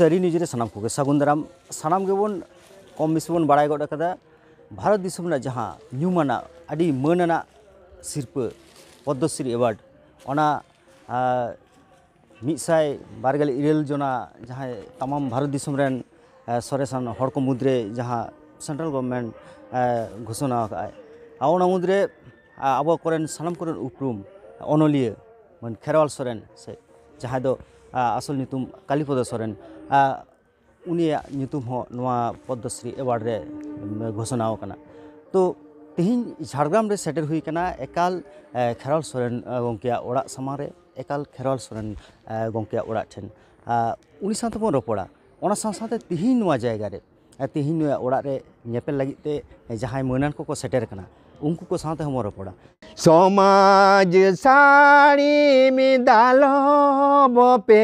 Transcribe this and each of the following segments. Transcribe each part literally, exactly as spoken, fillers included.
ᱥᱟᱹᱨᱤ ᱱᱤᱭᱩᱡᱽ ᱨᱮ ᱥᱟᱱᱟᱢ ᱠᱚᱜᱮ ᱥᱟᱹᱜᱩᱱ ᱫᱟᱨᱟᱢ᱾ ᱥᱟᱱᱟᱢ ᱜᱮᱵᱚᱱ ᱠᱚᱢ ᱵᱮᱥᱤ ᱵᱚᱱ ᱵᱟᱲᱟᱭ ᱜᱚᱫ ᱟᱠᱟᱫᱟ, ᱵᱷᱟᱨᱚᱛ ᱫᱤᱥᱚᱢ ᱨᱮᱱᱟᱜ ᱡᱟᱦᱟᱸ ᱧᱩᱢᱟᱱᱟᱜ, ᱟᱹᱰᱤ ᱢᱟᱹᱱ ᱟᱱᱟᱜ ᱥᱤᱨᱯᱟᱹ, ᱯᱚᱫᱽᱢᱚᱥᱨᱤ ᱮᱣᱟᱨᱰ, ᱚᱱᱟ, ᱟᱨ, ᱢᱤᱫ ᱥᱟᱭ ᱵᱟᱨ ᱜᱮᱞ ᱤᱨᱟᱹᱞ ᱡᱚᱱᱟ ᱡᱟᱦᱟᱸᱭ ᱛᱟᱢᱟᱢ ᱵᱷᱟᱨᱚᱛ ᱫᱤᱥᱚᱢ ᱨᱮᱱ, ᱮ, ᱥᱚᱨᱮᱥᱟᱱ ᱦᱚᱲ ᱠᱚ ᱢᱩᱫᱽᱨᱮ ᱡᱟᱦᱟᱸ ᱥᱮᱱᱴᱨᱟᱞ ᱜᱚᱵᱷᱚᱨᱱᱢᱮᱱᱴ, ᱮ, ᱜᱷᱳᱥᱚᱱᱟ ᱟᱠᱟᱫᱼᱟᱭ᱾ ᱟᱨ ᱚᱱᱟ ᱢᱩᱫᱽᱨᱮ, ᱟ, ᱟᱵᱚ ᱠᱚᱨᱮᱱ ᱥᱟᱱᱟᱢ ᱠᱚᱨᱮᱱ ᱩᱯᱨᱩᱢ ᱚᱱᱚᱞᱤᱭᱟᱹ ᱢᱟᱱ ᱠᱷᱮᱨᱣᱟᱞ ᱥᱚᱨᱮᱱ, ᱥᱮ ᱡᱟᱦᱟᱸᱭ ᱫᱚ, ᱟ, ᱟᱥᱚᱞ ᱧᱩᱛᱩᱢ ᱠᱟᱞᱤᱯᱚᱫᱚ ᱥᱚᱨᱮᱱ, ᱟ, ᱩᱱᱤᱭᱟᱜ ᱧᱩᱛᱩᱢ ᱦᱚᱸ ᱱᱚᱣᱟ ᱯᱚᱫᱽᱢᱚᱥᱨᱤ ᱮᱣᱟᱨᱰ ᱨᱮ, ᱮ, ᱜᱷᱳᱥᱚᱱᱟ ᱟᱠᱟᱱᱟ᱾ ᱛᱚ ᱛᱮᱦᱮᱧ ᱡᱷᱟᱲᱜᱨᱟᱢ ᱨᱮ ᱥᱮᱴᱮᱨ ᱦᱩᱭ ᱟᱠᱟᱱᱟ ᱮᱠᱟᱞ, ᱮ, ᱠᱷᱮᱨᱣᱟᱞ ᱥᱚᱨᱮᱱ, ᱮ, ᱜᱚᱢᱠᱮᱭᱟᱜ ᱚᱲᱟᱜ ᱥᱟᱢᱟᱝ ᱨᱮ, ᱮᱠᱟᱞ ᱠᱷᱮᱨᱣᱟᱞ ᱥᱚᱨᱮᱱ, ᱮ, ᱜᱚᱢᱠᱮᱭᱟᱜ ᱚᱲᱟᱜ ᱴᱷᱮᱱ, ᱟ, ᱩᱱᱤ ᱥᱟᱶ ᱛᱮᱵᱚᱱ ᱨᱚᱯᱚᱲᱟ᱾ ᱚᱱᱟ ᱥᱟᱶ ᱥᱟᱶᱛᱮ ᱛᱮᱦᱮᱧ ᱱᱚᱣᱟ ᱡᱟᱭᱜᱟ ᱨᱮ, ᱮ, ᱛᱮᱦᱮᱧ ᱱᱚᱣᱟ ᱚᱲᱟᱜ ᱨᱮ ᱧᱮᱯᱮᱞ ᱞᱟᱹᱜᱤᱫ ᱛᱮ ᱡᱟᱦᱟᱸᱭ ᱢᱟᱹᱱᱟᱱ ᱠᱚᱠᱚ ᱥᱮᱴᱮᱨ ᱟᱠᱟᱱᱟ, ᱩᱱᱠᱩ ᱠᱚ ᱥᱟᱶ ᱛᱮᱦᱚᱸ ᱵᱚᱱ ᱨᱚᱯᱚᱲᱟ᱾ ᱥᱚᱢᱟᱡᱽ ᱥᱟᱹᱲᱤᱢ ᱫᱟᱞᱚᱵ ᱯᱮ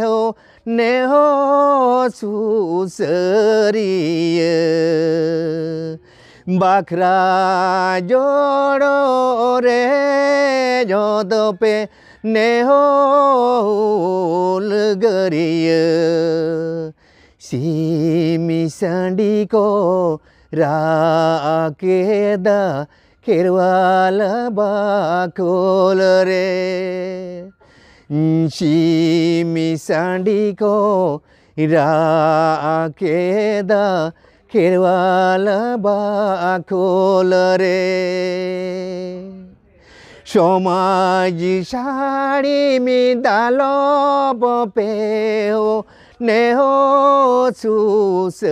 ᱦᱳ, ᱱᱮ ᱦᱳ ᱥᱩᱥᱟᱹᱨᱤᱭᱟᱹ, ᱵᱟᱠᱷᱨᱟ ᱡᱳᱲᱳ ᱨᱮ ᱡᱚᱫᱚ ᱯᱮ ᱱᱮ ᱦᱳ ᱦᱩᱞᱜᱟᱹᱨᱤᱭᱟᱹ᱾ ᱥᱤᱢ ᱥᱟᱺᱰᱤ ᱠᱚ ᱨᱟᱜ ᱠᱮᱫᱟ ᱠᱷᱮᱨᱣᱟᱞ ᱵᱟᱠᱷᱳᱞ ᱨᱮ᱾ ᱥᱤᱢ ᱥᱟᱺᱰᱤ ᱠᱚ ᱨᱟᱜ ᱠᱮᱫᱟ ᱠᱷᱮᱨᱣᱟᱞ ᱵᱟᱠᱷᱳᱞ ᱨᱮ᱾ ᱥᱚᱢᱟᱡᱽ ᱥᱟᱹᱲᱤᱢ ᱫᱟᱞᱚᱵ ᱯᱮ ᱦᱳ, ᱱᱮ ᱦᱳ ᱥᱩᱥᱟᱹᱨᱤᱭᱟᱹ᱾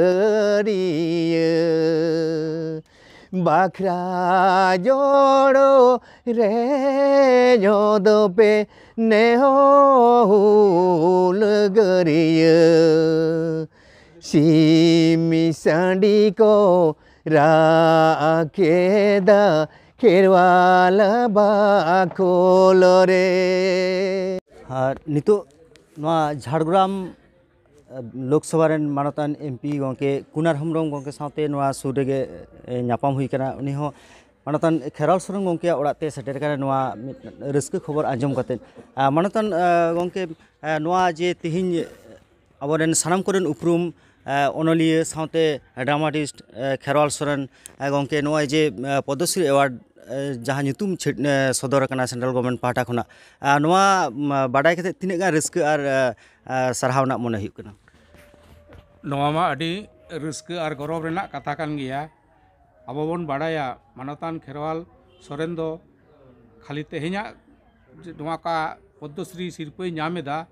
ᱵᱟᱠᱷᱨᱟ ᱡᱳᱲᱳ ᱨᱮ ᱡᱚᱫᱚ ᱯᱮ ᱱᱮ ᱦᱳ ᱦᱩᱞᱜᱟᱹᱨᱤᱭᱟᱹ᱾ ᱥᱤᱢ ᱥᱟᱺᱰᱤ ᱠᱚ ᱨᱟᱜ ᱠᱮᱫᱟ ᱠᱷᱮᱨᱣᱟᱞ ᱵᱟᱠᱷᱳᱞ ᱨᱮ᱾ ᱟᱨ ᱱᱤᱛᱚᱜ ᱱᱚᱣᱟ ᱡᱷᱟᱲᱜᱨᱟᱢ ᱞᱳᱠᱥᱚᱵᱷᱟ ᱨᱮᱱ ᱢᱟᱱᱚᱛᱟᱱ ᱮᱢ ᱯᱤ ᱜᱚᱢᱠᱮ ᱠᱩᱱᱟᱨ ᱦᱮᱢᱵᱨᱚᱢ ᱜᱚᱢᱠᱮ ᱥᱟᱶᱛᱮ ᱱᱚᱣᱟ ᱥᱩᱨ ᱨᱮᱜᱮ, ᱮ, ᱧᱟᱯᱟᱢ ᱦᱩᱭ ᱠᱟᱱᱟ᱾ ᱩᱱᱤ ᱦᱚᱸ ᱢᱟᱱᱚᱛᱟᱱ ᱠᱷᱮᱨᱣᱟᱞ ᱥᱚᱨᱮᱱ ᱜᱚᱢᱠᱮᱭᱟᱜ ᱚᱲᱟᱜ ᱛᱮ ᱥᱮᱴᱮᱨ ᱠᱟᱱᱟ ᱱᱚᱣᱟ ᱢᱤᱫ ᱨᱟᱹᱥᱠᱟᱹ ᱠᱷᱚᱵᱚᱨ ᱟᱸᱡᱚᱢ ᱠᱟᱛᱮᱫ᱾ ᱟ, ᱢᱟᱱᱚᱛᱟᱱ, ᱟ, ᱜᱚᱢᱠᱮ, ᱟ, ᱱᱚᱣᱟ ᱡᱮ ᱛᱮᱦᱮᱧ ᱟᱵᱚᱨᱮᱱ ᱥᱟᱱᱟᱢ ᱠᱚᱨᱮᱱ ᱩᱯᱨᱩᱢ ᱚᱱᱚᱞᱤᱭᱟᱹ ᱥᱟᱶᱛᱮ ᱰᱨᱟᱢᱟᱴᱤᱥᱴ ᱠᱷᱮᱨᱣᱟᱞ ᱥᱚᱨᱮᱱ ᱜᱚᱢᱠᱮ ᱱᱚᱜᱼᱚᱭ ᱡᱮ ᱯᱚᱫᱽᱢᱚᱥᱨᱤ ᱮᱣᱟᱨᱰ ᱡᱟᱦᱟᱸ ᱧᱩᱛᱩᱢ ᱪᱷᱟᱹᱴ ᱥᱚᱫᱚᱨ ᱟᱠᱟᱱᱟ ᱥᱮᱱᱴᱨᱟᱞ ᱜᱚᱵᱷᱚᱨᱱᱢᱮᱱᱴ ᱯᱟᱦᱴᱟ ᱠᱷᱚᱱᱟᱜ, ᱱᱚᱣᱟ ᱵᱟᱰᱟᱭ ᱠᱟᱛᱮ ᱛᱤᱱᱟᱹᱜ ᱜᱟᱱ ᱨᱟᱹᱥᱠᱟᱹ ᱟᱨ ᱥᱟᱨᱦᱟᱣ ᱨᱮᱱᱟᱜ ᱢᱚᱱᱮ ᱦᱩᱭᱩᱜ ᱠᱟᱱᱟ? ᱱᱚᱣᱟ ᱢᱟ ᱟᱹᱰᱤ ᱨᱟᱹᱥᱠᱟᱹ ᱟᱨ ᱜᱚᱨᱚᱵᱽ ᱨᱮᱱᱟᱜ ᱠᱟᱛᱷᱟ ᱠᱟᱱ ᱜᱮᱭᱟ᱾ ᱟᱵᱚ ᱵᱚᱱ ᱵᱟᱲᱟᱭᱟ ᱢᱟᱱᱚᱛᱟᱱ ᱠᱷᱮᱨᱣᱟᱞ ᱥᱚᱨᱮᱱ ᱫᱚ ᱠᱷᱟᱹᱞᱤ ᱛᱮᱦᱮᱧᱟᱜ ᱱᱚᱣᱟ ᱠᱟ ᱯᱚᱫᱽᱢᱚᱥᱨᱤ ᱥᱤᱨᱯᱟᱹᱭ ᱧᱟᱢ ᱮᱫᱟ,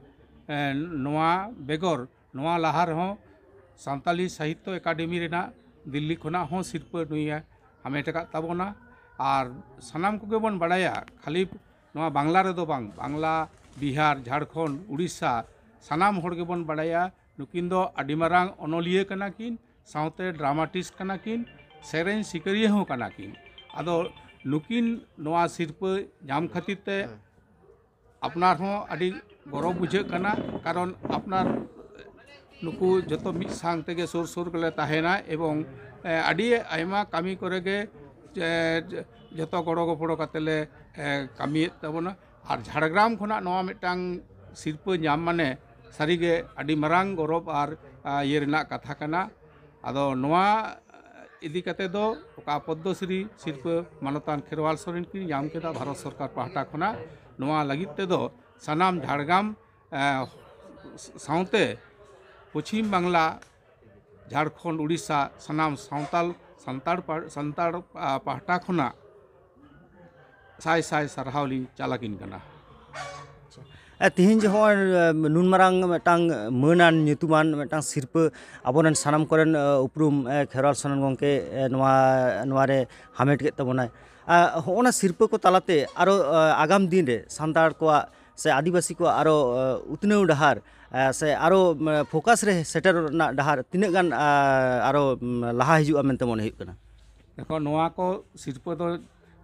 ᱱᱚᱣᱟ ᱵᱮᱜᱚᱨ ᱱᱚᱣᱟ ᱞᱟᱦᱟ ᱨᱮᱦᱚᱸ ᱥᱟᱱᱛᱟᱞᱤ ᱥᱟᱦᱤᱛᱛᱚ ᱮᱠᱟᱰᱮᱢᱤ ᱨᱮᱱᱟᱜ ᱫᱤᱞᱞᱤ ᱠᱷᱚᱱᱟᱜ ᱦᱚᱸ ᱥᱤᱨᱯᱟᱹ ᱱᱩᱭᱮ ᱦᱟᱢᱮᱴ ᱟᱠᱟᱫ ᱛᱟᱵᱚᱱᱟ᱾ ᱟᱨ ᱥᱟᱱᱟᱢ ᱠᱚᱜᱮ ᱵᱚᱱ ᱵᱟᱲᱟᱭᱟ, ᱠᱷᱟᱹᱞᱤ ᱱᱚᱣᱟ ᱵᱟᱝᱞᱟ ᱨᱮᱫᱚ ᱵᱟᱝ, ᱵᱟᱝᱞᱟ, ᱵᱤᱦᱟᱨ, ᱡᱷᱟᱲᱠᱷᱚᱸᱰ, ᱩᱲᱤᱥᱥᱟ, ᱥᱟᱱᱟᱢ ᱦᱚᱲ ᱜᱮᱵᱚᱱ ᱵᱟᱲᱟᱭᱟ ᱱᱩᱠᱤᱱ ᱫᱚ ᱟᱹᱰᱤ ᱢᱟᱨᱟᱝ ᱚᱱᱚᱞᱤᱭᱟᱹ ᱠᱟᱱᱟ ᱠᱤᱱ, ᱥᱟᱶᱛᱮ ᱰᱨᱟᱢᱟᱴᱤᱥᱴ ᱠᱟᱱᱟ ᱠᱤᱱ, ᱥᱮᱨᱮᱧ ᱥᱤᱠᱟᱹᱨᱤᱭᱟᱹ ᱦᱚᱸ ᱠᱟᱱᱟ ᱠᱤᱱ᱾ ᱟᱫᱚ ᱱᱩᱠᱤᱱ ᱱᱚᱣᱟ ᱥᱤᱨᱯᱟᱹ ᱧᱟᱢ ᱠᱷᱟᱹᱛᱤᱨ ᱛᱮ ᱟᱯᱱᱟᱨ ᱦᱚᱸ ᱟᱹᱰᱤ ᱜᱚᱨᱚᱵᱽ ᱵᱩᱡᱷᱟᱹᱜ ᱠᱟᱱᱟ, ᱠᱟᱨᱚᱱ ᱟᱯᱱᱟᱨ ᱱᱩᱠᱩ ᱡᱚᱛᱚ ᱢᱤᱫ ᱥᱟᱶ ᱛᱮᱜᱮ ᱥᱩᱨ ᱥᱩᱨ ᱜᱮᱞᱮ ᱛᱟᱦᱮᱱᱟ ᱮᱵᱚᱝ, ᱮ, ᱟᱹᱰᱤ ᱟᱭᱢᱟ ᱠᱟᱹᱢᱤ ᱠᱚᱨᱮ ᱜᱮ, ᱮ, ᱡᱚᱛᱚ ᱜᱚᱲᱚ ᱜᱚᱯᱚᱲᱚ ᱠᱟᱛᱮ ᱞᱮ, ᱮ, ᱠᱟᱹᱢᱤᱭᱮᱫ ᱛᱟᱵᱚᱱᱟ᱾ ᱟᱨ ᱡᱷᱟᱲᱜᱨᱟᱢ ᱠᱷᱚᱱᱟᱜ ᱱᱚᱣᱟ ᱢᱤᱫᱴᱟᱝ ᱥᱤᱨᱯᱟᱹ ᱧᱟᱢ ᱢᱟᱱᱮ ᱥᱟᱹᱨᱤᱜᱮ ᱟᱹᱰᱤ ᱢᱟᱨᱟᱝ ᱜᱚᱨᱚᱵᱽ ᱟᱨ, ᱟ, ᱤᱭᱟᱹ ᱨᱮᱱᱟᱜ ᱠᱟᱛᱷᱟ ᱠᱟᱱᱟ᱾ ᱟᱫᱚ ᱱᱚᱣᱟ ᱤᱫᱤ ᱠᱟᱛᱮ ᱫᱚ ᱚᱠᱟ ᱯᱚᱫᱽᱢᱚᱥᱨᱤ ᱥᱤᱨᱯᱟᱹ ᱢᱟᱱᱚᱛᱟᱱ ᱠᱷᱮᱨᱣᱟᱞ ᱥᱚᱨᱮᱱ ᱠᱤᱱ ᱧᱟᱢ ᱠᱮᱫᱟ ᱵᱷᱟᱨᱚᱛ ᱥᱚᱨᱠᱟᱨ ᱯᱟᱦᱴᱟ ᱠᱷᱚᱱᱟᱜ, ᱱᱚᱣᱟ ᱞᱟᱹᱜᱤᱫ ᱛᱮᱫᱚ ᱥᱟᱱᱟᱢ ᱡᱷᱟᱲᱜᱨᱟᱢ, ᱮ, ᱥᱟᱶᱛᱮ ᱯᱚᱪᱷᱤᱢ ᱵᱟᱝᱞᱟ, ᱡᱷᱟᱲᱠᱷᱚᱸᱰ, ᱩᱲᱤᱥᱥᱟ ᱥᱟᱱᱟᱢ ᱥᱟᱶᱛᱟᱞ, ᱥᱟᱱᱛᱟᱲ ᱯᱟ-, ᱥᱟᱱᱛᱟᱲ, ᱟ, ᱯᱟᱦᱴᱟ ᱠᱷᱚᱱᱟᱜ ᱥᱟᱭ ᱥᱟᱭ ᱥᱟᱨᱦᱟᱣ ᱞᱤᱧ ᱪᱟᱞ ᱟᱹᱠᱤᱱ ᱠᱟᱱᱟ᱾ ᱮ, ᱛᱤᱦᱤᱧ ᱡᱮ ᱦᱚᱸᱜᱼᱚᱭ, ᱮ, ᱱᱩᱱ ᱢᱟᱨᱟᱝ ᱢᱤᱫᱴᱟᱝ ᱢᱟᱹᱱᱟᱱ ᱧᱩᱛᱩᱢᱟᱱ ᱢᱤᱫᱴᱟᱝ ᱥᱤᱨᱯᱟᱹ ᱟᱵᱚᱨᱮᱱ ᱥᱟᱱᱟᱢ ᱠᱚᱨᱮᱱ, ᱮ, ᱩᱯᱨᱩᱢ, ᱮ, ᱠᱷᱮᱨᱣᱟᱞ ᱥᱚᱨᱮᱱ ᱜᱚᱢᱠᱮ, ᱮ, ᱱᱚᱣᱟ, ᱱᱚᱣᱟ ᱨᱮ ᱦᱟᱢᱮᱴ ᱠᱮᱫ ᱛᱟᱵᱚᱱᱟᱭ᱾ ᱟ, ᱦᱚᱸᱜᱼᱚᱱᱟ ᱥᱤᱨᱯᱟᱹ ᱠᱚ ᱛᱟᱞᱟᱛᱮ ᱟᱨᱚ, ᱮ, ᱟᱜᱟᱢ ᱫᱤᱱ ᱨᱮ ᱥᱟᱱᱛᱟᱲ ᱠᱚᱣᱟᱜ ᱥᱮ ᱟᱹᱫᱤᱵᱟᱹᱥᱤ ᱠᱚᱣᱟᱜ ᱟᱨᱚ, ᱮ, ᱩᱛᱱᱟᱹᱣ ᱰᱟᱦᱟᱨ, ᱮ, ᱥᱮ ᱟᱨᱚ, ᱮ, ᱯᱷᱳᱠᱟᱥ ᱨᱮ ᱥᱮᱴᱮᱨᱚᱜ ᱨᱮᱱᱟᱜ ᱰᱟᱦᱟᱨ ᱛᱤᱱᱟᱹᱜ ᱜᱟᱱ, ᱟ, ᱟᱨᱚ, ᱮᱢ, ᱞᱟᱦᱟ ᱦᱤᱡᱩᱜᱼᱟ ᱢᱮᱱᱛᱮ ᱢᱚᱱᱮ ᱦᱩᱭᱩᱜ ᱠᱟᱱᱟ? ᱫᱮᱠᱷᱚ, ᱱᱚᱣᱟ ᱠᱚ ᱥᱤᱨᱯᱟᱹ ᱫᱚ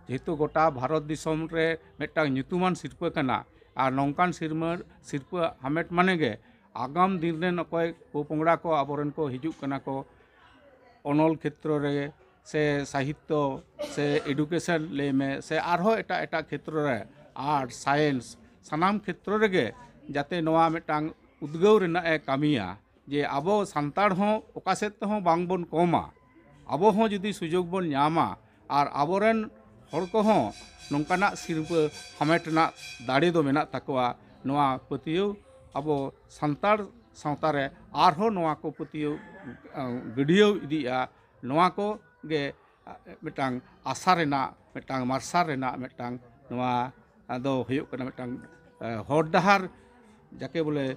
ᱡᱮᱦᱮᱛᱩ ᱜᱚᱴᱟ ᱵᱷᱟᱨᱚᱛ ᱫᱤᱥᱚᱢ ᱨᱮ ᱢᱤᱫᱴᱟᱝ ᱧᱩᱛᱩᱢᱟᱱ ᱥᱤᱨᱯᱟᱹ ᱠᱟᱱᱟ, ᱟᱨ ᱱᱚᱝᱠᱟᱱ ᱥᱤᱨᱢᱟᱹ, ᱥᱤᱨᱯᱟᱹ ᱦᱟᱢᱮᱴ ᱢᱟᱱᱮ ᱜᱮ ᱟᱜᱟᱢ ᱫᱤᱱ ᱨᱮᱱ ᱚᱠᱚᱭ ᱯᱚᱯᱚᱝᱲᱟ ᱠᱚ ᱟᱵᱚᱨᱮᱱ ᱠᱚ ᱦᱤᱡᱩᱜ ᱠᱟᱱᱟ ᱠᱚ, ᱚᱱᱚᱞ ᱠᱷᱮᱛᱨᱚ ᱨᱮ ᱥᱮ ᱥᱟᱦᱤᱛᱛᱚ ᱥᱮ education ᱞᱟᱹᱭ ᱢᱮ ᱥᱮ ᱟᱨᱦᱚᱸ ᱮᱴᱟᱜ ᱮᱴᱟᱜ ᱠᱷᱮᱛᱨᱚ ᱨᱮ, ᱟᱨᱴ, ᱥᱟᱭᱮᱱᱥ, ᱥᱟᱱᱟᱢ ᱠᱷᱮᱛᱨᱚ ᱨᱮᱜᱮ ᱡᱟᱛᱮ ᱱᱚᱣᱟ ᱢᱤᱫᱴᱟᱝ ᱩᱫᱽᱜᱟᱹᱣ ᱨᱮᱱᱟᱜ ᱮ ᱠᱟᱹᱢᱤᱭᱟ, ᱡᱮ ᱟᱵᱚ ᱥᱟᱱᱛᱟᱲ ᱦᱚᱸ ᱚᱠᱟ ᱥᱮᱫ ᱛᱮᱦᱚᱸ ᱵᱟᱝ ᱵᱚᱱ ᱠᱚᱢᱟ, ᱟᱵᱚ ᱦᱚᱸ ᱡᱩᱫᱤ ᱥᱩᱡᱳᱜᱽ ᱵᱚᱱ ᱧᱟᱢᱟ ᱟᱨ ᱟᱵᱚᱨᱮᱱ ᱦᱚᱲ ᱠᱚᱦᱚᱸ ᱱᱚᱝᱠᱟᱱᱟᱜ ᱥᱤᱨᱯᱟᱹ ᱦᱟᱢᱮᱴ ᱨᱮᱱᱟᱜ ᱫᱟᱲᱮ ᱫᱚ ᱢᱮᱱᱟᱜ ᱛᱟᱠᱚᱣᱟ, ᱱᱚᱣᱟ ᱯᱟᱹᱛᱭᱟᱹᱣ ᱟᱵᱚ ᱥᱟᱱᱛᱟᱲ ᱥᱟᱶᱛᱟ ᱨᱮ ᱟᱨᱦᱚᱸ ᱱᱚᱣᱟ ᱠᱚ ᱯᱟᱹᱛᱭᱟᱹᱣ ᱜᱟᱹᱰᱭᱟᱹᱣ ᱤᱫᱤᱜᱼᱟ᱾ ᱱᱚᱣᱟ ᱠᱚ ᱜᱮ ᱢᱤᱫᱴᱟᱝ ᱟᱥᱟ ᱨᱮᱱᱟᱜ, ᱢᱤᱫᱴᱟᱝ ᱢᱟᱨᱥᱟᱞ ᱨᱮᱱᱟᱜ ᱢᱤᱫᱴᱟᱝ ᱱᱚᱣᱟ ᱫᱚ ᱦᱩᱭᱩᱜ ᱠᱟᱱᱟ ᱢᱤᱫᱴᱟᱝ ᱦᱚᱨ ᱰᱟᱦᱟᱨ, ᱡᱟᱠᱮ ᱵᱚᱞᱮ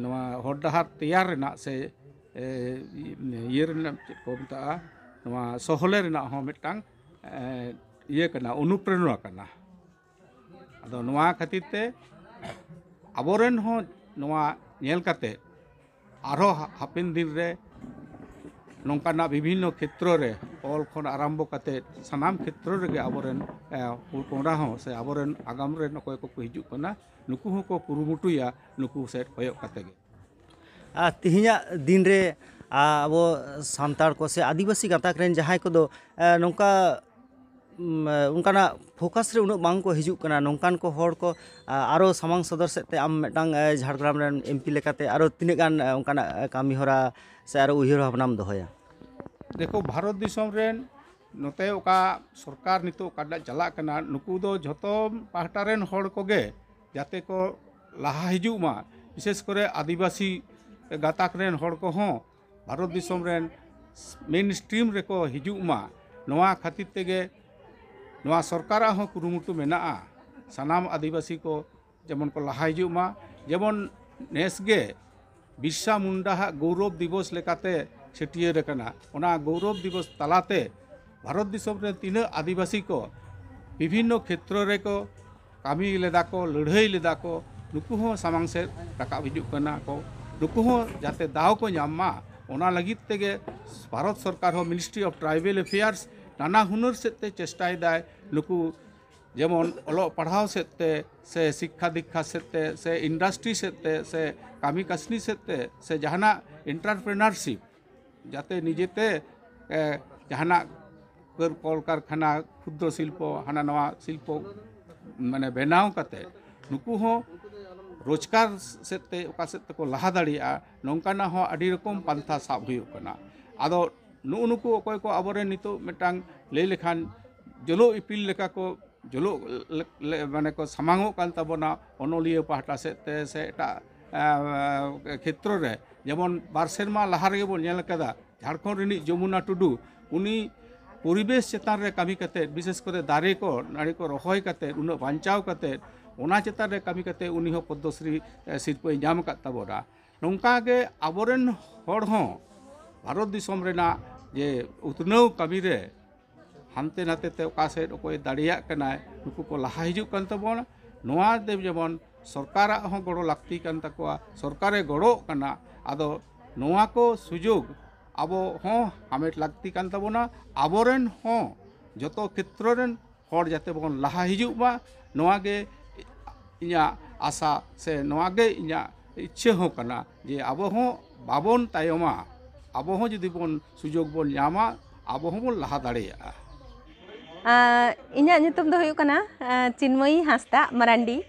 ᱱᱚᱣᱟ ᱦᱚᱨ ᱰᱟᱦᱟᱨ ᱛᱮᱭᱟᱨ ᱨᱮᱱᱟᱜ ᱥᱮ ᱤᱭᱟᱹ ᱨᱮᱱᱟᱜ ᱪᱮᱫ ᱠᱚ ᱢᱮᱛᱟᱜᱼᱟ, ᱱᱚᱣᱟ ᱥᱚᱦᱞᱮ ᱨᱮᱱᱟᱜ ᱦᱚᱸ ᱢᱤᱫᱴᱟᱝ ᱤᱭᱟᱹ ᱠᱟᱱᱟ, ᱚᱱᱩᱯᱨᱮᱨᱚᱱᱟ ᱠᱟᱱᱟ᱾ ᱟᱫᱚ ᱱᱚᱣᱟ ᱠᱷᱟᱹᱛᱤᱨ ᱛᱮ ᱟᱵᱚᱨᱮᱱ ᱦᱚᱸ ᱱᱚᱣᱟ ᱧᱮᱞ ᱠᱟᱛᱮ ᱟᱨᱦᱚᱸ ᱦᱟ- ᱦᱟᱯᱮᱱ ᱫᱤᱱ ᱨᱮ ᱱᱚᱝᱠᱟᱱᱟᱜ ᱵᱤᱵᱷᱤᱱᱱᱚ ᱠᱷᱮᱛᱨᱚ ᱨᱮ, ᱚᱞ ᱠᱷᱚᱱ ᱟᱨᱟᱢᱵᱚ ᱠᱟᱛᱮ ᱥᱟᱱᱟᱢ ᱠᱷᱮᱛᱨᱚ ᱨᱮᱜᱮ ᱟᱵᱚᱨᱮᱱ ᱯᱚᱝᱲᱟ ᱦᱚᱸ ᱥᱮ ᱟᱵᱚᱨᱮᱱ ᱟᱜᱟᱢ ᱨᱮᱱ ᱚᱠᱚᱭ ᱠᱚᱠᱚ ᱦᱤᱡᱩᱜ ᱠᱟᱱᱟ, ᱱᱩᱠᱩ ᱦᱚᱸᱠᱚ ᱠᱩᱨᱩᱢᱩᱴᱩᱭᱟ ᱱᱩᱠᱩ ᱥᱮᱫ ᱠᱚᱭᱚᱜ ᱠᱟᱛᱮ ᱜᱮ᱾ ᱟᱨ ᱛᱮᱦᱮᱧᱟᱜ ᱫᱤᱱ ᱨᱮ ᱟᱵᱚ ᱥᱟᱱᱛᱟᱲ ᱠᱚ ᱥᱮ ᱟᱹᱫᱤᱵᱟᱹᱥᱤ ᱜᱟᱛᱟᱠ ᱨᱮᱱ ᱡᱟᱦᱟᱸᱭ ᱠᱚᱫᱚ ᱱᱚᱝᱠᱟ ᱚᱱᱠᱟᱱᱟᱜ ᱯᱷᱳᱠᱟᱥ ᱨᱮ ᱩᱱᱟᱹᱜ ᱵᱟᱝ ᱠᱚ ᱦᱤᱡᱩᱜ ᱠᱟᱱᱟ, ᱱᱚᱝᱠᱟᱱ ᱠᱚ ᱦᱚᱲ ᱠᱚ ᱟᱨᱚ ᱥᱟᱢᱟᱝ ᱥᱚᱫᱚᱨ ᱥᱮᱫ ᱛᱮ ᱟᱢ ᱢᱤᱫᱴᱟᱝ ᱡᱷᱟᱲᱜᱨᱟᱢ ᱨᱮᱱ ᱮᱢᱯᱤ ᱞᱮᱠᱟᱛᱮ ᱟᱨᱚ ᱛᱤᱱᱟᱹᱜ ᱜᱟᱱ ᱚᱱᱠᱟᱱᱟᱜ ᱠᱟᱹᱢᱤ ᱦᱚᱨᱟ ᱥᱮ ᱟᱨᱚ ᱩᱭᱦᱟᱹᱨ ᱵᱷᱟᱵᱽᱱᱟᱢ ᱫᱚᱦᱚᱭᱟ? ᱫᱮᱠᱷᱚ, ᱵᱷᱟᱨᱚᱛ ᱫᱤᱥᱚᱢ ᱨᱮᱱ ᱱᱚᱛᱮ ᱚᱠᱟ ᱥᱚᱨᱠᱟᱨ ᱱᱤᱛᱚᱜ ᱚᱠᱟᱴᱟᱜ ᱪᱟᱞᱟᱜ ᱠᱟᱱᱟ, ᱱᱩᱠᱩ ᱫᱚ ᱡᱷᱚᱛᱚ ᱯᱟᱦᱴᱟ ᱨᱮᱱ ᱦᱚᱲ ᱠᱚᱜᱮ ᱡᱟᱛᱮ ᱠᱚ ᱞᱟᱦᱟ ᱦᱤᱡᱩᱜ ᱢᱟ, ᱵᱤᱥᱮᱥ ᱠᱚᱨᱮ ᱟᱹᱫᱤᱵᱟᱹᱥᱤ ᱜᱟᱛᱟᱠ ᱨᱮᱱ ᱦᱚᱲ ᱠᱚᱦᱚᱸ ᱵᱷᱟᱨᱚᱛ ᱫᱤᱥᱚᱢ ᱨᱮᱱ ᱢᱮᱱ ᱥᱴᱨᱤᱢ ᱨᱮᱠᱚ ᱦᱤᱡᱩᱜ ᱢᱟ᱾ ᱱᱚᱣᱟ ᱠᱷᱟᱹᱛᱤᱨ ᱛᱮᱜᱮ ᱱᱚᱣᱟ ᱥᱚᱨᱠᱟᱨᱟᱜ ᱦᱚᱸ ᱠᱩᱨᱩᱢᱩᱴᱩ ᱢᱮᱱᱟᱜᱼᱟ, ᱥᱟᱱᱟᱢ ᱟᱹᱫᱤᱵᱟᱹᱥᱤ ᱠᱚ ᱡᱮᱢᱚᱱ ᱠᱚ ᱞᱟᱦᱟ ᱦᱤᱡᱩᱜ ᱢᱟ᱾ ᱡᱮᱢᱚᱱ ᱱᱮᱥ ᱜᱮ ᱵᱤᱨᱥᱟ ᱢᱩᱱᱰᱟ ᱦᱟᱜ ᱜᱚᱣᱨᱚᱵ ᱫᱤᱵᱚᱥ ᱞᱮᱠᱟᱛᱮ ᱪᱷᱟᱹᱴᱭᱟᱹᱨ ᱟᱠᱟᱱᱟ᱾ ᱚᱱᱟ ᱜᱚᱣᱨᱚᱵ ᱫᱤᱵᱚᱥ ᱛᱟᱞᱟᱛᱮ ᱵᱷᱟᱨᱚᱛ ᱫᱤᱥᱚᱢ ᱨᱮ ᱛᱤᱱᱟᱹᱜ ᱟᱹᱫᱤᱵᱟᱹᱥᱤ ᱠᱚ ᱵᱤᱵᱷᱤᱱᱱᱚ ᱠᱷᱮᱛᱨᱚ ᱨᱮᱠᱚ ᱠᱟᱹᱢᱤ ᱞᱮᱫᱟ ᱠᱚ, ᱞᱟᱹᱲᱦᱟᱹᱭ ᱞᱮᱫᱟ ᱠᱚ, ᱱᱩᱠᱩ ᱦᱚᱸ ᱥᱟᱢᱟᱝ ᱥᱮᱫ ᱨᱟᱠᱟᱵ ᱦᱤᱡᱩᱜ ᱠᱟᱱᱟ ᱠᱚ᱾ ᱱᱩᱠᱩ ᱦᱚᱸ ᱡᱟᱛᱮ ᱫᱟᱣ ᱠᱚ ᱧᱟᱢ ᱢᱟ, ᱚᱱᱟ ᱞᱟᱹᱜᱤᱫ ᱛᱮᱜᱮ ᱵᱷᱟᱨᱚᱛ ᱥᱚᱨᱠᱟᱨ ᱦᱚᱸ ᱢᱤᱱᱤᱥᱴᱨᱤ ᱚᱯᱷ ᱴᱨᱟᱭᱵᱮᱞ ᱮᱯᱷᱮᱭᱟᱨᱥ ᱱᱟᱱᱟ ᱦᱩᱱᱟᱹᱨ ᱥᱮᱫ ᱛᱮ ᱪᱮᱥᱴᱟᱭᱮᱫᱟᱭ᱾ ᱱᱩᱠᱩ ᱡᱮᱢᱚᱱ ᱚᱞᱚᱜ ᱯᱟᱲᱦᱟᱣ ᱥᱮᱫ ᱛᱮ ᱥᱮ ᱥᱤᱠᱠᱷᱟ ᱫᱤᱠᱠᱷᱟ ᱥᱮᱫ ᱛᱮ ᱥᱮ ᱤᱱᱰᱟᱥᱴᱨᱤ ᱥᱮᱫ ᱛᱮ ᱥᱮ ᱠᱟᱹᱢᱤ ᱠᱟᱹᱥᱱᱤ ᱥᱮᱫ ᱛᱮ ᱥᱮ ᱡᱟᱦᱟᱱᱟᱜ ᱮᱱᱴᱟᱨᱯᱨᱮᱱᱟᱨᱥᱤᱯ, ᱡᱟᱛᱮ ᱱᱤᱡᱮᱛᱮ ᱮ, ᱡᱟᱦᱟᱱᱟᱜ ᱠᱟᱹᱨ ᱠᱚᱞᱠᱟᱨᱠᱷᱟᱱᱟ, ᱠᱷᱩᱫᱨᱚ ᱥᱤᱞᱯᱚ, ᱦᱟᱱᱟ ᱱᱟᱣᱟ ᱥᱤᱞᱯᱚ ᱢᱟᱱᱮ ᱵᱮᱱᱟᱣ ᱠᱟᱛᱮ ᱱᱩᱠᱩ ᱦᱚᱸ ᱨᱳᱡᱽᱜᱟᱨ ᱥᱮᱫ ᱛᱮ ᱚᱠᱟ ᱥᱮᱫ ᱛᱮᱠᱚ ᱞᱟᱦᱟ ᱫᱟᱲᱮᱭᱟᱜᱼᱟ, ᱱᱚᱝᱠᱟᱱᱟᱜ ᱦᱚᱸ ᱟᱹᱰᱤ ᱨᱚᱠᱚᱢ ᱯᱟᱱᱛᱷᱟ ᱥᱟᱵ ᱦᱩᱭᱩᱜ ᱠᱟᱱᱟ᱾ ᱟᱫᱚ ᱱᱩᱜᱼᱩ ᱱᱩᱠᱩ ᱚᱠᱚᱭ ᱠᱚ ᱟᱵᱚᱨᱮᱱ ᱱᱤᱛᱚᱜ ᱢᱤᱫᱴᱟᱝ ᱞᱟᱹᱭ ᱞᱮᱠᱷᱟᱱ ᱡᱚᱞᱚ ᱤᱯᱤᱞ ᱞᱮᱠᱟ ᱠᱚ ᱡᱚᱞᱚ ᱞᱮ-, ᱞᱮ-, ᱢᱟᱱᱮ ᱠᱚ ᱥᱟᱢᱟᱝᱚᱜ ᱠᱟᱱ ᱛᱟᱵᱚᱱᱟ ᱚᱱᱚᱞᱤᱭᱟᱹ ᱯᱟᱦᱴᱟ ᱥᱮᱫ ᱛᱮ ᱥᱮ ᱮᱴᱟᱜ, ᱮ, ᱠᱷᱮᱛᱨᱚ ᱨᱮ᱾ ᱡᱮᱢᱚᱱ ᱵᱟᱨ ᱥᱮᱨᱢᱟ ᱞᱟᱦᱟ ᱨᱮᱜᱮ ᱵᱚᱱ ᱧᱮᱞ ᱠᱟᱫᱟ, ᱡᱷᱟᱲᱠᱷᱚᱸᱰ ᱨᱤᱱᱤᱡ ᱡᱚᱢᱩᱱᱟ ᱴᱩᱰᱩ, ᱩᱱᱤ ᱯᱚᱨᱤᱵᱮᱥ ᱪᱮᱛᱟᱱ ᱨᱮ ᱠᱟᱹᱢᱤ ᱠᱟᱛᱮᱫ, ᱵᱤᱥᱮᱥ ᱠᱚᱨᱮ ᱫᱟᱨᱮ ᱠᱚ, ᱱᱟᱹᱲᱤ ᱠᱚ ᱨᱚᱦᱚᱭ ᱠᱟᱛᱮᱫ, ᱩᱱᱟᱹᱜ ᱵᱟᱧᱪᱟᱣ ᱠᱟᱛᱮᱫ, ᱚᱱᱟ ᱪᱮᱛᱟᱱ ᱨᱮ ᱠᱟᱹᱢᱤ ᱠᱟᱛᱮᱫ ᱩᱱᱤ ᱦᱚᱸ ᱯᱚᱫᱽᱢᱚᱥᱨᱤ, ᱮ, ᱥᱤᱨᱯᱟᱹᱭ ᱧᱟᱢ ᱟᱠᱟᱫ ᱛᱟᱵᱚᱱᱟ᱾ ᱱᱚᱝᱠᱟ ᱜᱮ ᱟᱵᱚᱨᱮᱱ ᱦᱚᱲ ᱦᱚᱸ ᱵᱷᱟᱨᱚᱛ ᱫᱤᱥᱚᱢ ᱨᱮᱱᱟᱜ ᱡᱮ ᱩᱛᱱᱟᱹᱣ ᱠᱟᱹᱢᱤ ᱨᱮ ᱦᱟᱱᱛᱮ ᱱᱟᱛᱮ ᱛᱮ ᱚᱠᱟ ᱥᱮᱫ ᱚᱠᱚᱭ ᱫᱟᱲᱮᱭᱟᱜ ᱠᱟᱱᱟᱭ, ᱱᱩᱠᱩ ᱠᱚ ᱞᱟᱦᱟ ᱦᱤᱡᱩᱜ ᱠᱟᱱ ᱛᱟᱵᱚᱱᱟ᱾ ᱱᱚᱣᱟ ᱫᱚ ᱡᱮᱢᱚᱱ ᱥᱚᱨᱠᱟᱨᱟᱜ ᱦᱚᱸ ᱜᱚᱲᱚ ᱞᱟᱹᱠᱛᱤ ᱠᱟᱱ ᱛᱟᱠᱚᱣᱟ, ᱥᱚᱨᱠᱟᱨᱮ ᱜᱚᱲᱚᱜ ᱠᱟᱱᱟ᱾ ᱟᱫᱚ ᱱᱚᱣᱟ ᱠᱚ ᱥᱩᱡᱳᱜᱽ ᱟᱵᱚ ᱦᱚᱸ ᱦᱟᱢᱮᱴ ᱞᱟᱹᱠᱛᱤ ᱠᱟᱱ ᱛᱟᱵᱚᱱᱟ᱾ ᱟᱵᱚᱨᱮᱱ ᱦᱚᱸ ᱡᱚᱛᱚ ᱠᱷᱮᱛᱨᱚ ᱨᱮᱱ ᱦᱚᱲ ᱡᱟᱛᱮ ᱵᱚᱱ ᱞᱟᱦᱟ ᱦᱤᱡᱩᱜ ᱢᱟ, ᱱᱚᱣᱟ ᱜᱮ ᱤᱧᱟᱹᱜ ᱟᱥᱟ ᱥᱮ ᱱᱚᱣᱟ ᱜᱮ ᱤᱧᱟᱹᱜ ᱤᱪᱪᱷᱟᱹ ᱦᱚᱸ ᱠᱟᱱᱟ ᱡᱮ ᱟᱵᱚ ᱦᱚᱸ ᱵᱟᱵᱚᱱ ᱛᱟᱭᱚᱢᱟ, ᱟᱵᱚ ᱦᱚᱸ ᱡᱩᱫᱤ ᱵᱚᱱ ᱥᱩᱡᱳᱜᱽ ᱵᱚᱱ ᱧᱟᱢᱟ, ᱟᱵᱚ ᱦᱚᱸᱵᱚᱱ ᱞᱟᱦᱟ ᱫᱟᱲᱮᱭᱟᱜᱼᱟ᱾ ᱟᱸ, ᱤᱧᱟᱹᱜ ᱧᱩᱛᱩᱢ ᱫᱚ ᱦᱩᱭᱩᱜ ᱠᱟᱱᱟ, ᱟᱸ, ᱪᱤᱱᱢᱚᱭᱤ ᱦᱟᱸᱥᱫᱟ ᱢᱟᱨᱟᱱᱰᱤ᱾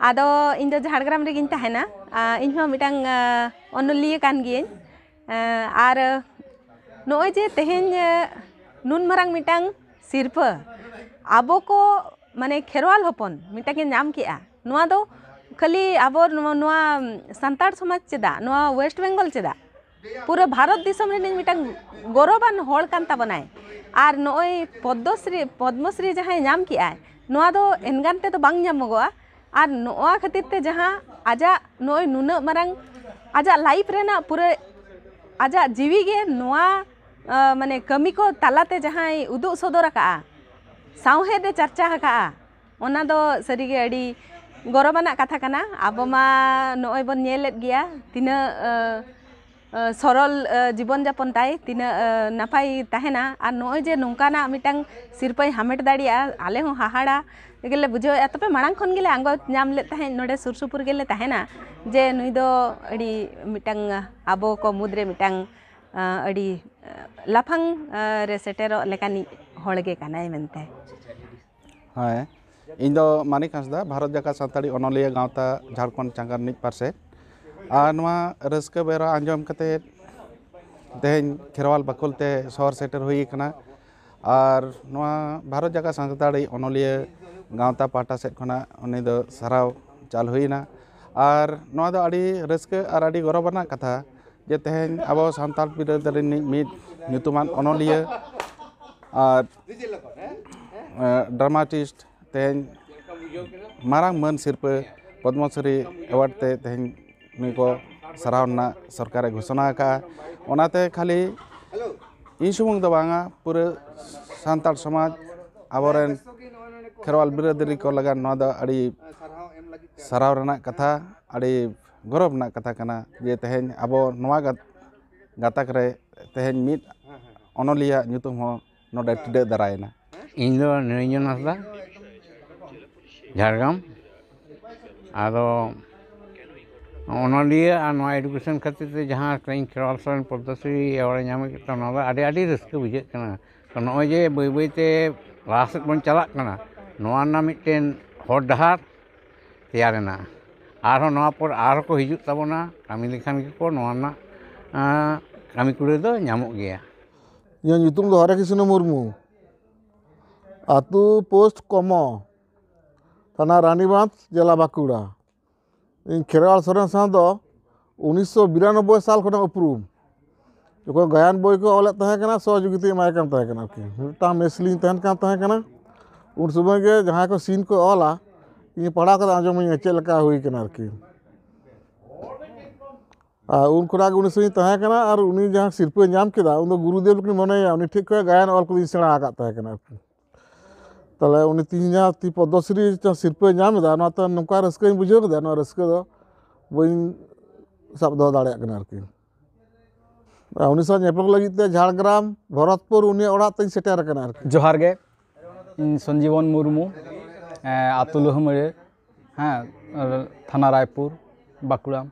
ᱟᱫᱚ ᱤᱧ ᱫᱚ ᱡᱷᱟᱲᱜᱨᱟᱢ ᱨᱮᱜᱮᱧ ᱛᱟᱦᱮᱱᱟ᱾ ᱟᱸ, ᱤᱧ ᱦᱚᱸ ᱢᱤᱫᱴᱟᱝ, ᱟᱸ, ᱚᱱᱚᱞᱤᱭᱟᱹ ᱠᱟᱱ ᱜᱤᱭᱟᱹᱧ᱾ ᱟᱸ, ᱟᱨ ᱱᱚᱜᱼᱚᱭ ᱡᱮ ᱛᱮᱦᱮᱧ, ᱟᱸ, ᱱᱩᱱ ᱢᱟᱨᱟᱝ ᱢᱤᱫᱴᱟᱝ ᱥᱤᱨᱯᱟᱹ ᱟᱵᱚ ᱠᱚ, ᱢᱟᱱᱮ, ᱠᱷᱮᱨᱣᱟᱞ ᱦᱚᱯᱚᱱ ᱢᱤᱫᱴᱟᱝ ᱮ ᱧᱟᱢ ᱠᱮᱜᱼᱟ, ᱱᱚᱣᱟ ᱫᱚ ᱠᱷᱟᱹᱞᱤ ᱟᱵᱚ ᱱᱚᱣᱟ, ᱱᱚᱣᱟ ᱥᱟᱱᱛᱟᱲ ᱥᱚᱢᱟᱡᱽ ᱪᱮᱫᱟᱜ, ᱱᱚᱣᱟ ᱳᱭᱮᱥᱴ ᱵᱮᱝᱜᱚᱞ ᱪᱮᱫᱟᱜ, ᱯᱩᱨᱟᱹ ᱵᱷᱟᱨᱚᱛ ᱫᱤᱥᱚᱢ ᱨᱤᱱᱤᱡ ᱢᱤᱫᱴᱟᱝ ᱜᱚᱨᱚᱵᱟᱱ ᱦᱚᱲ ᱠᱟᱱ ᱛᱟᱵᱚᱱᱟᱭ᱾ ᱟᱨ ᱱᱚᱜᱼᱚᱭ ᱯᱚᱫᱽᱢᱚᱥᱨᱤ, ᱯᱚᱫᱽᱢᱚᱥᱨᱤ ᱡᱟᱦᱟᱸᱭ ᱧᱟᱢ ᱠᱮᱜᱼᱟᱭ, ᱱᱚᱣᱟ ᱫᱚ ᱮᱱᱜᱟᱱ ᱛᱮᱫᱚ ᱵᱟᱝ ᱧᱟᱢᱚᱜᱚᱜᱼᱟ᱾ ᱟᱨ ᱱᱚᱣᱟ ᱠᱷᱟᱹᱛᱤᱨ ᱛᱮ ᱡᱟᱦᱟᱸ ᱟᱡᱟᱜ ᱱᱚᱜᱼᱚᱭ ᱱᱩᱱᱟᱹᱜ ᱢᱟᱨᱟᱝ ᱟᱡᱟᱜ ᱞᱟᱭᱤᱯᱷ ᱨᱮᱱᱟᱜ ᱯᱩᱨᱟᱹ ᱟᱡᱟᱜ ᱡᱤᱣᱤ ᱜᱮ ᱱᱚᱣᱟ, ᱟᱸ, ᱢᱟᱱᱮ, ᱠᱟᱹᱢᱤ ᱠᱚ ᱛᱟᱞᱟᱛᱮ ᱡᱟᱦᱟᱸᱭ ᱩᱫᱩᱜ ᱥᱚᱫᱚᱨ ᱟᱠᱟᱜᱼᱟ, ᱥᱟᱶᱦᱮᱫ ᱮ ᱪᱟᱨᱪᱟ ᱟᱠᱟᱜᱼᱟ, ᱚᱱᱟ ᱫᱚ ᱥᱟᱹᱨᱤᱜᱮ ᱟᱹᱰᱤ ᱜᱚᱨᱚᱵᱟᱱᱟᱜ ᱠᱟᱛᱷᱟ ᱠᱟᱱᱟ᱾ ᱟᱵᱚ ᱢᱟ ᱱᱚᱜᱼᱚᱭ ᱵᱚᱱ ᱧᱮᱞᱮᱫ ᱜᱮᱭᱟ ᱛᱤᱱᱟᱹᱜ, ᱟᱸ, ᱟᱸ, ᱥᱚᱨᱚᱞ, ᱟᱸ, ᱡᱤᱵᱚᱱ ᱡᱟᱯᱚᱱ ᱛᱟᱭ, ᱛᱤᱱᱟᱹᱜ, ᱟᱸ, ᱱᱟᱯᱟᱭ ᱛᱟᱦᱮᱱᱟ᱾ ᱟᱨ ᱱᱚᱜᱼᱚᱭ ᱡᱮ ᱱᱚᱝᱠᱟᱱᱟᱜ ᱢᱤᱫᱴᱟᱝ ᱥᱤᱨᱯᱟᱹᱭ ᱦᱟᱢᱮᱴ ᱫᱟᱲᱮᱭᱟᱜᱼᱟ, ᱟᱞᱮ ᱦᱚᱸ ᱦᱟᱦᱟᱲᱟ ᱜᱮᱞᱮ ᱵᱩᱡᱷᱟᱹᱣᱮᱫᱼᱟ᱾ ᱛᱚᱵᱮ ᱢᱟᱲᱟᱝ ᱠᱷᱚᱱ ᱜᱮᱞᱮ ᱟᱸᱜᱚᱪ ᱧᱟᱢ ᱞᱮᱫ ᱛᱟᱦᱮᱸᱫ, ᱱᱚᱰᱮ ᱥᱩᱨ ᱥᱩᱯᱩᱨ ᱜᱮᱞᱮ ᱛᱟᱦᱮᱱᱟ, ᱡᱮ ᱱᱩᱭ ᱫᱚ ᱟᱹᱰᱤ ᱢᱤᱫᱴᱟᱝ ᱟᱵᱚ ᱠᱚ ᱢᱩᱫᱽᱨᱮ ᱢᱤᱫᱴᱟᱝ, ᱟᱸ, ᱟᱹᱰᱤ, ᱟᱸ, ᱞᱟᱯᱷᱟᱝ, ᱟᱸ, ᱨᱮ ᱥᱮᱴᱮᱨᱚᱜ ᱞᱮᱠᱟᱱᱤᱡ ᱦᱚᱲ ᱜᱮ ᱠᱟᱱᱟᱭ ᱢᱮᱱᱛᱮ᱾ ᱦᱳᱭ, ᱤᱧ ᱫᱚ ᱢᱟᱱᱤᱠ ᱦᱟᱸᱥᱫᱟ, ᱵᱷᱟᱨᱚᱛ ᱡᱟᱠᱟᱛ ᱥᱟᱱᱛᱟᱲᱤ ᱚᱱᱚᱞᱤᱭᱟᱹ ᱜᱟᱶᱛᱟ ᱡᱷᱟᱲᱠᱷᱚᱸᱰ ᱪᱟᱸᱜᱟ ᱨᱤᱱᱤᱡ ᱯᱟᱨᱥᱮᱛ᱾ ᱟᱨ ᱱᱚᱣᱟ ᱨᱟᱹᱥᱠᱟᱹ ᱵᱮᱣᱨᱟ ᱟᱸᱡᱚᱢ ᱠᱟᱛᱮ ᱛᱮᱦᱮᱧ ᱠᱷᱮᱨᱣᱟᱞ ᱵᱟᱠᱷᱳᱞ ᱛᱮ ᱥᱚᱦᱚᱨ ᱥᱮᱴᱮᱨ ᱦᱩᱭ ᱟᱠᱟᱱᱟ᱾ ᱟᱨ ᱱᱚᱣᱟ ᱵᱷᱟᱨᱚᱛ ᱡᱟᱠᱟᱛ ᱥᱟᱱᱛᱟᱲᱤ ᱚᱱᱚᱞᱤᱭᱟᱹ ᱜᱟᱶᱛᱟ ᱯᱟᱦᱴᱟ ᱥᱮᱫ ᱠᱷᱚᱱᱟᱜ ᱩᱱᱤ ᱫᱚ ᱥᱟᱨᱦᱟᱣ ᱪᱟᱞ ᱦᱩᱭᱮᱱᱟ᱾ ᱟᱨ ᱱᱚᱣᱟ ᱫᱚ ᱟᱹᱰᱤ ᱨᱟᱹᱥᱠᱟᱹ ᱟᱨ ᱟᱹᱰᱤ ᱜᱚᱨᱚᱵᱽ ᱟᱱᱟᱜ ᱠᱟᱛᱷᱟ ᱡᱮ ᱛᱮᱦᱮᱧ ᱟᱵᱚ ᱥᱟᱱᱛᱟᱲ ᱵᱤᱨᱟᱹᱫᱟᱹᱞᱤ ᱨᱤᱱᱤᱡ ᱢᱤᱫ ᱧᱩᱛᱩᱢᱟᱱ ᱚᱱᱚᱞᱤᱭᱟᱹ ᱟᱨ ᱰᱨᱟᱢᱟᱴᱤᱥᱴ ᱛᱮᱦᱮᱧ ᱢᱟᱨᱟᱝ ᱢᱟᱹᱱ ᱥᱤᱨᱯᱟᱹ ᱯᱚᱫᱽᱢᱚᱥᱨᱤ ᱮᱣᱟᱨᱰ ᱛᱮ ᱛᱮᱦᱮᱧ ᱱᱩᱭ ᱠᱚ ᱥᱟᱨᱦᱟᱣ ᱨᱮᱱᱟᱜ ᱥᱚᱨᱠᱟᱨᱮ ᱜᱷᱳᱥᱚᱱᱟ ᱟᱠᱟᱫᱼᱟ᱾ ᱚᱱᱟᱛᱮ ᱠᱷᱟᱹᱞᱤ ᱤᱧ ᱥᱩᱢᱩᱝ ᱫᱚ ᱵᱟᱝᱟ, ᱯᱩᱨᱟᱹ ᱥᱟᱱᱛᱟᱲ ᱥᱚᱢᱟᱡᱽ ᱟᱵᱚᱨᱮᱱ ᱠᱷᱮᱨᱣᱟᱞ ᱵᱤᱨᱟᱹᱫᱟᱹᱞᱤ ᱠᱚ ᱞᱟᱹᱜᱤᱫ ᱱᱚᱣᱟ ᱫᱚ ᱟᱹᱰᱤ ᱥᱟᱨᱦᱟᱣ ᱨᱮᱱᱟᱜ ᱠᱟᱛᱷᱟ, ᱟᱹᱰᱤ ᱜᱚᱨᱚᱵᱽ ᱨᱮᱱᱟᱜ ᱠᱟᱛᱷᱟ ᱠᱟᱱᱟ ᱡᱮ ᱛᱮᱦᱮᱧ ᱟᱵᱚ ᱱᱚᱣᱟ ᱜᱟᱛ- ᱜᱟᱛᱟᱠ ᱨᱮ ᱛᱮᱦᱮᱧ ᱢᱤᱫ ᱚᱱᱚᱞᱤᱭᱟᱹ ᱧᱩᱛᱩᱢ ᱦᱚᱸ ᱱᱚᱰᱮ ᱴᱤᱰᱟᱹᱜ ᱫᱟᱨᱟᱭᱮᱱᱟ᱾ ᱤᱧ ᱫᱚ ᱱᱤᱨᱚᱧᱡᱚᱱ ᱦᱟᱸᱥᱫᱟ, ᱡᱷᱟᱲᱜᱨᱟᱢ᱾ ᱟᱫᱚ ᱚᱱᱚᱞᱤᱭᱟᱹ ᱟᱨ ᱱᱚᱣᱟ ᱮᱰᱩᱠᱮᱥᱚᱱ ᱠᱷᱟᱹᱛᱤᱨ ᱛᱮ ᱡᱟᱦᱟᱸ ᱛᱮᱦᱮᱧ ᱠᱷᱮᱨᱣᱟᱞ ᱥᱚᱨᱮᱱ ᱯᱚᱫᱽᱢᱚᱥᱨᱤ ᱮᱣᱟᱨᱰ ᱮ ᱧᱟᱢ ᱠᱮᱫ ᱛᱟᱵᱚᱱᱟ, ᱱᱚᱣᱟ ᱫᱚ ᱟᱹᱰᱤ, ᱟᱹᱰᱤ ᱨᱟᱹᱥᱠᱟᱹ ᱵᱩᱡᱷᱟᱹᱜ ᱠᱟᱱᱟ᱾ ᱛᱚ, ᱱᱚᱜᱼᱚᱭ ᱡᱮ ᱵᱟᱹᱭ ᱵᱟᱹᱭ ᱛᱮ ᱞᱟᱦᱟ ᱥᱮᱫ ᱵᱚᱱ ᱪᱟᱞᱟᱜ ᱠᱟᱱᱟ, ᱱᱚᱣᱟ ᱨᱮᱱᱟᱜ ᱢᱤᱫᱴᱮᱱ ᱦᱚᱨ ᱰᱟᱦᱟᱨ ᱛᱮᱭᱟᱨ ᱮᱱᱟ᱾ ᱟᱨᱦᱚᱸ ᱱᱚᱣᱟ ᱯᱚᱨ ᱟᱨᱦᱚᱸ ᱠᱚ ᱦᱤᱡᱩᱜ ᱛᱟᱵᱚᱱᱟ, ᱠᱟᱹᱢᱤ ᱞᱮᱠᱷᱟᱱ ᱜᱮᱠᱚ ᱱᱚᱣᱟ ᱨᱮᱱᱟᱜ, ᱟᱸ, ᱠᱟᱹᱢᱤ ᱠᱩᱲᱟᱹᱭ ᱫᱚ ᱧᱟᱢᱚᱜ ᱜᱮᱭᱟ᱾ ᱤᱧᱟᱹᱜ ᱧᱩᱛᱩᱢ ᱫᱚ ᱦᱚᱨᱮ ᱠᱨᱤᱥᱱᱚ ᱢᱩᱨᱢᱩ, ᱟᱹᱛᱩ ᱯᱳᱥᱴ ᱠᱚᱢᱚ, ᱛᱷᱟᱱᱟ ᱨᱟᱱᱤᱵᱟᱸᱫᱷ, ᱡᱮᱞᱟ ᱵᱟᱸᱠᱩᱲᱟ᱾ ᱤᱧ ᱠᱷᱮᱨᱣᱟᱞ ᱥᱚᱨᱮᱱ ᱥᱟᱶ ᱫᱚ ᱩᱱᱤᱥᱥᱚ ᱵᱤᱨᱟᱱᱚᱵᱵᱳᱭ ᱥᱟᱞ ᱠᱷᱚᱱᱟᱜ ᱩᱯᱨᱩᱢ᱾ ᱡᱚᱠᱷᱚᱱ ᱜᱟᱭᱟᱱ ᱵᱳᱭ ᱠᱚ ᱚᱞᱮᱫ ᱛᱟᱦᱮᱸ ᱠᱟᱱᱟ, ᱥᱚᱦᱚᱡᱳᱜᱤᱛᱟᱧ ᱮᱢᱟᱭ ᱠᱟᱱ ᱛᱟᱦᱮᱸ ᱠᱟᱱᱟ ᱟᱨᱠᱤ᱾ ᱢᱤᱫᱴᱟᱝ ᱢᱮᱥ ᱨᱮᱞᱤᱧ ᱛᱟᱦᱮᱱ ᱠᱟᱱ ᱛᱟᱦᱮᱸ ᱠᱟᱱᱟ᱾ ᱩᱱ ᱥᱚᱢᱚᱭ ᱜᱮ ᱡᱟᱦᱟᱸᱭ ᱠᱚ ᱥᱤᱱ ᱠᱚ ᱚᱞᱟ, ᱤᱧ ᱯᱟᱲᱦᱟᱣ ᱠᱟᱛᱮ ᱟᱸᱡᱚᱢᱟᱹᱧ ᱪᱮᱫ ᱞᱮᱠᱟ ᱦᱩᱭ ᱠᱟᱱᱟ ᱟᱨᱠᱤ᱾ ᱟᱨ ᱩᱱ ᱠᱷᱚᱱᱟᱜ ᱜᱮ ᱩᱱᱤ ᱥᱟᱶ ᱤᱧ ᱛᱟᱦᱮᱸ ᱠᱟᱱᱟ᱾ ᱟᱨ ᱩᱱᱤ ᱡᱟᱦᱟᱸ ᱥᱤᱨᱯᱟᱹᱭ ᱧᱟᱢ ᱠᱮᱫᱟ, ᱩᱱ ᱫᱚ ᱜᱩᱨᱩᱫᱮᱵ ᱞᱮᱠᱟᱧ ᱢᱚᱱᱮᱭᱟ, ᱩᱱᱤ ᱴᱷᱮᱱ ᱠᱷᱚᱱ ᱜᱟᱭᱟᱱ ᱚᱞ ᱠᱚᱫᱚᱧ ᱥᱮᱬᱟ ᱟᱠᱟᱫ ᱛᱟᱦᱮᱸ ᱠᱟᱱᱟ ᱟᱨᱠᱤ᱾ ᱛᱟᱦᱞᱮ ᱩᱱᱤ ᱛᱮᱦᱤᱧ ᱡᱟᱦᱟᱸ ᱛᱤ ᱯᱚᱫᱽᱢᱚᱥᱨᱤ ᱡᱟᱦᱟᱸ ᱥᱤᱨᱯᱟᱹᱭ ᱧᱟᱢ ᱮᱫᱟ, ᱱᱚᱣᱟ ᱛᱮ ᱱᱚᱝᱠᱟ ᱨᱟᱹᱥᱠᱟᱹᱧ ᱵᱩᱡᱷᱟᱹᱣ ᱠᱮᱫᱟ, ᱱᱚᱣᱟ ᱨᱟᱹᱥᱠᱟᱹ ᱫᱚ ᱵᱟᱹᱧ ᱥᱟᱵ ᱫᱚᱦᱚ ᱫᱟᱲᱮᱭᱟᱜ ᱠᱟᱱᱟ ᱟᱨᱠᱤ᱾ ᱟᱨ ᱩᱱᱤ ᱥᱟᱶ ᱧᱟᱯᱟᱢ ᱞᱟᱹᱜᱤᱫ ᱛᱮ ᱡᱷᱟᱲᱜᱨᱟᱢ ᱵᱷᱚᱨᱚᱛᱯᱩᱨ ᱩᱱᱤᱭᱟᱜ ᱚᱲᱟᱜ ᱛᱮᱧ ᱥᱮᱴᱮᱨ ᱟᱠᱟᱱᱟ ᱟᱨᱠᱤ᱾ ᱡᱚᱦᱟᱨ ᱜᱮ, ᱤᱧ ᱥᱚᱧᱡᱤᱵᱚᱱ ᱢᱩᱨᱢᱩ, ᱮᱸ, ᱟᱹᱛᱩ ᱞᱩᱦᱩᱢᱟᱹᱲᱤᱭᱟᱹ, ᱦᱮᱸ, ᱟᱨ ᱛᱷᱟᱱᱟ ᱨᱟᱭᱯᱩᱨ, ᱵᱟᱸᱠᱩᱲᱟ᱾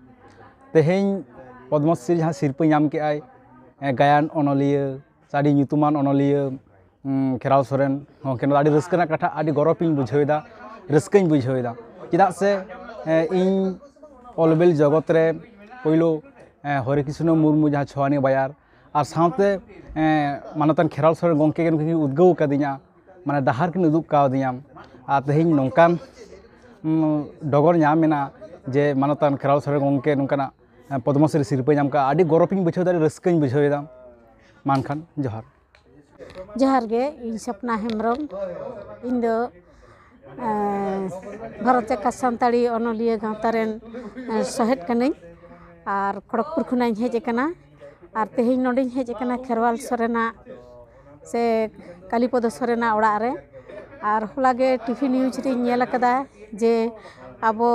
ᱛᱮᱦᱮᱧ ᱯᱚᱫᱽᱢᱚᱥᱨᱤ ᱡᱟᱦᱟᱸ ᱥᱤᱨᱯᱟᱹ ᱧᱟᱢ ᱠᱮᱜᱼᱟᱭ, ᱮᱸ, ᱜᱟᱭᱟᱱ ᱚᱱᱚᱞᱤᱭᱟᱹ, ᱥᱮ ᱟᱹᱰᱤ ᱧᱩᱛᱩᱢᱟᱱ ᱚᱱᱚᱞᱤᱭᱟᱹ, ᱠᱷᱮᱨᱣᱟᱞ ᱥᱚᱨᱮᱱ ᱜᱚᱢᱠᱮ, ᱱᱚᱣᱟ ᱫᱚ ᱟᱹᱰᱤ ᱨᱟᱹᱥᱠᱟᱹ ᱨᱮᱱᱟᱜ ᱠᱟᱛᱷᱟ, ᱟᱹᱰᱤ ᱜᱚᱨᱚᱵᱽ ᱤᱧ ᱵᱩᱡᱷᱟᱹᱣ ᱮᱫᱟ, ᱨᱟᱹᱥᱠᱟᱹᱧ ᱵᱩᱡᱷᱟᱹᱣ ᱮᱫᱟ᱾ ᱪᱮᱫᱟᱜ ᱥᱮ ᱤᱧ ᱚᱞᱵᱮᱞ ᱡᱚᱜᱚᱛ ᱨᱮ ᱯᱳᱭᱞᱳ ᱦᱚᱨᱮ ᱠᱨᱤᱥᱱᱚ ᱢᱩᱨᱢᱩ, ᱡᱟᱦᱟᱸ ᱪᱷᱳᱣᱟᱱᱤ ᱵᱟᱭᱟᱨ, ᱟᱨ ᱥᱟᱶᱛᱮ ᱢᱟᱱᱚᱛᱟᱱ ᱠᱷᱮᱨᱣᱟᱞ ᱥᱚᱨᱮᱱ ᱜᱚᱢᱠᱮ ᱜᱮ ᱱᱩᱠᱤᱱ ᱩᱫᱽᱜᱟᱹᱣ ᱠᱟᱫᱤᱧᱟ, ᱢᱟᱱᱮ ᱰᱟᱦᱟᱨ ᱠᱤᱱ ᱩᱫᱩᱜ ᱠᱟᱣᱫᱤᱧᱟ᱾ ᱟᱨ ᱛᱮᱦᱮᱧ ᱱᱚᱝᱠᱟᱱ ᱰᱚᱜᱚᱨ ᱧᱟᱢ ᱮᱱᱟ ᱡᱮ ᱢᱟᱱᱚᱛᱟᱱ ᱠᱷᱮᱨᱣᱟᱞ ᱥᱚᱨᱮᱱ ᱜᱚᱢᱠᱮ ᱱᱚᱝᱠᱟᱱᱟᱜ ᱯᱚᱫᱽᱢᱚᱥᱨᱤ ᱥᱤᱨᱯᱟᱹ ᱧᱟᱢ ᱠᱟᱜᱼᱟ, ᱟᱹᱰᱤ ᱜᱚᱨᱚᱵᱽ ᱤᱧ ᱵᱩᱡᱷᱟᱹᱣ ᱮᱫᱟ, ᱟᱹᱰᱤ ᱨᱟᱹᱥᱠᱟᱹᱧ ᱵᱩᱡᱷᱟᱹᱣ ᱮᱫᱟ᱾ ᱢᱟ ᱮᱱᱠᱷᱟᱱ ᱡᱚᱦᱟᱨ᱾ ᱡᱚᱦᱟᱨ ᱜᱮ, ᱤᱧ ᱥᱚᱯᱱᱟ ᱦᱮᱢᱵᱨᱚᱢ᱾ ᱤᱧ ᱫᱚ ᱵᱷᱟᱨᱚᱛ ᱡᱟᱠᱟᱛ ᱥᱟᱱᱛᱟᱲᱤ ᱚᱱᱚᱞᱤᱭᱟᱹ ᱜᱟᱶᱛᱟ ᱨᱮᱱ ᱥᱚᱦᱮᱫ ᱠᱟᱹᱱᱟᱹᱧ ᱟᱨ ᱠᱷᱚᱲᱚᱜᱽᱯᱩᱨ ᱠᱷᱚᱱᱟᱜ ᱤᱧ ᱦᱮᱡ ᱟᱠᱟᱱᱟ᱾ ᱟᱨ ᱛᱮᱦᱮᱧ ᱱᱚᱰᱮᱧ ᱦᱮᱡ ᱟᱠᱟᱱᱟ ᱠᱷᱮᱨᱣᱟᱞ ᱥᱚᱨᱮᱱᱟᱜ ᱥᱮ ᱠᱟᱞᱤᱯᱚᱫᱚ ᱥᱚᱨᱮᱱᱟᱜ ᱚᱲᱟᱜ ᱨᱮ᱾ ᱟᱨ ᱦᱚᱞᱟ ᱜᱮ ᱴᱤᱵᱷᱤ ᱱᱤᱭᱩᱡᱽ ᱨᱤᱧ ᱧᱮᱞ ᱟᱠᱟᱫᱟ ᱡᱮ ᱟᱵᱚ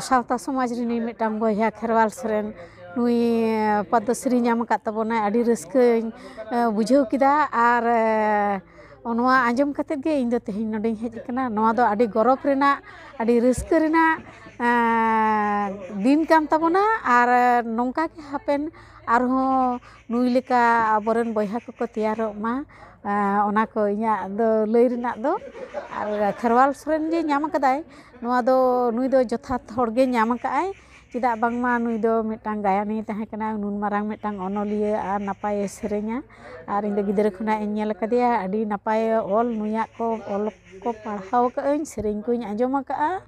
ᱥᱟᱶᱛᱟ ᱥᱚᱢᱟᱡᱽ ᱨᱤᱱᱤᱡ ᱢᱤᱫᱴᱟᱝ ᱵᱚᱭᱦᱟ ᱠᱷᱮᱨᱣᱟᱞ ᱥᱚᱨᱮᱱ ᱱᱩᱭ ᱯᱚᱫᱽᱢᱚᱥᱨᱤ ᱧᱟᱢ ᱟᱠᱟᱫ ᱛᱟᱵᱚᱱᱟᱭ᱾ ᱟᱹᱰᱤ ᱨᱟᱹᱥᱠᱟᱹᱧ ᱵᱩᱡᱷᱟᱹᱣ ᱠᱮᱫᱟ᱾ ᱟᱨ ᱱᱚᱣᱟ ᱟᱸᱡᱚᱢ ᱠᱟᱛᱮᱫ ᱜᱮ ᱤᱧ ᱫᱚ ᱛᱮᱦᱮᱧ ᱱᱚᱰᱮᱧ ᱦᱮᱡ ᱟᱠᱟᱱᱟ᱾ ᱱᱚᱣᱟ ᱫᱚ ᱟᱹᱰᱤ ᱜᱚᱨᱚᱵᱽ ᱨᱮᱱᱟᱜ, ᱟᱹᱰᱤ ᱨᱟᱹᱥᱠᱟᱹ ᱨᱮᱱᱟᱜ ᱫᱤᱱ ᱠᱟᱱ ᱛᱟᱵᱚᱱᱟ᱾ ᱟᱨ ᱱᱚᱝᱠᱟ ᱜᱮ ᱦᱟᱯᱮᱱ ᱟᱨᱦᱚᱸ ᱱᱩᱭ ᱞᱮᱠᱟ ᱟᱵᱚᱨᱮᱱ ᱵᱚᱭᱦᱟ ᱠᱚᱠᱚ ᱛᱮᱭᱟᱨᱚᱜ ᱢᱟ᱾ ᱚᱱᱟ ᱠᱚ ᱤᱧᱟᱹᱜ ᱫᱚ ᱞᱟᱹᱭ ᱨᱮᱱᱟᱜ ᱫᱚ᱾ ᱟᱨ ᱠᱷᱮᱨᱣᱟᱞ ᱥᱚᱨᱮᱱ ᱡᱮ ᱧᱟᱢ ᱟᱠᱟᱫᱟᱭ, ᱱᱚᱣᱟ ᱫᱚ, ᱱᱩᱭ ᱫᱚ ᱡᱚᱛᱷᱟᱛ ᱦᱚᱲ ᱜᱮ ᱧᱟᱢ ᱟᱠᱟᱫᱟᱭ᱾ ᱪᱮᱫᱟᱜ ᱵᱟᱝᱢᱟ ᱱᱩᱭ ᱫᱚ ᱢᱤᱫᱴᱟᱝ ᱜᱟᱭᱟᱱᱤᱭ ᱛᱟᱦᱮᱸ ᱠᱟᱱᱟ, ᱱᱩᱱ ᱢᱟᱨᱟᱝ ᱢᱤᱫᱴᱟᱝ ᱚᱱᱚᱞᱤᱭᱟᱹ ᱟᱨ ᱱᱟᱯᱟᱭᱮ ᱥᱮᱨᱮᱧᱟ᱾ ᱟᱨ ᱤᱧ ᱫᱚ ᱜᱤᱫᱽᱨᱟᱹ ᱠᱷᱚᱱᱟᱜ ᱤᱧ ᱧᱮᱞ ᱟᱠᱟᱫᱮᱭᱟ, ᱟᱹᱰᱤ ᱱᱟᱯᱟᱭᱮ ᱚᱞ, ᱱᱩᱭᱟᱜ ᱠᱚ ᱚᱞ ᱠᱚ ᱯᱟᱲᱦᱟᱣ ᱟᱠᱟᱫᱟᱹᱧ, ᱥᱮᱨᱮᱧ ᱠᱚᱧ ᱟᱸᱡᱚᱢ ᱟᱠᱟᱫᱼᱟ,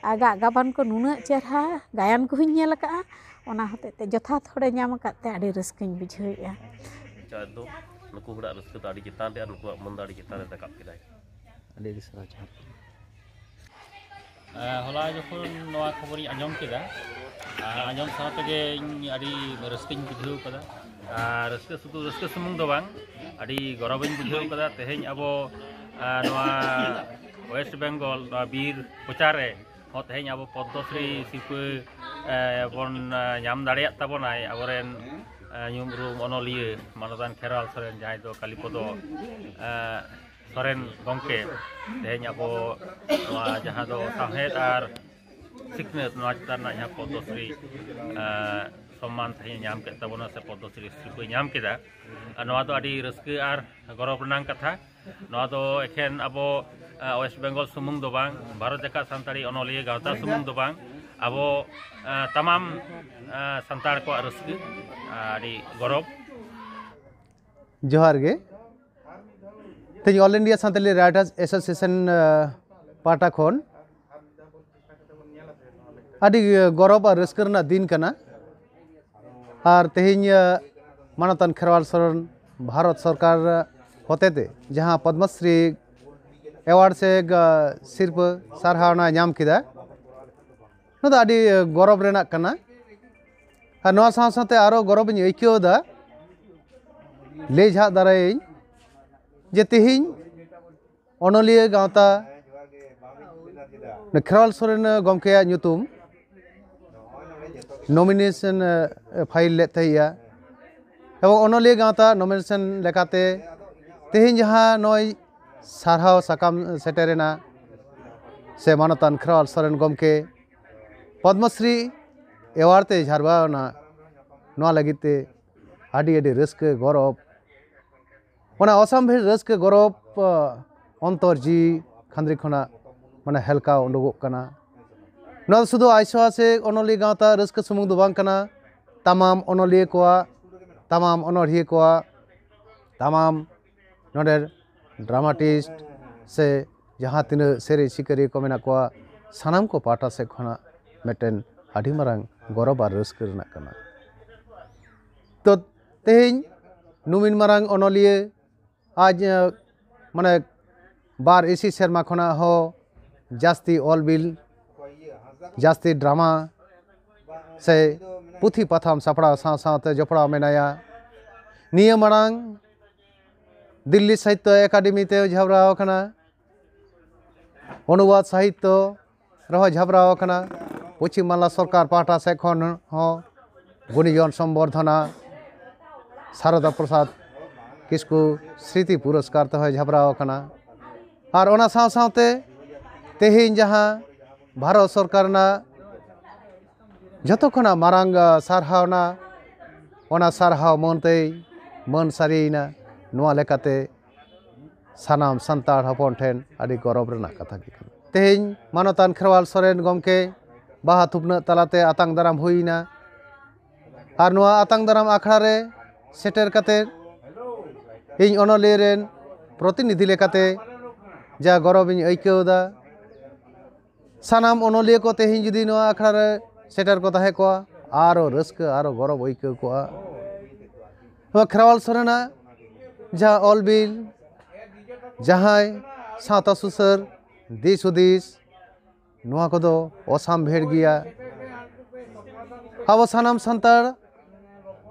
ᱟᱡᱟᱜ ᱜᱟᱵᱟᱱ ᱠᱚ ᱱᱩᱱᱟᱹᱜ ᱪᱮᱦᱨᱟ, ᱜᱟᱭᱟᱱ ᱠᱚᱦᱚᱸᱧ ᱧᱮᱞ ᱟᱠᱟᱫᱼᱟ᱾ ᱚᱱᱟ ᱦᱚᱛᱮᱡ ᱛᱮ ᱡᱚᱛᱷᱟᱛ ᱦᱚᱲᱮ ᱧᱟᱢ ᱟᱠᱟᱫ ᱛᱮ ᱟᱹᱰᱤ ᱨᱟᱹᱥᱠᱟᱹᱧ ᱵᱩᱡᱷᱟᱹᱣᱮᱫᱼᱟ᱾ ᱪᱟᱸᱫ ᱫᱚ ᱱᱩᱠᱩ ᱦᱚᱲᱟᱜ ᱨᱟᱹᱥᱠᱟᱹ ᱫᱚ ᱟᱹᱰᱤ ᱪᱮᱛᱟᱱ ᱨᱮ ᱟᱨ ᱱᱩᱠᱩᱣᱟᱜ ᱢᱚᱱ ᱫᱚ ᱟᱹᱰᱤ ᱪᱮᱛᱟᱱ ᱨᱮ ᱨᱟᱠᱟᱵ ᱠᱮᱫᱟᱭ᱾ ᱟᱹᱰᱤ ᱟᱹᱰᱤ ᱥᱟᱨᱦᱟᱣ, ᱡᱚᱦᱟᱨ᱾ ᱦᱚᱞᱟ ᱡᱚᱠᱷᱚᱱ ᱱᱚᱣᱟ ᱠᱷᱚᱵᱚᱨᱤᱧ ᱟᱸᱡᱚᱢ ᱠᱮᱫᱟ, ᱟᱸᱡᱚᱢ ᱥᱟᱶ ᱛᱮᱜᱮ ᱤᱧ ᱟᱹᱰᱤ ᱨᱟᱹᱥᱠᱟᱹᱧ ᱵᱩᱡᱷᱟᱹᱣ ᱠᱟᱫᱟ᱾ ᱟᱨ ᱨᱟᱹᱥᱠᱟᱹ ᱥᱩᱫᱷᱩ ᱨᱟᱹᱥᱠᱟᱹ ᱥᱩᱢᱩᱝ ᱫᱚ ᱵᱟᱝ, ᱟᱹᱰᱤ ᱜᱚᱨᱚᱵᱤᱧ ᱵᱩᱡᱷᱟᱹᱣ ᱠᱟᱫᱟ᱾ ᱛᱮᱦᱮᱧ ᱟᱵᱚ ᱱᱚᱣᱟ ᱳᱭᱮᱥᱴ ᱵᱮᱝᱜᱚᱞ, ᱱᱚᱣᱟ ᱵᱤᱨ ᱠᱚᱪᱟ ᱨᱮ ᱦᱚᱸ ᱛᱮᱦᱮᱧ ᱟᱵᱚ ᱯᱚᱫᱽᱢᱚᱥᱨᱤ ᱥᱤᱨᱯᱟᱹ ᱵᱚᱱ ᱧᱟᱢ ᱫᱟᱲᱮᱭᱟᱜ ᱛᱟᱵᱚᱱᱟᱭ ᱟᱵᱚᱨᱮᱱ ᱧᱩᱢ ᱩᱨᱩᱢ ᱚᱱᱚᱞᱤᱭᱟᱹ ᱢᱟᱱᱚᱛᱟᱱ ᱠᱷᱮᱨᱣᱟᱞ ᱥᱚᱨᱮᱱ, ᱡᱟᱦᱟᱸᱭ ᱫᱚ ᱠᱟᱞᱤᱯᱚᱫᱚ ᱥᱚᱨᱮᱱ ᱜᱚᱢᱠᱮ᱾ ᱛᱮᱦᱮᱧ ᱟᱵᱚ ᱱᱚᱣᱟ ᱡᱟᱦᱟᱸ ᱫᱚ ᱥᱟᱶᱦᱮᱫ ᱟᱨ ᱥᱤᱠᱷᱱᱟᱹᱛ, ᱱᱚᱣᱟ ᱪᱮᱛᱟᱱ ᱨᱮᱱᱟᱜ ᱡᱟᱦᱟᱸ ᱯᱚᱫᱽᱢᱚᱥᱨᱤ ᱥᱚᱢᱢᱟᱱ ᱛᱮᱦᱮᱧ ᱧᱟᱢ ᱠᱮᱫ ᱛᱟᱵᱚᱱᱟ ᱥᱮ ᱯᱚᱫᱽᱢᱚᱥᱨᱤ ᱥᱤᱨᱯᱟᱹᱭ ᱧᱟᱢ ᱠᱮᱫᱟ᱾ ᱟᱨ ᱱᱚᱣᱟ ᱫᱚ ᱟᱹᱰᱤ ᱨᱟᱹᱥᱠᱟᱹ ᱟᱨ ᱜᱚᱨᱚᱵᱽ ᱨᱮᱱᱟᱜ ᱠᱟᱛᱷᱟ᱾ ᱱᱚᱣᱟ ᱫᱚ ᱮᱠᱷᱮᱱ ᱟᱵᱚ, ᱟ, ᱳᱭᱮᱥᱴ ᱵᱮᱝᱜᱚᱞ ᱥᱩᱢᱩᱝ ᱫᱚ ᱵᱟᱝ, ᱵᱷᱟᱨᱚᱛ ᱡᱟᱠᱟᱛ ᱥᱟᱱᱛᱟᱲᱤ ᱚᱱᱚᱞᱤᱭᱟᱹ ᱜᱟᱶᱛᱟ ᱥᱩᱢᱩᱝ ᱫᱚ ᱵᱟᱝ, ᱟᱵᱚ, ᱟ, ᱛᱟᱢᱟᱢ, ᱟ, ᱥᱟᱱᱛᱟᱲ ᱠᱚᱣᱟᱜ ᱨᱟᱹᱥᱠᱟᱹ, ᱟ, ᱟᱹᱰᱤ ᱜᱚᱨᱚᱵᱽ᱾ ᱡᱚᱦᱟᱨ ᱜᱮ᱾ ᱛᱮᱦᱮᱧ All India Santali Writers Association, ᱟ, ᱯᱟᱦᱴᱟ ᱠᱷᱚᱱ ᱟᱹᱰᱤ ᱜᱚᱨᱚᱵᱽ ᱟᱨ ᱨᱟᱹᱥᱠᱟᱹ ᱨᱮᱱᱟᱜ ᱫᱤᱱ ᱠᱟᱱᱟ᱾ ᱟᱨ ᱛᱮᱦᱮᱧ, ᱟ, ᱢᱟᱱᱚᱛᱟᱱ ᱠᱷᱮᱨᱣᱟᱞ ᱥᱚᱨᱮᱱ ᱵᱷᱟᱨᱚᱛ ᱥᱚᱨᱠᱟᱨ ᱦᱚᱛᱮᱛᱮ ᱡᱟᱦᱟᱸ ᱯᱚᱫᱽᱢᱚᱥᱨᱤ ᱮᱣᱟᱨᱰ ᱥᱮ, ᱟ, ᱥᱤᱨᱯᱟᱹ ᱥᱟᱨᱦᱟᱣᱱᱟ ᱧᱟᱢ ᱠᱮᱫᱟ, ᱱᱚᱣᱟ ᱫᱚ ᱟᱹᱰᱤ ᱜᱚᱨᱚᱵᱽ ᱨᱮᱱᱟᱜ ᱠᱟᱱᱟ᱾ ᱟᱨ ᱱᱚᱣᱟ ᱥᱟᱶ ᱥᱟᱶᱛᱮ ᱟᱨᱚ ᱜᱚᱨᱚᱵᱽ ᱤᱧ ᱟᱹᱭᱠᱟᱹᱣ ᱮᱫᱟ, ᱞᱟᱹᱭ ᱡᱷᱟᱜ ᱫᱟᱲᱮᱭᱟᱹᱧ ᱡᱮ ᱛᱮᱦᱮᱧ ᱚᱱᱚᱞᱤᱭᱟᱹ ᱜᱟᱶᱛᱟ ᱠᱷᱮᱨᱣᱟᱞ ᱥᱚᱨᱮᱱ ᱜᱚᱢᱠᱮᱭᱟᱜ ᱧᱩᱛᱩᱢ ᱱᱚᱢᱤᱱᱮᱥᱚᱱ ᱮ ᱯᱷᱟᱭᱤᱞ ᱞᱮᱫ ᱛᱟᱦᱮᱸᱫᱼᱟ᱾ ᱮᱵᱚᱝ ᱚᱱᱚᱞᱤᱭᱟᱹ ᱜᱟᱶᱛᱟ ᱱᱚᱢᱤᱱᱮᱥᱚᱱ ᱞᱮᱠᱟᱛᱮ ᱛᱮᱦᱮᱧ ᱡᱟᱦᱟᱸ ᱱᱚᱜᱼᱚᱭ ᱥᱟᱨᱦᱟᱣ ᱥᱟᱠᱟᱢ ᱥᱮᱴᱮᱨᱮᱱᱟ ᱥᱮ ᱢᱟᱱᱚᱛᱟᱱ ᱠᱷᱮᱨᱣᱟᱞ ᱥᱚᱨᱮᱱ ᱜᱚᱢᱠᱮ ᱯᱚᱫᱽᱢᱚᱥᱨᱤ ᱮᱣᱟᱨᱰ ᱛᱮ ᱡᱷᱟᱨᱣᱟᱣ ᱮᱱᱟ, ᱱᱚᱣᱟ ᱞᱟᱹᱜᱤᱫ ᱛᱮ ᱟᱹᱰᱤ ᱟᱹᱰᱤ ᱨᱟᱹᱥᱠᱟᱹ ᱜᱚᱨᱚᱵᱽ᱾ ᱚᱱᱟ ᱚᱥᱟᱢᱵᱷᱮᱲ ᱨᱟᱹᱥᱠᱟᱹ ᱜᱚᱨᱚᱵᱽ, ᱟ, ᱚᱱᱛᱚᱨ ᱡᱤᱣᱤ ᱠᱷᱟᱸᱫᱽᱨᱤ ᱠᱷᱚᱱᱟᱜ ᱢᱟᱱᱮ ᱦᱮᱞᱠᱟᱣ ᱩᱰᱩᱠᱚᱜ ᱠᱟᱱᱟ᱾ ᱱᱚᱣᱟ ᱫᱚ ᱥᱩᱫᱷᱩ ᱟᱭᱥᱳ ᱟᱥᱮ ᱚᱱᱚᱞᱤᱭᱟᱹ ᱜᱟᱶᱛᱟ ᱨᱟᱹᱥᱠᱟᱹ ᱥᱩᱢᱩᱝ ᱫᱚ ᱵᱟᱝ ᱠᱟᱱᱟ, ᱛᱟᱢᱟᱢ ᱚᱱᱚᱞᱤᱭᱟᱹ ᱠᱚᱣᱟᱜ, ᱛᱟᱢᱟᱢ ᱚᱱᱚᱲᱦᱤᱭᱟᱹ ᱠᱚᱣᱟᱜ, ᱛᱟᱢᱟᱢ ᱱᱚᱰᱮ ᱰᱨᱟᱢᱟᱴᱤᱥᱴ ᱥᱮ ᱡᱟᱦᱟᱸ ᱛᱤᱱᱟᱹᱜ ᱥᱮᱨᱮᱧ ᱥᱤᱠᱟᱹᱨᱤᱭᱟᱹ ᱠᱚ ᱢᱮᱱᱟᱜ ᱠᱚᱣᱟ, ᱥᱟᱱᱟᱢ ᱠᱚ ᱯᱟᱦᱴᱟ ᱥᱮᱫ ᱠᱷᱚᱱᱟᱜ ᱢᱤᱫᱴᱮᱱ ᱟᱹᱰᱤ ᱢᱟᱨᱟᱝ ᱜᱚᱨᱚᱵᱽ ᱟᱨ ᱨᱟᱹᱥᱠᱟᱹ ᱨᱮᱱᱟᱜ ᱠᱟᱱᱟ᱾ ᱛᱚ ᱛᱮᱦᱮᱧ ᱱᱩᱢᱤᱱ ᱢᱟᱨᱟᱝ ᱚᱱᱚᱞᱤᱭᱟᱹ ᱟᱡ, ᱮ, ᱢᱟᱱᱮ ᱵᱟᱨ ᱤᱥᱤ ᱥᱮᱨᱢᱟ ᱠᱷᱚᱱᱟᱜ ᱦᱚᱸ ᱡᱟᱹᱥᱛᱤ ᱚᱞ ᱵᱤᱞ, ᱡᱟᱹᱥᱛᱤ ᱰᱨᱟᱢᱟ ᱥᱮ ᱯᱩᱛᱷᱤ ᱯᱟᱛᱷᱟᱢ ᱥᱟᱯᱲᱟᱣ ᱥᱟᱶ ᱥᱟᱶᱛᱮ ᱡᱚᱯᱲᱟᱣ ᱢᱮᱱᱟᱭᱟ᱾ ᱱᱤᱭᱟᱹ ᱢᱟᱲᱟᱝ ᱫᱤᱞᱞᱤ ᱥᱟᱦᱤᱛᱛᱚ ᱮᱠᱟᱰᱮᱢᱤ ᱛᱮ ᱡᱷᱟᱵᱽᱨᱟᱣ ᱟᱠᱟᱱᱟ᱾ ᱚᱱᱩᱵᱟᱫ ᱥᱟᱦᱤᱛᱛᱚ ᱨᱮᱦᱚᱸ ᱡᱷᱟᱵᱽᱨᱟᱣ ᱟᱠᱟᱱᱟ᱾ ᱯᱚᱪᱷᱤᱢ ᱵᱟᱝᱞᱟ ᱥᱚᱨᱠᱟᱨ ᱯᱟᱦᱴᱟ ᱥᱮᱫ ᱠᱷᱚᱱ ᱦᱚᱸ ᱜᱩᱱᱤᱡᱚᱱ ᱥᱚᱢᱵᱚᱨᱫᱷᱚᱱᱟ ᱥᱟᱨᱚᱫᱟ ᱯᱨᱚᱥᱟᱫᱽ ᱠᱤᱥᱠᱩ ᱥᱨᱤᱛᱤ ᱯᱩᱨᱚᱥᱠᱟᱨ ᱛᱮᱦᱚᱸᱭ ᱡᱷᱟᱵᱽᱨᱟᱣ ᱟᱠᱟᱱᱟ᱾ ᱟᱨ ᱚᱱᱟ ᱥᱟᱶ ᱥᱟᱶᱛᱮ ᱛᱮᱦᱮᱧ ᱡᱟᱦᱟᱸ ᱵᱷᱟᱨᱚᱛ ᱥᱚᱨᱠᱟᱨ ᱨᱮᱱᱟᱜ ᱡᱷᱚᱛᱚ ᱠᱷᱚᱱᱟᱜ ᱢᱟᱨᱟᱝ ᱥᱟᱨᱦᱟᱣᱱᱟ, ᱚᱱᱟ ᱥᱟᱨᱦᱟᱣ ᱢᱟᱹᱱ ᱛᱮᱭ ᱢᱟᱹᱱ ᱥᱟᱹᱨᱤᱭᱮᱱᱟ᱾ ᱱᱚᱣᱟ ᱞᱮᱠᱟᱛᱮ ᱥᱟᱱᱟᱢ ᱥᱟᱱᱛᱟᱲ ᱦᱚᱯᱚᱱ ᱴᱷᱮᱱ ᱟᱹᱰᱤ ᱜᱚᱨᱚᱵᱽ ᱨᱮᱱᱟᱜ ᱠᱟᱛᱷᱟ ᱜᱮ ᱠᱟᱱᱟ᱾ ᱛᱮᱦᱮᱧ ᱢᱟᱱᱚᱛᱟᱱ ᱠᱷᱮᱨᱣᱟᱞ ᱥᱚᱨᱮᱱ ᱜᱚᱢᱠᱮ ᱵᱟᱦᱟ ᱛᱷᱩᱯᱱᱟᱹᱜ ᱛᱟᱞᱟᱛᱮ ᱟᱛᱟᱝ ᱫᱟᱨᱟᱢ ᱦᱩᱭᱮᱱᱟ᱾ ᱟᱨ ᱱᱚᱣᱟ ᱟᱛᱟᱝ ᱫᱟᱨᱟᱢ ᱟᱠᱷᱲᱟ ᱨᱮ ᱥᱮᱴᱮᱨ ᱠᱟᱛᱮ ᱤᱧ ᱚᱱᱚᱞᱤᱭᱟᱹ ᱨᱮᱱ ᱯᱨᱚᱛᱤᱱᱤᱫᱷᱤ ᱞᱮᱠᱟᱛᱮ ᱡᱟ ᱜᱚᱨᱚᱵᱽ ᱤᱧ ᱟᱹᱭᱠᱟᱹᱣ ᱮᱫᱟ᱾ ᱥᱟᱱᱟᱢ ᱚᱱᱚᱞᱤᱭᱟᱹ ᱠᱚ ᱛᱮᱦᱮᱧ ᱡᱩᱫᱤ ᱱᱚᱣᱟ ᱟᱠᱷᱲᱟ ᱨᱮ ᱥᱮᱴᱮᱨ ᱠᱚ ᱛᱟᱦᱮᱸ ᱠᱚᱜᱼᱟ, ᱟᱨᱚ ᱨᱟᱹᱥᱠᱟᱹ, ᱟᱨᱚ ᱜᱚᱨᱚᱵᱽ ᱟᱹᱭᱠᱟᱹᱣ ᱠᱚᱜᱼᱟ᱾ ᱱᱚᱣᱟ ᱠᱷᱮᱨᱣᱟᱞ ᱥᱚᱨᱮᱱᱟᱜ ᱡᱟᱦᱟᱸ ᱚᱞ ᱵᱤᱞ, ᱡᱟᱦᱟᱸᱭ ᱥᱟᱶᱛᱟ ᱥᱩᱥᱟᱹᱨ, ᱫᱤᱥ ᱦᱩᱫᱤᱥ, ᱱᱚᱣᱟ ᱠᱚᱫᱚ ᱚᱥᱟᱢᱵᱷᱮᱲ ᱜᱮᱭᱟ᱾ ᱟᱵᱚ ᱥᱟᱱᱟᱢ ᱥᱟᱱᱛᱟᱲ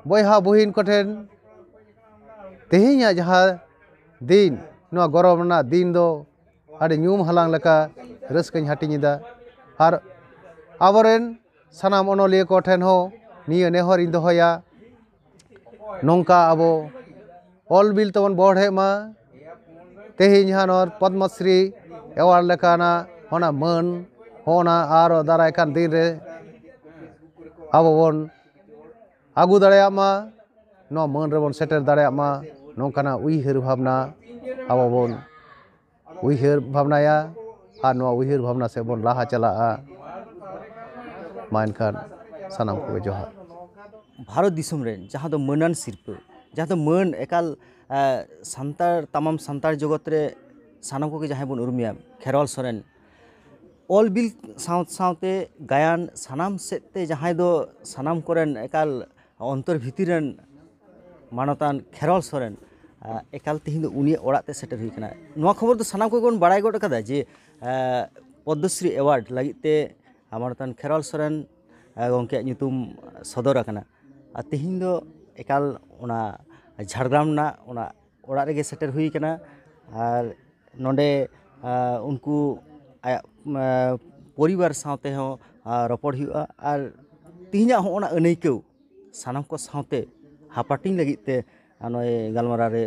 ᱵᱚᱭᱦᱟ ᱵᱩᱦᱤᱱ ᱠᱚᱴᱷᱮᱱ ᱛᱮᱦᱮᱧᱟᱜ ᱡᱟᱦᱟᱸ ᱫᱤᱱ, ᱱᱚᱣᱟ ᱜᱚᱨᱚᱵᱽ ᱨᱮᱱᱟᱜ ᱫᱤᱱ ᱫᱚ ᱟᱹᱰᱤ ᱧᱩᱢ ᱦᱟᱞᱟᱝ ᱞᱮᱠᱟ ᱨᱟᱹᱥᱠᱟᱹᱧ ᱦᱟᱹᱴᱤᱧ ᱮᱫᱟ᱾ ᱟᱨ ᱟᱵᱚᱨᱮᱱ ᱥᱟᱱᱟᱢ ᱚᱱᱚᱞᱤᱭᱟᱹ ᱠᱚ ᱴᱷᱮᱱ ᱦᱚᱸ ᱱᱤᱭᱟᱹ ᱱᱮᱦᱚᱨ ᱤᱧ ᱫᱚᱦᱚᱭᱟ, ᱱᱚᱝᱠᱟ ᱟᱵᱚ ᱚᱞ ᱵᱤᱞ ᱛᱮᱵᱚᱱ ᱵᱚᱲᱦᱮᱜ ᱢᱟ᱾ ᱛᱮᱦᱮᱧ ᱡᱟᱦᱟᱸ ᱱᱚᱣᱟ ᱯᱚᱫᱽᱢᱚᱥᱨᱤ ᱮᱣᱟᱨᱰ ᱞᱮᱠᱟᱱᱟᱜ ᱚᱱᱟ ᱢᱟᱹᱱ ᱦᱚᱸ ᱚᱱᱟ ᱟᱨᱚ ᱫᱟᱨᱟᱭ ᱠᱟᱱ ᱫᱤᱱ ᱨᱮ ᱟᱵᱚ ᱵᱚᱱ ᱟᱹᱜᱩ ᱫᱟᱲᱮᱭᱟᱜ ᱢᱟ, ᱱᱚᱣᱟ ᱢᱟᱹᱱ ᱨᱮᱵᱚᱱ ᱥᱮᱴᱮᱨ ᱫᱟᱲᱮᱭᱟᱜ ᱢᱟ, ᱱᱚᱝᱠᱟᱱᱟᱜ ᱩᱭᱦᱟᱹᱨ ᱵᱷᱟᱵᱽᱱᱟ ᱟᱵᱚ ᱵᱚᱱ ᱩᱭᱦᱟᱹᱨ ᱵᱷᱟᱵᱽᱱᱟᱭᱟ ᱟᱨ ᱱᱚᱣᱟ ᱩᱭᱦᱟᱹᱨ ᱵᱷᱟᱵᱽᱱᱟ ᱥᱮᱫ ᱵᱚᱱ ᱞᱟᱦᱟ ᱪᱟᱞᱟᱜᱼᱟ᱾ ᱢᱟ ᱮᱱᱠᱷᱟᱱ ᱥᱟᱱᱟᱢ ᱠᱚᱜᱮ ᱡᱚᱦᱟᱨ᱾ ᱵᱷᱟᱨᱚᱛ ᱫᱤᱥᱚᱢ ᱨᱮᱱ ᱡᱟᱦᱟᱸ ᱫᱚ ᱢᱟᱹᱱᱟᱱ ᱥᱤᱨᱯᱟᱹ, ᱡᱟᱦᱟᱸ ᱫᱚ ᱢᱟᱹᱱ ᱮᱠᱟᱞ, ᱮ, ᱥᱟᱱᱛᱟᱲ, ᱛᱟᱢᱟᱢ ᱥᱟᱱᱛᱟᱲ ᱡᱚᱜᱚᱛ ᱨᱮ ᱥᱟᱱᱟᱢ ᱠᱚᱜᱮ ᱡᱟᱦᱟᱸᱭ ᱵᱚᱱ ᱩᱨᱩᱢᱮᱭᱟ ᱠᱷᱮᱨᱣᱟᱞ ᱥᱚᱨᱮᱱ, ᱚᱞ ᱵᱤᱞ ᱥᱟᱶ ᱥᱟᱶᱛᱮ ᱜᱟᱭᱟᱱ ᱥᱟᱱᱟᱢ ᱥᱮᱫ ᱛᱮ ᱡᱟᱦᱟᱸᱭ ᱫᱚ ᱥᱟᱱᱟᱢ ᱠᱚᱨᱮᱱ ᱮᱠᱟᱞ ᱚᱱᱛᱚᱨ ᱵᱷᱤᱛᱤᱨ ᱨᱮᱱ ᱢᱟᱱᱚᱛᱟᱱ ᱠᱷᱮᱨᱣᱟᱞ ᱥᱚᱨᱮᱱ, ᱮ, ᱮᱠᱟᱞ ᱛᱮᱦᱮᱧ ᱫᱚ ᱩᱱᱤᱭᱟᱜ ᱚᱲᱟᱜ ᱛᱮ ᱥᱮᱴᱮᱨ ᱦᱩᱭ ᱠᱟᱱᱟ᱾ ᱱᱚᱣᱟ ᱠᱷᱚᱵᱚᱨ ᱫᱚ ᱥᱟᱱᱟᱢ ᱠᱚᱜᱮ ᱵᱚᱱ ᱵᱟᱲᱟᱭ ᱜᱚᱫ ᱠᱟᱫᱟ ᱡᱮ, ᱮ, ᱯᱚᱫᱽᱢᱚᱥᱨᱤ ᱮᱣᱟᱨᱰ ᱞᱟᱹᱜᱤᱫ ᱛᱮ ᱢᱟᱱᱚᱛᱟᱱ ᱠᱷᱮᱨᱣᱟᱞ ᱥᱚᱨᱮᱱ, ᱮ, ᱜᱚᱢᱠᱮᱭᱟᱜ ᱧᱩᱛᱩᱢ ᱥᱚᱫᱚᱨ ᱟᱠᱟᱱᱟ᱾ ᱟᱨ ᱛᱮᱦᱮᱧ ᱫᱚ ᱮᱠᱟᱞ ᱚᱱᱟ ᱡᱷᱟᱲᱜᱨᱟᱢ ᱨᱮᱱᱟᱜ ᱚᱱᱟ ᱚᱲᱟᱜ ᱨᱮᱜᱮ ᱥᱮᱴᱮᱨ ᱦᱩᱭ ᱠᱟᱱᱟ᱾ ᱟᱨ ᱱᱚᱰᱮ, ᱟ, ᱩᱱᱠᱩ ᱟᱭᱟᱜ, ᱟ, ᱯᱚᱨᱤᱵᱟᱨ ᱥᱟᱶᱛᱮ ᱦᱚᱸ, ᱟ, ᱨᱚᱯᱚᱲ ᱦᱩᱭᱩᱜᱼᱟ᱾ ᱟᱨ ᱛᱮᱦᱮᱧᱟᱜ ᱦᱚᱸ ᱚᱱᱟ ᱟᱹᱱᱟᱹᱭᱠᱟᱹᱣ ᱥᱟᱱᱟᱢ ᱠᱚ ᱥᱟᱶᱛᱮ ᱦᱟᱯᱟᱴᱤᱧ ᱞᱟᱹᱜᱤᱫ ᱛᱮ, ᱟ, ᱱᱚᱜᱼᱚᱭ ᱜᱟᱞᱢᱟᱨᱟᱣ ᱨᱮ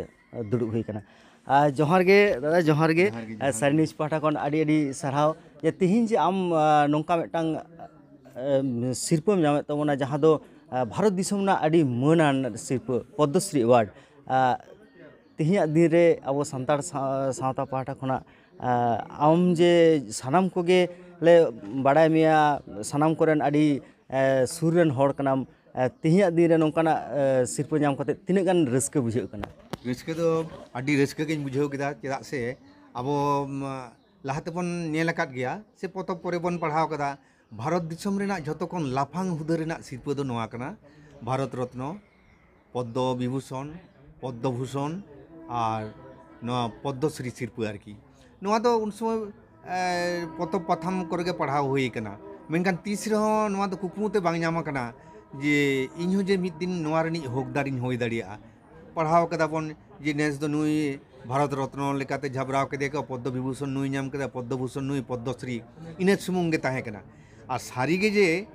ᱫᱩᱲᱩᱵ ᱦᱩᱭ ᱠᱟᱱᱟ᱾ ᱟ, ᱡᱚᱦᱟᱨ ᱜᱮ ᱫᱟᱫᱟ, ᱡᱚᱦᱟᱨ ᱜᱮ᱾ ᱡᱚᱦᱟᱨ ᱜᱮ, ᱟ, ᱡᱚᱦᱟᱨ ᱥᱟᱨᱤ ᱜᱮ᱾ ᱱᱤᱭᱩᱡᱽ ᱯᱟᱦᱴᱟ ᱠᱷᱚᱱ ᱟᱹᱰᱤ ᱟᱹᱰᱤ ᱥᱟᱨᱦᱟᱣ ᱡᱮ ᱛᱮᱦᱮᱧ ᱡᱮ ᱟᱢ, ᱟ, ᱱᱚᱝᱠᱟ ᱢᱤᱫᱴᱟᱝ, ᱟ, ᱮ, ᱥᱤᱨᱯᱟᱹᱢ ᱧᱟᱢᱮᱫ ᱛᱟᱵᱚᱱᱟ, ᱡᱟᱦᱟᱸ ᱫᱚ ᱮ, ᱵᱷᱟᱨᱚᱛ ᱫᱤᱥᱚᱢ ᱨᱮᱱᱟᱜ ᱟᱹᱰᱤ ᱢᱟᱹᱱᱟᱱ ᱥᱤᱨᱯᱟᱹ, ᱯᱚᱫᱽᱢᱚᱥᱨᱤ ᱮᱣᱟᱨᱰ᱾ ᱮ, ᱛᱮᱦᱮᱧᱟᱜ ᱫᱤᱱ ᱨᱮ ᱟᱵᱚ ᱥᱟᱱᱛᱟᱲ ᱥᱟᱶ- ᱥᱟᱶᱛᱟ ᱯᱟᱦᱴᱟ ᱠᱷᱚᱱᱟᱜ ᱮ, ᱟᱢ ᱡᱮ ᱥᱟᱱᱟᱢ ᱠᱚᱜᱮ ᱞᱮ ᱵᱟᱲᱟᱭ ᱢᱮᱭᱟ, ᱥᱟᱱᱟᱢ ᱠᱚᱨᱮᱱ ᱟᱹᱰᱤ ᱮ, ᱥᱩᱨ ᱨᱮᱱ ᱦᱚᱲ ᱠᱟᱱᱟᱢ, ᱮ, ᱛᱮᱦᱮᱧᱟᱜ ᱫᱤᱱ ᱨᱮ ᱱᱚᱝᱠᱟᱱᱟᱜ ᱮ, ᱥᱤᱨᱯᱟᱹ ᱧᱟᱢ ᱠᱟᱛᱮ ᱛᱤᱱᱟᱹᱜ ᱜᱟᱱ ᱨᱟᱹᱥᱠᱟᱹ ᱵᱩᱡᱷᱟᱹᱜ ᱠᱟᱱᱟ? ᱨᱟᱹᱥᱠᱟᱹ ᱫᱚ ᱟᱹᱰᱤ ᱨᱟᱹᱥᱠᱟᱹ ᱜᱤᱧ ᱵᱩᱡᱷᱟᱹᱣ ᱠᱮᱫᱟ, ᱪᱮᱫᱟᱜ ᱥᱮ ᱟᱵᱚ, ᱢ, ᱞᱟᱦᱟ ᱛᱮᱵᱚᱱ ᱧᱮᱞ ᱟᱠᱟᱫ ᱜᱮᱭᱟ ᱥᱮ ᱯᱚᱛᱚᱵ ᱠᱚᱨᱮ ᱵᱚᱱ ᱯᱟᱲᱦᱟᱣ ᱠᱟᱫᱟ, ᱵᱷᱟᱨᱚᱛ ᱫᱤᱥᱚᱢ ᱨᱮᱱᱟᱜ ᱡᱷᱚᱛᱚ ᱠᱷᱚᱱ ᱞᱟᱯᱷᱟᱝ ᱦᱩᱫᱟᱹ ᱨᱮᱱᱟᱜ ᱥᱤᱨᱯᱟᱹ ᱫᱚ ᱱᱚᱣᱟ ᱠᱟᱱᱟ, ᱵᱷᱟᱨᱚᱛ ᱨᱚᱛᱱᱚ, ᱯᱚᱫᱽᱢᱚ ᱵᱤᱵᱷᱩᱥᱚᱱ, ᱯᱚᱫᱽᱢᱚ ᱵᱷᱩᱥᱚᱱ ᱟᱨ ᱱᱚᱣᱟ ᱯᱚᱫᱽᱢᱚᱥᱨᱤ ᱥᱤᱨᱯᱟᱹ ᱟᱨᱠᱤ᱾ ᱱᱚᱣᱟ ᱫᱚ ᱩᱱ ᱥᱚᱢᱚᱭ, ᱮ, ᱯᱚᱛᱚᱵ ᱯᱟᱛᱷᱟᱢ ᱠᱚᱨᱮ ᱜᱮ ᱯᱟᱲᱦᱟᱣ ᱦᱩᱭ ᱠᱟᱱᱟ, ᱢᱮᱱᱠᱷᱟᱱ ᱛᱤᱥ ᱨᱮᱦᱚᱸ ᱱᱚᱣᱟ ᱫᱚ ᱠᱩᱠᱢᱩ ᱛᱮ ᱵᱟᱝ ᱧᱟᱢ ᱟᱠᱟᱱᱟ ᱡᱮ ᱤᱧᱦᱚᱸ ᱡᱮ ᱢᱤᱫ ᱫᱤᱱ ᱱᱚᱣᱟ ᱨᱤᱱᱤᱡ ᱦᱚᱠᱫᱟᱨᱤᱧ ᱦᱩᱭ ᱫᱟᱲᱮᱭᱟᱜᱼᱟ᱾ ᱯᱟᱲᱦᱟᱣ ᱠᱟᱫᱟ ᱵᱚᱱ ᱡᱮ ᱱᱮᱥ ᱫᱚ ᱱᱩᱭ ᱵᱷᱟᱨᱚᱛ ᱨᱚᱛᱱᱚ ᱞᱮᱠᱟᱛᱮ ᱡᱷᱟᱵᱽᱨᱟᱣ ᱠᱮᱫᱮᱭᱟ ᱠᱚ, ᱯᱚᱫᱽᱢᱚ ᱵᱤᱵᱷᱩᱥᱚᱱ ᱱᱩᱭ ᱧᱟᱢ ᱠᱮᱫᱟ, ᱯᱚᱫᱽᱢᱚ ᱵᱷᱩᱥᱚᱱ ᱱᱩᱭ, ᱯᱚᱫᱽᱢᱚᱥᱨᱤ, ᱤᱱᱟᱹ ᱥᱩᱢᱩᱝ ᱜᱮ ᱛᱟᱦᱮᱸ ᱠᱟᱱᱟ᱾ ᱟᱨ ᱥᱟᱹᱨᱤᱜᱮ ᱡᱮ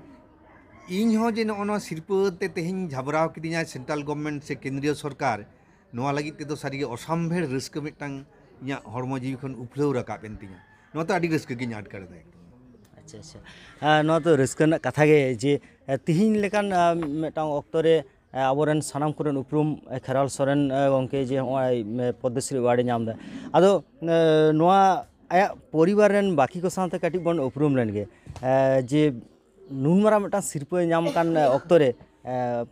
ᱤᱧ ᱦᱚᱸ ᱡᱮ ᱱᱚᱜᱼᱚ ᱱᱚᱣᱟ ᱥᱤᱨᱯᱟᱹ ᱛᱮ ᱛᱮᱦᱮᱧ ᱡᱷᱟᱵᱽᱨᱟᱣ ᱠᱤᱫᱤᱧᱟ ᱥᱮᱱᱴᱨᱟᱞ ᱜᱚᱵᱷᱢᱮᱱᱴ ᱥᱮ ᱠᱮᱱᱫᱨᱤᱭᱚ ᱥᱚᱨᱠᱟᱨ, ᱱᱚᱣᱟ ᱞᱟᱹᱜᱤᱫ ᱛᱮᱫᱚ ᱥᱟᱹᱨᱤᱜᱮ ᱚᱥᱟᱢᱵᱷᱮᱲ ᱨᱟᱹᱥᱠᱟᱹ ᱢᱤᱫᱴᱟᱝ ᱤᱧᱟᱹᱜ ᱦᱚᱲᱢᱚ ᱡᱤᱣᱤ ᱠᱷᱚᱱ ᱩᱯᱷᱞᱟᱹᱣ ᱨᱟᱠᱟᱵ ᱮᱱ ᱛᱤᱧᱟ᱾ ᱱᱚᱣᱟ ᱛᱮ ᱟᱹᱰᱤ ᱨᱟᱹᱥᱠᱟᱹ ᱜᱤᱧ ᱟᱴᱠᱟᱨ ᱮᱫᱟ ᱮᱠᱫᱚᱢ᱾ ᱟᱪᱪᱷᱟ, ᱟᱪᱪᱷᱟ᱾ ᱟᱨ ᱱᱚᱣᱟ ᱫᱚ ᱨᱟᱹᱥᱠᱟᱹ ᱨᱮᱱᱟᱜ ᱠᱟᱛᱷᱟ ᱜᱮ ᱡᱮ, ᱮ, ᱛᱤᱦᱤᱧ ᱞᱮᱠᱟᱱ, ᱟ, ᱢᱤᱫᱴᱟᱝ ᱚᱠᱛᱚ ᱨᱮ, ᱮ, ᱟᱵᱚᱨᱮᱱ ᱥᱟᱱᱟᱢ ᱠᱚᱨᱮᱱ ᱩᱯᱨᱩᱢ, ᱮ, ᱠᱷᱮᱨᱣᱟᱞ ᱥᱚᱨᱮᱱ, ᱮ, ᱜᱚᱢᱠᱮ ᱡᱮ ᱱᱚᱜᱼᱚᱭ, ᱮ, ᱯᱚᱫᱽᱢᱚᱥᱨᱤ ᱮᱣᱟᱨᱰ ᱮ ᱧᱟᱢ ᱮᱫᱟ, ᱟᱫᱚ, ᱮ, ᱱᱚᱣᱟ ᱟᱭᱟᱜ ᱯᱚᱨᱤᱵᱟᱨ ᱨᱮᱱ ᱵᱟᱹᱠᱤ ᱠᱚ ᱥᱟᱶᱛᱮ ᱠᱟᱹᱴᱤᱡ ᱵᱚᱱ ᱩᱯᱨᱩᱢ ᱞᱮᱱ ᱜᱮ, ᱮ, ᱡᱮ ᱱᱩᱱ ᱢᱟᱨᱟᱝ ᱢᱤᱫᱴᱟᱝ ᱥᱤᱨᱯᱟᱹ ᱧᱟᱢ ᱠᱟᱱ ᱚᱠᱛᱚ ᱨᱮ, ᱮ,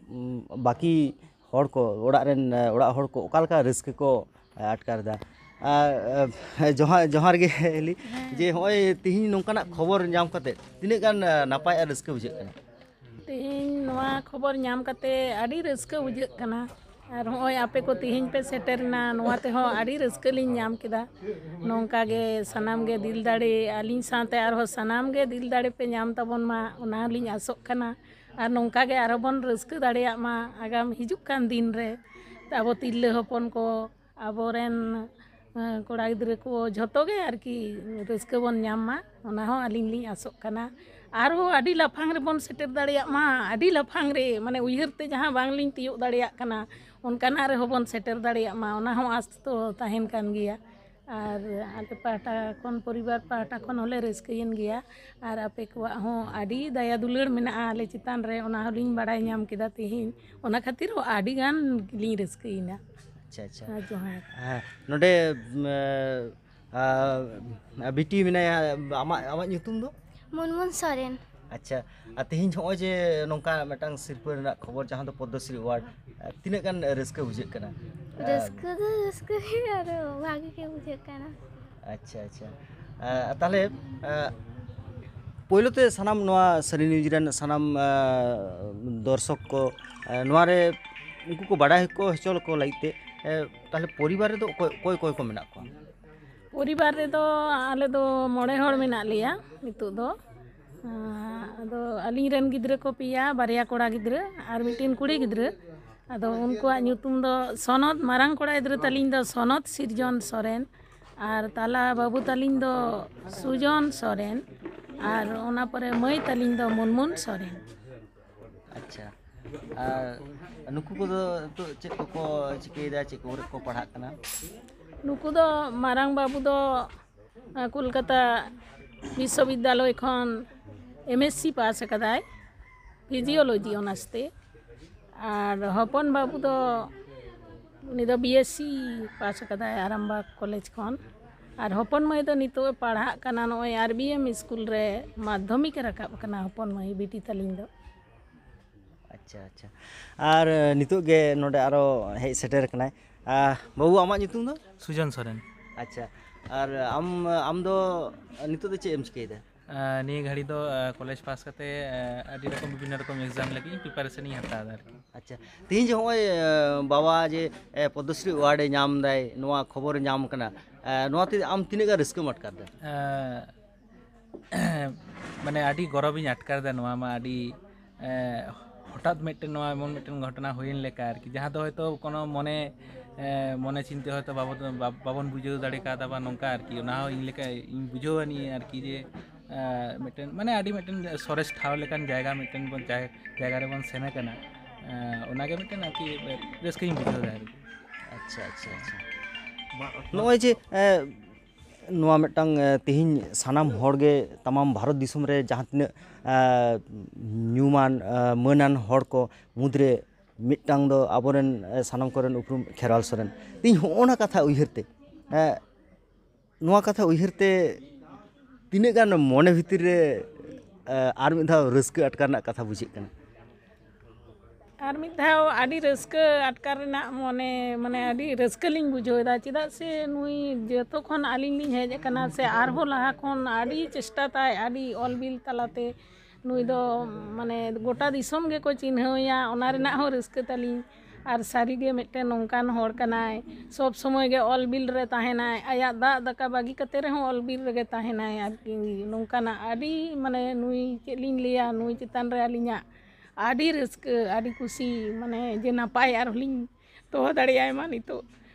ᱵᱟᱹᱠᱤ ᱦᱚᱲ ᱠᱚ, ᱚᱲᱟᱜ ᱨᱮᱱ, ᱮ, ᱚᱲᱟᱜ ᱦᱚᱲ ᱠᱚ ᱚᱠᱟ ᱞᱮᱠᱟ ᱨᱟᱹᱥᱠᱟᱹ ᱠᱚ, ᱮ, ᱟᱴᱠᱟᱨ ᱮᱫᱟ? ᱟᱨ, ᱮ, ᱡᱚᱦᱟᱨ, ᱡᱚᱦᱟᱨ ᱜᱮ ᱦᱤᱞᱤ, ᱦᱮᱸ᱾ ᱡᱮ ᱦᱚᱸᱜᱼᱚᱭ ᱛᱤᱦᱤᱧ ᱱᱚᱝᱠᱟᱱᱟᱜ ᱠᱷᱚᱵᱚᱨ ᱧᱟᱢ ᱠᱟᱛᱮ ᱛᱤᱱᱟᱹᱜ ᱜᱟᱱ, ᱮ, ᱱᱟᱯᱟᱭ ᱟᱨ ᱨᱟᱹᱥᱠᱟᱹ ᱵᱩᱡᱷᱟᱹᱜ ᱠᱟᱱᱟ? ᱛᱮᱦᱮᱧ ᱱᱚᱣᱟ ᱠᱷᱚᱵᱚᱨ ᱧᱟᱢ ᱠᱟᱛᱮ ᱟᱹᱰᱤ ᱨᱟᱹᱥᱠᱟᱹ ᱵᱩᱡᱷᱟᱹᱜ ᱠᱟᱱᱟ᱾ ᱟᱨ ᱦᱚᱸᱜᱼᱚᱭ ᱟᱯᱮ ᱠᱚ ᱛᱮᱦᱮᱧ ᱯᱮ ᱥᱮᱴᱮᱨ ᱮᱱᱟ, ᱱᱚᱣᱟ ᱛᱮᱦᱚᱸ ᱟᱹᱰᱤ ᱨᱟᱹᱥᱠᱟᱹ ᱞᱤᱧ ᱧᱟᱢ ᱠᱮᱫᱟ᱾ ᱱᱚᱝᱠᱟ ᱜᱮ ᱥᱟᱱᱟᱢ ᱜᱮ ᱫᱤᱞ ᱫᱟᱲᱮ, ᱟᱹᱞᱤᱧ ᱥᱟᱶᱛᱮ ᱟᱨᱦᱚᱸ ᱥᱟᱱᱟᱢ ᱜᱮ ᱫᱤᱞ ᱫᱟᱲᱮ ᱯᱮ ᱧᱟᱢ ᱛᱟᱵᱚᱱ ᱢᱟ, ᱚᱱᱟ ᱦᱚᱸᱞᱤᱧ ᱟᱥᱚᱜ ᱠᱟᱱᱟ᱾ ᱟᱨ ᱱᱚᱝᱠᱟ ᱜᱮ ᱟᱨᱦᱚᱸ ᱵᱚᱱ ᱨᱟᱹᱥᱠᱟᱹ ᱫᱟᱲᱮᱭᱟᱜ ᱢᱟ ᱟᱜᱟᱢ ᱦᱤᱡᱩᱜ ᱠᱟᱱ ᱫᱤᱱ ᱨᱮ᱾ ᱟᱵᱚ ᱛᱤᱨᱞᱟᱹ ᱦᱚᱯᱚᱱ ᱠᱚ, ᱟᱵᱚᱨᱮᱱ, ᱮᱸ, ᱠᱚᱲᱟ ᱜᱤᱫᱽᱨᱟᱹ ᱠᱚ ᱡᱷᱚᱛᱚ ᱜᱮ ᱟᱨᱠᱤ ᱨᱟᱹᱥᱠᱟᱹ ᱵᱚᱱ ᱧᱟᱢ ᱢᱟ, ᱚᱱᱟ ᱦᱚᱸ ᱟᱹᱞᱤᱧ ᱞᱤᱧ ᱟᱥᱚᱜ ᱠᱟᱱᱟ᱾ ᱟᱨᱦᱚᱸ ᱟᱹᱰᱤ ᱞᱟᱯᱷᱟᱝ ᱨᱮᱵᱚᱱ ᱥᱮᱴᱮᱨ ᱫᱟᱲᱮᱭᱟᱜ ᱢᱟ, ᱟᱹᱰᱤ ᱞᱟᱯᱷᱟᱝ ᱨᱮ, ᱢᱟᱱᱮ ᱩᱭᱦᱟᱹᱨ ᱛᱮ ᱡᱟᱦᱟᱸ ᱵᱟᱝᱞᱤᱧ ᱛᱤᱭᱳᱜ ᱫᱟᱲᱮᱭᱟᱜ ᱠᱟᱱᱟ, ᱚᱱᱠᱟᱱᱟᱜ ᱨᱮᱦᱚᱸ ᱵᱚᱱ ᱥᱮᱴᱮᱨ ᱫᱟᱲᱮᱭᱟᱜ ᱢᱟ, ᱚᱱᱟ ᱦᱚᱸ ᱟᱸᱥ ᱫᱚ ᱛᱟᱦᱮᱱ ᱠᱟᱱ ᱜᱮᱭᱟ᱾ ᱟᱨ ᱟᱞᱮ ᱯᱟᱦᱴᱟ ᱠᱷᱚᱱ, ᱯᱚᱨᱤᱵᱟᱨ ᱯᱟᱦᱴᱟ ᱠᱷᱚᱱ ᱦᱚᱸᱞᱮ ᱨᱟᱹᱥᱠᱟᱹᱭᱮᱱ ᱜᱮᱭᱟ᱾ ᱟᱨ ᱟᱯᱮ ᱠᱚᱣᱟᱜ ᱦᱚᱸ ᱟᱹᱰᱤ ᱫᱟᱭᱟ ᱫᱩᱞᱟᱹᱲ ᱢᱮᱱᱟᱜᱼᱟ ᱟᱞᱮ ᱪᱮᱛᱟᱱ ᱨᱮ, ᱚᱱᱟ ᱦᱚᱸᱞᱤᱧ ᱵᱟᱲᱟᱭ ᱧᱟᱢ ᱠᱮᱫᱟ ᱛᱮᱦᱮᱧ᱾ ᱚᱱᱟ ᱠᱷᱟᱹᱛᱤᱨ ᱦᱚᱸ ᱟᱹᱰᱤ ᱜᱟᱱ ᱞᱤᱧ ᱨᱟᱹᱥᱠᱟᱹᱭᱮᱱᱟ᱾ ᱟᱪᱪᱷᱟ, ᱟᱪᱪᱷᱟ᱾ ᱟᱨ ᱡᱚᱦᱟᱨ᱾ ᱦᱮᱸ, ᱱᱚᱰᱮ ᱩᱢ, ᱟ, ᱟ, ᱵᱤᱴᱤ ᱢᱮᱱᱟᱭᱟ, ᱟᱢᱟᱜ, ᱟᱢᱟᱜ ᱧᱩᱛᱩᱢ ᱫᱚ? ᱢᱩᱱᱢᱩᱱ ᱥᱚᱨᱮᱱ᱾ ᱟᱪᱪᱷᱟ, ᱟᱨ ᱛᱮᱦᱮᱧ ᱱᱚᱜᱼᱚᱭ ᱡᱮ ᱱᱚᱝᱠᱟ ᱢᱤᱫᱴᱟᱝ ᱥᱤᱨᱯᱟᱹ ᱨᱮᱱᱟᱜ ᱠᱷᱚᱵᱚᱨ, ᱡᱟᱦᱟᱸ ᱫᱚ ᱯᱚᱫᱽᱢᱚᱥᱨᱤ ᱮᱣᱟᱨᱰ, ᱟ, ᱛᱤᱱᱟᱹᱜ ᱜᱟᱱ ᱨᱟᱹᱥᱠᱟᱹ ᱵᱩᱡᱷᱟᱹᱜ ᱠᱟᱱᱟ? ᱟ, ᱨᱟᱹᱥᱠᱟᱹ ᱫᱚ ᱨᱟᱹᱥᱠᱟᱹ ᱜᱮ, ᱟᱨ ᱵᱷᱟᱜᱮ ᱜᱮ ᱵᱩᱡᱷᱟᱹᱜ ᱠᱟᱱᱟ᱾ ᱟᱪᱪᱷᱟ, ᱟᱪᱪᱷᱟ᱾ ᱟ, ᱛᱟᱦᱞᱮ, ᱟ, ᱯᱳᱭᱞᱳ ᱛᱮ ᱥᱟᱱᱟᱢ ᱱᱚᱣᱟ ᱥᱟᱹᱨᱤ ᱱᱤᱭᱩᱡᱽ ᱨᱮᱱ ᱥᱟᱱᱟᱢ, ᱟ, ᱫᱚᱨᱥᱚᱠ ᱠᱚ, ᱟ, ᱱᱚᱣᱟ ᱨᱮ ᱩᱱᱠᱩ ᱠᱚ ᱵᱟᱰᱟᱭ ᱠᱚ ᱦᱚᱪᱚ ᱠᱚ ᱞᱟᱹᱜᱤᱫ ᱛᱮ, ᱮ, ᱛᱟᱦᱞᱮ ᱯᱚᱨᱤᱵᱟᱨ ᱨᱮᱫᱚ ᱚᱠᱚᱭ, ᱚᱠᱚᱭ, ᱚᱠᱚᱭ ᱠᱚ ᱢᱮᱱᱟᱜ ᱠᱚᱣᱟ? ᱯᱚᱨᱤᱵᱟᱨ ᱨᱮᱫᱚ ᱟᱞᱮ ᱫᱚ ᱢᱚᱬᱮ ᱦᱚᱲ ᱢᱮᱱᱟᱜ ᱞᱮᱭᱟ ᱱᱤᱛᱚᱜ ᱫᱚ᱾ ᱟᱸ, ᱟᱫᱚ ᱟᱹᱞᱤᱧ ᱨᱮᱱ ᱜᱤᱫᱽᱨᱟᱹ ᱠᱚ ᱯᱮᱭᱟ, ᱵᱟᱨᱭᱟ ᱠᱚᱲᱟ ᱜᱤᱫᱽᱨᱟᱹ ᱟᱨ ᱢᱤᱫᱴᱤᱱ ᱠᱩᱲᱤ ᱜᱤᱫᱽᱨᱟᱹ᱾ ᱟᱫᱚ ᱩᱱᱠᱩᱣᱟᱜ ᱧᱩᱛᱩᱢ ᱫᱚ ᱥᱚᱱᱚᱛ, ᱢᱟᱨᱟᱝ ᱠᱚᱲᱟ ᱜᱤᱫᱽᱨᱟᱹ ᱛᱟᱹᱞᱤᱧ ᱫᱚ ᱥᱚᱱᱚᱛ ᱥᱤᱨᱡᱚᱱ ᱥᱚᱨᱮᱱ, ᱟᱨ ᱛᱟᱞᱟ ᱵᱟᱹᱵᱩ ᱛᱟᱹᱞᱤᱧ ᱫᱚ ᱥᱩᱡᱚᱱ ᱥᱚᱨᱮᱱ, ᱟᱨ ᱚᱱᱟ ᱯᱚᱨᱮ ᱢᱟᱹᱭ ᱛᱟᱹᱞᱤᱧ ᱫᱚ ᱢᱩᱱᱢᱩᱱ ᱥᱚᱨᱮᱱ᱾ ᱟᱪᱪᱷᱟ, ᱟᱨ ᱱᱩᱠᱩ ᱠᱚᱫᱚ ᱱᱤᱛᱚᱜ ᱪᱮᱫ ᱠᱚᱠᱚ ᱪᱤᱠᱟᱹᱭᱮᱫᱟ, ᱪᱮᱫ ᱠᱚᱨᱮ ᱠᱚ ᱯᱟᱲᱦᱟᱜ ᱠᱟᱱᱟ? ᱱᱩᱠᱩ ᱫᱚ ᱢᱟᱨᱟᱝ ᱵᱟᱹᱵᱩ ᱫᱚ ᱟᱸ, ᱠᱳᱞᱠᱟᱛᱟ ᱵᱤᱥᱥᱚᱵᱤᱫᱽᱫᱟᱞᱚᱭ ᱠᱷᱚᱱ ᱮᱢ ᱮᱥ ᱥᱤ ᱯᱟᱥ ᱟᱠᱟᱫᱟᱭ, ᱯᱷᱤᱡᱤᱭᱳᱞᱚᱡᱤ ᱚᱱᱟᱨᱥ ᱛᱮ᱾ ᱟᱨ ᱦᱚᱯᱚᱱ ᱵᱟᱹᱵᱩ ᱫᱚ, ᱩᱱᱤ ᱫᱚ ᱵᱤ ᱮᱥ ᱥᱤ ᱯᱟᱥ ᱟᱠᱟᱫᱟᱭ ᱟᱨᱟᱢᱵᱟᱜᱽ ᱠᱚᱞᱮᱡᱽ ᱠᱷᱚᱱ᱾ ᱟᱨ ᱦᱚᱯᱚᱱ ᱢᱟᱹᱭ ᱫᱚ ᱱᱤᱛᱚᱜ ᱮ ᱯᱟᱲᱦᱟᱜ ᱠᱟᱱᱟ ᱱᱚᱜᱼᱚᱭ ᱟᱨ ᱵᱤ ᱮᱢ ᱥᱠᱩᱞ ᱨᱮ, ᱢᱟᱫᱽᱫᱷᱚᱢᱤᱠ ᱮ ᱨᱟᱠᱟᱵ ᱟᱠᱟᱱᱟ ᱦᱚᱯᱚᱱ ᱢᱟᱹᱭ, ᱵᱤᱴᱤ ᱛᱟᱹᱞᱤᱧ ᱫᱚ᱾ ᱟᱪᱪᱷᱟ, ᱟᱪᱪᱷᱟ᱾ ᱟᱨ ᱱᱤᱛᱚᱜ ᱜᱮ ᱱᱚᱰᱮ ᱟᱨᱚ ᱦᱮᱡ ᱥᱮᱴᱮᱨ ᱠᱟᱱᱟᱭ᱾ ᱟ, ᱵᱟᱹᱵᱩ, ᱟᱢᱟᱜ ᱧᱩᱛᱩᱢ ᱫᱚ? ᱥᱩᱡᱚᱱ ᱥᱚᱨᱮᱱ᱾ ᱟᱪᱪᱷᱟ, ᱟᱨ ᱟᱢ, ᱟᱢ ᱫᱚ ᱱᱤᱛᱚᱜ ᱫᱚ ᱪᱮᱫ ᱮᱢ ᱪᱤᱠᱟᱹᱭᱮᱫᱟ? ᱟ, ᱱᱤᱭᱟᱹ ᱜᱷᱟᱹᱲᱤ ᱫᱚ, ᱟ, ᱠᱚᱞᱮᱡᱽ ᱯᱟᱥ ᱠᱟᱛᱮ, ᱟ, ᱟᱹᱰᱤ ᱨᱚᱠᱚᱢ ᱵᱤᱵᱷᱤᱱᱱᱚ ᱨᱚᱠᱚᱢ ᱮᱠᱡᱟᱢ ᱞᱟᱹᱜᱤᱫ ᱤᱧ ᱯᱨᱤᱯᱟᱨᱮᱥᱚᱱ ᱤᱧ ᱦᱟᱛᱟᱣ ᱮᱫᱟ ᱟᱨᱠᱤ᱾ ᱟᱪᱪᱷᱟ, ᱛᱮᱦᱮᱧ ᱡᱮ ᱱᱚᱜᱼᱚᱭ, ᱟ, ᱵᱟᱵᱟ ᱡᱮ, ᱮ, ᱯᱚᱫᱽᱢᱚᱥᱨᱤ ᱮᱣᱟᱨᱰ ᱮ ᱧᱟᱢ ᱫᱟᱭ, ᱱᱚᱣᱟ ᱠᱷᱚᱵᱚᱨ ᱧᱟᱢ ᱠᱟᱱᱟ, ᱮ, ᱱᱚᱣᱟ ᱛᱮ ᱟᱢ ᱛᱤᱱᱟᱹᱜ ᱜᱟᱱ ᱨᱟᱹᱥᱠᱟᱹᱢ ᱟᱴᱠᱟᱨ ᱮᱫᱟ? ᱟ, ᱢᱟᱱᱮ ᱟᱹᱰᱤ ᱜᱚᱨᱚᱵᱤᱧ ᱟᱴᱠᱟᱨ ᱮᱫᱟ᱾ ᱱᱚᱣᱟ ᱢᱟ ᱟᱹᱰᱤ, ᱮ, ᱦᱚᱴᱟᱛ ᱢᱤᱫᱴᱮᱱ ᱱᱚᱣᱟ ᱮᱢᱚᱱ ᱢᱤᱫᱴᱮᱱ ᱜᱷᱚᱴᱚᱱᱟ ᱦᱩᱭᱮᱱ ᱞᱮᱠᱟ ᱟᱨᱠᱤ, ᱡᱟᱦᱟᱸ ᱫᱚ ᱦᱚᱭᱛᱳ ᱠᱳᱱᱳ ᱢᱚᱱᱮ, ᱮ, ᱢᱚᱱᱮ ᱪᱤᱱᱛᱟᱹ ᱦᱚᱭᱛᱳ ᱵᱟᱵᱚ-, ᱵᱟ-, ᱵᱟᱵᱚᱱ ᱵᱩᱡᱷᱟᱹᱣ ᱫᱟᱲᱮ ᱠᱟᱣᱫᱟ ᱵᱟ ᱱᱚᱝᱠᱟ ᱟᱨᱠᱤ᱾ ᱚᱱᱟ ᱦᱚᱸ ᱤᱧ ᱞᱮᱠᱟ ᱤᱧ ᱵᱩᱡᱷᱟᱹᱣ ᱟᱹᱱᱤᱡ ᱟᱨᱠᱤ ᱡᱮ, ᱮ, ᱢᱤᱫᱴᱮᱱ ᱢᱟᱱᱮ ᱟᱹᱰᱤ ᱢᱤᱫᱴᱮᱱ ᱥᱚᱨᱮᱥ ᱴᱷᱟᱶ ᱞᱮᱠᱟᱱ ᱡᱟᱭᱜᱟ ᱢᱤᱫᱴᱮᱱ ᱵᱚᱱ ᱡᱟᱭ-, ᱡᱟᱭᱜᱟ ᱨᱮᱵᱚᱱ ᱥᱮᱱ ᱟᱠᱟᱱᱟ᱾ ᱮ, ᱚᱱᱟᱜᱮ ᱢᱤᱫᱴᱮᱱ ᱟᱨᱠᱤ ᱨᱟᱹᱥᱠᱟᱹᱧ ᱵᱩᱡᱷᱟᱹᱣ ᱮᱫᱟ ᱟᱨᱠᱤ᱾ ᱟᱪᱪᱷᱟ, ᱟᱪᱪᱷᱟ, ᱟᱪᱪᱷᱟ᱾ ᱱᱚᱜᱼᱚᱭ ᱡᱮ ᱮ, ᱱᱚᱣᱟ ᱢᱤᱫᱴᱟᱝ ᱮ, ᱛᱮᱦᱮᱧ ᱥᱟᱱᱟᱢ ᱦᱚᱲ ᱜᱮ ᱛᱟᱢᱟᱢ ᱵᱷᱟᱨᱚᱛ ᱫᱤᱥᱚᱢ ᱨᱮ ᱡᱟᱦᱟᱸ ᱛᱤᱱᱟᱹᱜ ᱮ, ᱧᱩᱢᱟᱱ ᱮ, ᱢᱟᱹᱱᱟᱱ ᱦᱚᱲ ᱠᱚ ᱢᱩᱫᱽᱨᱮ ᱢᱤᱫᱴᱟᱝ ᱫᱚ ᱟᱵᱚᱨᱮᱱ ᱮ, ᱥᱟᱱᱟᱢ ᱠᱚᱨᱮᱱ ᱩᱯᱨᱩᱢ ᱠᱷᱮᱨᱣᱟᱞ ᱥᱚᱨᱮᱱ᱾ ᱛᱮᱦᱮᱧ ᱦᱚᱸᱜᱼᱚ ᱱᱟ ᱠᱟᱛᱷᱟ ᱩᱭᱦᱟᱹᱨ ᱛᱮ ᱮ, ᱱᱚᱣᱟ ᱠᱟᱛᱷᱟ ᱩᱭᱦᱟᱹᱨ ᱛᱮ ᱛᱤᱱᱟᱹᱜ ᱜᱟᱱ ᱢᱚᱱᱮ ᱵᱷᱤᱛᱤᱨ ᱨᱮ ᱮ, ᱟᱨ ᱢᱤᱫ ᱫᱷᱟᱣ ᱨᱟᱹᱥᱠᱟᱹ ᱟᱴᱠᱟᱨ ᱨᱮᱱᱟᱜ ᱠᱟᱛᱷᱟ ᱵᱩᱡᱷᱟᱹᱜ ᱠᱟᱱᱟ? ᱟᱨ ᱢᱤᱫ ᱫᱷᱟᱣ ᱟᱹᱰᱤ ᱨᱟᱹᱥᱠᱟᱹ ᱟᱴᱠᱟᱨ ᱨᱮᱱᱟᱜ ᱢᱚᱱᱮ, ᱢᱟᱱᱮ ᱟᱹᱰᱤ ᱨᱟᱹᱥᱠᱟᱹ ᱞᱤᱧ ᱵᱩᱡᱷᱟᱹᱣ ᱮᱫᱟ᱾ ᱪᱮᱫᱟᱜ ᱥᱮ ᱱᱩᱭ ᱡᱚᱛᱚ ᱠᱷᱚᱱ ᱟᱹᱞᱤᱧ ᱞᱤᱧ ᱦᱮᱡ ᱟᱠᱟᱱᱟ ᱥᱮ, ᱟᱨᱦᱚᱸ ᱞᱟᱦᱟ ᱠᱷᱚᱱ ᱟᱹᱰᱤ ᱪᱮᱥᱴᱟ ᱛᱟᱭ, ᱟᱹᱰᱤ ᱚᱞ ᱵᱤᱞ ᱛᱟᱞᱟᱛᱮ ᱱᱩᱭ ᱫᱚ ᱢᱟᱱᱮ ᱜᱚᱴᱟ ᱫᱤᱥᱚᱢ ᱜᱮᱠᱚ ᱪᱤᱱᱦᱟᱹᱣᱮᱭᱟ, ᱚᱱᱟ ᱨᱮᱱᱟᱜ ᱦᱚᱸ ᱨᱟᱹᱥᱠᱟᱹ ᱛᱟᱹᱞᱤᱧ᱾ ᱟᱨ ᱥᱟᱹᱨᱤᱜᱮ ᱢᱤᱫᱴᱮᱱ ᱱᱚᱝᱠᱟᱱ ᱦᱚᱲ ᱠᱟᱱᱟᱭ, ᱥᱚᱵᱽ ᱥᱚᱢᱚᱭ ᱜᱮ ᱚᱞ ᱵᱤᱞ ᱨᱮ ᱛᱟᱦᱮᱱᱟᱭ, ᱟᱭᱟᱜ ᱫᱟᱜ ᱫᱟᱠᱟ ᱵᱟᱹᱜᱤ ᱠᱟᱛᱮ ᱨᱮᱦᱚᱸ ᱚᱞ ᱵᱤᱞ ᱨᱮᱜᱮ ᱛᱟᱦᱮᱱᱟᱭ᱾ ᱟᱨᱠᱤ ᱱᱚᱝᱠᱟᱱᱟᱜ ᱟᱹᱰᱤ ᱢᱟᱱᱮ ᱱᱩᱭ ᱪᱮᱫ ᱞᱤᱧ ᱞᱟᱹᱭᱟ, ᱱᱩᱭ ᱪᱮᱛᱟᱱ ᱨᱮ ᱟᱹᱞᱤᱧᱟᱜ ᱟᱹᱰᱤ ᱨᱟᱹᱥᱠᱟᱹ, ᱟᱹᱰᱤ ᱠᱩᱥᱤ, ᱢᱟᱱᱮ ᱡᱮ ᱱᱟᱯᱟᱭ ᱟᱨᱦᱚᱸ ᱞᱤᱧ ᱫᱚᱦᱚ ᱫᱟᱲᱮᱭᱟᱭ ᱢᱟ᱾ ᱱᱤᱛᱚᱜ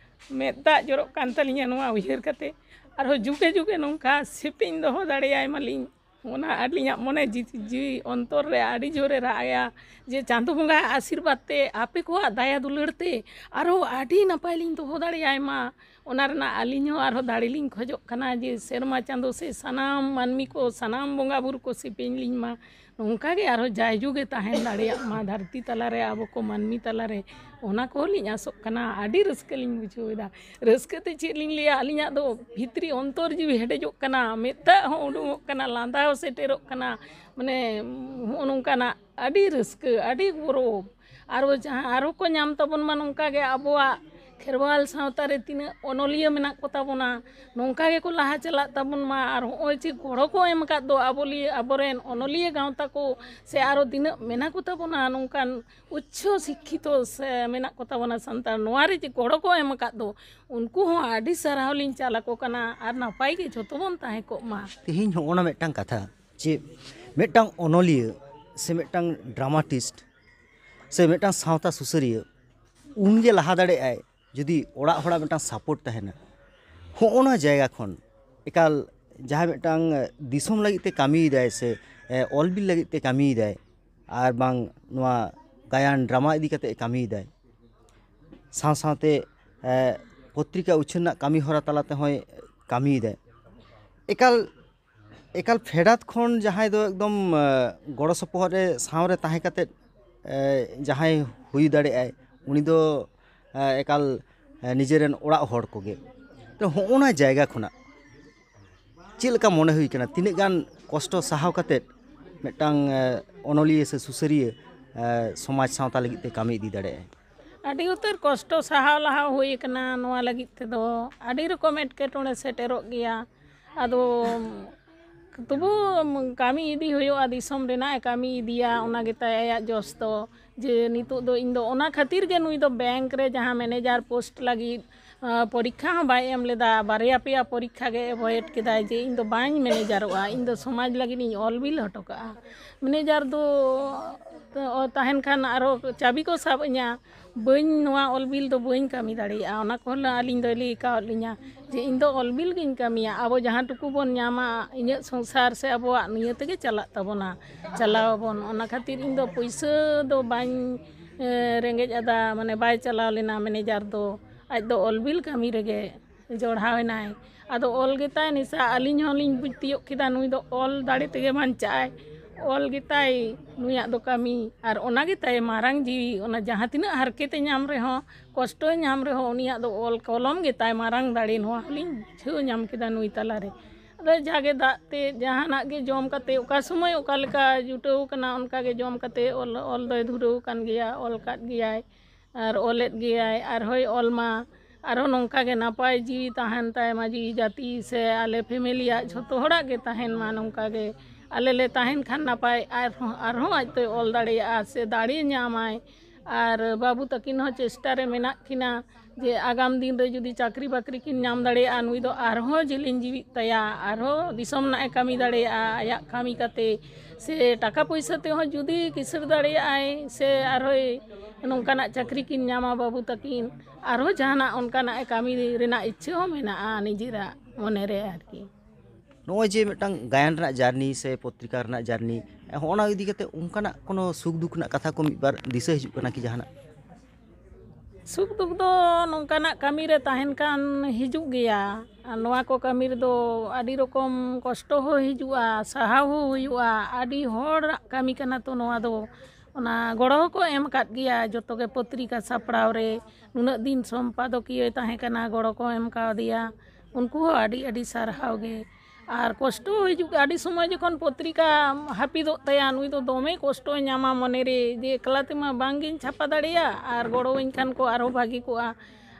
ᱢᱮᱫ ᱫᱟᱜ ᱡᱚᱨᱚᱜ ᱠᱟᱱ ᱛᱟᱹᱞᱤᱧᱟ ᱱᱚᱣᱟ ᱩᱭᱦᱟᱹᱨ ᱠᱟᱛᱮ᱾ ᱟᱨᱦᱚᱸ ᱡᱩᱜᱮ ᱡᱩᱜᱮ ᱱᱚᱝᱠᱟ ᱥᱮᱯᱮᱧ ᱫᱚᱦᱚ ᱫᱟᱲᱮᱭᱟᱭ ᱢᱟᱞᱤᱧ, ᱚᱱᱟ ᱟᱹᱞᱤᱧᱟᱜ ᱢᱚᱱᱮ ᱡᱤ- ᱡᱤᱣᱤ ᱚᱱᱛᱚᱨ ᱨᱮ ᱟᱹᱰᱤ ᱡᱳᱨᱮ ᱨᱟᱜ ᱮᱭᱟ ᱡᱮ ᱪᱟᱸᱫᱚ ᱵᱚᱸᱜᱟ ᱟᱥᱤᱨᱵᱟᱫᱽ ᱛᱮ, ᱟᱯᱮ ᱠᱚᱣᱟᱜ ᱫᱟᱭᱟ ᱫᱩᱞᱟᱹᱲ ᱛᱮ ᱟᱨᱦᱚᱸ ᱟᱹᱰᱤ ᱱᱟᱯᱟᱭ ᱞᱤᱧ ᱫᱚᱦᱚ ᱫᱟᱲᱮᱭᱟᱭ ᱢᱟ᱾ ᱚᱱᱟ ᱨᱮᱱᱟᱜ ᱟᱹᱞᱤᱧ ᱦᱚᱸ ᱟᱨᱦᱚᱸ ᱫᱟᱲᱮ ᱞᱤᱧ ᱠᱷᱚᱡᱚᱜ ᱠᱟᱱᱟ ᱡᱮ ᱥᱮᱨᱢᱟ ᱪᱟᱸᱫᱚ ᱥᱮ ᱥᱟᱱᱟᱢ ᱢᱟᱹᱱᱢᱤ ᱠᱚ, ᱥᱟᱱᱟᱢ ᱵᱚᱸᱜᱟ ᱵᱩᱨᱩ ᱠᱚ ᱥᱮᱯᱮᱧ ᱞᱤᱧ ᱢᱟ, ᱱᱚᱝᱠᱟ ᱜᱮ ᱟᱨᱦᱚᱸ ᱡᱟᱭᱡᱩᱜᱽ ᱮ ᱛᱟᱦᱮᱱ ᱫᱟᱲᱮᱭᱟᱜ ᱢᱟ ᱫᱷᱟᱹᱨᱛᱤ ᱛᱟᱞᱟᱨᱮ, ᱟᱵᱚ ᱠᱚ ᱢᱟᱹᱱᱢᱤ ᱛᱟᱞᱟᱨᱮ, ᱚᱱᱟ ᱠᱚᱦᱚᱸ ᱞᱤᱧ ᱟᱥᱚᱜ ᱠᱟᱱᱟ᱾ ᱟᱹᱰᱤ ᱨᱟᱹᱥᱠᱟᱹ ᱞᱤᱧ ᱵᱩᱡᱷᱟᱹᱣ ᱮᱫᱟ᱾ ᱨᱟᱹᱥᱠᱟᱹ ᱛᱮ ᱪᱮᱫ ᱞᱤᱧ ᱞᱟᱹᱭᱟ, ᱟᱹᱞᱤᱧᱟᱜ ᱫᱚ ᱵᱷᱤᱛᱨᱤ ᱚᱱᱛᱚᱨ ᱡᱤᱣᱤ ᱦᱮᱰᱮᱡᱚᱜ ᱠᱟᱱᱟ, ᱢᱮᱫ ᱫᱟᱜ ᱦᱚᱸ ᱩᱰᱩᱝᱚᱜ ᱠᱟᱱᱟ, ᱞᱟᱸᱫᱟ ᱦᱚᱸ ᱥᱮᱴᱮᱨᱚᱜ ᱠᱟᱱᱟ᱾ ᱢᱟᱱᱮ ᱱᱚᱜᱼᱚ ᱱᱚᱝᱠᱟᱱᱟᱜ ᱟᱹᱰᱤ ᱨᱟᱹᱥᱠᱟᱹ, ᱟᱹᱰᱤ ᱜᱚᱨᱚᱵᱽ᱾ ᱟᱨᱚ ᱡᱟᱦᱟᱸ ᱟᱨᱚ ᱠᱚ ᱧᱟᱢ ᱛᱟᱵᱚᱱ ᱢᱟ ᱱᱚᱝᱠᱟ ᱜᱮ ᱟᱵᱚᱣᱟᱜ ᱠᱷᱮᱨᱣᱟᱞ ᱥᱟᱶᱛᱟ ᱨᱮ ᱛᱤᱱᱟᱹᱜ ᱚᱱᱚᱞᱤᱭᱟᱹ ᱢᱮᱱᱟᱜ ᱠᱚ ᱛᱟᱵᱚᱱᱟ, ᱱᱚᱝᱠᱟ ᱜᱮᱠᱚ ᱞᱟᱦᱟ ᱪᱟᱞᱟᱜ ᱛᱟᱵᱚᱱ ᱢᱟ᱾ ᱟᱨ ᱦᱚᱸᱜᱼᱚᱭ ᱡᱮ ᱜᱚᱲᱚ ᱠᱚ ᱮᱢ ᱟᱠᱟᱫ ᱫᱚ ᱟᱵᱚ ᱞᱤᱭᱟᱹ, ᱟᱵᱚᱨᱮᱱ ᱚᱱᱚᱞᱤᱭᱟᱹ ᱜᱟᱶᱛᱟ ᱠᱚ ᱥᱮ ᱟᱨᱚ ᱛᱤᱱᱟᱹᱜ ᱢᱮᱱᱟᱜ ᱠᱚ ᱛᱟᱵᱚᱱᱟ ᱱᱚᱝᱠᱟᱱ ᱩᱪᱪᱚ ᱥᱤᱠᱠᱷᱤᱛᱚ ᱥᱮ ᱢᱮᱱᱟᱜ ᱠᱚ ᱛᱟᱵᱚᱱᱟ ᱥᱟᱱᱛᱟᱲ, ᱱᱚᱣᱟ ᱨᱮ ᱡᱮ ᱜᱚᱲᱚ ᱠᱚ ᱮᱢ ᱟᱠᱟᱫ ᱫᱚ, ᱩᱱᱠᱩ ᱦᱚᱸ ᱟᱹᱰᱤ ᱥᱟᱨᱦᱟᱣ ᱞᱤᱧ ᱪᱟᱞ ᱟᱠᱚ ᱠᱟᱱᱟ᱾ ᱟᱨ ᱱᱟᱯᱟᱭ ᱜᱮ ᱡᱷᱚᱛᱚ ᱵᱚᱱ ᱛᱟᱦᱮᱸ ᱠᱚᱜ ᱢᱟ᱾ ᱛᱮᱦᱮᱧ ᱦᱚᱸᱜᱼᱚ ᱱᱟ ᱢᱤᱫᱴᱟᱝ ᱠᱟᱛᱷᱟ ᱡᱮ ᱢᱤᱫᱴᱟᱝ ᱚᱱᱚᱞᱤᱭᱟᱹ ᱥᱮ ᱢᱤᱫᱴᱟᱝ ᱰᱨᱟᱢᱟᱴᱤᱥᱴ ᱥᱮ ᱢᱤᱫᱴᱟᱝ ᱥᱟᱶᱛᱟ ᱥᱩᱥᱟᱹᱨᱤᱭᱟᱹ ᱩᱱᱜᱮ ᱞᱟᱦᱟ ᱫᱟᱲᱮᱭᱟᱜᱼᱟᱭ ᱡᱩᱫᱤ ᱚᱲᱟᱜ ᱦᱚᱲᱟᱜ ᱢᱤᱫᱴᱟᱝ ᱥᱟᱯᱳᱨᱴ ᱛᱟᱦᱮᱱᱟ᱾ ᱦᱚᱸᱜᱼᱚ ᱱᱟ ᱡᱟᱭᱜᱟ ᱠᱷᱚᱱ ᱮᱠᱟᱞ ᱡᱟᱦᱟᱸᱭ ᱢᱤᱫᱴᱟᱝ ᱫᱤᱥᱚᱢ ᱞᱟᱹᱜᱤᱫ ᱛᱮ ᱠᱟᱹᱢᱤᱭᱮᱫᱟᱭ ᱥᱮ ᱮ, ᱚᱞ ᱵᱤᱞ ᱞᱟᱹᱜᱤᱫ ᱛᱮ ᱠᱟᱹᱢᱤᱭᱮᱫᱟᱭ, ᱟᱨ ᱵᱟᱝ ᱱᱚᱣᱟ ᱜᱟᱭᱟᱱ ᱰᱨᱟᱢᱟ ᱤᱫᱤ ᱠᱟᱛᱮ ᱠᱟᱹᱢᱤᱭᱮᱫᱟᱭ, ᱥᱟᱶ ᱥᱟᱶᱛᱮ ᱮ, ᱯᱚᱛᱨᱤᱠᱟ ᱩᱪᱷᱟᱹᱱ ᱨᱮᱱᱟᱜ ᱠᱟᱹᱢᱤ ᱦᱚᱨᱟ ᱛᱟᱞᱟ ᱛᱮᱦᱚᱸᱭ ᱠᱟᱹᱢᱤᱭᱮᱫᱟᱭ᱾ ᱮᱠᱟᱞ ᱮᱠᱟᱞ ᱯᱷᱮᱰᱟᱛ ᱠᱷᱚᱱ ᱡᱟᱦᱟᱸᱭ ᱫᱚ ᱮᱠᱫᱚᱢ ᱜᱚᱲᱚ ᱥᱚᱯᱚᱦᱚᱫ ᱨᱮ ᱥᱟᱶ ᱨᱮ ᱛᱟᱦᱮᱸ ᱠᱟᱛᱮᱫ ᱡᱟᱦᱟᱸᱭ ᱦᱩᱭ ᱫᱟᱲᱮᱭᱟᱜᱼᱟᱭ, ᱩᱱᱤ ᱫᱚ ᱮᱠᱟᱞ ᱱᱤᱡᱮᱨᱮᱱ ᱚᱲᱟᱜ ᱦᱚᱲ ᱠᱚᱜᱮ᱾ ᱛᱚ, ᱦᱚᱸᱜᱼᱚ ᱱᱟ ᱡᱟᱭᱜᱟ ᱠᱷᱚᱱᱟᱜ ᱪᱮᱫ ᱞᱮᱠᱟ ᱢᱚᱱᱮ ᱦᱩᱭ ᱠᱟᱱᱟ? ᱛᱤᱱᱟᱹᱜ ᱜᱟᱱ ᱠᱚᱥᱴᱚ ᱥᱟᱦᱟᱣ ᱠᱟᱛᱮᱫ ᱢᱤᱫᱴᱟᱝ ᱚᱱᱚᱞᱤᱭᱟᱹ ᱥᱮ ᱥᱩᱥᱟᱹᱨᱤᱭᱟᱹ ᱥᱚᱢᱟᱡᱽ ᱥᱟᱶᱛᱟ ᱞᱟᱹᱜᱤᱫ ᱛᱮ ᱠᱟᱹᱢᱤ ᱤᱫᱤ ᱫᱟᱲᱮᱭᱟᱜᱼᱟᱭ? ᱟᱹᱰᱤ ᱩᱛᱟᱹᱨ ᱠᱚᱥᱴᱚ ᱥᱟᱦᱟᱣ ᱞᱟᱦᱟᱣ ᱦᱩᱭ ᱟᱠᱟᱱᱟ ᱱᱚᱣᱟ ᱞᱟᱹᱜᱤᱫ ᱛᱮᱫᱚ᱾ ᱟᱹᱰᱤ ᱨᱚᱠᱚᱢ ᱮᱴᱠᱮᱴᱚᱬᱮ ᱥᱮᱴᱮᱨᱚᱜ ᱜᱮᱭᱟ᱾ ᱟᱫᱚ ᱛᱚᱵᱩ ᱠᱟᱹᱢᱤ ᱤᱫᱤ ᱦᱩᱭᱩᱜᱼᱟ, ᱫᱤᱥᱚᱢ ᱨᱮᱱᱟᱜ ᱮ ᱠᱟᱹᱢᱤ ᱤᱫᱤᱭᱟ, ᱚᱱᱟ ᱜᱮᱛᱟᱭ ᱟᱭᱟᱜ ᱡᱚᱥ ᱫᱚ᱾ ᱡᱮ ᱱᱤᱛᱚᱜ ᱫᱚ ᱤᱧ ᱫᱚ ᱚᱱᱟ ᱠᱷᱟᱹᱛᱤᱨ ᱜᱮ ᱱᱩᱭ ᱫᱚ ᱵᱮᱝᱠ ᱨᱮ ᱡᱟᱦᱟᱸ ᱢᱮᱱᱮᱡᱟᱨ ᱯᱳᱥᱴ ᱞᱟᱹᱜᱤᱫ ᱯᱚᱨᱤᱠᱠᱷᱟ ᱦᱚᱸ ᱵᱟᱭ ᱮᱢ ᱞᱮᱫᱟ, ᱵᱟᱨᱭᱟ ᱯᱮᱭᱟ ᱯᱚᱨᱤᱠᱠᱷᱟ ᱜᱮ ᱮᱵᱷᱚᱭᱮᱰ ᱠᱮᱫᱟᱭ ᱡᱮ ᱤᱧ ᱫᱚ ᱵᱟᱹᱧ ᱢᱮᱱᱮᱡᱟᱨᱚᱜᱼᱟ, ᱤᱧ ᱫᱚ ᱥᱚᱢᱟᱡᱽ ᱞᱟᱹᱜᱤᱫ ᱤᱧ ᱚᱞ ᱵᱤᱞ ᱦᱚᱴᱚ ᱠᱟᱜᱼᱟ᱾ ᱢᱮᱱᱮᱡᱟᱨ ᱫᱚ ᱛᱟᱦᱮᱱ ᱠᱷᱟᱱ ᱟᱨᱚ ᱪᱟᱹᱵᱤ ᱠᱚ ᱥᱟᱵ ᱟᱹᱧᱟ, ᱵᱟᱹᱧ, ᱱᱚᱣᱟ ᱚᱞ ᱵᱤᱞ ᱫᱚ ᱵᱟᱹᱧ ᱠᱟᱹᱢᱤ ᱫᱟᱲᱮᱭᱟᱜᱼᱟ᱾ ᱚᱱᱟ ᱠᱚᱦᱚᱸ ᱟᱹᱞᱤᱧ ᱫᱚᱭ ᱞᱟᱹᱭ ᱠᱟᱣᱟᱫ ᱞᱤᱧᱟ ᱡᱮ ᱤᱧ ᱫᱚ ᱚᱞ ᱵᱤᱞ ᱜᱤᱧ ᱠᱟᱹᱢᱤᱭᱟ, ᱟᱵᱚ ᱡᱟᱦᱟᱸ ᱴᱩᱠᱩ ᱵᱚᱱ ᱧᱟᱢᱟ ᱤᱧᱟᱹᱜ ᱥᱚᱝᱥᱟᱨ ᱥᱮ ᱟᱵᱚᱣᱟᱜ ᱱᱤᱭᱟᱹ ᱛᱮᱜᱮ ᱪᱟᱞᱟᱜ ᱛᱟᱵᱚᱱᱟ, ᱪᱟᱞᱟᱣ ᱟᱵᱚᱱ᱾ ᱚᱱᱟ ᱠᱷᱟᱹᱛᱤᱨ ᱤᱧ ᱫᱚ ᱯᱩᱭᱥᱟᱹ ᱫᱚ ᱵᱟᱹᱧ ᱨᱮᱸᱜᱮᱡ ᱟᱫᱟ, ᱢᱟᱱᱮ ᱵᱟᱭ ᱪᱟᱞᱟᱣ ᱞᱮᱱᱟ ᱢᱮᱱᱮᱡᱟᱨ ᱫᱚ, ᱟᱡ ᱫᱚ ᱚᱞ ᱵᱤᱞ ᱠᱟᱹᱢᱤ ᱨᱮᱜᱮ ᱡᱚᱲᱟᱣ ᱮᱱᱟᱭ᱾ ᱟᱫᱚ ᱚᱞ ᱜᱮᱛᱟᱭ ᱱᱮᱥᱟ, ᱟᱹᱞᱤᱧ ᱦᱚᱸᱞᱤᱧ ᱵᱩᱡᱽ ᱛᱤᱭᱳᱜ ᱠᱮᱫᱟ ᱱᱩᱭ ᱫᱚ ᱚᱞ ᱫᱟᱲᱮ ᱛᱮᱜᱮ ᱵᱟᱧᱪᱟᱜᱼᱟᱭ, ᱚᱞ ᱜᱮᱛᱟᱭ ᱱᱩᱭᱟᱜ ᱫᱚ ᱠᱟᱹᱢᱤ᱾ ᱟᱨ ᱚᱱᱟ ᱜᱮᱛᱟᱭ ᱢᱟᱨᱟᱝ ᱡᱤᱣᱤ᱾ ᱚᱱᱟ ᱡᱟᱦᱟᱸ ᱛᱤᱱᱟᱹᱜ ᱦᱟᱨᱠᱮᱛᱮ ᱧᱟᱢ ᱨᱮᱦᱚᱸ, ᱠᱚᱥᱴᱚᱭ ᱧᱟᱢ ᱨᱮᱦᱚᱸ, ᱩᱱᱤᱭᱟᱜ ᱫᱚ ᱚᱞ ᱠᱚᱞᱚᱢ ᱜᱮᱛᱟᱭ ᱢᱟᱨᱟᱝ ᱫᱟᱲᱮ᱾ ᱱᱚᱣᱟ ᱦᱚᱸᱞᱤᱧ ᱵᱩᱡᱷᱟᱹᱣ ᱧᱟᱢ ᱠᱮᱫᱟ ᱱᱩᱭ ᱛᱟᱞᱟᱨᱮ᱾ ᱟᱫᱚ ᱡᱟᱜᱮ ᱫᱟᱜ ᱛᱮ ᱡᱟᱦᱟᱱᱟᱜ ᱜᱮ ᱡᱚᱢ ᱠᱟᱛᱮ, ᱚᱠᱟ ᱥᱚᱢᱚᱭ ᱚᱠᱟ ᱞᱮᱠᱟ ᱡᱩᱴᱟᱹᱣ ᱠᱟᱱᱟ, ᱚᱱᱠᱟ ᱜᱮ ᱡᱚᱢ ᱠᱟᱛᱮ ᱚᱞ, ᱚᱞ ᱫᱚᱭ ᱫᱷᱩᱨᱟᱹᱣ ᱟᱠᱟᱱ ᱜᱮᱭᱟ, ᱚᱞ ᱠᱟᱫ ᱜᱮᱭᱟᱭ᱾ ᱟᱨ ᱚᱞᱮᱫ ᱜᱮᱭᱟᱭ, ᱟᱨᱦᱚᱸᱭ ᱚᱞ ᱢᱟ, ᱟᱨᱦᱚᱸ ᱱᱚᱝᱠᱟ ᱜᱮ ᱱᱟᱯᱟᱭ ᱡᱤᱣᱤ ᱛᱟᱦᱮᱱ ᱛᱟᱭ ᱢᱟ, ᱡᱤᱣᱤ ᱡᱟᱹᱛᱤ ᱥᱮ ᱟᱞᱮ ᱯᱷᱮᱢᱮᱞᱤᱭᱟᱜ ᱡᱷᱚᱛᱚ ᱦᱚᱲᱟᱜ ᱜᱮ ᱛᱟᱦᱮᱱ ᱢᱟ ᱱᱚᱝᱠᱟ ᱜᱮ᱾ ᱟᱞᱮ ᱞᱮ ᱛᱟᱦᱮᱱ ᱠᱷᱟᱱ ᱱᱟᱯᱟᱭ, ᱟᱨᱦᱚᱸ, ᱟᱨᱦᱚᱸ ᱟᱡ ᱫᱚᱭ ᱚᱞ ᱫᱟᱲᱮᱭᱟᱜᱼᱟ ᱥᱮ ᱫᱟᱲᱮ ᱧᱟᱢᱟᱭ᱾ ᱟᱨ ᱵᱟᱹᱵᱩ ᱛᱟᱹᱠᱤᱱ ᱦᱚᱸ ᱪᱮᱥᱴᱟ ᱨᱮ ᱢᱮᱱᱟᱜ ᱠᱤᱱᱟ ᱡᱮ ᱟᱜᱟᱢ ᱫᱤᱱ ᱨᱮ ᱡᱩᱫᱤ ᱪᱟᱹᱠᱨᱤ ᱵᱟᱹᱠᱨᱤ ᱠᱤᱱ ᱧᱟᱢ ᱫᱟᱲᱮᱭᱟᱜᱼᱟ, ᱱᱩᱭ ᱫᱚ ᱟᱨᱦᱚᱸ ᱡᱮᱞᱮᱧ ᱡᱤᱣᱤᱜ ᱛᱟᱭᱟ, ᱟᱨᱦᱚᱸ ᱫᱤᱥᱚᱢ ᱨᱮᱱᱟᱜ ᱮ ᱠᱟᱹᱢᱤ ᱫᱟᱲᱮᱭᱟᱜᱼᱟ ᱟᱭᱟᱜ ᱠᱟᱹᱢᱤ ᱠᱟᱛᱮ, ᱥᱮ ᱴᱟᱠᱟ ᱯᱩᱭᱥᱟᱹ ᱛᱮᱦᱚᱸ ᱡᱩᱫᱤ ᱠᱤᱥᱟᱹᱬ ᱫᱟᱲᱮᱭᱟᱜᱼᱟᱭ ᱥᱮ ᱟᱨᱦᱚᱸᱭ ᱱᱚᱝᱠᱟᱱᱟᱜ ᱪᱟᱹᱠᱨᱤ ᱠᱤᱱ ᱧᱟᱢᱟ ᱵᱟᱹᱵᱩ ᱛᱟᱹᱠᱤᱱ, ᱟᱨᱦᱚᱸ ᱡᱟᱦᱟᱱᱟᱜ ᱚᱱᱠᱟᱱᱟᱜ ᱮ ᱠᱟᱹᱢᱤ ᱨᱮᱱᱟᱜ ᱤᱪᱪᱷᱟᱹ ᱦᱚᱸ ᱢᱮᱱᱟᱜᱼᱟ ᱱᱤᱡᱮᱨᱟᱜ ᱢᱚᱱᱮᱨᱮ ᱟᱨᱠᱤ᱾ ᱱᱚᱜᱼᱚᱭ ᱡᱮ ᱢᱤᱫᱴᱟᱝ ᱜᱟᱭᱟᱱ ᱨᱮᱱᱟᱜ ᱡᱟᱨᱱᱤ ᱥᱮ ᱯᱚᱛᱨᱤᱠᱟ ᱨᱮᱱᱟᱜ ᱡᱟᱨᱱᱤ, ᱦᱚᱸᱜᱼᱚ ᱱᱟ ᱤᱫᱤ ᱠᱟᱛᱮ ᱚᱱᱠᱟᱱᱟᱜ ᱠᱳᱱᱳ ᱥᱩᱠ ᱫᱩᱠ ᱨᱮᱱᱟᱜ ᱠᱟᱛᱷᱟ ᱠᱚ ᱢᱤᱫ ᱵᱟᱨ ᱫᱤᱥᱟᱹ ᱦᱤᱡᱩᱜ ᱠᱟᱱᱟ ᱠᱤ ᱡᱟᱦᱟᱱᱟᱜ? ᱥᱩᱠ ᱫᱩᱠ ᱫᱚ ᱱᱚᱝᱠᱟᱱᱟᱜ ᱠᱟᱹᱢᱤ ᱨᱮ ᱛᱟᱦᱮᱱ ᱠᱷᱟᱱ ᱦᱤᱡᱩᱜ ᱜᱮᱭᱟ᱾ ᱟᱨ ᱱᱚᱣᱟ ᱠᱚ ᱠᱟᱹᱢᱤ ᱨᱮᱫᱚ ᱟᱹᱰᱤ ᱨᱚᱠᱚᱢ ᱠᱚᱥᱴᱚ ᱦᱚᱸ ᱦᱤᱡᱩᱜᱼᱟ, ᱥᱟᱦᱟᱣ ᱦᱚᱸ ᱦᱩᱭᱩᱜᱼᱟ᱾ ᱟᱹᱰᱤ ᱦᱚᱲᱟᱜ ᱠᱟᱹᱢᱤ ᱠᱟᱱᱟ ᱛᱚ ᱱᱚᱣᱟ ᱫᱚ᱾ ᱚᱱᱟ ᱜᱚᱲᱚ ᱦᱚᱸᱠᱚ ᱮᱢ ᱟᱠᱟᱫ ᱜᱮᱭᱟ ᱡᱚᱛᱚ ᱜᱮ, ᱯᱚᱛᱨᱤᱠᱟ ᱥᱟᱯᱲᱟᱣ ᱨᱮ ᱱᱩᱱᱟᱹᱜ ᱫᱤᱱ ᱥᱚᱢᱯᱟᱫᱚᱠᱤᱭᱟᱹᱭ ᱛᱟᱦᱮᱸ ᱠᱟᱱᱟ, ᱜᱚᱲᱚ ᱠᱚ ᱮᱢ ᱠᱟᱣᱫᱮᱭᱟ᱾ ᱩᱱᱠᱩ ᱦᱚᱸ ᱟᱹᱰᱤ ᱟᱹᱰᱤ ᱥᱟᱨᱦᱟᱣ ᱜᱮ᱾ ᱟᱨ ᱠᱚᱥᱴᱚ ᱦᱤᱡᱩᱜ, ᱟᱹᱰᱤ ᱥᱚᱢᱚᱭ ᱡᱚᱠᱷᱚᱱ ᱯᱚᱛᱨᱤᱠᱟ ᱦᱟᱹᱯᱤᱫᱚᱜ ᱛᱟᱭᱟ, ᱱᱩᱭ ᱫᱚ ᱫᱚᱢᱮ ᱠᱚᱥᱴᱚᱭ ᱧᱟᱢᱟ ᱢᱚᱱᱮᱨᱮ, ᱡᱮ ᱮᱠᱞᱟ ᱛᱮᱢᱟ ᱵᱟᱝᱜᱤᱧ ᱪᱷᱟᱯᱟ ᱫᱟᱲᱮᱭᱟᱜ, ᱟᱨ ᱜᱚᱲᱚᱣᱟᱹᱧ ᱠᱷᱟᱱ ᱠᱚ ᱟᱨᱦᱚᱸ ᱵᱷᱟᱹᱜᱤ ᱠᱚᱜᱼᱟ᱾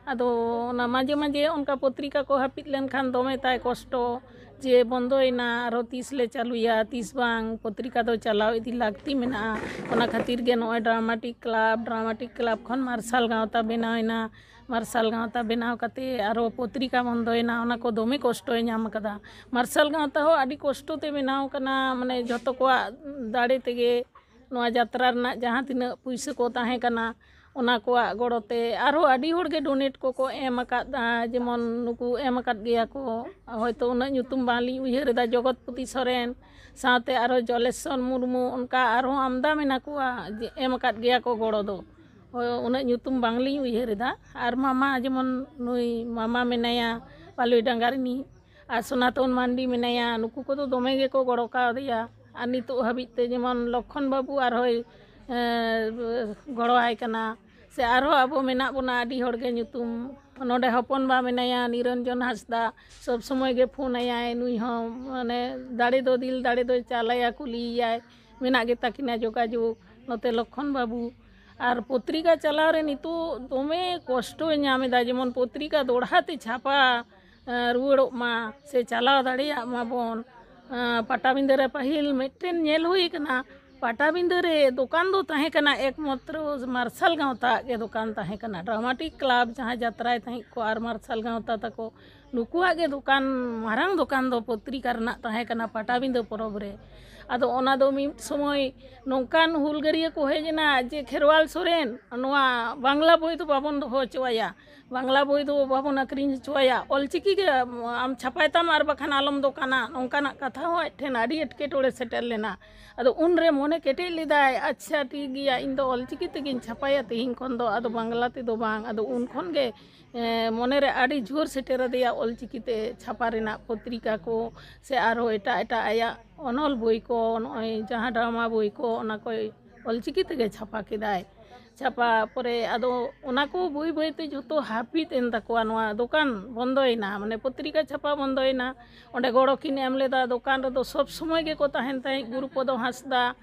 ᱟᱫᱚ ᱚᱱᱟ ᱢᱟᱡᱷᱮ ᱢᱟᱡᱷᱮ ᱚᱱᱠᱟ ᱯᱚᱛᱨᱤᱠᱟ ᱠᱚ ᱦᱟᱹᱯᱤᱫ ᱞᱮᱱᱠᱷᱟᱱ ᱫᱚᱢᱮ ᱛᱟᱭ ᱠᱚᱥᱴᱚ, ᱡᱮ ᱵᱚᱱᱫᱚᱭᱮᱱᱟ, ᱟᱨᱦᱚᱸ ᱛᱤᱥ ᱞᱮ ᱪᱟᱹᱞᱩᱭᱟ, ᱛᱤᱥ ᱵᱟᱝ ᱯᱚᱛᱨᱤᱠᱟ ᱫᱚ ᱪᱟᱞᱟᱣ ᱤᱫᱤ ᱞᱟᱹᱠᱛᱤ ᱢᱮᱱᱟᱜᱼᱟ᱾ ᱚᱱᱟ ᱠᱷᱟᱹᱛᱤᱨ ᱜᱮ ᱱᱚᱜᱼᱚᱭ ᱰᱨᱟᱢᱟᱴᱤᱠ ᱠᱞᱟᱵᱽ, ᱰᱨᱟᱢᱟᱴᱤᱠ ᱠᱞᱟᱵᱽ ᱠᱷᱚᱱ ᱢᱟᱨᱥᱟᱞ ᱜᱟᱶᱛᱟ ᱵᱮᱱᱟᱣᱮᱱᱟ᱾ ᱢᱟᱨᱥᱟᱞ ᱜᱟᱶᱛᱟ ᱵᱮᱱᱟᱣ ᱠᱟᱛᱮ ᱟᱨᱦᱚᱸ ᱯᱚᱛᱨᱤᱠᱟ ᱵᱚᱱᱫᱚᱭᱮᱱᱟ, ᱚᱱᱟ ᱠᱚ ᱫᱚᱢᱮ ᱠᱚᱥᱴᱚᱭ ᱧᱟᱢ ᱟᱠᱟᱫᱟ᱾ ᱢᱟᱨᱥᱟᱞ ᱜᱟᱶᱛᱟ ᱦᱚᱸ ᱟᱹᱰᱤ ᱠᱚᱥᱴᱚ ᱛᱮ ᱵᱮᱱᱟᱣ ᱠᱟᱱᱟ, ᱢᱟᱱᱮ ᱡᱷᱚᱛᱚ ᱠᱚᱣᱟᱜ ᱫᱟᱲᱮ ᱛᱮᱜᱮ ᱱᱚᱣᱟ ᱡᱟᱛᱨᱟ ᱨᱮᱱᱟᱜ ᱡᱟᱦᱟᱸ ᱛᱤᱱᱟᱹᱜ ᱯᱩᱭᱥᱟᱹ ᱠᱚ ᱛᱟᱦᱮᱸ ᱠᱟᱱᱟ, ᱚᱱᱟ ᱠᱚᱣᱟᱜ ᱜᱚᱲᱚ ᱛᱮ ᱟᱨᱦᱚᱸ ᱟᱹᱰᱤ ᱦᱚᱲ ᱜᱮ ᱰᱳᱱᱮᱴ ᱠᱚᱠᱚ ᱮᱢ ᱟᱠᱟᱫᱟ᱾ ᱡᱮᱢᱚᱱ ᱱᱩᱠᱩ ᱮᱢ ᱟᱠᱟᱫ ᱜᱮᱭᱟ ᱠᱚ, ᱦᱚᱭᱛᱳ ᱩᱱᱟᱹᱜ ᱧᱩᱛᱩᱢ ᱵᱟᱝᱞᱤᱧ ᱩᱭᱦᱟᱹᱨ ᱮᱫᱟ, ᱡᱚᱜᱚᱛᱯᱚᱛᱤ ᱥᱚᱨᱮᱱ, ᱥᱟᱶᱛᱮ ᱟᱨᱦᱚᱸ ᱡᱚᱞᱮᱥᱥᱚᱨ ᱢᱩᱨᱢᱩ, ᱚᱱᱠᱟ ᱟᱨᱦᱚᱸ ᱟᱢᱫᱟ ᱢᱮᱱᱟᱜ ᱠᱚᱣᱟ ᱡᱮ ᱮᱢ ᱟᱠᱟᱫ ᱜᱮᱭᱟ ᱠᱚ ᱜᱚᱲᱚ ᱫᱚ᱾ ᱦᱳᱭ, ᱩᱱᱟᱹᱜ ᱧᱩᱛᱩᱢ ᱵᱟᱝᱞᱤᱧ ᱩᱭᱦᱟᱹᱨ ᱮᱫᱟ᱾ ᱟᱨ ᱢᱟᱢᱟ, ᱡᱮᱢᱚᱱ ᱱᱩᱭ ᱢᱟᱢᱟ ᱢᱮᱱᱟᱭᱟ ᱯᱟᱞᱩᱭ ᱰᱟᱸᱜᱟ ᱨᱤᱱᱤᱡ, ᱟᱨ ᱥᱚᱱᱟᱛᱚᱱ ᱢᱟᱱᱰᱤ ᱢᱮᱱᱟᱭᱟ, ᱱᱩᱠᱩ ᱠᱚᱫᱚ ᱫᱚᱢᱮ ᱜᱮᱠᱚ ᱜᱚᱲᱚ ᱠᱟᱣᱫᱮᱭᱟ᱾ ᱟᱨ ᱱᱤᱛᱚᱜ ᱦᱟᱹᱵᱤᱡ ᱛᱮ ᱡᱮᱢᱚᱱ ᱞᱚᱠᱠᱷᱚᱱ ᱵᱟᱹᱵᱩ ᱟᱨᱦᱚᱸᱭ, ᱮᱸ, ᱜᱚᱲᱚᱣᱟᱭ ᱠᱟᱱᱟ, ᱥᱮ ᱟᱨᱦᱚᱸ ᱟᱵᱚ ᱢᱮᱱᱟᱜ ᱵᱚᱱᱟ ᱟᱹᱰᱤ ᱦᱚᱲ ᱜᱮ ᱧᱩᱛᱩᱢ᱾ ᱱᱚᱰᱮ ᱦᱚᱯᱚᱱ ᱵᱟ ᱢᱮᱱᱟᱭᱟ, ᱱᱤᱨᱚᱧᱡᱚᱱ ᱦᱟᱸᱥᱫᱟ, ᱥᱚᱵ ᱥᱚᱢᱚᱭ ᱜᱮ ᱯᱷᱳᱱ ᱟᱭᱟᱭ᱾ ᱱᱩᱭ ᱦᱚᱸ ᱢᱟᱱᱮ ᱫᱟᱲᱮ ᱫᱚ ᱫᱤᱞ ᱫᱟᱲᱮ ᱫᱚᱭ ᱪᱟᱞᱟᱭᱟ, ᱠᱩᱞᱤᱭᱮᱭᱟᱭ, ᱢᱮᱱᱟᱜ ᱜᱮᱛᱟ ᱠᱤᱱᱟ ᱡᱳᱜᱟᱡᱳᱜᱽ᱾ ᱱᱚᱛᱮ ᱞᱚᱠᱠᱷᱚᱱ ᱵᱟᱹᱵᱩ, ᱟᱨ ᱯᱚᱛᱨᱤᱠᱟ ᱪᱟᱞᱟᱣ ᱨᱮ ᱱᱤᱛᱚᱜ ᱫᱚᱢᱮ ᱠᱚᱥᱴᱚᱭ ᱧᱟᱢ ᱮᱫᱟ, ᱡᱮᱢᱚᱱ ᱯᱚᱛᱨᱤᱠᱟ ᱫᱚᱲᱦᱟ ᱛᱮ ᱪᱷᱟᱯᱟ, ᱮᱸ, ᱨᱩᱣᱟᱹᱲᱚᱜ ᱢᱟ ᱥᱮ ᱪᱟᱞᱟᱣ ᱫᱟᱲᱮᱭᱟᱜ ᱢᱟᱵᱚᱱ᱾ ᱮᱸ, ᱯᱟᱴᱟᱵᱤᱸᱫᱟᱹ ᱨᱮ ᱯᱟᱹᱦᱤᱞ ᱢᱤᱫᱴᱮᱱ ᱧᱮᱞ ᱦᱩᱭ ᱠᱟᱱᱟ, ᱯᱟᱴᱟᱵᱤᱸᱫᱟᱹ ᱨᱮ ᱫᱚᱠᱟᱱ ᱫᱚ ᱛᱟᱦᱮᱸ ᱠᱟᱱᱟ ᱮᱠᱢᱟᱛᱨᱚ ᱢᱟᱨᱥᱟᱞ ᱜᱟᱶᱛᱟ ᱟᱜ ᱜᱮ ᱫᱚᱠᱟᱱ ᱛᱟᱦᱮᱸ ᱠᱟᱱᱟ, ᱰᱨᱟᱢᱟᱴᱤᱠ ᱠᱞᱟᱵᱽ ᱡᱟᱦᱟᱸ ᱡᱟᱛᱨᱟᱭ ᱛᱟᱦᱮᱸᱫ ᱠᱚ ᱟᱨ ᱢᱟᱨᱥᱟᱞ ᱜᱟᱶᱛᱟ ᱛᱟᱠᱚ, ᱱᱩᱠᱩᱣᱟᱜ ᱜᱮ ᱫᱚᱠᱟᱱ, ᱢᱟᱨᱟᱝ ᱫᱚᱠᱟᱱ ᱫᱚ ᱯᱚᱛᱨᱤᱠᱟ ᱨᱮᱱᱟᱜ ᱛᱟᱦᱮᱸ ᱠᱟᱱᱟ ᱯᱟᱴᱟᱵᱤᱸᱫᱟᱹ ᱯᱚᱨᱚᱵᱽ ᱨᱮ᱾ ᱟᱫᱚ ᱚᱱᱟ ᱫᱚ ᱢᱤᱫ ᱥᱚᱢᱚᱭ ᱱᱚᱝᱠᱟᱱ ᱦᱩᱞᱜᱟᱹᱨᱤᱭᱟᱹ ᱠᱚ ᱦᱮᱡ ᱮᱱᱟ ᱡᱮ ᱠᱷᱮᱨᱣᱟᱞ ᱥᱚᱨᱮᱱ, ᱱᱚᱣᱟ ᱵᱟᱝᱞᱟ ᱵᱳᱭ ᱫᱚ ᱵᱟᱵᱚᱱ ᱫᱚᱦᱚ ᱦᱚᱪᱚᱣᱟᱭᱟ, ᱵᱟᱝᱞᱟ ᱵᱳᱭ ᱫᱚ ᱵᱟᱵᱚᱱ ᱟᱹᱠᱷᱨᱤᱧ ᱦᱚᱪᱚᱣᱟᱭᱟ, ᱚᱞᱪᱤᱠᱤ ᱜᱮ ᱟᱢ ᱪᱷᱟᱯᱟᱭ ᱛᱟᱢ ᱟᱨ ᱵᱟᱠᱷᱟᱱ ᱟᱞᱚᱢ ᱫᱚᱠᱟᱱᱟ, ᱱᱚᱝᱠᱟᱱᱟᱜ ᱠᱟᱛᱷᱟ ᱦᱚᱸ ᱟᱡ ᱴᱷᱮᱱ ᱟᱹᱰᱤ ᱮᱴᱠᱮᱴᱚᱬᱮ ᱥᱮᱴᱮᱨ ᱞᱮᱱᱟ᱾ ᱟᱫᱚ ᱩᱱᱨᱮ ᱢᱚᱱᱮ ᱠᱮᱴᱮᱡ ᱞᱮᱫᱟᱭ, ᱟᱪᱪᱷᱟ ᱴᱷᱤᱠ ᱜᱮᱭᱟ, ᱤᱧ ᱫᱚ ᱚᱞᱪᱤᱠᱤ ᱛᱮᱜᱮᱧ ᱪᱷᱟᱯᱟᱭᱟ ᱛᱮᱦᱮᱧ ᱠᱷᱚᱱ ᱫᱚ, ᱟᱫᱚ ᱵᱟᱝᱞᱟ ᱛᱮᱫᱚ ᱵᱟᱝ᱾ ᱟᱫᱚ ᱩᱱ ᱠᱷᱚᱱ ᱜᱮ ᱮᱸ, ᱢᱚᱱᱮᱨᱮ ᱟᱹᱰᱤ ᱡᱳᱨ ᱥᱮᱴᱮᱨ ᱟᱫᱮᱭᱟ ᱚᱞᱪᱤᱠᱤ ᱛᱮ ᱪᱷᱟᱯᱟ ᱨᱮᱱᱟᱜ, ᱯᱚᱛᱨᱤᱠᱟ ᱠᱚ ᱥᱮ ᱟᱨᱦᱚᱸ ᱮᱴᱟᱜ ᱮᱴᱟᱜ ᱟᱭᱟᱜ ᱚᱱᱚᱞ ᱵᱳᱭ ᱠᱚ, ᱱᱚᱜᱼᱚᱭ ᱡᱟᱦᱟᱸ ᱰᱨᱟᱢᱟ ᱵᱳᱭ ᱠᱚ, ᱚᱱᱟ ᱠᱚᱭ ᱚᱞᱪᱤᱠᱤ ᱛᱮᱜᱮ ᱪᱷᱟᱯᱟ ᱠᱮᱫᱟᱭ᱾ ᱪᱷᱟᱯᱟ ᱯᱚᱨᱮ ᱟᱫᱚ ᱚᱱᱟ ᱠᱚ ᱵᱟᱹᱭ ᱵᱟᱹᱭ ᱛᱮ ᱡᱷᱚᱛᱚ ᱦᱟᱹᱯᱤᱫ ᱮᱱ ᱛᱟᱠᱚᱣᱟ, ᱱᱚᱣᱟ ᱫᱚᱠᱟᱱ ᱵᱚᱱᱫᱚᱭᱮᱱᱟ, ᱢᱟᱱᱮ ᱯᱚᱛᱨᱤᱠᱟ ᱪᱷᱟᱯᱟ ᱵᱚᱱᱫᱚᱭᱮᱱᱟ᱾ ᱚᱸᱰᱮ ᱜᱚᱲᱚ ᱠᱤᱱ ᱮᱢ ᱞᱮᱫᱟ, ᱫᱚᱠᱟᱱ ᱨᱮᱫᱚ ᱥᱚᱵ ᱥᱚᱢᱚᱭ ᱜᱮᱠᱚ ᱛᱟᱦᱮᱱ ᱛᱟᱦᱮᱸᱫ, ᱜᱩᱨᱩᱯᱚᱫᱚ ᱦᱟᱸᱥᱫᱟ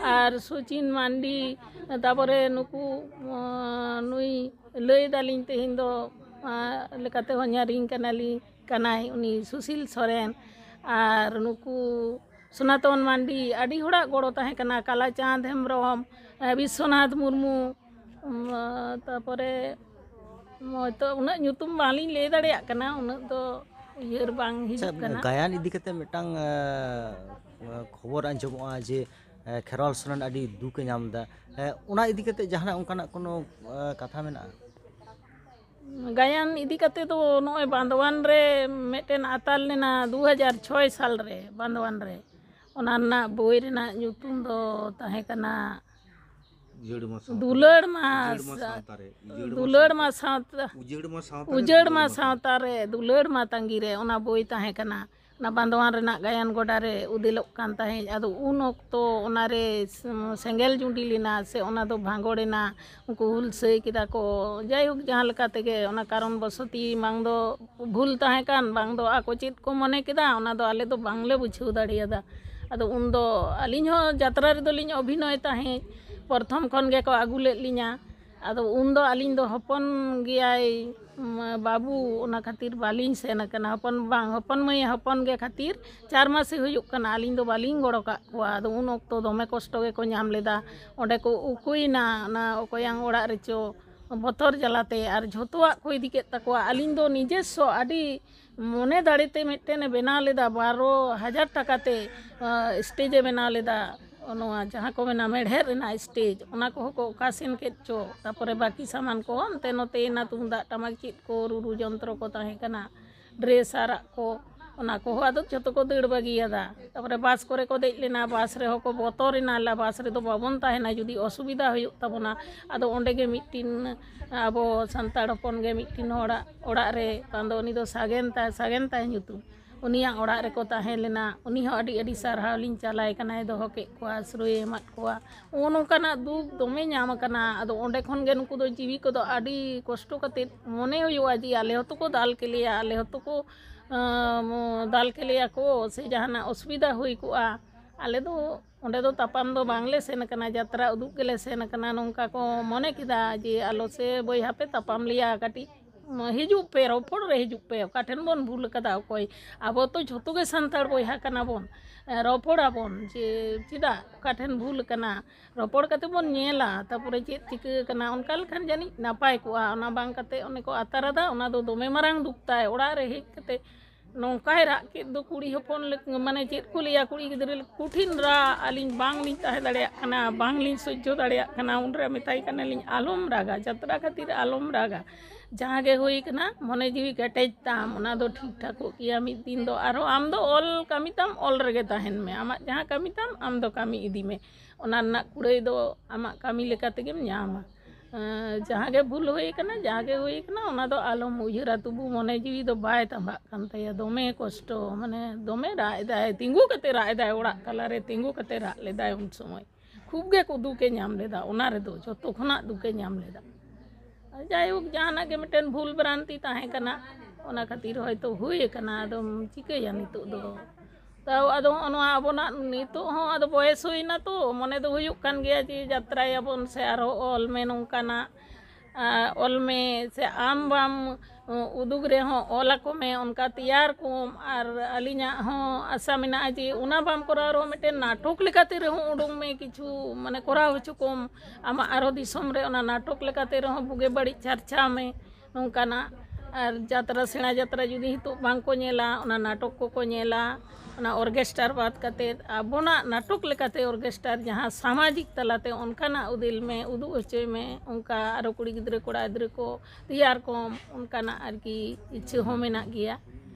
ᱟᱨ ᱥᱚᱪᱤᱱ ᱢᱟᱱᱰᱤ, ᱛᱟᱯᱚᱨᱮ ᱱᱩᱠᱩ, ᱟᱸ, ᱱᱩᱭ ᱞᱟᱹᱭ ᱫᱟᱞᱤᱧ ᱛᱮᱦᱮᱧ ᱫᱚ, ᱟᱸ, ᱞᱮᱠᱟᱛᱮ ᱦᱚᱧᱦᱟᱨᱤᱧ ᱠᱟᱱᱟᱞᱤᱧ, ᱠᱟᱱᱟᱭ ᱩᱱᱤ ᱥᱩᱥᱤᱞ ᱥᱚᱨᱮᱱ, ᱟᱨ ᱱᱩᱠᱩ ᱥᱚᱱᱟᱛᱚᱱ ᱢᱟᱱᱰᱤ, ᱟᱹᱰᱤ ᱦᱚᱲᱟᱜ ᱜᱚᱲᱚ ᱛᱟᱦᱮᱸ ᱠᱟᱱᱟ, ᱠᱟᱞᱟᱪᱟᱸᱫᱽ ᱦᱮᱢᱵᱨᱚᱢ, ᱮ, ᱵᱤᱥᱥᱚᱱᱟᱛᱷ ᱢᱩᱨᱢᱩ, ᱩᱢ, ᱛᱟᱯᱚᱨᱮ ᱦᱚᱭᱛᱚ ᱩᱱᱟᱹᱜ ᱧᱩᱛᱩᱢ ᱵᱟᱝᱞᱤᱧ ᱞᱟᱹᱭ ᱫᱟᱲᱮᱭᱟᱜ ᱠᱟᱱᱟ, ᱩᱱᱟᱹᱜ ᱫᱚ ᱩᱭᱦᱟᱹᱨ ᱵᱟᱝ ᱟᱪᱪᱷᱟ, ᱦᱤᱡᱩᱜ ᱠᱟᱱᱟ᱾ ᱜᱟᱭᱟᱱ ᱤᱫᱤ ᱠᱟᱛᱮ ᱢᱤᱫᱴᱟᱝ, ᱮ, ᱠᱷᱚᱵᱚᱨ ᱟᱸᱡᱚᱢᱚᱜᱼᱟ ᱡᱮ, ᱮ, ᱠᱷᱮᱨᱣᱟᱞ ᱥᱚᱨᱮᱱ ᱟᱹᱰᱤ ᱫᱩᱠ ᱮ ᱧᱟᱢ ᱮᱫᱟ᱾ ᱮ, ᱚᱱᱟ ᱤᱫᱤ ᱠᱟᱛᱮ ᱡᱟᱦᱟᱱᱟᱜ ᱚᱱᱠᱟᱱᱟᱜ ᱠᱳᱱᱳ, ᱮ, ᱠᱟᱛᱷᱟ ᱢᱮᱱᱟᱜᱼᱟ? ᱜᱟᱭᱟᱱ ᱤᱫᱤ ᱠᱟᱛᱮ ᱫᱚ ᱱᱚᱜᱼᱚᱭ ᱵᱟᱸᱫᱣᱟᱱ ᱨᱮ ᱢᱤᱫᱴᱮᱱ ᱟᱛᱟᱨ ᱞᱮᱱᱟ ᱫᱩ ᱦᱟᱡᱟᱨ ᱪᱷᱚᱭ ᱥᱟᱞ ᱨᱮ, ᱵᱟᱸᱫᱣᱟᱱ ᱨᱮ᱾ ᱚᱱᱟ ᱨᱮᱱᱟᱜ ᱵᱳᱭ ᱨᱮᱱᱟᱜ ᱧᱩᱛᱩᱢ ᱫᱚ ᱛᱟᱦᱮᱸ ᱠᱟᱱᱟ ᱩᱡᱟᱹᱲ ᱢᱟ ᱥᱟᱶᱛᱟ ᱫᱩᱞᱟᱹᱲ ᱨᱮ, ᱢᱟ ᱩᱡᱟᱹᱲ ᱢᱟ ᱥᱟ-, ᱥᱟᱶᱛᱟ ᱨᱮ, ᱩᱡᱟᱹᱲ ᱢᱟ ᱫᱩᱞᱟᱹᱲ ᱥᱟᱶᱛᱟ ᱢᱟ ᱨᱮ, ᱥᱟᱶᱛᱟ, ᱩᱡᱟᱹᱲ ᱢᱟ ᱥᱟᱶᱛᱟ ᱨᱮ, ᱩᱡᱟᱹᱲ ᱫᱩᱞᱟᱹᱲ ᱢᱟ ᱢᱟ ᱛᱟᱸᱜᱤ ᱨᱮ, ᱚᱱᱟ ᱵᱳᱭ ᱛᱟᱦᱮᱸ ᱠᱟᱱᱟ᱾ ᱚᱱᱟ ᱵᱟᱸᱫᱣᱟᱱ ᱨᱮᱱᱟᱜ ᱜᱟᱭᱟᱱ ᱜᱚᱰᱟ ᱨᱮ ᱩᱫᱮᱞᱚᱜ ᱠᱟᱱ ᱛᱟᱦᱮᱸᱫ᱾ ᱟᱫᱚ ᱩᱱ ᱚᱠᱛᱚ ᱚᱱᱟᱨᱮ ᱥᱮᱸᱜᱮᱞ ᱡᱩᱸᱰᱤ ᱞᱮᱱᱟ ᱥᱮ ᱚᱱᱟ ᱫᱚ ᱵᱷᱟᱸᱜᱚᱲ ᱮᱱᱟ, ᱩᱱᱠᱩ ᱦᱩᱞᱥᱟᱹᱭ ᱠᱮᱫᱟ ᱠᱚ᱾ ᱡᱟᱭᱦᱳᱠ, ᱡᱟᱦᱟᱸ ᱞᱮᱠᱟ ᱛᱮᱜᱮ ᱚᱱᱟ ᱠᱟᱨᱚᱱ ᱵᱚᱥᱚᱛᱤ ᱵᱟᱝ ᱫᱚ ᱵᱷᱩᱞ ᱛᱟᱦᱮᱸ ᱠᱟᱱ, ᱵᱟᱝ ᱫᱚ ᱟᱠᱚ ᱪᱮᱫ ᱠᱚ ᱢᱚᱱᱮ ᱠᱮᱫᱟ, ᱚᱱᱟ ᱫᱚ ᱟᱞᱮ ᱫᱚ ᱵᱟᱝᱞᱮ ᱵᱩᱡᱷᱟᱹᱣ ᱫᱟᱲᱮᱭᱟᱫᱟ᱾ ᱟᱫᱚ ᱩᱱᱫᱚ ᱟᱹᱞᱤᱧ ᱦᱚᱸ ᱡᱟᱛᱨᱟ ᱨᱮᱫᱚ ᱞᱤᱧ ᱚᱵᱷᱤᱱᱚᱭ ᱛᱟᱦᱮᱸᱫ, ᱯᱨᱚᱛᱷᱚᱢ ᱠᱷᱚᱱ ᱜᱮᱠᱚ ᱟᱹᱜᱩ ᱞᱮᱫ ᱞᱤᱧᱟ᱾ ᱟᱫᱚ ᱩᱱᱫᱚ ᱟᱹᱞᱤᱧ ᱫᱚ ᱦᱚᱯᱚᱱ ᱜᱮᱭᱟᱭ, ᱩᱢ, ᱵᱟᱹᱵᱩ, ᱚᱱᱟ ᱠᱷᱟᱹᱛᱤᱨ ᱵᱟᱹᱞᱤᱧ ᱥᱮᱱ ᱟᱠᱟᱱᱟ᱾ ᱦᱚᱯᱚᱱ ᱵᱟᱝ, ᱦᱚᱯᱚᱱ ᱢᱟᱹᱭ ᱦᱚᱯᱚᱱ ᱜᱮ ᱠᱷᱟᱹᱛᱤᱨ ᱪᱟᱨ ᱢᱟᱥᱮ ᱦᱩᱭᱩᱜ ᱠᱟᱱᱟ, ᱟᱹᱞᱤᱧ ᱫᱚ ᱵᱟᱹᱞᱤᱧ ᱜᱚᱲᱚ ᱠᱟᱜ ᱠᱚᱣᱟ᱾ ᱟᱫᱚ ᱩᱱ ᱚᱠᱛᱚ ᱫᱚᱢᱮ ᱠᱚᱥᱴᱚ ᱜᱮᱠᱚ ᱧᱟᱢ ᱞᱮᱫᱟ᱾ ᱚᱸᱰᱮ ᱠᱚ ᱩᱠᱩᱭᱮᱱᱟ, ᱚᱱᱟ ᱚᱠᱚᱭᱟᱝ ᱚᱲᱟᱜ ᱨᱮᱪᱚ, ᱵᱚᱛᱚᱨ ᱡᱟᱞᱟᱛᱮ ᱟᱨ ᱡᱷᱚᱛᱚᱣᱟᱜ ᱠᱚ ᱤᱫᱤ ᱠᱮᱫ ᱛᱟᱠᱚᱣᱟ᱾ ᱟᱹᱞᱤᱧ ᱫᱚ ᱱᱤᱡᱮᱥᱥᱚ ᱟᱹᱰᱤ ᱢᱚᱱᱮ ᱫᱟᱲᱮᱛᱮ ᱢᱤᱫᱴᱮᱱᱮ ᱵᱮᱱᱟᱣ ᱞᱮᱫᱟ, ᱵᱟᱨᱚ ᱦᱟᱡᱟᱨ ᱴᱟᱠᱟᱛᱮ ᱥᱴᱮᱡᱮ ᱵᱮᱱᱟᱣ ᱞᱮᱫᱟ᱾ ᱱᱚᱣᱟ ᱡᱟᱦᱟᱸ ᱠᱚ ᱢᱮᱱᱟ ᱢᱮᱲᱦᱮᱫ ᱨᱮᱱᱟᱜ ᱥᱴᱮᱡᱽ, ᱚᱱᱟ ᱠᱚᱦᱚᱸ ᱠᱚ ᱚᱠᱟ ᱥᱮᱱ ᱠᱮᱫ ᱪᱚ᱾ ᱛᱟᱯᱚᱨᱮ ᱵᱟᱹᱠᱤ ᱥᱟᱢᱟᱱ ᱠᱚ ᱦᱟᱱᱛᱮ ᱱᱚᱛᱮᱭᱮᱱᱟ, ᱛᱩᱢᱫᱟᱜ ᱴᱟᱢᱟᱠ ᱪᱮᱫ ᱠᱚ, ᱨᱩᱨᱩ ᱡᱚᱱᱛᱨᱚ ᱠᱚ ᱛᱟᱦᱮᱸ ᱠᱟᱱᱟ, ᱰᱨᱮᱥ ᱟᱨᱟᱜ ᱠᱚ, ᱚᱱᱟ ᱠᱚᱦᱚᱸ ᱟᱫᱚ ᱡᱷᱚᱛᱚ ᱠᱚ ᱫᱟᱹᱲ ᱵᱟᱹᱜᱤᱭᱟᱫᱟ᱾ ᱛᱟᱯᱚᱨᱮ ᱵᱟᱥ ᱠᱚᱨᱮ ᱠᱚ ᱫᱮᱡ ᱞᱮᱱᱟ, ᱵᱟᱥ ᱨᱮᱦᱚᱸ ᱠᱚ ᱵᱚᱛᱚᱨ ᱮᱱᱟ, ᱞᱟ ᱵᱟᱥ ᱨᱮᱫᱚ ᱵᱟᱵᱚᱱ ᱛᱟᱦᱮᱱᱟ ᱡᱩᱫᱤ ᱚᱥᱩᱵᱤᱫᱷᱟ ᱦᱩᱭᱩᱜ ᱛᱟᱵᱚᱱᱟ᱾ ᱟᱫᱚ ᱚᱸᱰᱮ ᱜᱮ ᱢᱤᱫᱴᱤᱱ ᱟᱵᱚ ᱥᱟᱱᱛᱟᱲ ᱦᱚᱯᱚᱱ ᱜᱮ ᱢᱤᱫᱴᱤᱱ ᱦᱚᱲᱟᱜ ᱚᱲᱟᱜ ᱨᱮ, ᱵᱟᱝ ᱫᱚ ᱩᱱᱤ ᱫᱚ ᱥᱟᱜᱮᱱ ᱛᱟᱭ, ᱥᱟᱜᱮᱱ ᱛᱟᱭ ᱧᱩᱛᱩᱢ, ᱩᱱᱤᱭᱟᱜ ᱚᱲᱟᱜ ᱨᱮᱠᱚ ᱛᱟᱦᱮᱸ ᱞᱮᱱᱟ᱾ ᱩᱱᱤ ᱦᱚᱸ ᱟᱹᱰᱤ ᱟᱹᱰᱤ ᱥᱟᱨᱦᱟᱣ ᱞᱤᱧ ᱪᱟᱞᱟᱭ ᱠᱟᱱᱟᱭ, ᱫᱚᱦᱚ ᱠᱮᱫ ᱠᱚᱣᱟ, ᱟᱥᱨᱚᱭᱮ ᱮᱢᱟᱫ ᱠᱚᱣᱟ᱾ ᱱᱚᱜᱼᱚ ᱱᱚᱝᱠᱟᱱᱟᱜ ᱫᱩᱠ ᱫᱚᱢᱮ ᱧᱟᱢ ᱟᱠᱟᱱᱟ᱾ ᱟᱫᱚ ᱚᱸᱰᱮ ᱠᱷᱚᱱ ᱜᱮ ᱱᱩᱠᱩ ᱫᱚ ᱡᱤᱣᱤ ᱠᱚᱫᱚ ᱟᱹᱰᱤ ᱠᱚᱥᱴᱚ ᱠᱟᱛᱮᱫ ᱢᱚᱱᱮ ᱦᱩᱭᱩᱜᱼᱟ ᱡᱮ ᱟᱞᱮ ᱦᱚᱸᱛᱚ ᱠᱚ ᱫᱟᱞ ᱠᱮᱞᱮᱭᱟ, ᱟᱞᱮ ᱦᱚᱸᱛᱚ ᱠᱚ, ᱟᱸ, ᱫᱟᱞ ᱠᱮᱞᱮᱭᱟ ᱠᱚ ᱥᱮ ᱡᱟᱦᱟᱱᱟᱜ ᱚᱥᱩᱵᱤᱫᱷᱟ ᱦᱩᱭ ᱠᱚᱜᱼᱟ᱾ ᱟᱞᱮ ᱫᱚ ᱚᱸᱰᱮ ᱫᱚ ᱛᱟᱯᱟᱢ ᱫᱚ ᱵᱟᱝᱞᱮ ᱥᱮᱱ ᱟᱠᱟᱱᱟ, ᱡᱟᱛᱨᱟ ᱩᱫᱩᱜ ᱜᱮᱞᱮ ᱥᱮᱱ ᱟᱠᱟᱱᱟ᱾ ᱱᱚᱝᱠᱟ ᱠᱚ ᱢᱚᱱᱮ ᱠᱮᱫᱟ ᱡᱮ ᱟᱞᱚ ᱥᱮ ᱵᱚᱭᱦᱟ ᱯᱮ ᱛᱟᱯᱟᱢ ᱞᱮᱭᱟ, ᱠᱟᱹᱴᱤᱡ ᱦᱤᱡᱩᱜ ᱯᱮ, ᱨᱚᱯᱚᱲ ᱨᱮ ᱦᱤᱡᱩᱜ ᱯᱮ, ᱚᱠᱟ ᱴᱷᱮᱱ ᱵᱚᱱ ᱵᱷᱩᱞ ᱟᱠᱟᱫᱟ ᱚᱠᱚᱭ᱾ ᱟᱵᱚ ᱛᱚ ᱡᱷᱚᱛᱚ ᱜᱮ ᱥᱟᱱᱛᱟᱲ ᱵᱚᱭᱦᱟ ᱠᱟᱱᱟ ᱵᱚᱱ, ᱨᱚᱯᱚᱲ ᱟᱵᱚᱱ ᱡᱮ ᱪᱮᱫᱟᱜ, ᱚᱠᱟ ᱴᱷᱮᱱ ᱵᱷᱩᱞ ᱟᱠᱟᱱᱟ, ᱨᱚᱯᱚᱲ ᱠᱟᱛᱮ ᱵᱚᱱ ᱧᱮᱞᱟ, ᱛᱟᱯᱚᱨᱮ ᱪᱮᱫ ᱪᱤᱠᱟᱹ ᱟᱠᱟᱱᱟ, ᱚᱱᱠᱟ ᱞᱮᱠᱷᱟᱱ ᱡᱟᱹᱱᱤᱡ ᱱᱟᱯᱟᱭ ᱠᱚᱜᱼᱟ᱾ ᱚᱱᱟ ᱵᱟᱝ ᱠᱟᱛᱮ ᱚᱱᱮ ᱠᱚ ᱟᱛᱟᱨ ᱟᱫᱟ, ᱚᱱᱟ ᱫᱚ ᱫᱚᱢᱮ ᱢᱟᱨᱟᱝ ᱫᱩᱠ ᱛᱟᱭ᱾ ᱚᱲᱟᱜ ᱨᱮ ᱦᱮᱡ ᱠᱟᱛᱮ ᱱᱚᱝᱠᱟᱭ ᱨᱟᱜ ᱠᱮᱫ ᱫᱚ ᱠᱩᱲᱤ ᱦᱚᱯᱚᱱ ᱞᱮᱠ-, ᱢᱟᱱᱮ ᱪᱮᱫ ᱠᱚ ᱞᱟᱹᱭᱟ, ᱠᱩᱲᱤ ᱜᱤᱫᱽᱨᱟᱹ ᱞᱮᱠ-, ᱠᱚᱴᱷᱤᱱ ᱨᱟᱜ᱾ ᱟᱹᱞᱤᱧ ᱵᱟᱝᱞᱤᱧ ᱛᱟᱦᱮᱸ ᱫᱟᱲᱮᱭᱟᱜ ᱠᱟᱱᱟ, ᱵᱟᱝᱞᱤᱧ ᱥᱚᱡᱽᱡᱚ ᱫᱟᱲᱮᱭᱟᱜ ᱠᱟᱱᱟ᱾ ᱩᱱᱨᱮ ᱢᱮᱛᱟᱭ ᱠᱟᱱᱟᱞᱤᱧ, "ᱟᱞᱚᱢ ᱨᱟᱜᱟ, ᱡᱟᱛᱨᱟ ᱠᱷᱟᱹᱛᱤᱨ ᱟᱞᱚᱢ ᱨᱟᱜᱟ᱾ ᱡᱟᱦᱟᱸ ᱜᱮ ᱦᱩᱭ ᱠᱟᱱᱟ, ᱢᱚᱱᱮ ᱡᱤᱣᱤ ᱠᱮᱴᱮᱡ ᱛᱟᱢ, ᱚᱱᱟ ᱫᱚ ᱴᱷᱤᱠ ᱴᱷᱟᱠᱚᱜ ᱜᱮᱭᱟ ᱢᱤᱫ ᱫᱤᱱ ᱫᱚ᱾ ᱟᱨᱦᱚᱸ ᱟᱢ ᱫᱚ ᱚᱞ ᱠᱟᱹᱢᱤ ᱛᱟᱢ, ᱚᱞ ᱨᱮᱜᱮ ᱛᱟᱦᱮᱱ ᱢᱮ, ᱟᱢᱟᱜ ᱡᱟᱦᱟᱸ ᱠᱟᱹᱢᱤ ᱛᱟᱢ, ᱟᱢ ᱫᱚ ᱠᱟᱹᱢᱤ ᱤᱫᱤ ᱢᱮ, ᱚᱱᱟ ᱨᱮᱱᱟᱜ ᱠᱩᱲᱟᱹᱭ ᱫᱚ ᱟᱢᱟᱜ ᱠᱟᱹᱢᱤ ᱞᱮᱠᱟ ᱛᱮᱜᱮᱢ ᱧᱟᱢᱟ᱾ ᱮᱸ, ᱡᱟᱦᱟᱸ ᱜᱮ ᱵᱷᱩᱞ ᱦᱩᱭ ᱠᱟᱱᱟ, ᱡᱟᱦᱟᱸ ᱜᱮ ᱦᱩᱭ ᱠᱟᱱᱟ, ᱚᱱᱟ ᱫᱚ ᱟᱞᱚᱢ ᱩᱭᱦᱟᱹᱨᱟ", ᱛᱚᱵᱩ ᱢᱚᱱᱮ ᱡᱤᱣᱤ ᱫᱚ ᱵᱟᱭ ᱛᱟᱸᱵᱟᱜ ᱠᱟᱱ ᱛᱟᱭᱟ᱾ ᱫᱚᱢᱮ ᱠᱚᱥᱴᱚ, ᱢᱟᱱᱮ ᱫᱚᱢᱮ ᱨᱟᱜ ᱮᱫᱟᱭ, ᱛᱤᱸᱜᱩ ᱠᱟᱛᱮ ᱨᱟᱜ ᱮᱫᱟᱭ, ᱚᱲᱟᱜ ᱛᱟᱞᱟᱨᱮ ᱛᱤᱸᱜᱩ ᱠᱟᱛᱮ ᱨᱟᱜ ᱞᱮᱫᱟᱭ ᱩᱱ ᱥᱚᱢᱚᱭ᱾ ᱠᱷᱩᱵ ᱜᱮ ᱠᱚ ᱫᱩᱠᱮ ᱧᱟᱢ ᱞᱮᱫᱟ, ᱚᱱᱟ ᱨᱮᱫᱚ ᱡᱚᱛᱚ ᱠᱷᱚᱱᱟᱜ ᱫᱩᱠᱮ ᱧᱟᱢ ᱞᱮᱫᱟ᱾ ᱡᱟᱭᱦᱳᱠ, ᱡᱟᱦᱟᱱᱟᱜ ᱜᱮ ᱢᱤᱫᱴᱮᱱ ᱵᱷᱩᱞ ᱵᱷᱨᱟᱱᱛᱤ ᱛᱟᱦᱮᱸ ᱠᱟᱱᱟ, ᱚᱱᱟ ᱠᱷᱟᱹᱛᱤᱨ ᱦᱚᱭᱛᱳ ᱦᱩᱭ ᱟᱠᱟᱱᱟ᱾ ᱟᱫᱚᱢ ᱪᱤᱠᱟᱹᱭᱟ ᱱᱤᱛᱚᱜ ᱫᱚ? ᱛᱟᱣ ᱟᱫᱚ ᱦᱚᱸᱜᱼᱚ ᱱᱚᱣᱟ ᱟᱵᱚᱱᱟᱜ ᱱᱤᱛᱚᱜ ᱦᱚᱸ ᱟᱫᱚ ᱵᱚᱭᱮᱥ ᱦᱩᱭᱱᱟ ᱛᱚ, ᱢᱚᱱᱮ ᱫᱚ ᱦᱩᱭᱩᱜ ᱠᱟᱱ ᱜᱮᱭᱟ ᱡᱮ ᱡᱟᱛᱨᱟᱭᱟᱵᱚᱱ ᱥᱮ ᱟᱨᱦᱚᱸ ᱚᱞ ᱢᱮ ᱱᱚᱝᱠᱟᱱᱟᱜ, ᱟᱨ ᱚᱞ ᱢᱮ ᱥᱮ ᱟᱢ ᱵᱟᱢ ᱩᱫᱩᱜᱽ ᱨᱮᱦᱚᱸ ᱚᱞ ᱟᱠᱚ ᱢᱮ, ᱚᱱᱠᱟ ᱛᱮᱭᱟᱨ ᱠᱚᱢ᱾ ᱟᱨ ᱟᱹᱞᱤᱧᱟᱜ ᱦᱚᱸ ᱟᱥᱟ ᱢᱮᱱᱟᱜᱼᱟ ᱡᱮ ᱚᱱᱟ ᱵᱟᱢ ᱠᱚᱨᱟᱣ ᱨᱮᱦᱚᱸ ᱢᱤᱫᱴᱮᱱ ᱱᱟᱴᱚᱠ ᱞᱮᱠᱟᱛᱮ ᱨᱮᱦᱚᱸ ᱩᱰᱩᱝ ᱢᱮ, ᱠᱤᱪᱷᱩ ᱢᱟᱱᱮ ᱠᱚᱨᱟᱣ ᱦᱚᱪᱚ ᱠᱚᱢ᱾ ᱟᱢᱟᱜ ᱟᱨᱦᱚᱸ ᱫᱤᱥᱚᱢ ᱨᱮ ᱚᱱᱟ ᱱᱟᱴᱚᱠ ᱞᱮᱠᱟᱛᱮ ᱨᱮᱦᱚᱸ ᱵᱩᱜᱤ ᱵᱟᱹᱲᱤᱡ ᱪᱟᱨᱪᱟᱣ ᱢᱮ ᱱᱚᱝᱠᱟᱱᱟᱜ᱾ ᱟᱨ ᱡᱟᱛᱨᱟ, ᱥᱮᱬᱟ ᱡᱟᱛᱨᱟ ᱡᱩᱫᱤ ᱱᱤᱛᱚᱜ ᱵᱟᱝ ᱠᱚ ᱧᱮᱞᱟ, ᱚᱱᱟ ᱱᱟᱴᱚᱠ ᱠᱚᱠᱚ ᱧᱮᱞᱟ, ᱚᱱᱟ ᱚᱨᱜᱮᱥᱴᱟᱨ ᱵᱟᱫ ᱠᱟᱛᱮ ᱟᱵᱚᱱᱟᱜ ᱱᱟᱴᱚᱠ ᱞᱮᱠᱟᱛᱮ ᱚᱨᱜᱮᱥᱴᱟᱨ ᱡᱟᱦᱟᱸ ᱥᱟᱢᱟᱡᱤᱠ ᱛᱟᱞᱟᱛᱮ ᱚᱱᱠᱟᱱᱟᱜ ᱩᱫᱤᱞ ᱢᱮ, ᱩᱫᱩᱜ ᱦᱚᱪᱚᱭ ᱢᱮ᱾ ᱚᱱᱠᱟ ᱟᱨᱚ ᱠᱩᱲᱤ ᱜᱤᱫᱽᱨᱟᱹ ᱠᱚᱲᱟ ᱜᱤᱫᱽᱨᱟᱹ ᱠᱚ ᱛᱮᱭᱟᱨ ᱠᱚᱢ, ᱚᱱᱠᱟᱱᱟᱜ ᱟᱨᱠᱤ ᱤᱪᱪᱷᱟᱹ ᱦᱚᱸ ᱢᱮᱱᱟᱜ ᱜᱮᱭᱟ᱾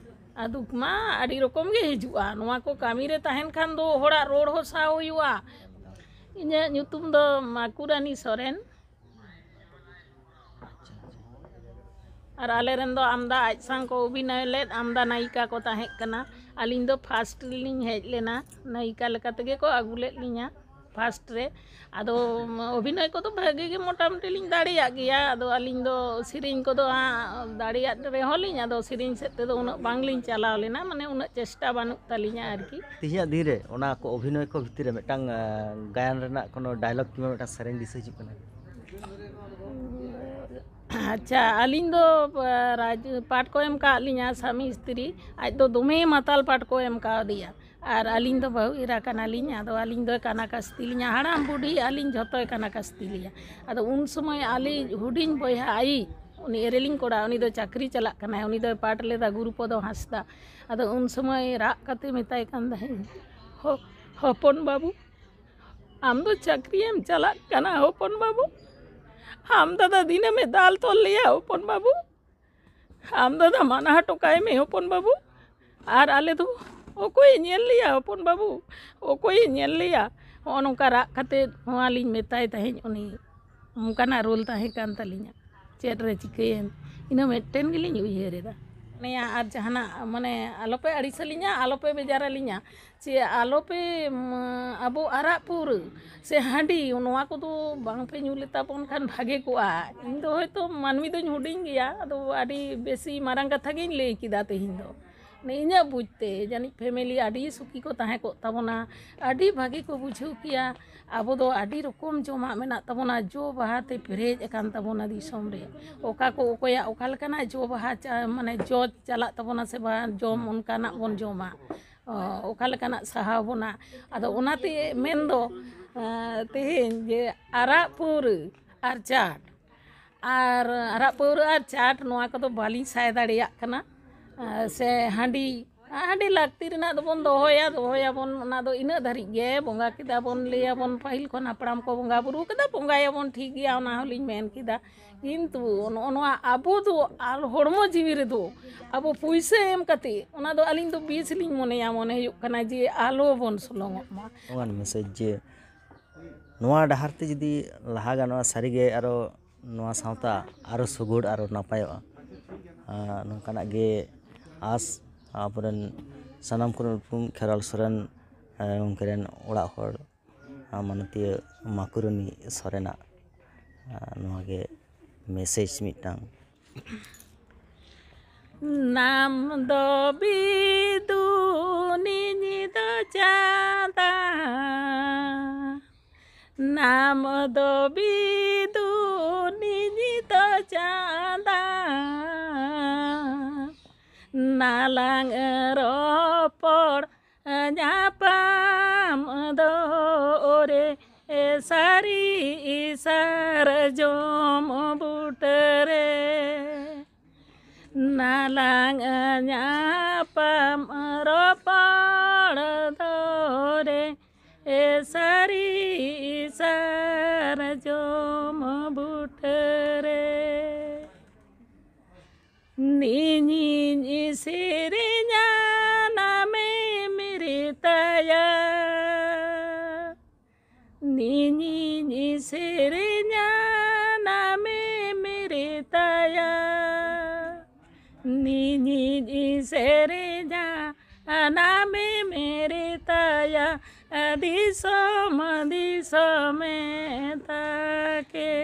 ᱟᱨ ᱫᱩᱠ ᱢᱟ ᱟᱹᱰᱤ ᱨᱚᱠᱚᱢ ᱜᱮ ᱦᱤᱡᱩᱜᱼᱟ᱾ ᱱᱚᱣᱟ ᱠᱚ ᱠᱟᱹᱢᱤ ᱨᱮ ᱛᱟᱦᱮᱱ ᱠᱷᱟᱱ ᱫᱚ ᱦᱚᱲᱟᱜ ᱨᱚᱲ ᱦᱚᱸ ᱥᱟᱦᱟᱣ ᱦᱩᱭᱩᱜᱼᱟ᱾ ᱤᱧᱟᱹᱜ ᱧᱩᱛᱩᱢ ᱫᱚ ᱢᱟᱠᱩᱨᱟᱱᱤ ᱥᱚᱨᱮᱱ᱾ ᱟᱨ ᱟᱞᱮ ᱨᱮᱱ ᱫᱚ ᱟᱢᱫᱟ ᱟᱡ ᱥᱟᱶ ᱠᱚ ᱚᱵᱷᱤᱱᱚᱭ ᱞᱮᱫ, ᱟᱢᱫᱟ ᱱᱟᱭᱤᱠᱟ ᱠᱚ ᱛᱟᱦᱮᱸ ᱠᱟᱱᱟ᱾ ᱟᱹᱞᱤᱧ ᱫᱚ ᱯᱷᱟᱥᱴ ᱨᱮᱞᱤᱧ ᱦᱮᱡ ᱞᱮᱱᱟ, ᱱᱟᱭᱤᱠᱟ ᱞᱮᱠᱟ ᱛᱮᱜᱮ ᱠᱚ ᱟᱹᱜᱩ ᱞᱮᱫ ᱞᱤᱧᱟ ᱯᱷᱟᱥᱴ ᱨᱮ᱾ ᱟᱫᱚ ᱚᱵᱷᱤᱱᱚᱭ ᱠᱚᱫᱚ ᱵᱷᱟᱹᱜᱤ ᱜᱮ ᱢᱚᱴᱟᱢᱩᱴᱤ ᱞᱤᱧ ᱫᱟᱲᱮᱭᱟᱜ ᱜᱮᱭᱟ᱾ ᱟᱫᱚ ᱟᱹᱞᱤᱧ ᱫᱚ ᱥᱮᱨᱮᱧ ᱠᱚᱫᱚ ᱦᱟᱸᱜ ᱫᱟᱲᱮᱭᱟᱜ ᱨᱮᱦᱚᱸ ᱞᱤᱧ, ᱟᱫᱚ ᱥᱮᱨᱮᱧ ᱥᱮᱫ ᱛᱮᱫᱚ ᱩᱱᱟᱹᱜ ᱵᱟᱝᱞᱤᱧ ᱪᱟᱞᱟᱣ ᱞᱮᱱᱟ, ᱢᱟᱱᱮ ᱩᱱᱟᱹᱜ ᱪᱮᱥᱴᱟ ᱵᱟᱹᱱᱩᱜ ᱛᱟᱹᱞᱤᱧᱟ ᱟᱨᱠᱤ᱾ ᱛᱮᱦᱮᱧᱟᱜ ᱫᱤᱱ ᱨᱮ ᱚᱱᱟ ᱠᱚ ᱚᱵᱷᱤᱱᱚᱭ ᱠᱚ ᱵᱷᱤᱛᱤᱨ ᱨᱮ ᱢᱤᱫᱴᱟᱝ ᱟᱸ, ᱜᱟᱭᱟᱱ ᱨᱮᱱᱟᱜ ᱠᱳᱱᱳ ᱰᱟᱭᱞᱚᱜ ᱠᱤᱝᱵᱟ ᱢᱤᱫᱴᱟᱝ ᱥᱮᱨᱮᱧ ᱫᱤᱥᱟᱹ ᱦᱤᱡᱩᱜ ᱠᱟᱱᱟ? ᱟᱪᱪᱷᱟ, ᱟᱹᱞᱤᱧ ᱫᱚ ᱨᱟᱡᱽ ᱯᱟᱴ ᱠᱚ ᱮᱢ ᱠᱟᱜ ᱞᱤᱧᱟ ᱥᱟᱢᱤ ᱥᱛᱨᱤ᱾ ᱟᱡ ᱫᱚ ᱫᱚᱢᱮ ᱢᱟᱛᱟᱞ ᱯᱟᱴ ᱠᱚ ᱮᱢ ᱠᱟᱣᱫᱮᱭᱟ᱾ ᱟᱨ ᱟᱹᱞᱤᱧ ᱫᱚ ᱵᱟᱹᱦᱩ ᱮᱨᱟ ᱠᱟᱱᱟᱞᱤᱧ᱾ ᱟᱫᱚ ᱟᱹᱞᱤᱧ ᱫᱚᱭ ᱠᱟᱱᱟ ᱠᱟᱥᱛᱤ ᱞᱤᱧᱟ, ᱦᱟᱲᱟᱢ ᱵᱩᱰᱷᱤ ᱟᱹᱞᱤᱧ ᱡᱷᱚᱛᱚᱭ ᱠᱟᱱᱟ ᱠᱟᱥᱛᱤ ᱞᱤᱧᱟ᱾ ᱟᱫᱚ ᱩᱱ ᱥᱚᱢᱚᱭ ᱟᱞᱮ ᱦᱩᱰᱤᱧ ᱵᱚᱭᱦᱟ ᱟᱭᱤᱡ, ᱩᱱᱤ ᱮᱨᱮᱞᱤᱧ ᱠᱚᱲᱟ, ᱩᱱᱤ ᱫᱚ ᱪᱟᱹᱠᱨᱤ ᱪᱟᱞᱟᱜ ᱠᱟᱱᱟᱭ, ᱩᱱᱤ ᱫᱚᱭ ᱯᱟᱴ ᱞᱮᱫᱟ ᱜᱩᱨᱩᱯᱚᱫᱚ ᱦᱟᱸᱥᱫᱟ᱾ ᱟᱫᱚ ᱩᱱ ᱥᱚᱢᱚᱭ ᱨᱟᱜ ᱠᱟᱛᱮ ᱢᱮᱛᱟᱭ ᱠᱟᱱ ᱛᱟᱦᱮᱸᱫ, "ᱦᱚ-, ᱦᱚᱯᱚᱱ ᱵᱟᱹᱵᱩ, ᱟᱢ ᱫᱚ ᱪᱟᱹᱠᱨᱤᱭᱮᱢ ᱪᱟᱞᱟᱜ ᱠᱟᱱᱟ ᱦᱚᱯᱚᱱ ᱵᱟᱹᱵᱩ, ᱟᱢ ᱫᱟᱫᱟ ᱫᱤᱱᱟᱹᱢᱮ ᱫᱟᱞ ᱛᱚᱞ ᱞᱮᱭᱟ ᱦᱚᱯᱚᱱ ᱵᱟᱹᱵᱩ, ᱟᱢ ᱫᱟᱫᱟ ᱢᱟᱱᱟ ᱦᱚᱴᱚ ᱠᱟᱭ ᱢᱮ ᱦᱚᱯᱚᱱ ᱵᱟᱹᱵᱩ, ᱟᱨ ᱟᱞᱮ ᱫᱚ ᱚᱠᱚᱭᱮ ᱧᱮᱞ ᱞᱮᱭᱟ ᱦᱚᱯᱚᱱ ᱵᱟᱹᱵᱩ, ᱚᱠᱚᱭᱮ ᱧᱮᱞ ᱞᱮᱭᱟ?" ᱦᱚᱸᱜᱼᱚ ᱱᱚᱝᱠᱟ ᱨᱟᱜ ᱠᱟᱛᱮ ᱱᱚᱣᱟ ᱞᱤᱧ ᱢᱮᱛᱟᱭ ᱛᱟᱦᱮᱸᱫ᱾ ᱩᱱᱤ ᱚᱱᱠᱟᱱᱟᱜ ᱨᱳᱞ ᱛᱟᱦᱮᱸ ᱠᱟᱱ ᱛᱟᱹᱞᱤᱧᱟ᱾ ᱪᱮᱫ ᱨᱮ ᱪᱤᱠᱟᱹᱭᱮᱱ, ᱤᱱᱟᱹ ᱢᱤᱫᱴᱮᱱ ᱜᱮᱞᱤᱧ ᱩᱭᱦᱟᱹᱨ ᱮᱫᱟ᱾ ᱱᱤᱭᱟᱹ ᱟᱨ ᱡᱟᱦᱟᱱᱟᱜ ᱢᱟᱱᱮ ᱟᱞᱚᱯᱮ ᱟᱹᱲᱤᱥ ᱟᱹᱞᱤᱧᱟ, ᱟᱞᱚᱯᱮ ᱵᱮᱡᱟᱨ ᱟᱹᱞᱤᱧᱟ, ᱪᱮ ᱟᱞᱚᱯᱮ, ᱩᱢ, ᱟᱵᱚ ᱟᱨᱟᱜ ᱯᱟᱹᱣᱨᱟᱹ ᱥᱮ ᱦᱟᱺᱰᱤ, ᱱᱚᱣᱟ ᱠᱚᱫᱚ ᱵᱟᱝᱯᱮ ᱧᱩ ᱞᱮᱛᱟ ᱵᱚᱱ ᱠᱷᱟᱱ ᱵᱷᱟᱜᱮ ᱠᱚᱜᱼᱟ᱾ ᱤᱧ ᱫᱚ ᱦᱚᱭᱛᱳ ᱢᱟᱹᱱᱢᱤ ᱫᱚᱧ ᱦᱩᱰᱤᱧ ᱜᱮᱭᱟ, ᱟᱫᱚ ᱟᱹᱰᱤ ᱵᱮᱥᱤ ᱢᱟᱨᱟᱝ ᱠᱟᱛᱷᱟ ᱜᱤᱧ ᱞᱟᱹᱭ ᱠᱮᱫᱟ ᱛᱮᱦᱮᱧ ᱫᱚ᱾ ᱢᱟᱱᱮ ᱤᱧᱟᱹᱜ ᱵᱩᱡᱽ ᱛᱮ ᱡᱟᱹᱱᱤᱡ family ᱟᱹᱰᱤ ᱥᱩᱠᱷᱤ ᱠᱚ ᱛᱟᱦᱮᱸ ᱠᱚᱜ ᱛᱟᱵᱚᱱᱟ, ᱟᱹᱰᱤ ᱵᱷᱟᱹᱜᱤ ᱠᱚ ᱵᱩᱡᱷᱟᱹᱣ ᱠᱮᱭᱟ᱾ ᱟᱵᱚ ᱫᱚ ᱟᱹᱰᱤ ᱨᱚᱠᱚᱢ ᱡᱚᱢᱟᱜ ᱢᱮᱱᱟᱜ ᱛᱟᱵᱚᱱᱟ, ᱡᱚ ᱵᱟᱦᱟ ᱛᱮ ᱯᱮᱨᱮᱡ ᱟᱠᱟᱱ ᱛᱟᱵᱚᱱᱟ ᱫᱤᱥᱚᱢ ᱨᱮ᱾ ᱚᱠᱟ ᱠᱚ ᱚᱠᱚᱭᱟᱜ ᱚᱠᱟ ᱞᱮᱠᱟᱱᱟᱜ ᱡᱚ ᱵᱟᱦᱟ ᱪᱟ-, ᱢᱟᱱᱮ ᱡᱚ ᱪᱟᱞᱟᱜ ᱛᱟᱵᱚᱱᱟ ᱥᱮ ᱵᱟᱝ, ᱡᱚᱢ ᱚᱱᱠᱟᱱᱟᱜ ᱵᱚᱱ ᱡᱚᱢᱟ, ᱚ, ᱚᱠᱟ ᱞᱮᱠᱟᱱᱟᱜ ᱥᱟᱦᱟᱣ ᱵᱚᱱᱟ᱾ ᱟᱫᱚ ᱚᱱᱟᱛᱮ ᱢᱮᱱᱫᱚ, ᱮᱸ, ᱛᱮᱦᱮᱧ ᱡᱮ ᱟᱨᱟᱜ ᱯᱟᱹᱣᱨᱟᱹ ᱟᱨ ᱪᱟᱴ, ᱟᱨ ᱟᱨᱟᱜ ᱯᱟᱹᱣᱨᱟᱹ ᱟᱨ ᱪᱟᱴ ᱱᱚᱣᱟ ᱠᱚᱫᱚ ᱵᱟᱹᱞᱤᱧ ᱥᱟᱭ ᱫᱟᱲᱮᱭᱟᱜ ᱠᱟᱱᱟ᱾ ᱟᱨ ᱥᱮ ᱦᱟᱺᱰᱤ, ᱦᱟᱺᱰᱤ ᱞᱟᱹᱠᱛᱤ ᱨᱮᱱᱟᱜ ᱫᱚᱵᱚᱱ ᱫᱚᱦᱚᱭᱟ, ᱫᱚᱦᱚᱭᱟᱵᱚᱱ, ᱚᱱᱟ ᱫᱚ ᱤᱱᱟᱹᱜ ᱫᱷᱟᱹᱨᱤᱡ ᱜᱮ᱾ ᱵᱚᱸᱜᱟ ᱠᱮᱫᱟ ᱵᱚᱱ, ᱞᱟᱹᱭᱟᱵᱚᱱ, ᱯᱟᱹᱦᱤᱞ ᱠᱷᱚᱱ ᱦᱟᱯᱲᱟᱢ ᱠᱚ ᱵᱚᱸᱜᱟ ᱵᱩᱨᱩ ᱠᱟᱫᱟ, ᱵᱚᱸᱜᱟᱭᱟᱵᱚᱱ, ᱴᱷᱤᱠ ᱜᱮᱭᱟ, ᱚᱱᱟ ᱦᱚᱸᱞᱤᱧ ᱢᱮᱱ ᱠᱮᱫᱟ᱾ ᱠᱤᱱᱛᱩ ᱱᱚᱜᱼᱚ ᱱᱚᱣᱟ ᱟᱵᱚ ᱫᱚ ᱟᱞ-, ᱦᱚᱲᱢᱚ ᱡᱤᱣᱤ ᱨᱮᱫᱚ ᱟᱵᱚ ᱯᱩᱭᱥᱟᱹ ᱮᱢ ᱠᱟᱛᱮ, ᱚᱱᱟ ᱫᱚ ᱟᱹᱞᱤᱧ ᱫᱚ ᱵᱤᱥ ᱞᱤᱧ ᱢᱚᱱᱮᱭᱟ, ᱢᱚᱱᱮ ᱦᱩᱭᱩᱜ ᱠᱟᱱᱟ ᱡᱮ ᱟᱞᱚ ᱵᱚᱱ ᱥᱚᱞᱚᱝᱚᱜ ᱢᱟ᱾ ᱱᱚᱣᱟ ᱢᱮᱥᱮᱡᱽ ᱡᱮ ᱱᱚᱣᱟ ᱰᱟᱦᱟᱨ ᱛᱮ ᱡᱩᱫᱤ ᱞᱟᱦᱟ ᱜᱟᱱᱚᱜᱼᱟ, ᱥᱟᱹᱨᱤᱜᱮ ᱟᱨᱚ ᱱᱚᱣᱟ ᱥᱟᱶᱛᱟ ᱟᱨᱚ ᱥᱩᱜᱩᱲ, ᱟᱨᱚ ᱱᱟᱯᱟᱭᱚᱜᱼᱟ᱾ ᱟᱨ ᱱᱚᱝᱠᱟᱱᱟᱜ ᱜᱮ ᱟᱸᱥ ᱟᱵᱚᱨᱮᱱ ᱥᱟᱱᱟᱢ ᱠᱷᱚᱱ ᱩᱯᱨᱩᱢ ᱠᱷᱮᱨᱣᱟᱞ ᱥᱚᱨᱮᱱ, ᱮ, ᱜᱚᱢᱠᱮ ᱨᱮᱱ ᱚᱲᱟᱜ ᱦᱚᱲ, ᱟᱨ ᱢᱟᱱᱚᱛᱤᱭᱟᱹ ᱢᱟᱠᱩᱨᱟᱱᱤ ᱥᱚᱨᱮᱱᱟᱜ, ᱟᱨ ᱱᱚᱣᱟ ᱜᱮ ᱢᱮᱥᱮᱡᱽ ᱢᱤᱫᱴᱟᱝ᱾ ᱱᱟᱢ ᱫᱚ ᱵᱤᱫᱩᱱᱤ ᱧᱤᱫᱟᱹ ᱪᱟᱸᱫᱟ, ᱱᱟᱢ ᱫᱚ ᱵᱤᱫᱩᱱᱤ ᱧᱤᱫᱟᱹ ᱪᱟᱸᱫᱟ, ᱱᱟᱞᱟᱝ ᱨᱚᱯᱚᱲ ᱧᱟᱯᱟᱢ ᱫᱚ ᱨᱮ ᱥᱟᱹᱨᱤ ᱥᱟᱨᱡᱚᱢ ᱵᱩᱴᱟᱹᱨᱮ᱾ ᱱᱟᱞᱟᱝ ᱧᱟᱯᱟᱢ ᱨᱚᱯᱚᱲ ᱫᱚ ᱨᱮ ᱥᱟᱹᱨᱤ ᱥᱟᱨᱡᱚᱢ ᱵᱩᱴᱟᱹᱨᱮ᱾ ᱱᱤᱧᱤᱧ ᱥᱮᱨᱮᱧᱟ ᱱᱟᱢᱮᱢ ᱨᱤᱛᱟᱭᱟ, ᱱᱤᱧᱤᱧ ᱥᱮᱨᱮᱧᱟ ᱱᱟᱢᱮᱢ ᱨᱤᱛᱟᱭᱟ, ᱱᱤᱧᱤᱧ ᱥᱮᱨᱮᱧᱟ ᱱᱟᱢᱮᱢ ᱨᱤᱛᱟᱭᱟ, ᱫᱤᱥᱚᱢ ᱫᱤᱥᱚᱢᱮ ᱛᱟᱠᱮ᱾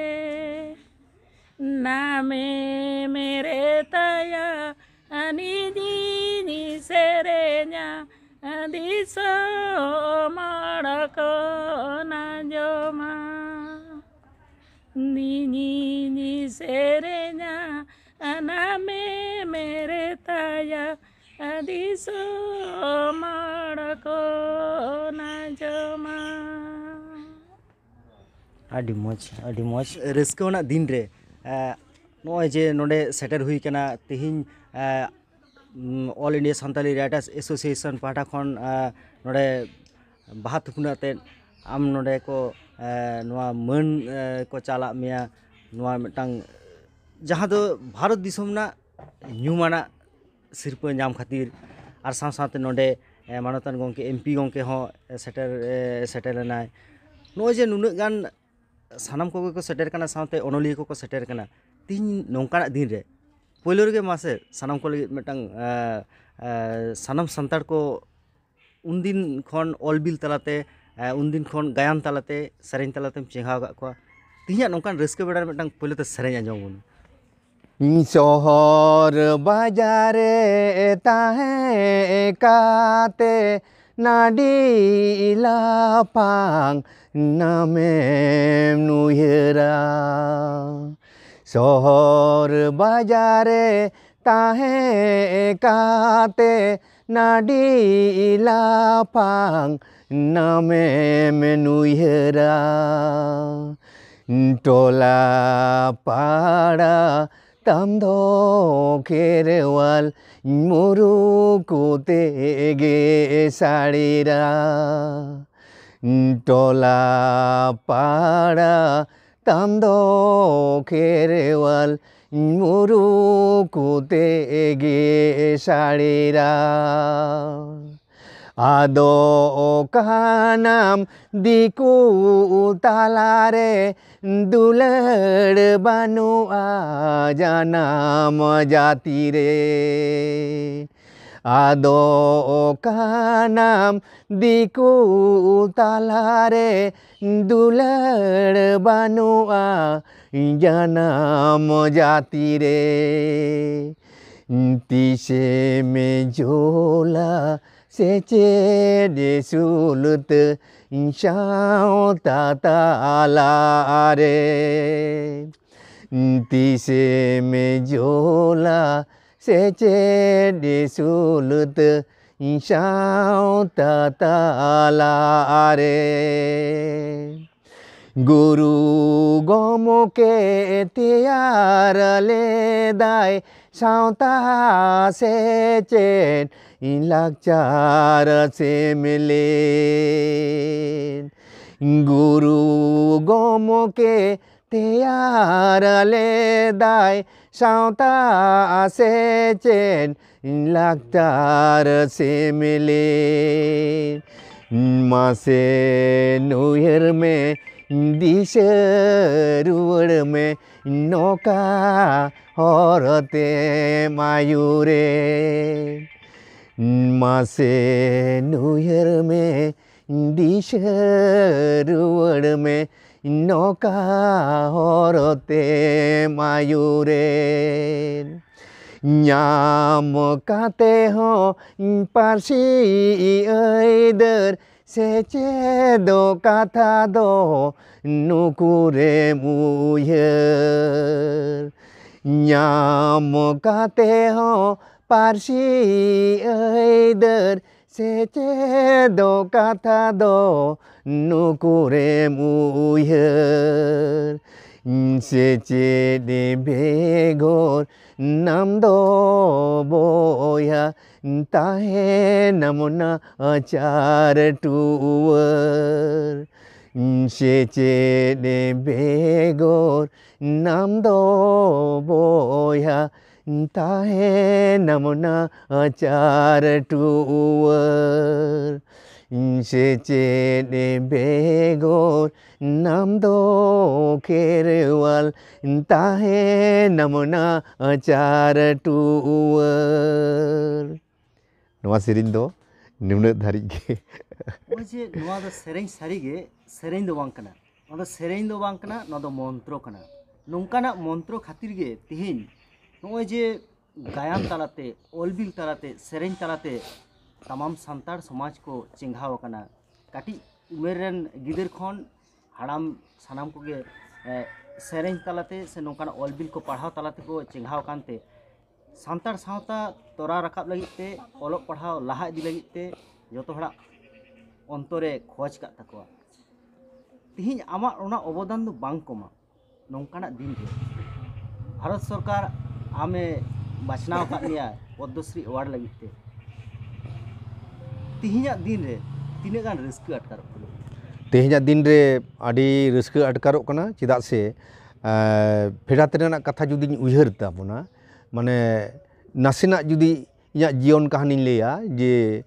ᱱᱟᱢᱮᱢ ᱨᱤᱛᱟᱭᱟ ᱱᱤᱧᱤᱧ ᱫᱤᱥᱚᱢ ᱦᱚᱲ ᱠᱚ ᱚᱱᱟ ᱡᱚᱢᱟ᱾ ᱱᱤᱧᱤᱧ ᱥᱮᱨᱮᱧᱟ ᱟᱱᱟ ᱢᱮᱢᱮᱨ ᱛᱟᱭᱟ, ᱫᱤᱥᱚᱢ ᱦᱚᱲ ᱠᱚ ᱚᱱᱟ ᱡᱚᱢᱟ᱾ ᱟᱹᱰᱤ ᱢᱚᱡᱽ, ᱟᱹᱰᱤ ᱢᱚᱡᱽ᱾ ᱨᱟᱹᱥᱠᱟᱹ ᱟᱱᱟᱜ ᱫᱤᱱ ᱨᱮ, ᱮ, ᱱᱚᱜᱼᱚᱭ ᱡᱮ ᱱᱚᱰᱮ ᱥᱮᱴᱮᱨ ᱦᱩᱭ ᱠᱟᱱᱟ ᱛᱮᱦᱮᱧ, ᱮ, ᱩᱢ, All India Santali Writers Association ᱯᱟᱦᱴᱟ ᱠᱷᱚᱱ, ᱮ, ᱱᱚᱰᱮ ᱵᱟᱦᱟ ᱛᱷᱩᱯᱱᱟᱹ ᱟᱛᱮᱫ ᱟᱢ ᱱᱚᱰᱮ ᱠᱚ, ᱮ, ᱱᱚᱣᱟ ᱢᱟᱹᱱ, ᱮ, ᱠᱚ ᱪᱟᱞᱟᱜ ᱢᱮᱭᱟ, ᱱᱚᱣᱟ ᱢᱤᱫᱴᱟᱝ ᱡᱟᱦᱟᱸ ᱫᱚ ᱵᱷᱟᱨᱚᱛ ᱫᱤᱥᱚᱢ ᱨᱮᱱᱟᱜ ᱧᱩᱢᱟᱱᱟᱜ ᱥᱤᱨᱯᱟᱹ ᱧᱟᱢ ᱠᱷᱟᱹᱛᱤᱨ, ᱟᱨ ᱥᱟᱶ ᱥᱟᱶᱛᱮ ᱱᱚᱰᱮ, ᱮ, ᱢᱟᱱᱚᱛᱟᱱ ᱜᱚᱢᱠᱮ, ᱮᱢ ᱯᱤ ᱜᱚᱢᱠᱮ ᱦᱚᱸ ᱥᱮᱴᱮᱨ, ᱮ, ᱥᱮᱴᱮᱨ ᱮᱱᱟᱭ᱾ ᱱᱚᱜᱼᱚᱭ ᱡᱮ ᱱᱩᱱᱟᱹᱜ ᱜᱟᱱ ᱥᱟᱱᱟᱢ ᱠᱚᱜᱮ ᱠᱚ ᱥᱮᱴᱮᱨ ᱠᱟᱱᱟ, ᱥᱟᱶᱛᱮ ᱚᱱᱚᱞᱤᱭᱟᱹ ᱠᱚᱠᱚ ᱥᱮᱴᱮᱨ ᱠᱟᱱᱟ ᱛᱮᱦᱮᱧ ᱱᱚᱝᱠᱟᱱᱟᱜ ᱫᱤᱱ ᱨᱮ, ᱯᱳᱭᱞᱳ ᱨᱮᱜᱮ ᱢᱟᱥᱮ ᱥᱟᱱᱟᱢ ᱠᱚ ᱞᱟᱹᱜᱤᱫ ᱢᱤᱫᱴᱟᱝ, ᱮ, ᱮ, ᱥᱟᱱᱟᱢ ᱥᱟᱱᱛᱟᱲ ᱠᱚ ᱩᱱᱫᱤᱱ ᱠᱷᱚᱱ ᱚᱞ ᱵᱤᱞ ᱛᱟᱞᱟᱛᱮ, ᱮ, ᱩᱱᱫᱤᱱ ᱠᱷᱚᱱ ᱜᱟᱭᱟᱱ ᱛᱟᱞᱟᱛᱮ, ᱥᱮᱨᱮᱧ ᱛᱟᱞᱟᱛᱮᱢ ᱪᱮᱸᱜᱷᱟᱣ ᱟᱠᱟᱫ ᱠᱚᱣᱟ᱾ ᱛᱮᱦᱮᱧᱟᱜ ᱱᱚᱝᱠᱟᱱ ᱨᱟᱹᱥᱠᱟᱹ ᱵᱮᱲᱟ ᱨᱮ ᱢᱤᱫᱴᱟᱝ ᱯᱳᱭᱞᱳ ᱛᱮ ᱥᱮᱨᱮᱧ ᱟᱸᱡᱚᱢ ᱟᱵᱚᱱ ᱢᱮ᱾ ᱥᱚᱦᱚᱨ ᱵᱟᱡᱟᱨ ᱨᱮ ᱛᱟᱦᱮᱸ ᱠᱟᱛᱮ ᱱᱟᱹᱰᱤ ᱞᱟᱯᱷᱟᱝ ᱱᱟᱢᱮᱢ ᱱᱩᱭᱦᱟᱹᱨᱟ᱾ ᱥᱚᱦᱚᱨ ᱵᱟᱡᱟᱨ ᱨᱮ ᱛᱟᱦᱮᱸ ᱠᱟᱛᱮ ᱱᱟᱹᱰᱤ ᱞᱟᱯᱷᱟᱝ ᱱᱟᱢᱮᱢ ᱱᱩᱭᱦᱟᱹᱨᱟ᱾ ᱴᱚᱞᱟ ᱯᱟᱲᱟ ᱛᱟᱢ ᱫᱚ ᱠᱷᱮᱨᱣᱟᱞ ᱢᱩᱨᱩ ᱠᱚᱛᱮ ᱜᱮ ᱥᱟᱲᱮᱨᱟ᱾ ᱴᱚᱞᱟ ᱯᱟᱲᱟ ᱛᱟᱢ ᱫᱚ ᱠᱷᱮᱨᱣᱟᱞ ᱢᱩᱨᱩ ᱠᱚᱛᱮ ᱜᱮ ᱥᱟᱲᱮᱨᱟ᱾ ᱟᱫᱚ ᱚᱠᱟᱱᱟᱢ ᱫᱤᱠᱩ ᱛᱟᱞᱟᱨᱮ ᱫᱩᱞᱟᱹᱲ ᱵᱟᱹᱱᱩᱜᱼᱟ ᱡᱟᱱᱟᱢ ᱡᱟᱹᱛᱤ ᱨᱮ᱾ ᱟᱫᱚ ᱚᱠᱟᱱᱟᱢ ᱫᱤᱠᱩ ᱛᱟᱞᱟᱨᱮ ᱫᱩᱞᱟᱹᱲ ᱵᱟᱹᱱᱩᱜᱼᱟ ᱡᱟᱱᱟᱢ ᱡᱟᱹᱛᱤ ᱨᱮ᱾ ᱛᱤᱥᱮᱢ ᱡᱳᱞᱟ ᱥᱮᱪᱮᱫ ᱥᱩᱞᱛᱟᱹ ᱥᱟᱶᱛᱟ ᱛᱟᱞᱟᱨᱮ ᱛᱤᱥᱮᱢ ᱡᱳᱞᱟ, ᱥᱮᱪᱮᱫ ᱥᱩᱞᱛᱟᱹ ᱥᱟᱶᱛᱟ ᱛᱟᱞᱟᱨᱮ᱾ ᱜᱩᱨᱩ ᱜᱚᱢᱠᱮ ᱛᱮᱭᱟᱨ ᱞᱮᱫᱟᱭ ᱥᱟᱶᱛᱟ ᱥᱮᱪᱮᱫ ᱞᱟᱠᱪᱟᱨ ᱥᱮᱢᱞᱮᱫ᱾ ᱜᱩᱨᱩ ᱜᱚᱢᱠᱮ ᱛᱮᱭᱟᱨ ᱞᱮᱫᱟᱭ ᱥᱟᱶᱛᱟ ᱥᱮᱪᱮᱫ ᱞᱟᱠᱪᱟᱨ ᱥᱮᱢᱞᱮᱫ᱾ ᱢᱟᱥᱮ ᱱᱩᱭᱦᱟᱹᱨ ᱢᱮ, ᱫᱤᱥᱟᱹ ᱨᱩᱣᱟᱹᱲ ᱢᱮ, ᱱᱚᱠᱟ ᱦᱚᱨ ᱛᱮᱢ ᱟᱹᱭᱩᱨᱮ᱾ ᱢᱟᱥᱮ ᱱᱩᱭᱦᱟᱹᱨ ᱢᱮ, ᱫᱤᱥᱟᱹ ᱨᱩᱣᱟᱹᱲ ᱢᱮ, ᱱᱚᱠᱟ ᱦᱚᱨ ᱛᱮᱢ ᱟᱹᱭᱩᱨᱮ᱾ ᱧᱟᱢ ᱠᱟᱛᱮ ᱦᱚᱸ ᱯᱟᱹᱨᱥᱤ ᱟᱹᱭᱫᱟᱹᱨ, ᱥᱮᱪᱮᱫᱚᱜ ᱠᱟᱛᱷᱟ ᱫᱚ ᱱᱩᱠᱩᱨᱮᱢ ᱩᱭᱦᱟᱹᱨ᱾ ᱧᱟᱢ ᱠᱟᱛᱮ ᱦᱚᱸ ᱯᱟᱹᱨᱥᱤ ᱟᱹᱭᱫᱟᱹᱨ, ᱥᱮᱪᱮᱫᱚᱜ ᱠᱟᱛᱷᱟ ᱫᱚ ᱱᱩᱠᱩᱨᱮᱢ ᱩᱭᱦᱟᱹᱨ᱾ ᱥᱮᱪᱮᱫ ᱵᱮᱜᱚᱨ ᱱᱟᱢ ᱫᱚ ᱵᱚᱭᱦᱟ ᱛᱟᱦᱮᱱᱟᱢ ᱱᱟᱪᱟᱨ ᱴᱩᱣᱟᱹᱨ᱾ ᱥᱮᱪᱮᱫ ᱵᱮᱜᱚᱨ ᱱᱟᱢ ᱫᱚ ᱵᱚᱭᱦᱟ ᱛᱟᱦᱮᱱᱟᱢ ᱱᱟᱪᱟᱨ ᱴᱩᱣᱟᱹᱨ᱾ ᱥᱮᱪᱮᱫ ᱵᱮᱜᱚᱨ ᱱᱟᱢ ᱫᱚ ᱠᱷᱮᱨᱣᱟᱞ ᱛᱟᱦᱮᱱᱟᱢ ᱱᱟᱪᱟᱨ ᱴᱩᱣᱟᱹᱨ᱾ ᱱᱚᱣᱟ ᱥᱮᱨᱮᱧ ᱫᱚ ᱱᱩᱱᱟᱹᱜ ᱫᱷᱟᱹᱨᱤᱡ ᱜᱮ᱾ ᱱᱚᱜᱼᱚᱭ ᱡᱮ ᱱᱚᱣᱟ ᱫᱚ ᱥᱮᱨᱮᱧ, ᱥᱟᱹᱨᱤᱜᱮ ᱥᱮᱨᱮᱧ ᱫᱚ ᱵᱟᱝ ᱠᱟᱱᱟ, ᱱᱚᱣᱟ ᱫᱚ ᱥᱮᱨᱮᱧ ᱫᱚ ᱵᱟᱝ ᱠᱟᱱᱟ, ᱱᱚᱣᱟ ᱫᱚ ᱢᱚᱱᱛᱨᱚ ᱠᱟᱱᱟ᱾ ᱱᱚᱝᱠᱟᱱᱟᱜ ᱢᱚᱱᱛᱨᱚ ᱠᱷᱟᱹᱛᱤᱨ ᱜᱮ ᱛᱮᱦᱮᱧ ᱱᱚᱜᱼᱚᱭ ᱡᱮ ᱜᱟᱭᱟᱱ ᱛᱟᱞᱟᱛᱮ, ᱚᱞ ᱵᱤᱞ ᱛᱟᱞᱟᱛᱮ, ᱥᱮᱨᱮᱧ ᱛᱟᱞᱟᱛᱮ ᱛᱟᱢᱟᱢ ᱥᱟᱱᱛᱟᱲ ᱥᱚᱢᱟᱡᱽ ᱠᱚ ᱪᱮᱸᱜᱷᱟᱣ ᱟᱠᱟᱱᱟ᱾ ᱠᱟᱹᱴᱤᱡ ᱩᱢᱮᱨ ᱨᱮᱱ ᱜᱤᱫᱟᱹᱨ ᱠᱷᱚᱱ ᱦᱟᱲᱟᱢ ᱥᱟᱱᱟᱢ ᱠᱚᱜᱮ, ᱮ, ᱥᱮᱨᱮᱧ ᱛᱟᱞᱟᱛᱮ ᱥᱮ ᱱᱚᱝᱠᱟᱱᱟᱜ ᱚᱞ ᱵᱤᱞ ᱠᱚ ᱯᱟᱲᱦᱟᱣ ᱛᱟᱞᱟ ᱛᱮᱠᱚ ᱪᱮᱸᱜᱷᱟᱣ ᱟᱠᱟᱱ ᱛᱮ, ᱥᱟᱱᱛᱟᱲ ᱥᱟᱶᱛᱟ ᱛᱚᱨᱟᱣ ᱨᱟᱠᱟᱵ ᱞᱟᱹᱜᱤᱫ ᱛᱮ, ᱚᱞᱚᱜ ᱯᱟᱲᱦᱟᱣ ᱞᱟᱦᱟ ᱤᱫᱤ ᱞᱟᱹᱜᱤᱫ ᱛᱮ ᱡᱚᱛᱚ ᱦᱚᱲᱟᱜ ᱚᱱᱛᱚᱨᱮ ᱠᱷᱚᱡᱽ ᱠᱟᱜ ᱛᱟᱠᱚᱣᱟ᱾ ᱛᱤᱦᱤᱧ ᱟᱢᱟᱜ ᱚᱱᱟ ᱚᱵᱚᱫᱟᱱ ᱫᱚ ᱵᱟᱝ ᱠᱚᱢᱟ᱾ ᱱᱚᱝᱠᱟᱱᱟᱜ ᱫᱤᱱ ᱨᱮ ᱵᱷᱟᱨᱚᱛ ᱥᱚᱨᱠᱟᱨ ᱟᱢᱮ ᱵᱟᱪᱷᱱᱟᱣ ᱟᱠᱟᱫ ᱢᱮᱭᱟ ᱯᱚᱫᱽᱢᱚᱥᱨᱤ ᱮᱣᱟᱨᱰ ᱞᱟᱹᱜᱤᱫ ᱛᱮ᱾ ᱛᱤᱦᱤᱧᱟᱜ ᱫᱤᱱ ᱨᱮ ᱛᱤᱱᱟᱹᱜ ᱜᱟᱱ ᱨᱟᱹᱥᱠᱟᱹ ᱟᱴᱠᱟᱨᱚᱜ ᱠᱟᱱᱟ? ᱛᱮᱦᱮᱧᱟᱜ ᱫᱤᱱ ᱨᱮ ᱟᱹᱰᱤ ᱨᱟᱹᱥᱠᱟᱹ ᱟᱴᱠᱟᱨᱚᱜ ᱠᱟᱱᱟ, ᱪᱮᱫᱟᱜ ᱥᱮ, ᱮᱸ, ᱯᱷᱮᱰᱟᱛ ᱨᱮᱱᱟᱜ ᱠᱟᱛᱷᱟ ᱡᱩᱫᱤᱧ ᱩᱭᱦᱟᱹᱨ ᱛᱟᱵᱚᱱᱟ, ᱢᱟᱱᱮ, ᱱᱟᱥᱮᱱᱟᱜ ᱡᱩᱫᱤ ᱤᱧᱟᱹᱜ ᱡᱤᱭᱚᱱ ᱠᱟᱹᱦᱱᱤᱧ ᱞᱟᱹᱭᱟ, ᱡᱮ,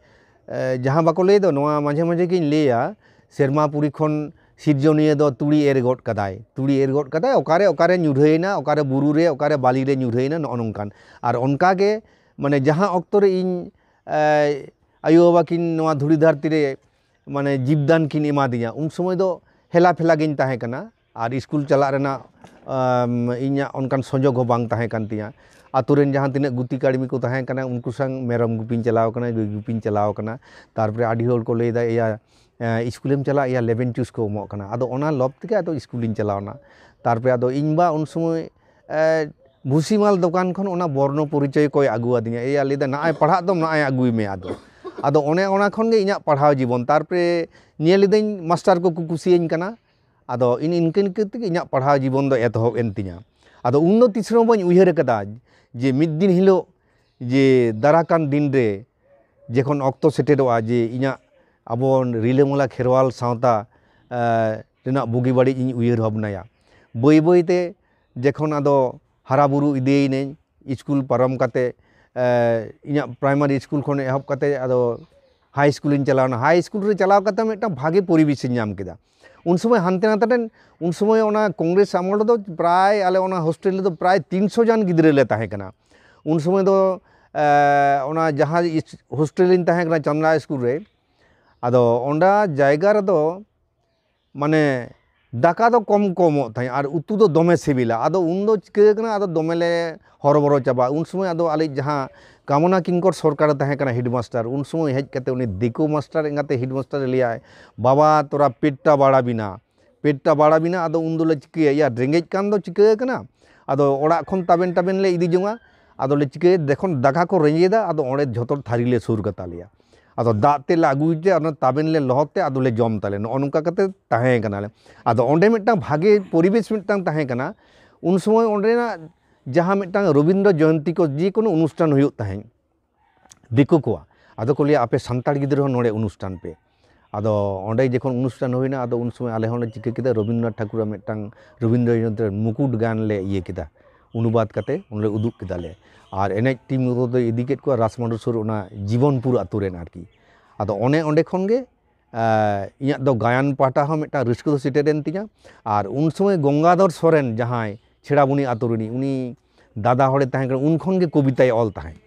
ᱮᱸ, ᱡᱟᱦᱟᱸ ᱵᱟᱠᱚ ᱞᱟᱹᱭ ᱫᱚ, ᱱᱚᱣᱟ ᱢᱟᱡᱷᱮ ᱢᱟᱡᱷᱮ ᱜᱤᱧ ᱞᱟᱹᱭᱟ, ᱥᱮᱨᱢᱟ ᱯᱩᱨᱤ ᱠᱷᱚᱱ ᱥᱤᱨᱡᱚᱱᱤᱭᱟᱹ ᱫᱚ ᱛᱩᱲᱤ ᱮᱨ ᱜᱚᱫ ᱠᱟᱫᱟᱭ, ᱛᱩᱲᱤ ᱮᱨ ᱜᱚᱫ ᱠᱟᱫᱟᱭ, ᱚᱠᱟᱨᱮ, ᱚᱠᱟᱨᱮ ᱧᱩᱨᱦᱟᱹᱭᱮᱱᱟ, ᱚᱠᱟᱨᱮ ᱵᱩᱨᱩ ᱨᱮ, ᱚᱠᱟᱨᱮ ᱵᱟᱞᱤ ᱨᱮ ᱧᱩᱨᱦᱟᱹᱭᱮᱱᱟ, ᱱᱚᱜᱼᱚ ᱱᱚᱝᱠᱟᱱ᱾ ᱟᱨ ᱚᱱᱠᱟ ᱜᱮ, ᱢᱟᱱᱮ, ᱡᱟᱦᱟᱸ ᱚᱠᱛᱚ ᱨᱮ ᱤᱧ, ᱮ, ᱟᱭᱳ ᱵᱟᱵᱟ ᱠᱤᱱ ᱱᱚᱣᱟ ᱫᱷᱩᱲᱤ ᱫᱷᱟᱹᱨᱛᱤ ᱨᱮ, ᱢᱟᱱᱮ, ᱡᱤᱵᱽᱫᱟᱱ ᱠᱤᱱ ᱮᱢᱟᱫᱤᱧᱟ, ᱩᱱ ᱥᱚᱢᱚᱭ ᱫᱚ ᱦᱮᱞᱟ ᱯᱷᱮᱞᱟ ᱜᱤᱧ ᱛᱟᱦᱮᱸ ᱠᱟᱱᱟ᱾ ᱟᱨ ᱤᱥᱠᱩᱞ ᱪᱟᱞᱟᱜ ᱨᱮᱱᱟᱜ, ᱟᱢ, ᱤᱧᱟᱹᱜ ᱚᱱᱠᱟᱱ ᱥᱩᱡᱳᱜᱽ ᱦᱚᱸ ᱵᱟᱝ ᱛᱟᱦᱮᱸ ᱠᱟᱱ ᱛᱤᱧᱟᱹ᱾ ᱟᱛᱳ ᱨᱮᱱ ᱡᱟᱦᱟᱸ ᱛᱤᱱᱟᱹᱜ ᱜᱩᱛᱤ ᱠᱟᱹᱲᱢᱤ ᱠᱚ ᱛᱟᱦᱮᱸ ᱠᱟᱱᱟ, ᱩᱱᱠᱩ ᱥᱟᱶ ᱢᱮᱨᱚᱢ ᱜᱩᱯᱤᱧ ᱪᱟᱞᱟᱣ ᱠᱟᱱᱟ, ᱜᱟᱹᱭ ᱜᱩᱯᱤᱧ ᱪᱟᱞᱟᱣ ᱠᱟᱱᱟ᱾ ᱛᱟᱨᱯᱚᱨᱮ ᱟᱹᱰᱤ ᱦᱚᱲ ᱠᱚ ᱞᱟᱹᱭᱫᱟ, "ᱮᱭᱟ, ᱮᱸ, ᱤᱥᱠᱩᱞᱮᱢ ᱪᱟᱞᱟᱜ, ᱮᱭᱟ, ᱞᱮᱢᱚᱱ ᱡᱩᱥ ᱠᱚ ᱮᱢᱚᱜ ᱠᱟᱱᱟ᱾" ᱟᱫᱚ ᱚᱱᱟ ᱞᱚᱵᱽ ᱛᱮᱜᱮ ᱟᱫᱚ ᱤᱥᱠᱩᱞᱤᱧ ᱪᱟᱞᱟᱣᱱᱟ᱾ ᱛᱟᱨᱯᱚᱨᱮ ᱟᱫᱚ ᱤᱧ ᱵᱟ ᱩᱱ ᱥᱚᱢᱚᱭ, ᱮ, ᱵᱷᱩᱥᱤᱢᱟᱞ ᱫᱚᱠᱟᱱ ᱠᱷᱚᱱ ᱚᱱᱟ ᱵᱚᱨᱱᱚ ᱯᱚᱨᱤᱪᱚᱭ ᱠᱚᱭ ᱟᱹᱜᱩ ᱟᱹᱫᱤᱧᱟ᱾ "ᱮᱭᱟ," ᱞᱟᱹᱭᱫᱟ, "ᱱᱚᱜᱼᱚᱭ ᱯᱟᱲᱦᱟᱜ ᱫᱚᱢ, ᱱᱚᱜᱼᱚᱭ ᱟᱹᱜᱩᱭ ᱢᱮ ᱟᱫᱚ᱾" ᱟᱫᱚ ᱚᱱᱮ ᱚᱱᱟ ᱠᱷᱚᱱ ᱜᱮ ᱤᱧᱟᱹᱜ ᱯᱟᱲᱦᱟᱣ ᱡᱤᱵᱚᱱ᱾ ᱛᱟᱨᱯᱚᱨᱮ ᱧᱮᱞ ᱤᱫᱟᱹᱧ ᱢᱟᱥᱴᱟᱨ ᱠᱚᱠᱚ ᱠᱩᱥᱤᱭᱟᱹᱧ ᱠᱟᱱᱟ᱾ ᱟᱫᱚ ᱤᱱ ᱤᱱᱠᱟᱹ ᱤᱱᱠᱟᱹ ᱛᱮᱜᱮ ᱤᱧᱟᱹᱜ ᱯᱟᱲᱦᱟᱣ ᱡᱤᱵᱚᱱ ᱫᱚ ᱮᱛᱚᱦᱚᱵ ᱮᱱ ᱛᱤᱧᱟ᱾ ᱟᱫᱚ ᱩᱱ ᱫᱚ ᱛᱤᱥ ᱨᱮᱦᱚᱸ ᱵᱟᱹᱧ ᱩᱭᱦᱟᱹᱨ ᱟᱠᱟᱫᱟ ᱡᱮ ᱢᱤᱫ ᱫᱤᱱ ᱦᱤᱞᱳᱜ, ᱡᱮ ᱫᱟᱨᱟ ᱠᱟᱱ ᱫᱤᱱ ᱨᱮ ᱡᱮᱠᱷᱚᱱ ᱚᱠᱛᱚ ᱥᱮᱴᱮᱨᱚᱜᱼᱟ ᱡᱮ ᱤᱧᱟᱹᱜ ᱟᱵᱚ ᱨᱤᱞᱟᱹᱢᱟᱞᱟ ᱠᱷᱮᱨᱣᱟᱞ ᱥᱟᱶᱛᱟ, ᱮ, ᱨᱮᱱᱟᱜ ᱵᱩᱜᱤ ᱵᱟᱹᱲᱤᱡ ᱤᱧ ᱩᱭᱦᱟᱹᱨ ᱵᱷᱟᱵᱽᱱᱟᱭᱟ᱾ ᱵᱟᱹᱭ ᱵᱟᱹᱭ ᱛᱮ ᱡᱮᱠᱷᱚᱱ ᱟᱫᱚ ᱦᱟᱨᱟ ᱵᱩᱨᱩ ᱤᱫᱤᱭᱮᱱᱟᱹᱧ, ᱤᱥᱠᱩᱞ ᱯᱟᱨᱚᱢ ᱠᱟᱛᱮ, ᱮ, ᱤᱧᱟᱹᱜ ᱯᱨᱟᱭᱢᱟᱨᱤ ᱤᱥᱠᱩᱞ ᱠᱷᱚᱱ ᱮᱦᱚᱵ ᱠᱟᱛᱮ ᱟᱫᱚ ᱦᱟᱭ ᱤᱥᱠᱩᱞᱤᱧ ᱪᱟᱞᱟᱣᱱᱟ᱾ ᱦᱟᱭ ᱤᱥᱠᱩᱞ ᱨᱮ ᱪᱟᱞᱟᱣ ᱠᱟᱛᱮ ᱢᱤᱫᱴᱟᱝ ᱵᱷᱟᱜᱮ ᱯᱚᱨᱤᱵᱮᱥᱤᱧ ᱧᱟᱢ ᱠᱮᱫᱟ᱾ ᱩᱱ ᱥᱚᱢᱚᱭ ᱦᱟᱱᱛᱮ ᱱᱟᱛᱮ ᱨᱮᱱ, ᱩᱱ ᱥᱚᱢᱚᱭ ᱚᱱᱟ ᱠᱚᱝᱜᱨᱮᱥ ᱟᱢᱚᱞ ᱨᱮᱫᱚ ᱯᱨᱟᱭ ᱟᱞᱮ ᱚᱱᱟ ᱦᱳᱥᱴᱮᱞ ᱨᱮᱫᱚ ᱯᱨᱟᱭ ᱛᱤᱱᱥᱚ ᱡᱚᱱ ᱜᱤᱫᱽᱨᱟᱹ ᱞᱮ ᱛᱟᱦᱮᱸ ᱠᱟᱱᱟ᱾ ᱩᱱ ᱥᱚᱢᱚᱭ ᱫᱚ, ᱮ, ᱚᱱᱟ ᱡᱟᱦᱟᱸ ᱤᱥ-, ᱦᱳᱥᱴᱮᱞ ᱨᱤᱧ ᱛᱟᱦᱮᱸ ᱠᱟᱱᱟ ᱪᱟᱸᱫᱽᱲᱟ ᱤᱥᱠᱩᱞ ᱨᱮ, ᱟᱫᱚ ᱚᱸᱰᱟ ᱡᱟᱭᱜᱟ ᱨᱮᱫᱚ ᱢᱟᱱᱮ ᱫᱟᱠᱟ ᱫᱚ ᱠᱚᱢ ᱠᱚ ᱮᱢᱚᱜ ᱛᱟᱦᱮᱸᱫ ᱟᱨ ᱩᱛᱩ ᱫᱚ ᱫᱚᱢᱮ ᱥᱤᱵᱤᱞᱟ᱾ ᱟᱫᱚ ᱩᱱ ᱫᱚ ᱪᱤᱠᱟᱹ ᱠᱟᱱᱟ, ᱟᱫᱚ ᱫᱚᱢᱮ ᱞᱮ ᱦᱚᱨᱚᱵᱚᱨᱚ ᱪᱟᱵᱟᱜᱼᱟ᱾ ᱩᱱ ᱥᱚᱢᱚᱭ ᱟᱫᱚ ᱟᱞᱮ ᱡᱟᱦᱟᱸ ᱠᱟᱢᱚᱱᱟ ᱠᱤᱝᱠᱚᱨ ᱥᱚᱨᱠᱟᱨᱮ ᱛᱟᱦᱮᱸ ᱠᱟᱱᱟ ᱦᱮᱰᱢᱟᱥᱴᱟᱨ᱾ ᱩᱱ ᱥᱚᱢᱚᱭ ᱦᱮᱡ ᱠᱟᱛᱮ ᱩᱱᱤ ᱫᱤᱠᱩ ᱢᱟᱥᱴᱟᱨ ᱮᱸᱜᱟᱛᱮ ᱦᱮᱰᱢᱟᱥᱴᱟᱨᱮ ᱞᱟᱹᱭᱟᱭ, "ᱵᱟᱵᱟ, ᱛᱚᱨᱟ ᱯᱮᱴᱴᱟ ᱵᱟᱲᱟ ᱵᱤᱱᱟ, ᱯᱮᱴᱴᱟ ᱵᱟᱲᱟ ᱵᱤᱱᱟ", ᱟᱫᱚ ᱩᱱ ᱫᱚᱞᱮ ᱪᱤᱠᱟᱹᱭᱟ? ᱭᱟ, ᱨᱮᱸᱜᱮᱡ ᱠᱟᱱ ᱫᱚ ᱪᱤᱠᱟᱹ ᱠᱟᱱᱟ? ᱟᱫᱚ ᱚᱲᱟᱜ ᱠᱷᱚᱱ ᱛᱟᱵᱮᱱ ᱛᱟᱵᱮᱱ ᱞᱮ ᱤᱫᱤ ᱡᱚᱝᱟ᱾ ᱟᱫᱚ ᱞᱮ ᱪᱤᱠᱟᱹᱭᱟ? ᱡᱚᱠᱷᱚᱱ ᱫᱟᱠᱟ ᱠᱚ ᱨᱮᱸᱜᱮᱡᱟ, ᱟᱫᱚ ᱚᱸᱰᱮ ᱡᱷᱚᱛᱚ ᱛᱷᱟᱹᱨᱤ ᱞᱮ ᱥᱩᱨ ᱠᱟᱛᱟ ᱞᱮᱭᱟ᱾ ᱟᱫᱚ ᱫᱟᱜ ᱛᱮᱫ ᱞᱮ ᱟᱹᱜᱩᱭ ᱛᱮ, ᱚᱱᱟ ᱛᱟᱵᱮᱱ ᱞᱮ ᱞᱚᱦᱚᱫ ᱛᱮ ᱟᱫᱚ ᱞᱮ ᱡᱚᱢ ᱛᱟᱞᱮ᱾ ᱱᱚᱜᱼᱚ ᱱᱚᱝᱠᱟ ᱠᱟᱛᱮ ᱛᱟᱦᱮᱸ ᱠᱟᱱᱟᱞᱮ᱾ ᱟᱫᱚ ᱚᱸᱰᱮ ᱢᱤᱫᱴᱟᱝ ᱵᱷᱟᱜᱮ ᱯᱚᱨᱤᱵᱮᱥ ᱢᱤᱫᱴᱟᱝ ᱛᱟᱦᱮᱸ ᱠᱟᱱᱟ᱾ ᱩᱱ ᱥᱚᱢᱚᱭ ᱚᱸᱰᱮᱱᱟᱜ ᱡᱟᱦᱟᱸ ᱢᱤᱫᱴᱟᱝ ᱨᱚᱵᱤᱱᱫᱨᱚ ᱡᱚᱭᱚᱱᱛᱤ ᱠᱚ ᱡᱮ ᱠᱳᱱᱳ ᱚᱱᱩᱥᱴᱷᱟᱱ ᱦᱩᱭᱩᱜ ᱛᱟᱦᱮᱸᱫ ᱫᱤᱠᱩ ᱠᱚᱣᱟᱜ, ᱟᱫᱚ ᱠᱚ ᱞᱟᱹᱭᱟ, "ᱟᱯᱮ ᱥᱟᱱᱛᱟᱲ ᱜᱤᱫᱽᱨᱟᱹ ᱦᱚᱸ ᱱᱚᱰᱮ ᱚᱱᱩᱥᱴᱷᱟᱱ ᱯᱮ᱾" ᱟᱫᱚ ᱚᱸᱰᱮ ᱡᱚᱠᱷᱚᱱ ᱚᱱᱩᱥᱴᱷᱟᱱ ᱦᱩᱭᱱᱟ, ᱟᱫᱚ ᱩᱱ ᱥᱚᱢᱚᱭ ᱟᱞᱮ ᱦᱚᱸᱞᱮ ᱪᱤᱠᱟᱹ ᱠᱮᱫᱟ, ᱨᱚᱵᱤᱱᱫᱨᱚᱱᱟᱛᱷ ᱴᱷᱟᱠᱩᱨᱟᱜ ᱢᱤᱫᱴᱟᱝ, ᱨᱚᱵᱤᱱᱫᱨᱚ ᱡᱚᱭᱚᱱᱛᱤ ᱨᱮ ᱢᱩᱠᱩᱴ ᱜᱟᱱ ᱞᱮ ᱤᱭᱟᱹ ᱠᱮᱫᱟ, ᱚᱱᱩᱵᱟᱫ ᱠᱟᱛᱮ ᱚᱸᱰᱮ ᱩᱫᱩᱜ ᱠᱮᱫᱟᱞᱮ᱾ ᱟᱨ ᱮᱱᱮᱡ ᱴᱤᱢ ᱠᱚᱫᱚ ᱤᱫᱤ ᱠᱮᱫ ᱠᱚᱣᱟ ᱨᱟᱥᱢᱟᱰᱩ ᱥᱩᱨ ᱚᱱᱟ ᱡᱤᱵᱚᱱᱯᱩᱨ ᱟᱛᱳ ᱨᱮᱱ ᱟᱨᱠᱤ᱾ ᱟᱫᱚ ᱚᱱᱮ ᱚᱸᱰᱮ ᱠᱷᱚᱱ ᱜᱮ ᱮᱸ, ᱤᱧᱟᱹᱜ ᱫᱚ ᱜᱟᱭᱟᱱ ᱯᱟᱦᱴᱟ ᱦᱚᱸ ᱢᱤᱫᱴᱟᱝ ᱨᱟᱹᱥᱠᱟᱹ ᱫᱚ ᱥᱮᱴᱮᱨᱮᱱ ᱛᱤᱧᱟ᱾ ᱟᱨ ᱩᱱ ᱥᱚᱢᱚᱭ ᱜᱚᱝᱜᱟᱫᱷᱚᱨ ᱥᱚᱨᱮᱱ, ᱡᱟᱦᱟᱸᱭ ᱪᱷᱮᱲᱟᱵᱩᱱᱤ ᱟᱛᱳ ᱨᱤᱱᱤᱡ, ᱩᱱᱤ ᱫᱟᱫᱟ ᱦᱚᱲᱮ ᱛᱟᱦᱮᱸ ᱠᱟᱱᱟ, ᱩᱱ ᱠᱷᱚᱱ ᱜᱮ ᱠᱚᱵᱤᱛᱟᱭ ᱚᱞ ᱛᱟᱦᱮᱸᱫ᱾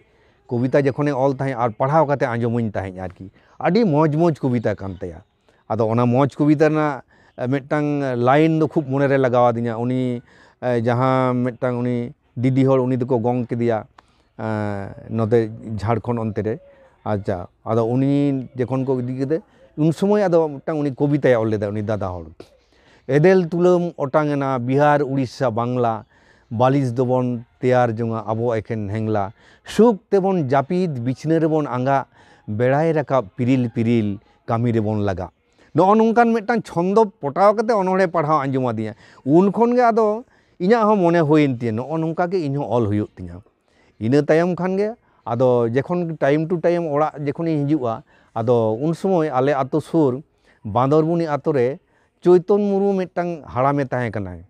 ᱠᱚᱵᱤᱛᱟ ᱡᱚᱠᱷᱚᱱᱮ ᱚᱞ ᱛᱟᱦᱮᱸᱫ ᱟᱨ ᱯᱟᱲᱦᱟᱣ ᱠᱟᱛᱮ ᱟᱸᱡᱚᱢᱟᱹᱧ ᱛᱟᱦᱮᱸᱫ ᱟᱨᱠᱤ, ᱟᱹᱰᱤ ᱢᱚᱡᱽ ᱢᱚᱡᱽ ᱠᱚᱵᱤᱛᱟ ᱠᱟᱱ ᱛᱟᱭᱟ᱾ ᱟᱫᱚ ᱚᱱᱟ ᱢᱚᱡᱽ ᱠᱚᱵᱤᱛᱟ ᱨᱮᱱᱟᱜ, ᱮ, ᱢᱤᱫᱴᱟᱝ ᱞᱟᱭᱤᱱ ᱫᱚ ᱠᱷᱩᱵ ᱢᱚᱱᱮᱨᱮ ᱞᱟᱜᱟᱣ ᱟᱫᱤᱧᱟ᱾ ᱩᱱᱤ, ᱮ, ᱡᱟᱦᱟᱸ ᱢᱤᱫᱴᱟᱝ ᱩᱱᱤ ᱫᱤᱫᱤ ᱦᱚᱲ, ᱩᱱᱤ ᱫᱚᱠᱚ ᱜᱚᱝ ᱠᱮᱫᱮᱭᱟ, ᱮᱸ, ᱱᱚᱛᱮ ᱡᱷᱟᱲᱠᱷᱚᱸᱰ ᱚᱱᱛᱮ ᱨᱮ᱾ ᱟᱪᱪᱷᱟ, ᱟᱫᱚ ᱩᱱᱤ ᱡᱚᱠᱷᱚᱱ ᱠᱚ ᱤᱫᱤ ᱠᱮᱫᱮ, ᱩᱱ ᱥᱚᱢᱚᱭ ᱟᱫᱚ ᱢᱤᱫᱴᱟᱝ ᱩᱱᱤ ᱠᱚᱵᱤᱛᱟᱭ ᱚᱞ ᱞᱮᱫᱟ, ᱩᱱᱤ ᱫᱟᱫᱟ ᱦᱚᱲ, "ᱮᱫᱮᱞ ᱛᱩᱞᱟᱹᱢ ᱚᱴᱟᱝ ᱮᱱᱟ ᱵᱤᱦᱟᱨ, ᱩᱲᱤᱥᱥᱟ, ᱵᱟᱝᱞᱟ, ᱵᱟᱞᱤᱥ ᱫᱚᱵᱚᱱ ᱛᱮᱭᱟᱨ ᱡᱚᱝᱟ ᱟᱵᱚ ᱮᱠᱷᱮᱱ ᱦᱮᱝᱞᱟ, ᱥᱩᱠ ᱛᱮᱵᱚᱱ ᱡᱟᱹᱯᱤᱫ, ᱵᱤᱪᱷᱱᱟᱹ ᱨᱮᱵᱚᱱ ᱟᱸᱜᱟ, ᱵᱮᱲᱟᱭ ᱨᱟᱠᱟᱵ ᱯᱤᱨᱤᱞ ᱯᱤᱨᱤᱞ, ᱠᱟᱹᱢᱤ ᱨᱮᱵᱚᱱ ᱞᱟᱜᱟ᱾" ᱱᱚᱜᱼᱚ ᱱᱚᱝᱠᱟᱱ ᱢᱤᱫᱴᱟᱝ ᱪᱷᱚᱱᱫᱚ ᱯᱚᱴᱟᱣ ᱠᱟᱛᱮ ᱚᱱᱚᱬᱦᱮ ᱯᱟᱲᱦᱟᱣ ᱟᱸᱡᱚᱢ ᱟᱫᱤᱧᱟ᱾ ᱩᱱ ᱠᱷᱚᱱ ᱜᱮ ᱟᱫᱚ ᱤᱧᱟᱹᱜ ᱦᱚᱸ ᱢᱚᱱᱮ ᱦᱩᱭᱮᱱ ᱛᱤᱧᱟᱹ, ᱱᱚᱜᱼᱚ ᱱᱚᱝᱠᱟ ᱜᱮ ᱤᱧ ᱦᱚᱸ ᱚᱞ ᱦᱩᱭᱩᱜ ᱛᱤᱧᱟᱹ᱾ ᱤᱱᱟᱹ ᱛᱟᱭᱚᱢ ᱠᱷᱟᱱ ᱜᱮ ᱟᱫᱚ ᱡᱚᱠᱷᱚᱱ time to time ᱚᱲᱟᱜ ᱡᱚᱠᱷᱚᱱᱤᱧ ᱦᱤᱡᱩᱜᱼᱟ, ᱟᱫᱚ ᱩᱱ ᱥᱚᱢᱚᱭ ᱟᱞᱮ ᱟᱛᱳ ᱥᱩᱨ ᱵᱟᱸᱫᱚᱨᱵᱩᱱᱤ ᱟᱛᱳ ᱨᱮ ᱪᱳᱭᱛᱚᱱ ᱢᱩᱨᱢᱩ ᱢᱤᱫᱴᱟᱝ ᱦᱟᱲᱟᱢᱮ ᱛᱟᱦᱮᱸ ᱠᱟᱱᱟᱭ᱾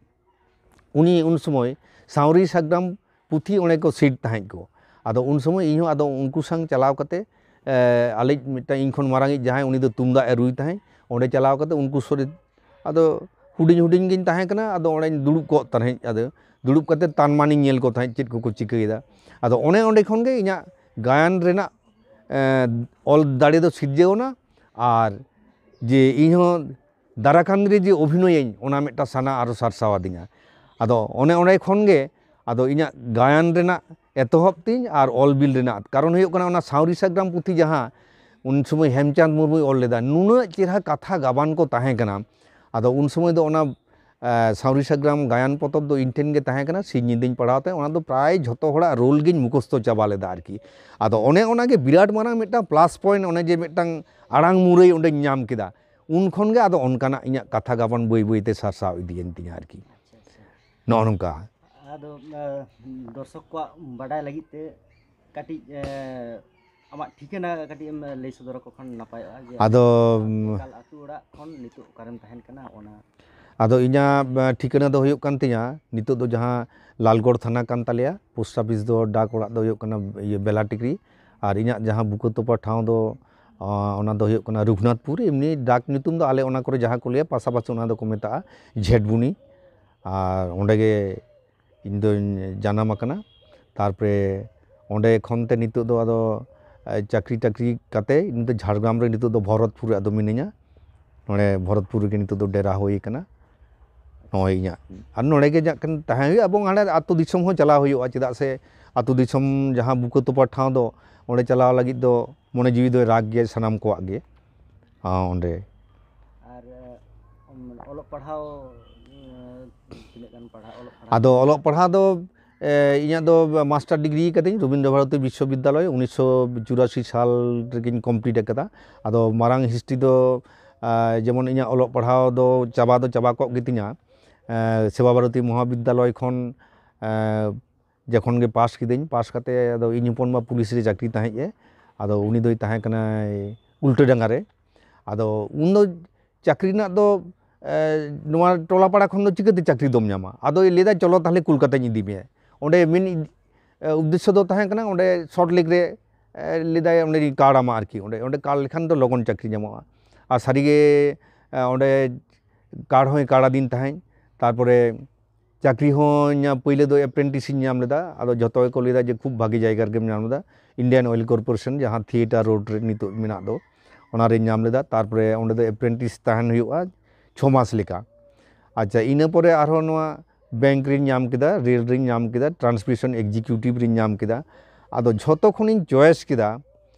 ᱩᱱᱤ ᱩᱱ ᱥᱚᱢᱚᱭ ᱥᱟᱶᱨᱤ ᱥᱟᱜᱽᱰᱟᱢ ᱯᱩᱛᱷᱤ ᱚᱸᱰᱮ ᱠᱚ ᱥᱤᱴ ᱛᱟᱦᱮᱸᱫ ᱠᱚ᱾ ᱟᱫᱚ ᱩᱱ ᱥᱚᱢᱚᱭ ᱤᱧ ᱦᱚᱸ ᱟᱫᱚ ᱩᱱᱠᱩ ᱥᱟᱝ ᱪᱟᱞᱟᱣ ᱠᱟᱛᱮ, ᱮ, ᱟᱞᱮᱭᱤᱡ ᱢᱤᱫᱴᱟᱝ ᱤᱧ ᱠᱷᱚᱱ ᱢᱟᱨᱟᱝ ᱤᱡ ᱡᱟᱦᱟᱸᱭ, ᱩᱱᱤ ᱫᱚ ᱛᱩᱢᱫᱟᱜ ᱮ ᱨᱩᱭ ᱛᱟᱦᱮᱸᱫ, ᱚᱸᱰᱮ ᱪᱟᱞᱟᱣ ᱠᱟᱛᱮ ᱩᱱᱠᱩ ᱥᱚᱨᱮ ᱟᱫᱚ ᱦᱩᱰᱤᱧ ᱦᱩᱰᱤᱧ ᱜᱤᱧ ᱛᱟᱦᱮᱸ ᱠᱟᱱᱟ, ᱟᱫᱚ ᱚᱸᱰᱮᱧ ᱫᱩᱲᱩᱵ ᱠᱚᱜ ᱛᱟᱦᱮᱸᱫ᱾ ᱟᱫᱚ ᱫᱩᱲᱩᱵ ᱠᱟᱛᱮ ᱛᱟᱱᱢᱟᱱᱤᱧ ᱧᱮᱞ ᱠᱚ ᱛᱟᱦᱮᱸᱫ ᱪᱮᱫ ᱠᱚᱠᱚ ᱪᱤᱠᱟᱹᱭᱮᱫᱟ᱾ ᱟᱫᱚ ᱚᱱᱮ ᱚᱸᱰᱮ ᱠᱷᱚᱱ ᱜᱮ ᱤᱧᱟᱹᱜ ᱜᱟᱭᱟᱱ ᱨᱮᱱᱟᱜ, ᱮᱸ, ᱚᱞ ᱫᱟᱲᱮ ᱫᱚ ᱥᱤᱨᱡᱟᱹᱣ ᱮᱱᱟ᱾ ᱟᱨ ᱡᱮ ᱤᱧ ᱦᱚᱸ ᱫᱟᱨᱟᱠᱟᱱᱫ ᱨᱮ ᱡᱮ ᱚᱵᱷᱤᱱᱚᱭᱟᱹᱧ, ᱚᱱᱟ ᱢᱤᱫᱴᱟᱝ ᱥᱟᱱᱟ ᱟᱨᱚ ᱥᱟᱨᱥᱟᱣ ᱟᱹᱫᱤᱧᱟ᱾ ᱟᱫᱚ ᱚᱱᱮ ᱚᱸᱰᱮ ᱠᱷᱚᱱ ᱜᱮ ᱟᱫᱚ ᱤᱧᱟᱹᱜ ᱜᱟᱭᱟᱱ ᱨᱮᱱᱟᱜ ᱮᱛᱚᱦᱚᱵ ᱛᱤᱧ ᱟᱨ ᱚᱞ ᱵᱤᱞ ᱨᱮᱱᱟᱜ ᱠᱟᱨᱚᱱ ᱦᱩᱭᱩᱜ ᱠᱟᱱᱟ, ᱚᱱᱟ ᱥᱟᱶᱨᱤ ᱥᱟᱜᱽᱨᱟᱢ ᱯᱩᱛᱷᱤ ᱡᱟᱦᱟᱸ ᱩᱱ ᱥᱚᱢᱚᱭ ᱦᱮᱢᱪᱟᱸᱫᱽ ᱢᱩᱨᱢᱩᱭ ᱚᱞ ᱞᱮᱫᱟ, ᱱᱩᱱᱟᱹᱜ ᱪᱮᱦᱨᱟ ᱠᱟᱛᱷᱟ ᱜᱟᱵᱟᱱ ᱠᱚ ᱛᱟᱦᱮᱸ ᱠᱟᱱᱟ᱾ ᱟᱫᱚ ᱩᱱ ᱥᱚᱢᱚᱭ ᱫᱚ ᱚᱱᱟ ᱥᱟᱶᱨᱤ ᱥᱟᱜᱽᱨᱟᱢ ᱜᱟᱭᱟᱱ ᱯᱚᱛᱚᱵ ᱫᱚ ᱤᱧ ᱴᱷᱮᱱ ᱜᱮ ᱛᱟᱦᱮᱸ ᱠᱟᱱᱟ᱾ ᱥᱤᱧ ᱧᱤᱫᱟᱹᱧ ᱯᱟᱲᱦᱟᱣ ᱛᱮ ᱚᱱᱟ ᱫᱚ ᱯᱨᱟᱭ ᱡᱷᱚᱛᱚ ᱦᱚᱲᱟᱜ ᱨᱳᱞ ᱜᱤᱧ ᱢᱩᱠᱷᱚᱥᱛᱚ ᱪᱟᱵᱟ ᱞᱮᱫᱟ ᱟᱨᱠᱤ᱾ ᱟᱫᱚ ᱚᱱᱮ ᱚᱱᱟᱜᱮ ᱵᱤᱨᱟᱴ ᱢᱟᱨᱟᱝ ᱢᱤᱫᱴᱟᱝ ᱯᱞᱟᱥ ᱯᱚᱭᱮᱱᱴ, ᱚᱱᱮ ᱡᱮ ᱢᱤᱫᱴᱟᱝ ᱟᱲᱟᱝ ᱢᱩᱨᱟᱹᱭ ᱚᱸᱰᱮᱧ ᱧᱟᱢ ᱠᱮᱫᱟ, ᱩᱱ ᱠᱷᱚᱱ ᱜᱮ ᱟᱫᱚ ᱚᱱᱠᱟᱱᱟᱜ ᱤᱧᱟᱹᱜ ᱠᱟᱛᱷᱟ ᱜᱟᱵᱟᱱ ᱵᱟᱹᱭ ᱵᱟᱹᱭ ᱛᱮ ᱥᱟᱨᱥᱟᱣ ᱤᱫᱤᱭᱮᱱ ᱛᱤᱧᱟ ᱟᱨᱠᱤ᱾ ᱟᱪᱪᱷᱟ, ᱟᱪᱪᱷᱟ᱾ ᱱᱚᱜᱼᱚ ᱱᱚᱝᱠᱟ᱾ ᱟᱫᱚ ᱫᱚᱨᱥᱚᱠ ᱠᱚᱣᱟᱜ ᱵᱟᱰᱟᱭ ᱞᱟᱹᱜᱤᱫ ᱛᱮ ᱠᱟᱹᱴᱤᱡ ᱟᱢᱟᱜ ᱴᱷᱤᱠᱟᱹᱱᱟ ᱠᱟᱹᱴᱤᱡ ᱮᱢ ᱞᱟᱹᱭ ᱥᱚᱫᱚᱨ ᱟᱠᱚ ᱠᱷᱟᱱ ᱱᱟᱯᱟᱭᱚᱜᱼᱟ, ᱡᱮ ᱟᱫᱚ ᱮᱠᱟᱞ ᱟᱹᱛᱩ ᱚᱲᱟᱜ ᱠᱷᱚᱱ ᱱᱤᱛᱚᱜ ᱚᱠᱟᱨᱮᱢ ᱛᱟᱦᱮᱱ ᱠᱟᱱᱟ ᱚᱱᱟ᱾ ᱟᱫᱚ ᱤᱧᱟᱹᱜ ᱴᱷᱤᱠᱟᱹᱱᱟ ᱫᱚ ᱦᱩᱭᱩᱜ ᱠᱟᱱ ᱛᱤᱧᱟᱹ, ᱱᱤᱛᱚᱜ ᱫᱚ ᱡᱟᱦᱟᱸ ᱞᱟᱞᱜᱚᱲ ᱛᱷᱟᱱᱟ ᱠᱟᱱ ᱛᱟᱞᱮᱭᱟ, ᱯᱳᱥᱴ ᱚᱯᱷᱤᱥ ᱫᱚ, ᱰᱟᱠ ᱚᱲᱟᱜ ᱫᱚ ᱦᱩᱭᱩᱜ ᱠᱟᱱᱟ ᱤᱭᱟᱹ ᱵᱮᱞᱟᱴᱤᱠᱨᱤ, ᱟᱨ ᱤᱧᱟᱹᱜ ᱡᱟᱦᱟᱸ ᱵᱩᱠᱟᱹ ᱛᱚᱯᱟ ᱴᱷᱟᱶ ᱫᱚ ᱚᱱᱟ ᱫᱚ ᱦᱩᱭᱩᱜ ᱠᱟᱱᱟ ᱨᱩᱜᱷᱩᱱᱟᱛᱷᱯᱩᱨ᱾ ᱮᱢᱱᱤ ᱰᱟᱠ ᱧᱩᱛᱩᱢ ᱫᱚ ᱟᱞᱮ ᱚᱱᱟ ᱠᱚᱨᱮ ᱡᱟᱦᱟᱸ ᱠᱚ ᱞᱟᱹᱭᱟ ᱯᱟᱥᱟᱯᱟᱥᱤ ᱚᱱᱟ ᱫᱚᱠᱚ ᱢᱮᱛᱟᱜᱼᱟ ᱡᱷᱮᱴᱵᱩᱱᱤ᱾ ᱟᱨ ᱚᱸᱰᱮ ᱜᱮ ᱤᱧ ᱫᱚᱧ ᱡᱟᱱᱟᱢ ᱟᱠᱟᱱᱟ᱾ ᱛᱟᱨᱯᱚᱨᱮ ᱚᱸᱰᱮ ᱠᱷᱚᱱ ᱛᱮ ᱱᱤᱛᱚᱜ ᱫᱚ ᱟᱫᱚ ᱪᱟᱹᱠᱨᱤ ᱴᱟᱹᱠᱨᱤ ᱠᱟᱛᱮ ᱤᱧ ᱫᱚ ᱡᱷᱟᱲᱜᱨᱟᱢ ᱨᱮ ᱱᱤᱛᱚᱜ ᱫᱚ ᱵᱷᱚᱨᱚᱛᱯᱩᱨ ᱨᱮ ᱟᱫᱚ ᱢᱤᱱᱟᱹᱧᱟ᱾ ᱱᱚᱰᱮ ᱵᱷᱚᱨᱚᱛᱯᱩᱨ ᱨᱮᱜᱮ ᱱᱤᱛᱚᱜ ᱫᱚ ᱰᱮᱨᱟ ᱦᱩᱭ ᱟᱠᱟᱱᱟ᱾ ᱱᱚᱜᱼᱚᱭ ᱤᱧᱟᱹᱜ ᱟᱨ ᱱᱚᱰᱮ ᱜᱮ ᱡᱟᱜ ᱠᱷᱟᱱ ᱛᱟᱦᱮᱸ ᱦᱩᱭᱩᱜᱼᱟ, ᱮᱵᱚᱝ ᱦᱟᱸᱰᱮ ᱟᱹᱛᱩ ᱫᱤᱥᱚᱢ ᱦᱚᱸ ᱪᱟᱞᱟᱣ ᱦᱩᱭᱩᱜᱼᱟ, ᱪᱮᱫᱟᱜ ᱥᱮ ᱟᱹᱛᱩ ᱫᱤᱥᱚᱢ ᱡᱟᱦᱟᱸ ᱵᱩᱠᱟᱹ ᱛᱚᱯᱟ ᱴᱷᱟᱶ ᱫᱚ ᱚᱸᱰᱮ ᱪᱟᱞᱟᱣ ᱞᱟᱹᱜᱤᱫ ᱫᱚ ᱢᱚᱱᱮ ᱡᱤᱣᱤ ᱫᱚᱭ ᱨᱟᱜᱽ ᱜᱮᱭᱟ ᱥᱟᱱᱟᱢ ᱠᱚᱣᱟᱜ ᱜᱮ᱾ ᱚᱸᱰᱮ ᱟᱨ ᱚᱞᱚᱜ ᱯᱟᱲᱦᱟᱣ ᱛᱤᱱᱟᱹᱜ ᱜᱟᱱ ᱯᱟᱲᱦᱟᱣ ᱚᱞᱚᱜ ᱯᱟᱲᱦᱟᱣ? ᱟᱫᱚ ᱚᱞᱚᱜ ᱯᱟᱲᱦᱟᱣ ᱫᱚ ᱤᱧᱟᱹᱜ ᱫᱚ ᱢᱟᱥᱴᱟᱨ ᱰᱤᱜᱽᱨᱤ ᱠᱟᱹᱫᱟᱹᱧ ᱨᱚᱵᱤᱱᱫᱨᱚ ᱵᱷᱟᱨᱚᱛᱤ ᱵᱤᱥᱥᱚᱵᱤᱫᱽᱫᱟᱞᱚᱭ, ᱩᱱᱤᱥᱥᱚ ᱪᱩᱨᱟᱥᱤ ᱥᱟᱞ ᱨᱮᱜᱮᱧ ᱠᱚᱢᱯᱞᱤᱴ ᱟᱠᱟᱫᱟ᱾ ᱟᱫᱚ ᱢᱟᱨᱟᱝ ᱦᱤᱥᱴᱨᱤ ᱫᱚ ᱡᱮᱢᱚᱱ ᱤᱧᱟᱹᱜ ᱚᱞᱚᱜ ᱯᱟᱲᱦᱟᱣ ᱫᱚ ᱪᱟᱵᱟ ᱫᱚ ᱪᱟᱵᱟ ᱠᱚᱜ ᱜᱮᱛᱤᱧᱟ᱾ ᱥᱮᱵᱟ ᱵᱷᱟᱨᱚᱛᱤ ᱢᱚᱦᱟᱵᱤᱫᱽᱫᱟᱞᱚᱭ ᱠᱷᱚᱱ ᱡᱚᱠᱷᱚᱱ ᱜᱮ ᱯᱟᱥ ᱠᱤᱫᱟᱹᱧ, ᱯᱟᱥ ᱠᱟᱛᱮ ᱟᱫᱚ ᱤᱧ ᱦᱚᱯᱚᱱ ᱵᱟ ᱯᱩᱞᱤᱥ ᱨᱮ ᱪᱟᱹᱠᱨᱤ ᱛᱟᱦᱮᱸᱫ ᱮ᱾ ᱟᱫᱚ ᱩᱱᱤ ᱫᱚᱭ ᱛᱟᱦᱮᱸ ᱠᱟᱱᱟᱭ ᱩᱞᱴᱟᱹ ᱰᱟᱸᱜᱟ ᱨᱮ᱾ ᱟᱫᱚ ᱩᱱ ᱫᱚ ᱪᱟᱹᱠᱨᱤ ᱨᱮᱱᱟᱜ ᱫᱚ ᱱᱚᱣᱟ ᱴᱚᱞᱟ ᱯᱟᱲᱟ ᱠᱷᱚᱱ ᱫᱚ ᱪᱤᱠᱟᱹᱛᱮ ᱪᱟᱹᱠᱨᱤ ᱫᱚᱢ ᱧᱟᱢᱟ? ᱟᱫᱚᱭ ᱞᱟᱹᱭᱫᱟ, "ᱪᱚᱞᱚ ᱛᱟᱦᱞᱮ ᱠᱳᱞᱠᱟᱛᱟᱧ ᱤᱫᱤ ᱢᱮᱭᱟ, ᱚᱸᱰᱮ ᱢᱮᱱ ᱩᱫᱽᱫᱮᱥᱥᱚ ᱫᱚ ᱛᱟᱦᱮᱸ ᱠᱟᱱᱟ ᱚᱸᱰᱮ ᱥᱚᱞᱴ ᱞᱮᱠ ᱨᱮ ᱞᱟᱹᱭᱫᱟᱭ ᱚᱸᱰᱮ ᱠᱟᱨᱰ ᱟᱢᱟ ᱟᱨᱠᱤ, ᱚᱸᱰᱮ ᱚᱸᱰᱮ ᱠᱟᱨᱰ ᱞᱮᱠᱷᱟᱱ ᱫᱚ ᱞᱚᱜᱚᱱ ᱪᱟᱹᱠᱨᱤ ᱧᱟᱢᱚᱜᱼᱟ᱾" ᱟᱨ ᱥᱟᱹᱨᱤᱜᱮ ᱚᱸᱰᱮ ᱠᱟᱨᱰ ᱦᱚᱸᱭ ᱠᱟᱨᱰ ᱟᱹᱫᱤᱧ ᱛᱟᱦᱮᱸᱫ᱾ ᱛᱟᱨᱯᱚᱨᱮ ᱪᱟᱹᱠᱨᱤ ᱦᱚᱸ ᱯᱳᱭᱞᱳ ᱫᱚ ᱮᱯᱨᱮᱱᱴᱤᱥ ᱤᱧ ᱧᱟᱢ ᱞᱮᱫᱟ᱾ ᱟᱫᱚ ᱡᱷᱚᱛᱚ ᱜᱮᱠᱚ ᱞᱟᱹᱭᱫᱟ ᱡᱮ ᱠᱷᱩᱵ ᱵᱷᱟᱜᱮ ᱡᱟᱭᱜᱟ ᱨᱮᱜᱮᱢ ᱧᱟᱢ ᱞᱮᱫᱟ, ᱤᱱᱰᱤᱭᱟᱱ ᱚᱭᱮᱞ ᱠᱚᱨᱯᱳᱨᱮᱥᱚᱱ ᱡᱟᱦᱟᱸ ᱛᱷᱤᱭᱮᱴᱟᱨ ᱨᱳᱰ ᱨᱮ ᱱᱤᱛᱚᱜ ᱢᱮᱱᱟᱜ ᱫᱚ, ᱚᱱᱟᱨᱮᱧ ᱧᱟᱢ ᱞᱮᱫᱟ᱾ ᱛᱟᱨᱯᱚᱨᱮ ᱚᱸᱰᱮ ᱫᱚ ᱮᱯᱨᱮᱱᱴᱤᱥ ᱛᱟᱦᱮᱱ ᱦᱩᱭᱩᱜᱼᱟ ᱪᱷᱚ ᱢᱟᱥ ᱞᱮᱠᱟ᱾ ᱟᱪᱪᱷᱟ, ᱤᱱᱟᱹ ᱯᱚᱨᱮ ᱟᱨᱦᱚᱸ ᱱᱚᱣᱟ ᱵᱮᱝᱠ ᱨᱤᱧ ᱧᱟᱢ ᱠᱮᱫᱟ, ᱨᱮᱞ ᱨᱤᱧ ᱧᱟᱢ ᱠᱮᱫᱟ, ᱴᱨᱟᱱᱥᱢᱤᱥᱚᱱ ᱮᱠᱡᱤᱠᱤᱭᱩᱴᱤᱵᱷ ᱨᱤᱧ ᱧᱟᱢ ᱠᱮᱫᱟ᱾ ᱟᱫᱚ ᱡᱷᱚᱛᱚ ᱠᱷᱚᱱᱤᱧ ᱪᱚᱭᱮᱥ ᱠᱮᱫᱟ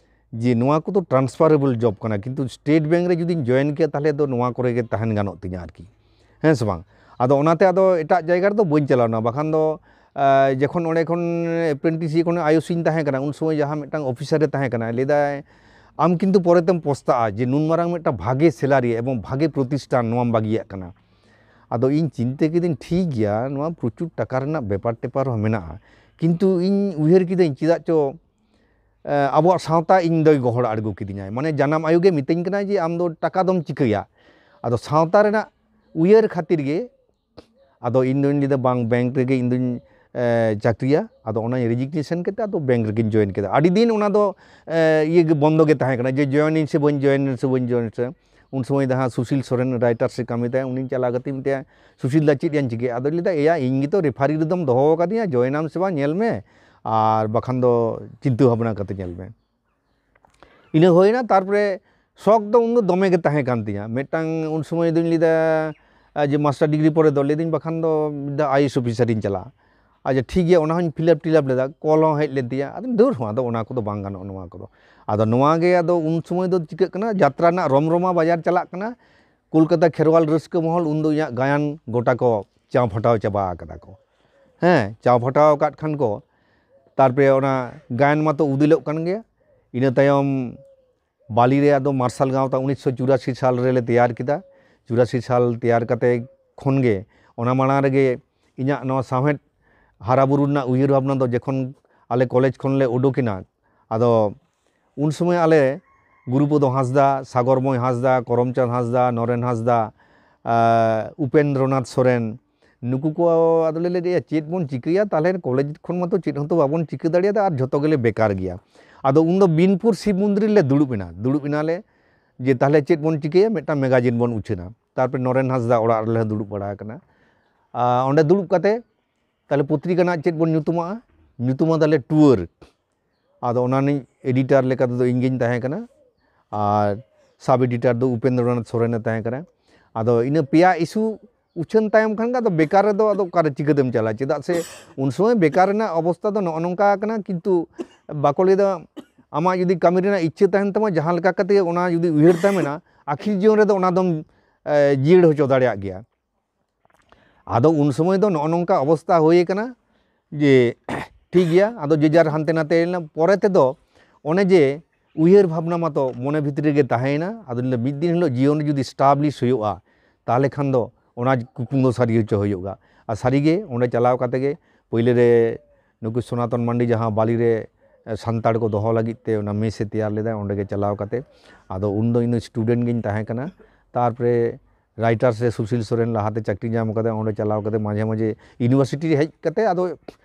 ᱡᱮ ᱱᱚᱣᱟ ᱠᱚᱫᱚ ᱴᱨᱟᱱᱥᱯᱷᱟᱨᱮᱵᱚᱞ ᱡᱚᱵ ᱠᱟᱱᱟ, ᱠᱤᱱᱛᱩ ᱥᱴᱮᱴ ᱵᱮᱝᱠ ᱨᱮ ᱡᱩᱫᱤᱧ ᱡᱚᱭᱮᱱ ᱠᱮᱭᱟ, ᱛᱟᱦᱚᱞᱮ ᱫᱚ ᱱᱚᱣᱟ ᱠᱚᱨᱮ ᱜᱮ ᱛᱟᱦᱮᱱ ᱜᱟᱱᱚᱜ ᱛᱤᱧᱟ ᱟᱨᱠᱤ, ᱦᱮᱸ ᱥᱮ ᱵᱟᱝ? ᱟᱫᱚ ᱚᱱᱟᱛᱮ ᱟᱫᱚ ᱮᱴᱟᱜ ᱡᱟᱭᱜᱟ ᱨᱮᱫᱚ ᱵᱟᱹᱧ ᱪᱟᱞᱟᱣᱱᱟ᱾ ᱵᱟᱠᱷᱟᱱ ᱫᱚ ᱟᱸ, ᱡᱚᱠᱷᱚᱱ ᱚᱸᱰᱮ ᱠᱷᱚᱱ ᱮᱯᱨᱮᱱᱴᱤᱥ ᱤᱭᱟᱹ ᱠᱷᱚᱱ ᱟᱭᱳᱥᱤᱧ ᱛᱟᱦᱮᱸ ᱠᱟᱱᱟ, ᱩᱱ ᱥᱚᱢᱚᱭ ᱡᱟᱦᱟᱸ ᱢᱤᱫᱴᱟᱝ ᱚᱯᱷᱤᱥᱟᱨ ᱮ ᱛᱟᱦᱮᱸ ᱠᱟᱱᱟ, ᱞᱟᱹᱭᱫᱟᱭ, "ᱟᱢ ᱠᱤᱱᱛᱩ ᱯᱚᱨᱮᱛᱮᱢ ᱯᱚᱥᱛᱟᱜᱼᱟ ᱡᱮ ᱱᱩᱱ ᱢᱟᱨᱟᱝ ᱢᱤᱫᱴᱟᱝ ᱵᱷᱟᱜᱮ ᱥᱮᱞᱟᱨᱤ ᱮᱵᱚᱝ ᱵᱷᱟᱜᱮ ᱯᱨᱚᱛᱤᱥᱴᱷᱟᱱ, ᱱᱚᱣᱟᱢ ᱵᱟᱹᱜᱤᱭᱟᱜ ᱠᱟᱱᱟ᱾" ᱟᱫᱚ ᱤᱧ ᱪᱤᱱᱛᱟᱹ ᱠᱤᱫᱟᱹᱧ, ᱴᱷᱤᱠ ᱜᱮᱭᱟ, ᱱᱚᱣᱟ ᱯᱨᱚᱪᱩᱨ ᱴᱟᱠᱟ ᱨᱮᱱᱟᱜ ᱵᱮᱯᱟᱨ ᱴᱮᱯᱟᱨ ᱦᱚᱸ ᱢᱮᱱᱟᱜᱼᱟ, ᱠᱤᱱᱛᱩ ᱤᱧ ᱩᱭᱦᱟᱹᱨ ᱠᱤᱫᱟᱹᱧ, ᱪᱮᱫᱟᱜ ᱪᱚ ᱮ, ᱟᱵᱚᱣᱟᱜ ᱥᱟᱶᱛᱟ ᱤᱧ ᱫᱚᱭ ᱜᱚᱦᱚᱲ ᱟᱬᱜᱚ ᱠᱤᱫᱤᱧᱟᱭ᱾ ᱢᱟᱱᱮ ᱡᱟᱱᱟᱢ ᱟᱭᱳ ᱜᱮ ᱢᱤᱛᱟᱹᱧ ᱠᱟᱱᱟᱭ ᱡᱮ, "ᱟᱢ ᱫᱚ ᱴᱟᱠᱟ ᱫᱚᱢ ᱪᱤᱠᱟᱹᱭᱟ?" ᱟᱫᱚ ᱥᱟᱶᱛᱟ ᱨᱮᱱᱟᱜ ᱩᱭᱦᱟᱹᱨ ᱠᱷᱟᱹᱛᱤᱨ ᱜᱮ ᱟᱫᱚ ᱤᱧ ᱫᱚᱧ ᱞᱟᱹᱭᱫᱟ, "ᱵᱟᱝ, ᱵᱮᱝᱠ ᱨᱮᱜᱮ ᱤᱧ ᱫᱚᱧ, ᱮ, ᱪᱟᱹᱠᱨᱤᱭᱟ᱾" ᱟᱫᱚ ᱚᱱᱟᱧ ᱨᱮᱡᱤᱜᱱᱮᱥᱚᱱ ᱠᱟᱛᱮ ᱟᱫᱚ ᱵᱮᱝᱠ ᱨᱮᱜᱮᱧ ᱡᱚᱭᱮᱱ ᱠᱮᱫᱟ᱾ ᱟᱹᱰᱤ ᱫᱤᱱ ᱚᱱᱟ ᱫᱚ, ᱮ, ᱤᱭᱟᱹ ᱜᱮ ᱵᱚᱱᱫᱚ ᱜᱮ ᱛᱟᱦᱮᱸ ᱠᱟᱱᱟ ᱡᱮ ᱡᱚᱭᱮᱱᱤᱧ ᱥᱮ ᱵᱟᱹᱧ ᱡᱚᱭᱮᱱ ᱥᱮ ᱵᱟᱹᱧ ᱡᱚᱭᱮᱱ ᱥᱮ᱾ ᱩᱱ ᱥᱚᱢᱚᱭ ᱫᱚ ᱦᱟᱸᱜ ᱥᱩᱥᱤᱞ ᱥᱚᱨᱮᱱ ᱨᱟᱭᱴᱟᱨ ᱥᱮ ᱠᱟᱹᱢᱤ ᱛᱟᱭ, ᱩᱱᱤᱧ ᱪᱟᱞᱟᱣ ᱠᱟᱛᱮᱧ ᱢᱮᱛᱟᱭᱟ, "ᱥᱩᱥᱤᱞ ᱫᱟ, ᱪᱮᱫ ᱭᱟᱧ ᱪᱤᱠᱟᱹᱭᱟ?" ᱟᱫᱚᱭ ᱞᱟᱹᱭᱫᱟ, "ᱮᱭᱟ, ᱤᱧ ᱜᱮᱛᱚ ᱨᱮᱯᱷᱟᱨᱤ ᱨᱮᱫᱚᱢ ᱫᱚᱦᱚ ᱟᱠᱟᱫᱤᱧᱟ, ᱡᱚᱭᱮᱱᱟᱢ ᱥᱮ ᱵᱟᱝ ᱧᱮᱞ ᱢᱮ, ᱟᱨ ᱵᱟᱠᱷᱟᱱ ᱫᱚ ᱪᱤᱱᱛᱟᱹ ᱵᱷᱟᱵᱽᱱᱟ ᱠᱟᱛᱮ ᱧᱮᱞ ᱢᱮ᱾" ᱤᱱᱟᱹ ᱦᱩᱭᱱᱟ᱾ ᱛᱟᱨᱯᱚᱨᱮ ᱥᱚᱠ ᱫᱚ ᱩᱱᱫᱚ ᱫᱚᱢᱮ ᱜᱮ ᱛᱟᱦᱮᱸ ᱠᱟᱱ ᱛᱤᱧᱟᱹ᱾ ᱢᱤᱫᱴᱟᱝ ᱩᱱ ᱥᱚᱢᱚᱭ ᱫᱚᱧ ᱞᱟᱹᱭᱫᱟ, ᱟᱨ ᱡᱮ ᱢᱟᱥᱴᱟᱨ ᱰᱤᱜᱽᱨᱤ ᱯᱚᱨᱮ ᱫᱚ ᱞᱟᱹᱭᱫᱟᱹᱧ, "ᱵᱟᱠᱷᱟᱱ ᱫᱚ ᱢᱤᱫ ᱫᱷᱟᱣ ᱟᱭ ᱮ ᱮᱥ ᱚᱯᱷᱤᱥᱟᱨ ᱤᱧ ᱪᱟᱞᱟᱜᱼᱟ᱾" ᱟᱪᱪᱷᱟ, ᱴᱷᱤᱠ ᱜᱮᱭᱟ, ᱚᱱᱟ ᱦᱚᱸᱧ ᱯᱷᱤᱞᱟᱯ ᱴᱤᱞᱟᱯ ᱞᱮᱫᱟ, ᱠᱚᱞ ᱦᱚᱸ ᱦᱮᱡ ᱞᱮᱱ ᱛᱤᱧᱟᱹ᱾ ᱟᱫᱚ ᱫᱟᱹᱲ ᱦᱚᱸ, ᱟᱫᱚ ᱚᱱᱟ ᱠᱚᱫᱚ ᱵᱟᱝ ᱜᱟᱱᱚᱜᱼᱟ, ᱱᱚᱣᱟ ᱠᱚᱫᱚ᱾ ᱟᱫᱚ ᱱᱚᱣᱟ ᱜᱮ, ᱟᱫᱚ ᱩᱱ ᱥᱚᱢᱚᱭ ᱫᱚ ᱪᱤᱠᱟᱹᱜ ᱠᱟᱱᱟ, ᱡᱟᱛᱨᱟ ᱨᱮᱱᱟᱜ ᱨᱚᱢᱨᱚᱢᱟ ᱵᱟᱡᱟᱨ ᱪᱟᱞᱟᱜ ᱠᱟᱱᱟ, ᱠᱳᱞᱠᱟᱛᱟ ᱠᱷᱮᱨᱣᱟᱞ ᱨᱟᱹᱥᱠᱟᱹ ᱢᱚᱦᱚᱞ, ᱩᱱᱫᱚ ᱤᱧᱟᱹᱜ ᱜᱟᱭᱟᱱ ᱜᱚᱴᱟ ᱠᱚ ᱪᱟᱣ ᱯᱷᱟᱴᱟᱣ ᱪᱟᱵᱟ ᱟᱠᱟᱫᱟ ᱠᱚ᱾ ᱦᱮᱸ, ᱪᱟᱣ ᱯᱷᱟᱴᱟᱣ ᱟᱠᱟᱫ ᱠᱷᱟᱱ ᱠᱚ, ᱛᱟᱨᱯᱚᱨᱮ ᱚᱱᱟ ᱜᱟᱭᱟᱱ ᱢᱟᱛᱚ ᱩᱫᱮᱞᱚᱜ ᱠᱟᱱ ᱜᱮᱭᱟ᱾ ᱤᱱᱟᱹ ᱛᱟᱭᱚᱢ ᱵᱟᱞᱤ ᱨᱮ ᱟᱫᱚ ᱢᱟᱨᱥᱟᱞ ᱜᱟᱶᱛᱟ ᱩᱱᱤᱥᱥᱚ ᱪᱩᱨᱟᱥᱤ ᱥᱟᱞ ᱨᱮᱞᱮ ᱛᱮᱭᱟᱨ ᱠᱮᱫᱟ᱾ ᱪᱩᱨᱟᱥᱤ ᱥᱟᱞ ᱛᱮᱭᱟᱨ ᱠᱟᱛᱮ ᱠᱷᱚᱱ ᱜᱮ, ᱚᱱᱟ ᱢᱟᱲᱟᱝ ᱨᱮᱜᱮ ᱤᱧᱟᱹᱜ ᱱᱚᱣᱟ ᱥᱟᱶᱦᱮᱫ ᱦᱟᱨᱟ ᱵᱩᱨᱩ ᱨᱮᱱᱟᱜ ᱩᱭᱦᱟᱹᱨ ᱵᱷᱟᱵᱽᱱᱟ ᱫᱚ ᱡᱚᱠᱷᱚᱱ ᱟᱞᱮ ᱠᱚᱞᱮᱡᱽ ᱠᱷᱚᱱ ᱞᱮ ᱩᱰᱩᱠᱮᱱᱟ, ᱟᱫᱚ ᱩᱱ ᱥᱚᱢᱚᱭ ᱟᱞᱮ ᱜᱩᱨᱩᱯᱚᱫᱚ ᱦᱟᱸᱥᱫᱟ, ᱥᱟᱜᱚᱨᱢᱚᱭ ᱦᱟᱸᱥᱫᱟ, ᱠᱚᱨᱚᱢᱪᱟᱸᱫᱽ ᱦᱟᱸᱥᱫᱟ, ᱱᱚᱨᱮᱱ ᱦᱟᱸᱥᱫᱟ, ᱟᱨ ᱩᱯᱮᱱᱫᱨᱚᱱᱟᱛᱷ ᱥᱚᱨᱮᱱ, ᱱᱩᱠᱩ ᱠᱚ ᱟᱫᱚᱞᱮ ᱞᱟᱹᱭᱮᱫᱼᱟ, "ᱪᱮᱫ ᱵᱚᱱ ᱪᱤᱠᱟᱹᱭᱟ? ᱛᱟᱦᱚᱞᱮ ᱠᱚᱞᱮᱡᱽ ᱠᱷᱚᱱ ᱢᱟᱛᱚ ᱪᱮᱫ ᱦᱚᱸᱛᱚ ᱵᱟᱵᱚᱱ ᱪᱤᱠᱟᱹ ᱫᱟᱲᱮᱭᱟᱫᱟ ᱟᱨ ᱡᱷᱚᱛᱚ ᱜᱮᱞᱮ ᱵᱮᱠᱟᱨ ᱜᱮᱭᱟ᱾" ᱟᱫᱚ ᱩᱱᱫᱚ ᱵᱤᱱᱯᱩᱨ ᱥᱤᱵ ᱢᱚᱱᱫᱤᱨ ᱨᱮᱞᱮ ᱫᱩᱲᱩᱵ ᱮᱱᱟ, ᱫᱩᱲᱩᱵ ᱮᱱᱟᱞᱮ ᱡᱮ, "ᱛᱟᱦᱚᱞᱮ ᱪᱮᱫ ᱵᱚᱱ ᱪᱤᱠᱟᱹᱭᱟ? ᱢᱤᱫᱴᱟᱝ ᱢᱮᱜᱟᱡᱤᱱ ᱵᱚᱱ ᱩᱪᱷᱟᱹᱱᱟ᱾" ᱛᱟᱨᱯᱚᱨᱮ ᱱᱚᱨᱮᱱ ᱦᱟᱸᱥᱫᱟ ᱚᱲᱟᱜ ᱨᱮᱞᱮ ᱫᱩᱲᱩᱵ ᱵᱟᱲᱟ ᱟᱠᱟᱱᱟ᱾ ᱟᱨ ᱚᱸᱰᱮ ᱫᱩᱲᱩᱵ ᱠᱟᱛᱮ ᱛᱟᱦᱚᱞᱮ ᱯᱚᱛᱨᱤᱠᱟ ᱨᱮᱱᱟᱜ ᱪᱮᱫ ᱵᱚᱱ ᱧᱩᱛᱩᱢᱟᱜᱼᱟ? ᱧᱩᱛᱩᱢᱟᱫᱟᱞᱮ ᱴᱩᱣᱟᱹᱨ᱾ ᱟᱫᱚ ᱚᱱᱟ ᱨᱤᱱᱤᱡ ᱮᱰᱤᱴᱟᱨ ᱞᱮᱠᱟ ᱛᱮᱫᱚ ᱤᱧ ᱜᱤᱧ ᱛᱟᱦᱮᱸ ᱠᱟᱱᱟ, ᱟᱨ ᱥᱟᱵ ᱮᱰᱤᱴᱟᱨ ᱫᱚ ᱩᱯᱮᱱᱫᱨᱚᱱᱟᱛᱷ ᱥᱚᱨᱮᱱᱮ ᱛᱟᱦᱮᱸ ᱠᱟᱱᱟ᱾ ᱟᱫᱚ ᱤᱱᱟᱹ ᱯᱮᱭᱟ ᱤᱥᱩ ᱩᱪᱷᱟᱹᱱ ᱛᱟᱭᱚᱢ ᱠᱷᱟᱱ ᱜᱮ ᱟᱫᱚ ᱵᱮᱠᱟᱨ ᱨᱮᱫᱚ ᱟᱫᱚ ᱚᱠᱟᱨᱮ ᱪᱤᱠᱟᱹᱛᱮᱢ ᱪᱟᱞᱟᱜᱼᱟ? ᱪᱮᱫᱟᱜ ᱥᱮ ᱩᱱ ᱥᱚᱢᱚᱭ ᱵᱮᱠᱟᱨ ᱨᱮᱱᱟᱜ ᱚᱵᱚᱥᱛᱟ ᱫᱚ ᱱᱚᱜᱼᱚ ᱱᱚᱝᱠᱟ ᱠᱟᱱᱟ, ᱠᱤᱱᱛᱩ ᱵᱟᱠᱚ ᱞᱟᱹᱭᱫᱟ ᱟᱢᱟᱜ ᱡᱩᱫᱤ ᱠᱟᱹᱢᱤ ᱨᱮᱱᱟᱜ ᱤᱪᱪᱷᱟᱹ ᱛᱟᱦᱮᱱ ᱛᱟᱢᱟ, ᱡᱟᱦᱟᱸ ᱞᱮᱠᱟ ᱠᱟᱛᱮ ᱜᱮ ᱚᱱᱟ ᱡᱩᱫᱤ ᱩᱭᱦᱟᱹᱨ ᱛᱟᱢ ᱢᱮᱱᱟᱜᱼᱟ, ᱟᱹᱠᱷᱤᱨ ᱡᱤᱭᱚᱱ ᱨᱮᱫᱚ ᱚᱱᱟ ᱫᱚᱢ, ᱮ, ᱡᱤᱭᱟᱹᱲ ᱦᱚᱪᱚ ᱫᱟᱲᱮᱭᱟᱜ ᱜᱮᱭᱟ᱾ ᱟᱫᱚ ᱩᱱ ᱥᱚᱢᱚᱭ ᱫᱚ ᱱᱚᱜᱼᱚ ᱱᱚᱝᱠᱟ ᱚᱵᱚᱥᱛᱟ ᱦᱩᱭ ᱟᱠᱟᱱᱟ ᱡᱮ, ᱴᱷᱤᱠ ᱜᱮᱭᱟ, ᱟᱫᱚ ᱡᱮ ᱡᱟᱨ ᱦᱟᱱᱛᱮ ᱱᱟᱛᱮ ᱮᱱᱟ᱾ ᱯᱚᱨᱮ ᱛᱮᱫᱚ ᱚᱱᱮ ᱡᱮ ᱩᱭᱦᱟᱹᱨ ᱵᱷᱟᱵᱽᱱᱟ ᱢᱟᱛᱚ ᱢᱚᱱᱮ ᱵᱷᱤᱛᱨᱤ ᱨᱮᱜᱮ ᱛᱟᱦᱮᱸᱭᱮᱱᱟ᱾ ᱟᱫᱚ ᱞᱟᱹᱭᱫᱟ ᱢᱤᱫ ᱫᱤᱱ ᱦᱤᱞᱳᱜ ᱡᱤᱭᱚᱱ ᱨᱮ ᱡᱩᱫᱤ establish ᱦᱩᱭᱩᱜᱼᱟ, ᱛᱟᱦᱚᱞᱮ ᱠᱷᱟᱱ ᱫᱚ ᱚᱱᱟ ᱠᱩᱠᱢᱩ ᱫᱚ ᱥᱟᱹᱨᱤ ᱦᱚᱪᱚ ᱦᱩᱭᱩᱜᱼᱟ᱾ ᱟᱨ ᱥᱟᱹᱨᱤᱜᱮ ᱚᱸᱰᱮ ᱪᱟᱞᱟᱣ ᱠᱟᱛᱮ ᱜᱮ ᱯᱳᱭᱞᱳ ᱨᱮ ᱱᱩᱠᱩ ᱥᱚᱱᱟᱛᱚᱱ ᱢᱟᱱᱰᱤ ᱡᱟᱦᱟᱸ ᱵᱟᱞᱤ ᱨᱮ, ᱮ, ᱥᱟᱱᱛᱟᱲ ᱠᱚ ᱫᱚᱦᱚ ᱞᱟᱹᱜᱤᱫ ᱛᱮ ᱚᱱᱟ ᱢᱮᱥ ᱮ ᱛᱮᱭᱟᱨ ᱞᱮᱫᱟ, ᱚᱸᱰᱮ ᱜᱮ ᱪᱟᱞᱟᱣ ᱠᱟᱛᱮ, ᱟᱫᱚ ᱩᱱᱫᱚ ᱤᱧ ᱫᱚ student ᱜᱤᱧ ᱛᱟᱦᱮᱸ ᱠᱟᱱᱟ᱾ ᱛᱟᱨᱯᱚᱨᱮ writers ᱨᱮ ᱥᱩᱥᱤᱞ ᱥᱚᱨᱮᱱ ᱞᱟᱦᱟᱛᱮ ᱪᱟᱹᱠᱨᱤ ᱧᱟᱢ ᱠᱟᱫᱟ, ᱚᱸᱰᱮ ᱪᱟᱞᱟᱣ ᱠᱟᱛᱮ ᱢᱟᱡᱷᱮ ᱢᱟᱡᱷᱮ university ᱨᱮ ᱦᱮᱡ ᱠᱟᱛᱮ ᱟᱫᱚ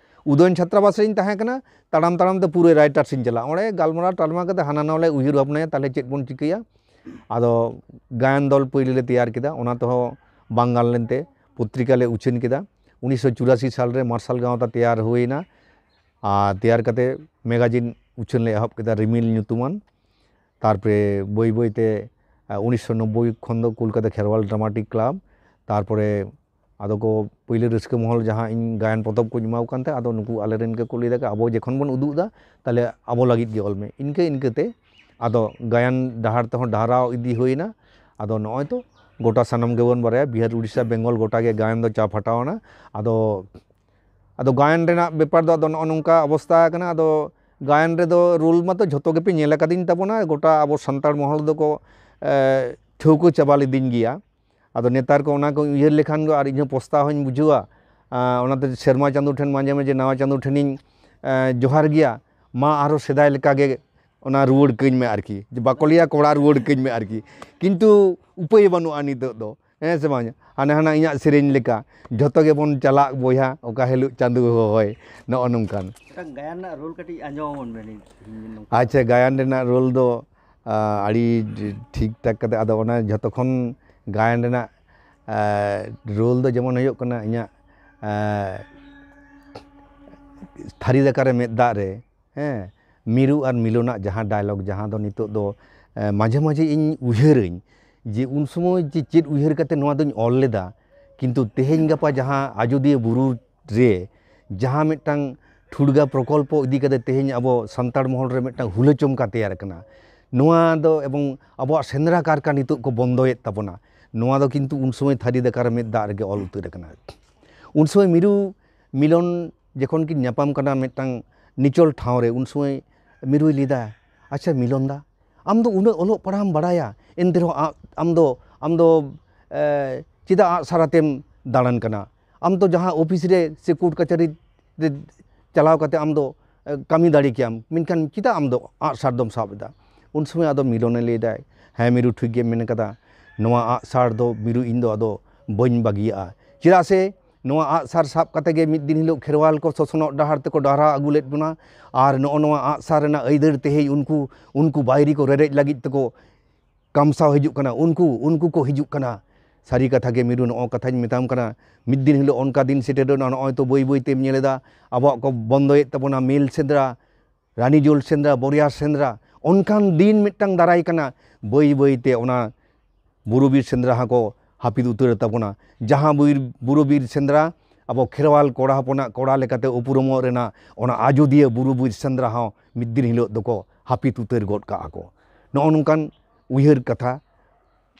ᱩᱫᱚᱭᱚᱱ ᱪᱷᱟᱛᱨᱟᱵᱟᱥ ᱨᱮᱧ ᱛᱟᱦᱮᱸ ᱠᱟᱱᱟ, ᱛᱟᱲᱟᱢ ᱛᱟᱲᱟᱢ ᱛᱮ ᱯᱩᱨᱟᱹ writers ᱤᱧ ᱪᱟᱞᱟᱜᱼᱟ᱾ ᱚᱸᱰᱮ ᱜᱟᱞᱢᱟᱨᱟᱣ ᱴᱟᱞᱢᱟᱨᱟᱣ ᱠᱟᱛᱮ ᱦᱟᱱᱟ ᱱᱟᱣᱟ ᱞᱮ ᱩᱭᱦᱟᱹᱨ ᱵᱷᱟᱵᱽᱱᱟᱭᱟ, ᱛᱟᱦᱚᱞᱮ ᱪᱮᱫ ᱵᱚᱱ ᱪᱤᱠᱟᱹᱭᱟ᱾ ᱟᱫᱚ ᱜᱟᱭᱟᱱ ᱫᱚᱞ ᱯᱳᱭᱞᱳ ᱞᱮ ᱛᱮᱭᱟᱨ ᱠᱮᱫᱟ, ᱚᱱᱟ ᱛᱮᱦᱚᱸ ᱵᱟᱝ ᱜᱟᱱ ᱞᱮᱱᱛᱮ ᱯᱚᱛᱨᱤᱠᱟ ᱞᱮ ᱩᱪᱷᱟᱹᱱ ᱠᱮᱫᱟ᱾ ᱩᱱᱤᱥᱥᱚ ᱪᱩᱨᱟᱥᱤ ᱥᱟᱞᱨᱮ ᱢᱟᱨᱥᱟᱞ ᱜᱟᱶᱛᱟ ᱛᱮᱭᱟᱨ ᱦᱩᱭᱮᱱᱟ᱾ ᱟᱨ ᱛᱮᱭᱟᱨ ᱠᱟᱛᱮ magazine ᱩᱪᱷᱟᱹᱱ ᱞᱮ ᱮᱦᱚᱵ ᱠᱮᱫᱟ, ᱨᱤᱢᱤᱞ ᱧᱩᱛᱩᱢᱟᱱ᱾ ᱛᱟᱨᱯᱚᱨᱮ ᱵᱟᱹᱭ ᱵᱟᱹᱭ ᱛᱮ, ᱟ, ᱩᱱᱤᱥᱥᱚ ᱱᱚᱵᱵᱳᱭ ᱠᱷᱚᱱ ᱫᱚ ᱠᱳᱞᱠᱟᱛᱟ ᱠᱷᱮᱨᱣᱟᱞ ᱰᱨᱟᱢᱟᱴᱤᱠ ᱠᱞᱟᱵᱽ, ᱛᱟᱨᱯᱚᱨᱮ ᱟᱫᱚ ᱠᱚ ᱯᱳᱭᱞᱳ ᱨᱟᱹᱥᱠᱟᱹ ᱢᱚᱦᱚᱞ ᱡᱟᱦᱟᱸ ᱤᱧ ᱜᱟᱭᱟᱱ ᱯᱚᱛᱚᱵ ᱠᱚᱧ ᱮᱢᱟ ᱠᱚ ᱠᱟᱱ ᱛᱟᱦᱮᱸᱫ, ᱟᱫᱚ ᱱᱩᱠᱩ ᱟᱞᱮᱨᱮᱱ ᱜᱮᱠᱚ ᱞᱟᱹᱭ ᱫᱟ, "ᱟᱵᱚ ᱡᱚᱠᱷᱚᱱ ᱵᱚᱱ ᱩᱫᱩᱜ ᱮᱫᱟ, ᱛᱟᱦᱞᱮ ᱟᱵᱚ ᱞᱟᱹᱜᱤᱫ ᱜᱮ ᱚᱞ ᱢᱮ᱾" ᱤᱱᱠᱟᱹ ᱤᱱᱠᱟᱹ ᱛᱮ ᱟᱫᱚ ᱜᱟᱭᱟᱱ ᱰᱟᱦᱟᱨ ᱛᱮᱦᱚᱸ ᱰᱟᱦᱨᱟᱣ ᱤᱫᱤ ᱦᱩᱭᱱᱟ᱾ ᱟᱫᱚ ᱱᱚᱜᱼᱚᱭ ᱛᱚ ᱜᱚᱴᱟ ᱥᱟᱱᱟᱢ ᱜᱮᱵᱚᱱ ᱵᱟᱲᱟᱭᱟ, ᱵᱤᱦᱟᱨ, ᱩᱲᱤᱥᱥᱟ, ᱵᱮᱝᱜᱚᱞ ᱜᱚᱴᱟ ᱜᱮ ᱜᱟᱭᱟᱱ ᱫᱚ ᱪᱟ ᱯᱷᱟᱴᱟᱣ ᱮᱱᱟ᱾ ᱟᱫᱚ, ᱟᱫᱚ ᱜᱟᱭᱟᱱ ᱨᱮᱱᱟᱜ ᱵᱮᱯᱟᱨ ᱫᱚ ᱟᱫᱚ ᱱᱚᱜᱼᱚ ᱱᱚᱝᱠᱟ ᱚᱵᱚᱥᱛᱟ ᱟᱠᱟᱱᱟ᱾ ᱟᱫᱚ ᱜᱟᱭᱟᱱ ᱨᱮᱫᱚ ᱨᱳᱞ ᱢᱟᱛᱚ ᱡᱷᱚᱛᱚ ᱜᱮᱯᱮ ᱧᱮᱞ ᱟᱠᱟᱫᱤᱧ ᱛᱟᱵᱚᱱᱟ, ᱜᱚᱴᱟ ᱟᱵᱚ ᱥᱟᱱᱛᱟᱲ ᱢᱚᱦᱚᱞ ᱫᱚᱠᱚ, ᱮ, ᱴᱷᱟᱹᱣᱠᱟᱹ ᱪᱟᱵᱟ ᱞᱤᱫᱤᱧ ᱜᱮᱭᱟ᱾ ᱟᱫᱚ ᱱᱮᱛᱟᱨ ᱠᱚ ᱚᱱᱟ ᱠᱚ ᱩᱭᱦᱟᱹᱨ ᱞᱮᱠᱷᱟᱱ ᱜᱮ ᱟᱨ ᱤᱧᱦᱚᱸ ᱯᱚᱥᱛᱟᱣ ᱦᱚᱸᱧ ᱵᱩᱡᱷᱟᱹᱣᱟ᱾ ᱟᱸ, ᱚᱱᱟᱛᱮ ᱥᱮᱨᱢᱟ ᱪᱟᱸᱫᱳ ᱴᱷᱮᱱ ᱢᱟᱡᱷᱮ ᱢᱟᱡᱷᱮ ᱱᱟᱣᱟ ᱪᱟᱸᱫᱳ ᱴᱷᱮᱱᱤᱧ, ᱮᱸ, ᱡᱚᱦᱟᱨ ᱜᱮᱭᱟ, "ᱢᱟ ᱟᱨᱦᱚᱸ ᱥᱮᱫᱟᱭ ᱞᱮᱠᱟᱜᱮ ᱚᱱᱟ ᱨᱩᱣᱟᱹᱲ ᱠᱟᱹᱧ ᱢᱮ" ᱟᱨᱠᱤ, ᱡᱮ ᱵᱟᱠᱚ ᱞᱟᱹᱭᱟ "ᱠᱚᱲᱟ ᱨᱩᱣᱟᱹᱲ ᱠᱟᱹᱧ ᱢᱮ" ᱟᱨᱠᱤ, ᱠᱤᱱᱛᱩ ᱩᱯᱟᱹᱭ ᱵᱟᱹᱱᱩᱜᱼᱟ ᱱᱤᱛᱚᱜ ᱫᱚ, ᱦᱮᱸ ᱥᱮ ᱵᱟᱝ? ᱦᱟᱱᱮ ᱦᱟᱱᱟ ᱤᱧᱟᱹᱜ ᱥᱮᱨᱮᱧ ᱞᱮᱠᱟ, "ᱡᱷᱚᱛᱚ ᱜᱮᱵᱚᱱ ᱪᱟᱞᱟᱜ ᱵᱚᱭᱦᱟ ᱚᱠᱟ ᱦᱤᱞᱳᱜ ᱪᱟᱸᱫᱳ ᱦᱚᱦᱚᱭ", ᱱᱚᱜᱼᱚ ᱱᱚᱝᱠᱟᱱ᱾ ᱢᱤᱫᱴᱟᱝ ᱜᱟᱭᱟᱱ ᱨᱮᱱᱟᱜ ᱨᱳᱞ ᱠᱟᱹᱴᱤᱡ ᱟᱸᱡᱚᱢ ᱟᱵᱚᱱ ᱵᱮᱱ, ᱤᱧ, ᱤᱧ ᱱᱚᱝᱠᱟ᱾ ᱟᱪᱪᱷᱟ, ᱜᱟᱭᱟᱱ ᱨᱮᱱᱟᱜ ᱨᱳᱞ ᱫᱚ, ᱟ, ᱟᱹᱰᱤ ᱴᱷᱤᱠ ᱴᱷᱟᱠ ᱠᱟᱛᱮ, ᱟᱫᱚ ᱚᱱᱟ ᱡᱷᱚᱛᱚ ᱠᱷᱚᱱ ᱜᱟᱭᱟᱱ ᱨᱮᱱᱟᱜ, ᱟ, ᱨᱳᱞ ᱫᱚ ᱡᱮᱢᱚᱱ ᱦᱩᱭᱩᱜ ᱠᱟᱱᱟ ᱤᱧᱟᱹᱜ, ᱟ, ᱛᱷᱟᱹᱨᱤ ᱫᱟᱠᱟ ᱨᱮ ᱢᱮᱫ ᱫᱟᱜ ᱨᱮ, ᱦᱮᱸ, ᱢᱤᱨᱩ ᱟᱨ ᱢᱤᱞᱚᱱᱟᱜ ᱡᱟᱦᱟᱸ dialogue, ᱡᱟᱦᱟᱸ ᱫᱚ ᱱᱤᱛᱚᱜ ᱫᱚ, ᱮ, ᱢᱟᱡᱷᱮ ᱢᱟᱡᱷᱮ ᱤᱧ ᱩᱭᱦᱟᱹᱨᱟᱹᱧ ᱡᱮ ᱩᱱ ᱥᱚᱢᱚᱭ ᱡᱮ ᱪᱮᱫ ᱩᱭᱦᱟᱹᱨ ᱠᱟᱛᱮ ᱱᱚᱣᱟ ᱫᱚᱧ ᱚᱞ ᱞᱮᱫᱟ, ᱠᱤᱱᱛᱩ ᱛᱮᱦᱮᱧ ᱜᱟᱯᱟ ᱡᱟᱦᱟᱸ ᱟᱡᱚᱫᱤᱭᱟᱹ ᱵᱩᱨᱩ ᱨᱮ ᱡᱟᱦᱟᱸ ᱢᱤᱫᱴᱟᱝ ᱴᱷᱩᱲᱜᱟ ᱯᱨᱚᱠᱚᱞᱯᱚ ᱤᱫᱤ ᱠᱟᱛᱮ ᱛᱮᱦᱮᱧ ᱟᱵᱚ ᱥᱟᱱᱛᱟᱲ ᱢᱚᱦᱚᱞ ᱨᱮ ᱢᱤᱫᱴᱟᱝ ᱦᱩᱞᱟᱹᱪᱚᱢᱠᱟ ᱛᱮᱭᱟᱨ ᱟᱠᱟᱱᱟ, ᱱᱚᱣᱟ ᱫᱚ ᱮᱵᱚᱝ ᱟᱵᱚᱣᱟᱜ ᱥᱮᱸᱫᱽᱨᱟ ᱠᱟᱨᱠᱟ ᱱᱤᱛᱚᱜ ᱠᱚ ᱵᱚᱱᱫᱚᱭᱮᱫ ᱛᱟᱵᱚᱱᱟ, ᱱᱚᱣᱟ ᱫᱚ ᱠᱤᱱᱛᱩ ᱩᱱ ᱥᱚᱢᱚᱭ ᱛᱷᱟᱹᱨᱤ ᱫᱟᱠᱟ ᱨᱮ ᱢᱮᱫ ᱫᱟᱜ ᱨᱮᱜᱮ ᱚᱞ ᱩᱛᱟᱹᱨ ᱟᱠᱟᱱᱟ᱾ ᱩᱱ ᱥᱚᱢᱚᱭ ᱢᱤᱨᱩ ᱢᱤᱞᱚᱱ ᱡᱚᱠᱷᱚᱱ ᱠᱤᱱ ᱧᱟᱯᱟᱢ ᱠᱟᱱᱟ ᱢᱤᱫᱴᱟᱝ ᱱᱤᱪᱚᱞ ᱴᱷᱟᱶ ᱨᱮ, ᱩᱱ ᱥᱚᱢᱚᱭ ᱢᱤᱨᱩᱭ ᱞᱟᱹᱭᱫᱟ, "ᱟᱪᱪᱷᱟ ᱢᱤᱞᱚᱱ ᱫᱟ, ᱟᱢ ᱫᱚ ᱩᱱᱟᱹᱜ ᱚᱞᱚᱜ ᱯᱟᱲᱦᱟᱜ ᱮᱢ ᱵᱟᱲᱟᱭᱟ, ᱮᱱᱛᱮ ᱨᱮᱦᱚᱸ ᱟ-, ᱟᱢ ᱫᱚ, ᱟᱢ ᱫᱚ, ᱮ, ᱪᱮᱫᱟᱜ ᱟᱜᱼᱥᱟᱨ ᱟᱛᱮᱢ ᱫᱟᱬᱟᱱ ᱠᱟᱱᱟ? ᱟᱢ ᱫᱚ ᱡᱟᱦᱟᱸ ᱚᱯᱷᱤᱥ ᱨᱮ ᱥᱮ ᱠᱳᱨᱴ ᱠᱟᱪᱷᱟᱨᱤ ᱨᱮ ᱪᱟᱞᱟᱣ ᱠᱟᱛᱮ ᱟᱢ ᱫᱚ, ᱮ, ᱠᱟᱹᱢᱤ ᱫᱟᱲᱮ ᱠᱮᱭᱟᱢ, ᱢᱮᱱᱠᱷᱟᱱ ᱪᱮᱫᱟᱜ ᱟᱢ ᱫᱚ ᱟᱜᱼᱥᱟᱨ ᱫᱚᱢ ᱥᱟᱵ ᱮᱫᱟ?" ᱩᱱ ᱥᱚᱢᱚᱭ ᱟᱫᱚ ᱢᱤᱞᱚᱱᱮ ᱞᱟᱹᱭ ᱫᱟᱭ, "ᱦᱮᱸ ᱢᱤᱨᱩ, ᱴᱷᱤᱠ ᱜᱮᱢ ᱢᱮᱱ ᱠᱟᱫᱟ, ᱱᱚᱣᱟ ᱟᱜᱼᱥᱟᱨ ᱫᱚ ᱢᱤᱨᱩ ᱤᱧ ᱫᱚ ᱟᱫᱚ ᱵᱟᱹᱧ ᱵᱟᱹᱜᱤᱭᱟᱜᱼᱟ, ᱪᱮᱫᱟᱜ ᱥᱮ ᱱᱚᱣᱟ ᱟᱜᱼᱥᱟᱨ ᱥᱟᱵ ᱠᱟᱛᱮ ᱜᱮ ᱢᱤᱫ ᱫᱤᱱ ᱦᱤᱞᱳᱜ ᱠᱷᱮᱨᱣᱟᱞ ᱠᱚ ᱥᱚᱥᱚᱱᱚᱜ ᱰᱟᱦᱟᱨ ᱛᱮᱠᱚ ᱰᱟᱦᱨᱟ ᱟᱹᱜᱩ ᱞᱮᱫ ᱵᱚᱱᱟ, ᱟᱨ ᱱᱚᱜᱼᱚ ᱱᱚᱣᱟ ᱟᱜᱼᱥᱟᱨ ᱨᱮᱱᱟᱜ ᱟᱹᱭᱫᱟᱹᱨ ᱛᱮᱦᱮᱧ ᱩᱱᱠᱩ, ᱩᱱᱠᱩ ᱵᱟᱹᱭᱨᱤ ᱠᱚ ᱨᱮᱨᱮᱡ ᱞᱟᱹᱜᱤᱫ ᱛᱮᱠᱚ ᱠᱟᱢᱥᱟᱣ ᱦᱤᱡᱩᱜ ᱠᱟᱱᱟ, ᱩᱱᱠᱩ, ᱩᱱᱠᱩ ᱠᱚ ᱦᱤᱡᱩᱜ ᱠᱟᱱᱟ᱾" ᱥᱟᱹᱨᱤ ᱠᱟᱛᱷᱟ ᱜᱮ ᱢᱤᱨᱩ, ᱱᱚᱜᱼᱚ ᱠᱟᱛᱷᱟᱧ ᱢᱮᱛᱟᱢ ᱠᱟᱱᱟ, ᱢᱤᱫ ᱫᱤᱱ ᱦᱤᱞᱳᱜ ᱚᱱᱠᱟ ᱫᱤᱱ ᱥᱮᱴᱮᱨᱚᱜᱼᱟ, ᱱᱚᱜᱼᱚᱭ ᱛᱚ ᱵᱟᱹᱭ ᱵᱟᱹᱭ ᱛᱮᱢ ᱧᱮᱞ ᱮᱫᱟ ᱟᱵᱚᱣᱟᱜ ᱠᱚ ᱵᱚᱱᱫᱚᱭᱮᱫ ᱛᱟᱵᱚᱱᱟ, ᱢᱮᱞ ᱥᱮᱸᱫᱽᱨᱟ, ᱨᱟᱱᱤ ᱡᱳᱞ ᱥᱮᱸᱫᱽᱨᱟ, ᱵᱚᱨᱭᱟ ᱥᱮᱸᱫᱽᱨᱟ, ᱚᱱᱠᱟᱱ ᱫᱤᱱ ᱢᱤᱫᱴᱟᱝ ᱫᱟᱨᱟᱭ ᱠᱟᱱᱟ, ᱵᱟᱹᱭ ᱵᱟᱹᱭ ᱛᱮ ᱚᱱᱟ ᱵᱩᱨᱩ ᱵᱤᱨ ᱥᱮᱸᱫᱽᱨᱟ ᱦᱚᱸᱠᱚ ᱦᱟᱹᱯᱤᱫ ᱩᱛᱟᱹᱨ ᱛᱟᱵᱚᱱᱟ᱾ ᱡᱟᱦᱟᱸ ᱵᱤᱨ, ᱵᱩᱨᱩ ᱵᱤᱨ ᱥᱮᱸᱫᱽᱨᱟ ᱟᱵᱚ ᱠᱷᱮᱨᱣᱟᱞ ᱠᱚᱲᱟ ᱦᱚᱯᱚᱱᱟᱜ ᱠᱚᱲᱟ ᱞᱮᱠᱟᱛᱮ ᱩᱯᱨᱩᱢᱚᱜ ᱨᱮᱱᱟᱜ ᱚᱱᱟ ᱟᱡᱚᱫᱤᱭᱟᱹ ᱵᱩᱨᱩ ᱵᱤᱨ ᱥᱮᱸᱫᱽᱨᱟ ᱦᱚᱸ ᱢᱤᱫ ᱫᱤᱱ ᱦᱤᱞᱳᱜ ᱫᱚᱠᱚ ᱦᱟᱹᱯᱤᱫ ᱩᱛᱟᱹᱨ ᱜᱚᱫ ᱠᱟᱜᱼᱟ ᱠᱚ᱾ ᱱᱚᱜᱼᱚ ᱱᱚᱝᱠᱟᱱ ᱩᱭᱦᱟᱹᱨ ᱠᱟᱛᱷᱟ,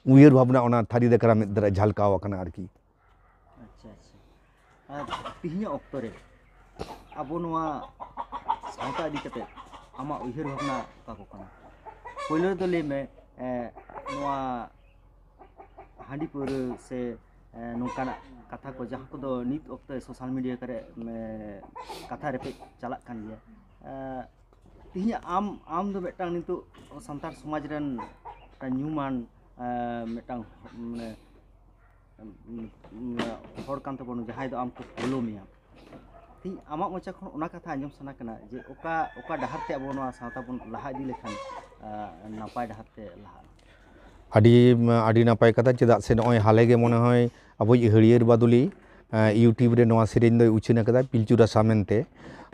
ᱩᱭᱦᱟᱹᱨ ᱵᱷᱟᱵᱽᱱᱟ ᱚᱱᱟ ᱛᱷᱟᱹᱨᱤ ᱫᱟᱠᱟᱨᱟ ᱢᱮᱫ ᱫᱟᱨᱟ ᱡᱷᱟᱞᱠᱟᱣ ᱟᱠᱟᱱᱟ ᱟᱨᱠᱤ᱾ ᱟᱪᱪᱷᱟ, ᱟᱪᱪᱷᱟ᱾ ᱟᱨ ᱛᱤᱦᱤᱧᱟᱜ ᱚᱠᱛᱚ ᱨᱮ ᱟᱵᱚ ᱱᱚᱣᱟ ᱥᱟᱶᱛᱟ ᱤᱫᱤ ᱠᱟᱛᱮ ᱟᱢᱟᱜ ᱩᱭᱦᱟᱹᱨ ᱵᱷᱟᱵᱽᱱᱟ ᱚᱠᱟ ᱠᱚ ᱠᱟᱱᱟ? ᱯᱳᱭᱞᱳ ᱨᱮᱫᱚ ᱞᱟᱹᱭ ᱢᱮ, ᱮ, ᱱᱚᱣᱟ ᱦᱟᱺᱰᱤ ᱯᱟᱹᱣᱨᱟᱹ ᱥᱮ, ᱮ, ᱱᱚᱝᱠᱟᱱᱟᱜ ᱠᱟᱛᱷᱟ ᱠᱚ ᱡᱟᱦᱟᱸ ᱠᱚᱫᱚ ᱱᱤᱛ ᱚᱠᱛᱚ ᱥᱳᱥᱟᱞ ᱢᱤᱰᱤᱭᱟ ᱠᱚᱨᱮ, ᱮ, ᱠᱟᱛᱷᱟ ᱨᱮᱯᱮᱡ ᱪᱟᱞᱟᱜ ᱠᱟᱱ ᱜᱮᱭᱟ᱾ ᱮ, ᱛᱤᱦᱤᱧ ᱟᱢ, ᱟᱢ ᱫᱚ ᱢᱤᱫᱴᱟᱝ ᱱᱤᱛᱚᱜ ᱥᱟᱱᱛᱟᱲ ᱥᱚᱢᱟᱡᱽ ᱨᱮᱱ ᱢᱤᱫᱴᱟᱝ ᱧᱩᱢᱟᱱ, ᱮ, ᱢᱤᱫᱴᱟᱝ, ᱢᱟᱱᱮ, ᱩᱸ, ᱦᱚᱲ ᱠᱟᱱ ᱛᱟᱵᱚᱱᱟ, ᱡᱟᱦᱟᱸᱭ ᱫᱚ ᱟᱢ ᱠᱚ follow ᱢᱮᱭᱟ᱾ ᱛᱤᱦᱤᱧ ᱟᱢᱟᱜ ᱢᱚᱪᱟ ᱠᱷᱚᱱ ᱚᱱᱟ ᱠᱟᱛᱷᱟ ᱟᱸᱡᱚᱢ ᱥᱟᱱᱟ ᱠᱟᱱᱟ ᱡᱮ ᱚᱠᱟ, ᱚᱠᱟ ᱰᱟᱦᱟᱨ ᱛᱮ ᱟᱵᱚ ᱱᱚᱣᱟ ᱥᱟᱶᱛᱟ ᱵᱚᱱ ᱞᱟᱦᱟ ᱤᱫᱤ ᱞᱮᱠᱷᱟᱱ, ᱮ, ᱱᱟᱯᱟᱭ ᱰᱟᱦᱟᱨ ᱛᱮ ᱞᱟᱦᱟᱜᱼᱟ? ᱟᱹᱰᱤ, ᱟᱹᱰᱤ ᱱᱟᱯᱟᱭ ᱠᱟᱛᱷᱟ, ᱪᱮᱫᱟᱜ ᱥᱮ ᱱᱚᱜᱼᱚᱭ ᱦᱟᱞᱮ ᱜᱮ ᱢᱚᱱᱮ ᱦᱚᱭ ᱟᱵᱚᱭᱤᱡ ᱦᱟᱹᱨᱭᱟᱹᱲ ᱵᱟᱫᱩᱞᱤ, ᱮ, YouTube ᱨᱮ ᱱᱚᱣᱟ ᱥᱮᱨᱮᱧ ᱫᱚᱭ ᱩᱪᱷᱟᱹᱱ ᱟᱠᱟᱫᱟ, ᱯᱤᱞᱪᱩ ᱨᱟᱥᱟ ᱢᱮᱱᱛᱮ᱾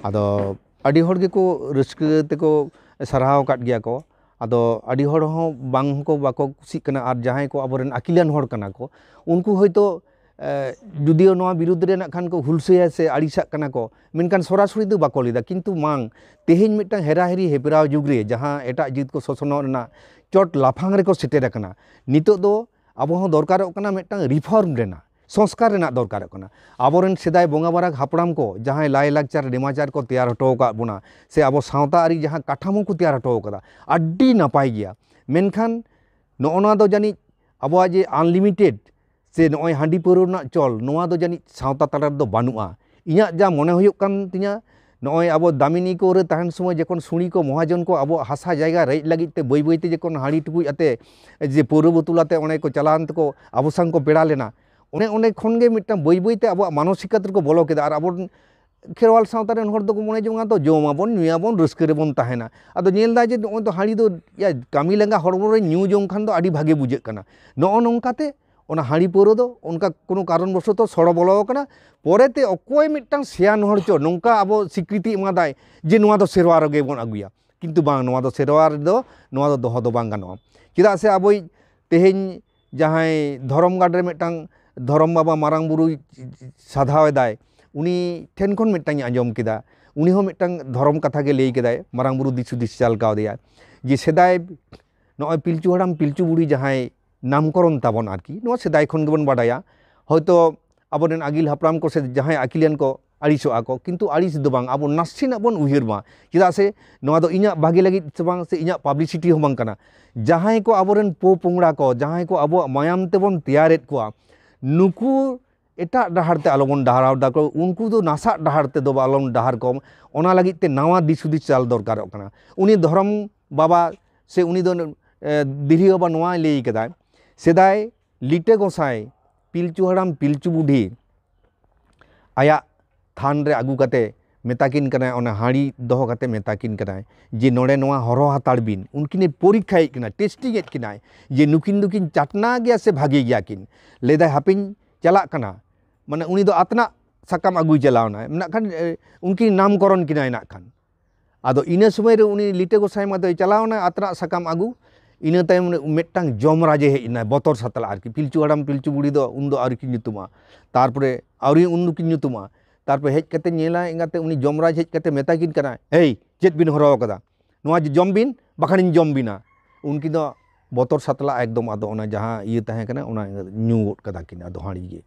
ᱟᱫᱚ ᱟᱹᱰᱤ ᱦᱚᱲ ᱜᱮᱠᱚ ᱨᱟᱹᱥᱠᱟᱹ ᱛᱮᱠᱚ ᱥᱟᱨᱦᱟᱣ ᱟᱠᱟᱫ ᱜᱮᱭᱟ ᱠᱚ᱾ ᱟᱫᱚ ᱟᱹᱰᱤ ᱦᱚᱲ ᱦᱚᱸ ᱵᱟᱝ ᱦᱚᱸᱠᱚ, ᱵᱟᱠᱚ ᱠᱩᱥᱤᱜ ᱠᱟᱱᱟ᱾ ᱟᱨ ᱡᱟᱦᱟᱸᱭ ᱠᱚ ᱟᱵᱚᱨᱮᱱ ᱟᱹᱠᱤᱞᱟᱱ ᱦᱚᱲ ᱠᱟᱱᱟ ᱠᱚ, ᱩᱱᱠᱩ ᱦᱚᱭᱛᱳ ᱡᱩᱫᱤᱭᱳ ᱱᱚᱣᱟ ᱵᱤᱨᱩᱫᱽ ᱨᱮ ᱱᱟᱜ ᱠᱷᱟᱱ ᱠᱚ ᱦᱩᱞᱥᱟᱹᱭᱟ ᱥᱮ ᱟᱹᱲᱤᱥᱟᱜ ᱠᱟᱱᱟ ᱠᱚ, ᱢᱮᱱᱠᱷᱟᱱ ᱥᱚᱨᱟᱥᱚᱨᱤ ᱫᱚ ᱵᱟᱠᱚ ᱞᱟᱹᱭᱫᱟ᱾ ᱠᱤᱱᱛᱩ ᱢᱟᱝ, ᱛᱮᱦᱮᱧ ᱢᱤᱫᱴᱟᱝ ᱦᱮᱨᱟᱦᱮᱨᱤ ᱦᱮᱯᱨᱟᱣ ᱡᱩᱜᱽ ᱨᱮ ᱡᱟᱦᱟᱸ ᱮᱴᱟᱜ ᱡᱟᱹᱛ ᱠᱚ ᱥᱚᱥᱚᱱᱚᱜ ᱨᱮᱱᱟᱜ ᱪᱚᱴ ᱞᱟᱯᱷᱟᱝ ᱨᱮᱠᱚ ᱥᱮᱴᱮᱨ ᱟᱠᱟᱱᱟ, ᱱᱤᱛᱚᱜ ᱫᱚ ᱟᱵᱚ ᱦᱚᱸ ᱫᱚᱨᱠᱟᱨᱚᱜ ᱠᱟᱱᱟ ᱢᱤᱫᱴᱟᱝ ᱨᱤᱯᱷᱚᱨᱢ ᱨᱮᱱᱟᱜ, ᱥᱚᱝᱥᱠᱟᱨ ᱨᱮᱱᱟᱜ ᱫᱚᱨᱠᱟᱨᱚᱜ ᱠᱟᱱᱟ᱾ ᱟᱵᱚᱨᱮᱱ ᱥᱮᱫᱟᱭ ᱵᱚᱸᱜᱟ ᱵᱟᱨᱟᱠ ᱦᱟᱯᱲᱟᱢ ᱠᱚ ᱡᱟᱦᱟᱸᱭ ᱞᱟᱭᱼᱞᱟᱠᱪᱟᱨ ᱱᱮᱢᱟᱪᱟᱨ ᱠᱚ ᱛᱮᱭᱟᱨ ᱦᱚᱴᱚ ᱟᱠᱟᱫ ᱵᱚᱱᱟ, ᱥᱮ ᱟᱵᱚ ᱥᱟᱶᱛᱟ ᱟᱹᱨᱤ ᱡᱟᱦᱟᱸ ᱠᱟᱴᱷᱟᱢᱳ ᱠᱚ ᱛᱮᱭᱟᱨ ᱦᱚᱴᱚ ᱟᱠᱟᱫᱟ, ᱟᱹᱰᱤ ᱱᱟᱯᱟᱭ ᱜᱮᱭᱟ᱾ ᱢᱮᱱᱠᱷᱟᱱ ᱱᱚᱜᱼᱚ ᱱᱚᱣᱟ ᱫᱚ ᱡᱟᱹᱱᱤᱡ ᱟᱵᱚᱣᱟᱜ ᱡᱮ ᱟᱱᱞᱤᱢᱤᱴᱮᱰ ᱥᱮ ᱱᱚᱜᱼᱚᱭ ᱦᱟᱺᱰᱤ ᱯᱟᱹᱣᱨᱟᱹ ᱨᱮᱱᱟᱜ ᱪᱚᱞ, ᱱᱚᱣᱟ ᱫᱚ ᱡᱟᱹᱱᱤᱡ ᱥᱟᱶᱛᱟ ᱛᱟᱞᱟ ᱨᱮᱫᱚ ᱵᱟᱹᱱᱩᱜᱼᱟ᱾ ᱤᱧᱟᱹᱜ ᱡᱟ ᱢᱚᱱᱮ ᱦᱩᱭᱩᱜ ᱠᱟᱱ ᱛᱤᱧᱟ, ᱱᱚᱜᱼᱚᱭ ᱟᱵᱚ ᱫᱟᱢᱤᱱᱤ ᱠᱚᱨᱮ ᱛᱟᱦᱮᱱ ᱥᱚᱢᱚᱭ ᱡᱚᱠᱷᱚᱱ ᱥᱩᱲᱤ ᱠᱚ ᱢᱚᱦᱟᱡᱚᱱ ᱠᱚ ᱟᱵᱚᱣᱟᱜ ᱦᱟᱥᱟ ᱡᱟᱭᱜᱟ ᱨᱮᱡ ᱞᱟᱹᱜᱤᱫ ᱛᱮ ᱵᱟᱹᱭ ᱵᱟᱹᱭ ᱛᱮ ᱡᱚᱠᱷᱚᱱ ᱦᱟᱺᱰᱤ ᱴᱩᱠᱩᱡ ᱟᱛᱮ, ᱡᱮ ᱯᱟᱹᱣᱨᱟᱹ ᱵᱳᱛᱳᱞ ᱟᱛᱮ ᱚᱸᱰᱮ ᱠᱚ ᱪᱟᱞᱟᱣᱮᱱ ᱛᱮᱠᱚ ᱟᱵᱚ ᱥᱟᱝ ᱠᱚ ᱯᱮᱲᱟ ᱞᱮᱱᱟ, ᱚᱱᱮ ᱚᱸᱰᱮ ᱠᱷᱚᱱ ᱜᱮ ᱢᱤᱫᱴᱟᱝ ᱵᱟᱹᱭ ᱵᱟᱹᱭ ᱛᱮ ᱟᱵᱚᱣᱟᱜ ᱢᱟᱱᱚᱥᱤᱠᱚᱛᱟ ᱨᱮᱠᱚ ᱵᱚᱞᱚ ᱠᱮᱫᱟ᱾ ᱟᱨ ᱟᱵᱚ ᱠᱷᱮᱨᱣᱟᱞ ᱥᱟᱶᱛᱟ ᱨᱮᱱ ᱦᱚᱲ ᱫᱚᱠᱚ ᱢᱚᱱᱮ ᱡᱚᱝᱟ ᱫᱚ ᱡᱚᱢᱟᱵᱚᱱ, ᱧᱩᱭᱟᱵᱚᱱ, ᱨᱟᱹᱥᱠᱟᱹ ᱨᱮᱵᱚᱱ ᱛᱟᱦᱮᱱᱟ᱾ ᱟᱫᱚ ᱧᱮᱞ ᱫᱟᱭ ᱡᱮ ᱱᱚᱜᱼᱚᱭ ᱫᱚ ᱦᱟᱺᱰᱤ ᱫᱚ, ᱭᱟ, ᱠᱟᱹᱢᱤ ᱞᱟᱸᱜᱟ ᱦᱚᱲᱢᱚ ᱨᱮ ᱧᱩ ᱡᱚᱝ ᱠᱷᱟᱱ ᱫᱚ ᱟᱹᱰᱤ ᱵᱷᱟᱜᱮ ᱵᱩᱡᱷᱟᱹᱜ ᱠᱟᱱᱟ᱾ ᱱᱚᱜᱼᱚ ᱱᱚᱝᱠᱟᱛᱮ ᱚᱱᱟ ᱦᱟᱺᱰᱤ ᱯᱟᱹᱣᱨᱟᱹ ᱫᱚ ᱚᱱᱠᱟ ᱠᱳᱱᱳ ᱠᱟᱨᱚᱱ ᱵᱚᱥᱚᱛᱚ ᱥᱚᱲᱚ ᱵᱚᱞᱚ ᱟᱠᱟᱱᱟ᱾ ᱯᱚᱨᱮᱛᱮ ᱚᱠᱚᱭ ᱢᱤᱫᱴᱟᱝ ᱥᱮᱭᱟᱱ ᱦᱚᱲ ᱪᱚ ᱱᱚᱝᱠᱟ ᱟᱵᱚ ᱥᱤᱠᱨᱤᱛᱤ ᱮᱢᱟᱫᱟᱭ ᱡᱮ ᱱᱚᱣᱟ ᱫᱚ ᱥᱮᱨᱣᱟ ᱨᱮᱜᱮ ᱵᱚᱱ ᱟᱹᱜᱩᱭᱟ, ᱠᱤᱱᱛᱩ ᱵᱟᱝ, ᱱᱚᱣᱟ ᱫᱚ ᱥᱮᱨᱣᱟ ᱨᱮᱫᱚ, ᱱᱚᱣᱟ ᱫᱚ ᱫᱚᱦᱚ ᱫᱚ ᱵᱟᱝ ᱜᱟᱱᱚᱜᱼᱟ᱾ ᱪᱮᱫᱟᱜ ᱥᱮ ᱟᱵᱚᱭᱤᱡ ᱛᱮᱦᱮᱧ ᱡᱟᱦᱟᱸᱭ ᱫᱷᱚᱨᱚᱢ ᱜᱟᱲ ᱨᱮ ᱢᱤᱫᱴᱟᱝ ᱫᱷᱚᱨᱚᱢ ᱵᱟᱵᱟ ᱢᱟᱨᱟᱝ ᱵᱩᱨᱩᱭ ᱥᱟᱫᱷᱟᱣ ᱮᱫᱟᱭ, ᱩᱱᱤ ᱴᱷᱮᱱ ᱠᱷᱚᱱ ᱢᱤᱫᱴᱟᱝ ᱤᱧ ᱟᱸᱡᱚᱢ ᱠᱮᱫᱟ, ᱩᱱᱤ ᱦᱚᱸ ᱢᱤᱫᱴᱟᱝ ᱫᱷᱚᱨᱚᱢ ᱠᱟᱛᱷᱟ ᱜᱮ ᱞᱟᱹᱭ ᱠᱮᱫᱟᱭ, ᱢᱟᱨᱟᱝ ᱵᱩᱨᱩ ᱫᱤᱥ ᱦᱩᱫᱤᱥ ᱪᱟᱞ ᱠᱟᱣᱫᱮᱭᱟ ᱡᱮ ᱥᱮᱫᱟᱭ ᱱᱚᱜᱼᱚᱭ ᱯᱤᱞᱪᱩ ᱦᱟᱲᱟᱢ ᱯᱤᱞᱪᱩ ᱵᱩᱲᱦᱤ ᱡᱟᱦᱟᱸᱭ ᱱᱟᱢᱠᱚᱨᱚᱱ ᱛᱟᱵᱚᱱ ᱟᱨᱠᱤ, ᱱᱚᱣᱟ ᱥᱮᱫᱟᱭ ᱠᱷᱚᱱ ᱜᱮᱵᱚᱱ ᱵᱟᱰᱟᱭᱟ, ᱦᱚᱭᱛᱳ ᱟᱵᱚᱨᱮᱱ ᱟᱹᱜᱤᱞ ᱦᱟᱯᱲᱟᱢ ᱠᱚ ᱥᱮ ᱡᱟᱦᱟᱸᱭ ᱟᱹᱠᱤᱞᱟᱱ ᱠᱚ ᱟᱹᱲᱤᱥᱚᱜᱼᱟ ᱠᱚ, ᱠᱤᱱᱛᱩ ᱟᱹᱲᱤᱥ ᱫᱚ ᱵᱟᱝ, ᱟᱵᱚ ᱱᱟᱥᱮᱱᱟᱜ ᱵᱚᱱ ᱩᱭᱦᱟᱹᱨ ᱢᱟ᱾ ᱪᱮᱫᱟᱜ ᱥᱮ ᱱᱚᱣᱟ ᱫᱚ ᱤᱧᱟᱹᱜ ᱵᱷᱟᱜᱮ ᱞᱟᱹᱜᱤᱫ ᱥᱮ ᱵᱟᱝ, ᱥᱮ ᱤᱧᱟᱹᱜ ᱯᱟᱵᱽᱞᱤᱥᱤᱴᱤ ᱦᱚᱸ ᱵᱟᱝ ᱠᱟᱱᱟ᱾ ᱡᱟᱦᱟᱸᱭ ᱠᱚ ᱟᱵᱚᱨᱮᱱ ᱯᱚ ᱯᱚᱝᱲᱟ ᱠᱚ, ᱡᱟᱦᱟᱸᱭ ᱠᱚ ᱟᱵᱚᱣᱟᱜ ᱢᱟᱭᱟᱢ ᱛᱮᱵᱚᱱ ᱛᱮᱭᱟᱨᱮᱫ ᱠᱚᱣᱟ, ᱱᱩᱠᱩ ᱮᱴᱟᱜ ᱰᱟᱦᱟᱨ ᱛᱮ ᱟᱞᱚᱵᱚᱱ ᱰᱟᱦᱟᱨᱟᱣ ᱫᱟᱠᱚ, ᱩᱱᱠᱩ ᱫᱚ ᱱᱟᱥᱟᱜ ᱰᱟᱦᱟᱨ ᱛᱮᱫᱚ ᱟᱞᱚᱵᱚᱱ ᱰᱟᱦᱟᱨ ᱠᱚᱢ᱾ ᱚᱱᱟ ᱞᱟᱹᱜᱤᱫ ᱛᱮ ᱱᱟᱣᱟ ᱫᱤᱥ ᱦᱩᱫᱤᱥ ᱪᱟᱞ ᱫᱚᱨᱠᱟᱨᱚᱜ ᱠᱟᱱᱟ᱾ ᱩᱱᱤ ᱫᱷᱚᱨᱚᱢ ᱵᱟᱵᱟ ᱥᱮ ᱩᱱᱤ ᱫᱚ, ᱮ, ᱫᱤᱨᱦᱤ ᱵᱟᱵᱟ ᱱᱚᱣᱟᱭ ᱞᱟᱹᱭ ᱠᱟᱫᱟᱭ, ᱥᱮᱫᱟᱭ ᱞᱤᱴᱟᱹ ᱜᱚᱸᱥᱟᱭ ᱯᱤᱞᱪᱩ ᱦᱟᱲᱟᱢ ᱯᱤᱞᱪᱩ ᱵᱩᱰᱷᱤ ᱟᱭᱟᱜ ᱛᱷᱟᱱ ᱨᱮ ᱟᱹᱜᱩ ᱠᱟᱛᱮ ᱢᱮᱛᱟ ᱠᱤᱱ ᱠᱟᱱᱟᱭ, ᱚᱱᱟ ᱦᱟᱺᱰᱤ ᱫᱚᱦᱚ ᱠᱟᱛᱮ ᱢᱮᱛᱟ ᱠᱤᱱ ᱠᱟᱱᱟᱭ ᱡᱮ ᱱᱚᱰᱮ ᱱᱚᱣᱟ ᱦᱚᱨᱚ ᱦᱟᱛᱟᱲ ᱵᱤᱱ᱾ ᱩᱱᱠᱤᱱᱮ ᱯᱚᱨᱤᱠᱠᱷᱟᱭᱮᱫ ᱠᱤᱱᱟ, ᱴᱮᱥᱴᱤᱝ ᱮᱫ ᱠᱤᱱᱟᱭ ᱡᱮ ᱱᱩᱠᱤᱱ ᱫᱚᱠᱤᱱ ᱪᱟᱴᱱᱟ ᱜᱮᱭᱟ ᱥᱮ ᱵᱷᱟᱜᱮ ᱜᱮᱭᱟ ᱠᱤᱱ᱾ ᱞᱟᱹᱭᱫᱟᱭ, ᱦᱟᱯᱮᱧ ᱪᱟᱞᱟᱜ ᱠᱟᱱᱟ᱾ ᱢᱟᱱᱮ ᱩᱱᱤ ᱫᱚ ᱟᱛᱱᱟᱜ ᱥᱟᱠᱟᱢ ᱟᱹᱜᱩᱭ ᱪᱟᱞᱟᱣ ᱮᱱᱟᱭ, ᱢᱮᱱᱟᱜ ᱠᱷᱟᱱ, ᱮ, ᱩᱱᱠᱤᱱ ᱱᱟᱢᱠᱚᱨᱚᱱ ᱠᱤᱱᱟᱭ ᱱᱟᱜ ᱠᱷᱟᱱ᱾ ᱟᱫᱚ ᱤᱱᱟᱹ ᱥᱚᱢᱚᱭ ᱨᱮ ᱩᱱᱤ ᱞᱤᱴᱟᱹ ᱜᱚᱸᱥᱟᱭ ᱢᱟ ᱫᱚᱭ ᱪᱟᱞᱟᱣ ᱮᱱᱟ ᱟᱛᱱᱟᱜ ᱥᱟᱠᱟᱢ ᱟᱹᱜᱩ᱾ ᱤᱱᱟᱹ ᱛᱟᱭᱚᱢ ᱩᱱᱤ ᱢᱤᱫᱴᱟᱝ ᱡᱚᱢᱨᱟᱡᱮ ᱦᱮᱡ ᱮᱱᱟᱭ, ᱵᱚᱛᱚᱨ ᱥᱟᱛᱞᱟ ᱟᱨᱠᱤ᱾ ᱯᱤᱞᱪᱩ ᱦᱟᱲᱟᱢ ᱯᱤᱞᱪᱩ ᱵᱩᱲᱦᱤ ᱫᱚ ᱩᱱᱫᱚ ᱟᱹᱣᱨᱤ ᱠᱤᱱ ᱧᱩᱛᱩᱢᱟ, ᱛᱟᱨᱯᱚᱨᱮ ᱟᱹᱣᱨᱤ ᱩᱱ ᱫᱚᱠᱤᱱ ᱧᱩᱛᱩᱢᱟ᱾ ᱛᱟᱨᱯᱚᱨᱮ ᱦᱮᱡ ᱠᱟᱛᱮ ᱧᱮᱞᱟᱭ ᱮᱸᱜᱟᱛᱮ, ᱩᱱᱤ ᱡᱚᱢᱨᱟᱡᱽ ᱦᱮᱡ ᱠᱟᱛᱮ ᱢᱮᱛᱟ ᱠᱤᱱ ᱠᱟᱱᱟᱭ, "ᱮᱭ, ᱪᱮᱫ ᱵᱤᱱ ᱦᱚᱨᱚᱜ ᱟᱠᱟᱫᱟ? ᱱᱚᱣᱟ ᱡᱚᱢ ᱵᱤᱱ, ᱵᱟᱠᱷᱟᱱᱤᱧ ᱡᱚᱢ ᱵᱤᱱᱟ᱾" ᱩᱱᱠᱤᱱ ᱫᱚ ᱵᱚᱛᱚᱨ ᱥᱟᱛᱞᱟ ᱮᱠᱫᱚᱢ, ᱟᱫᱚ ᱚᱱᱟ ᱡᱟᱦᱟᱸ ᱤᱭᱟᱹ ᱛᱟᱦᱮᱸ ᱠᱟᱱᱟ, ᱚᱱᱟ ᱧᱩ ᱜᱚᱫ ᱠᱟᱫᱟ ᱠᱤᱱ ᱟᱫᱚ ᱦᱟᱺᱰᱤ ᱜᱮ᱾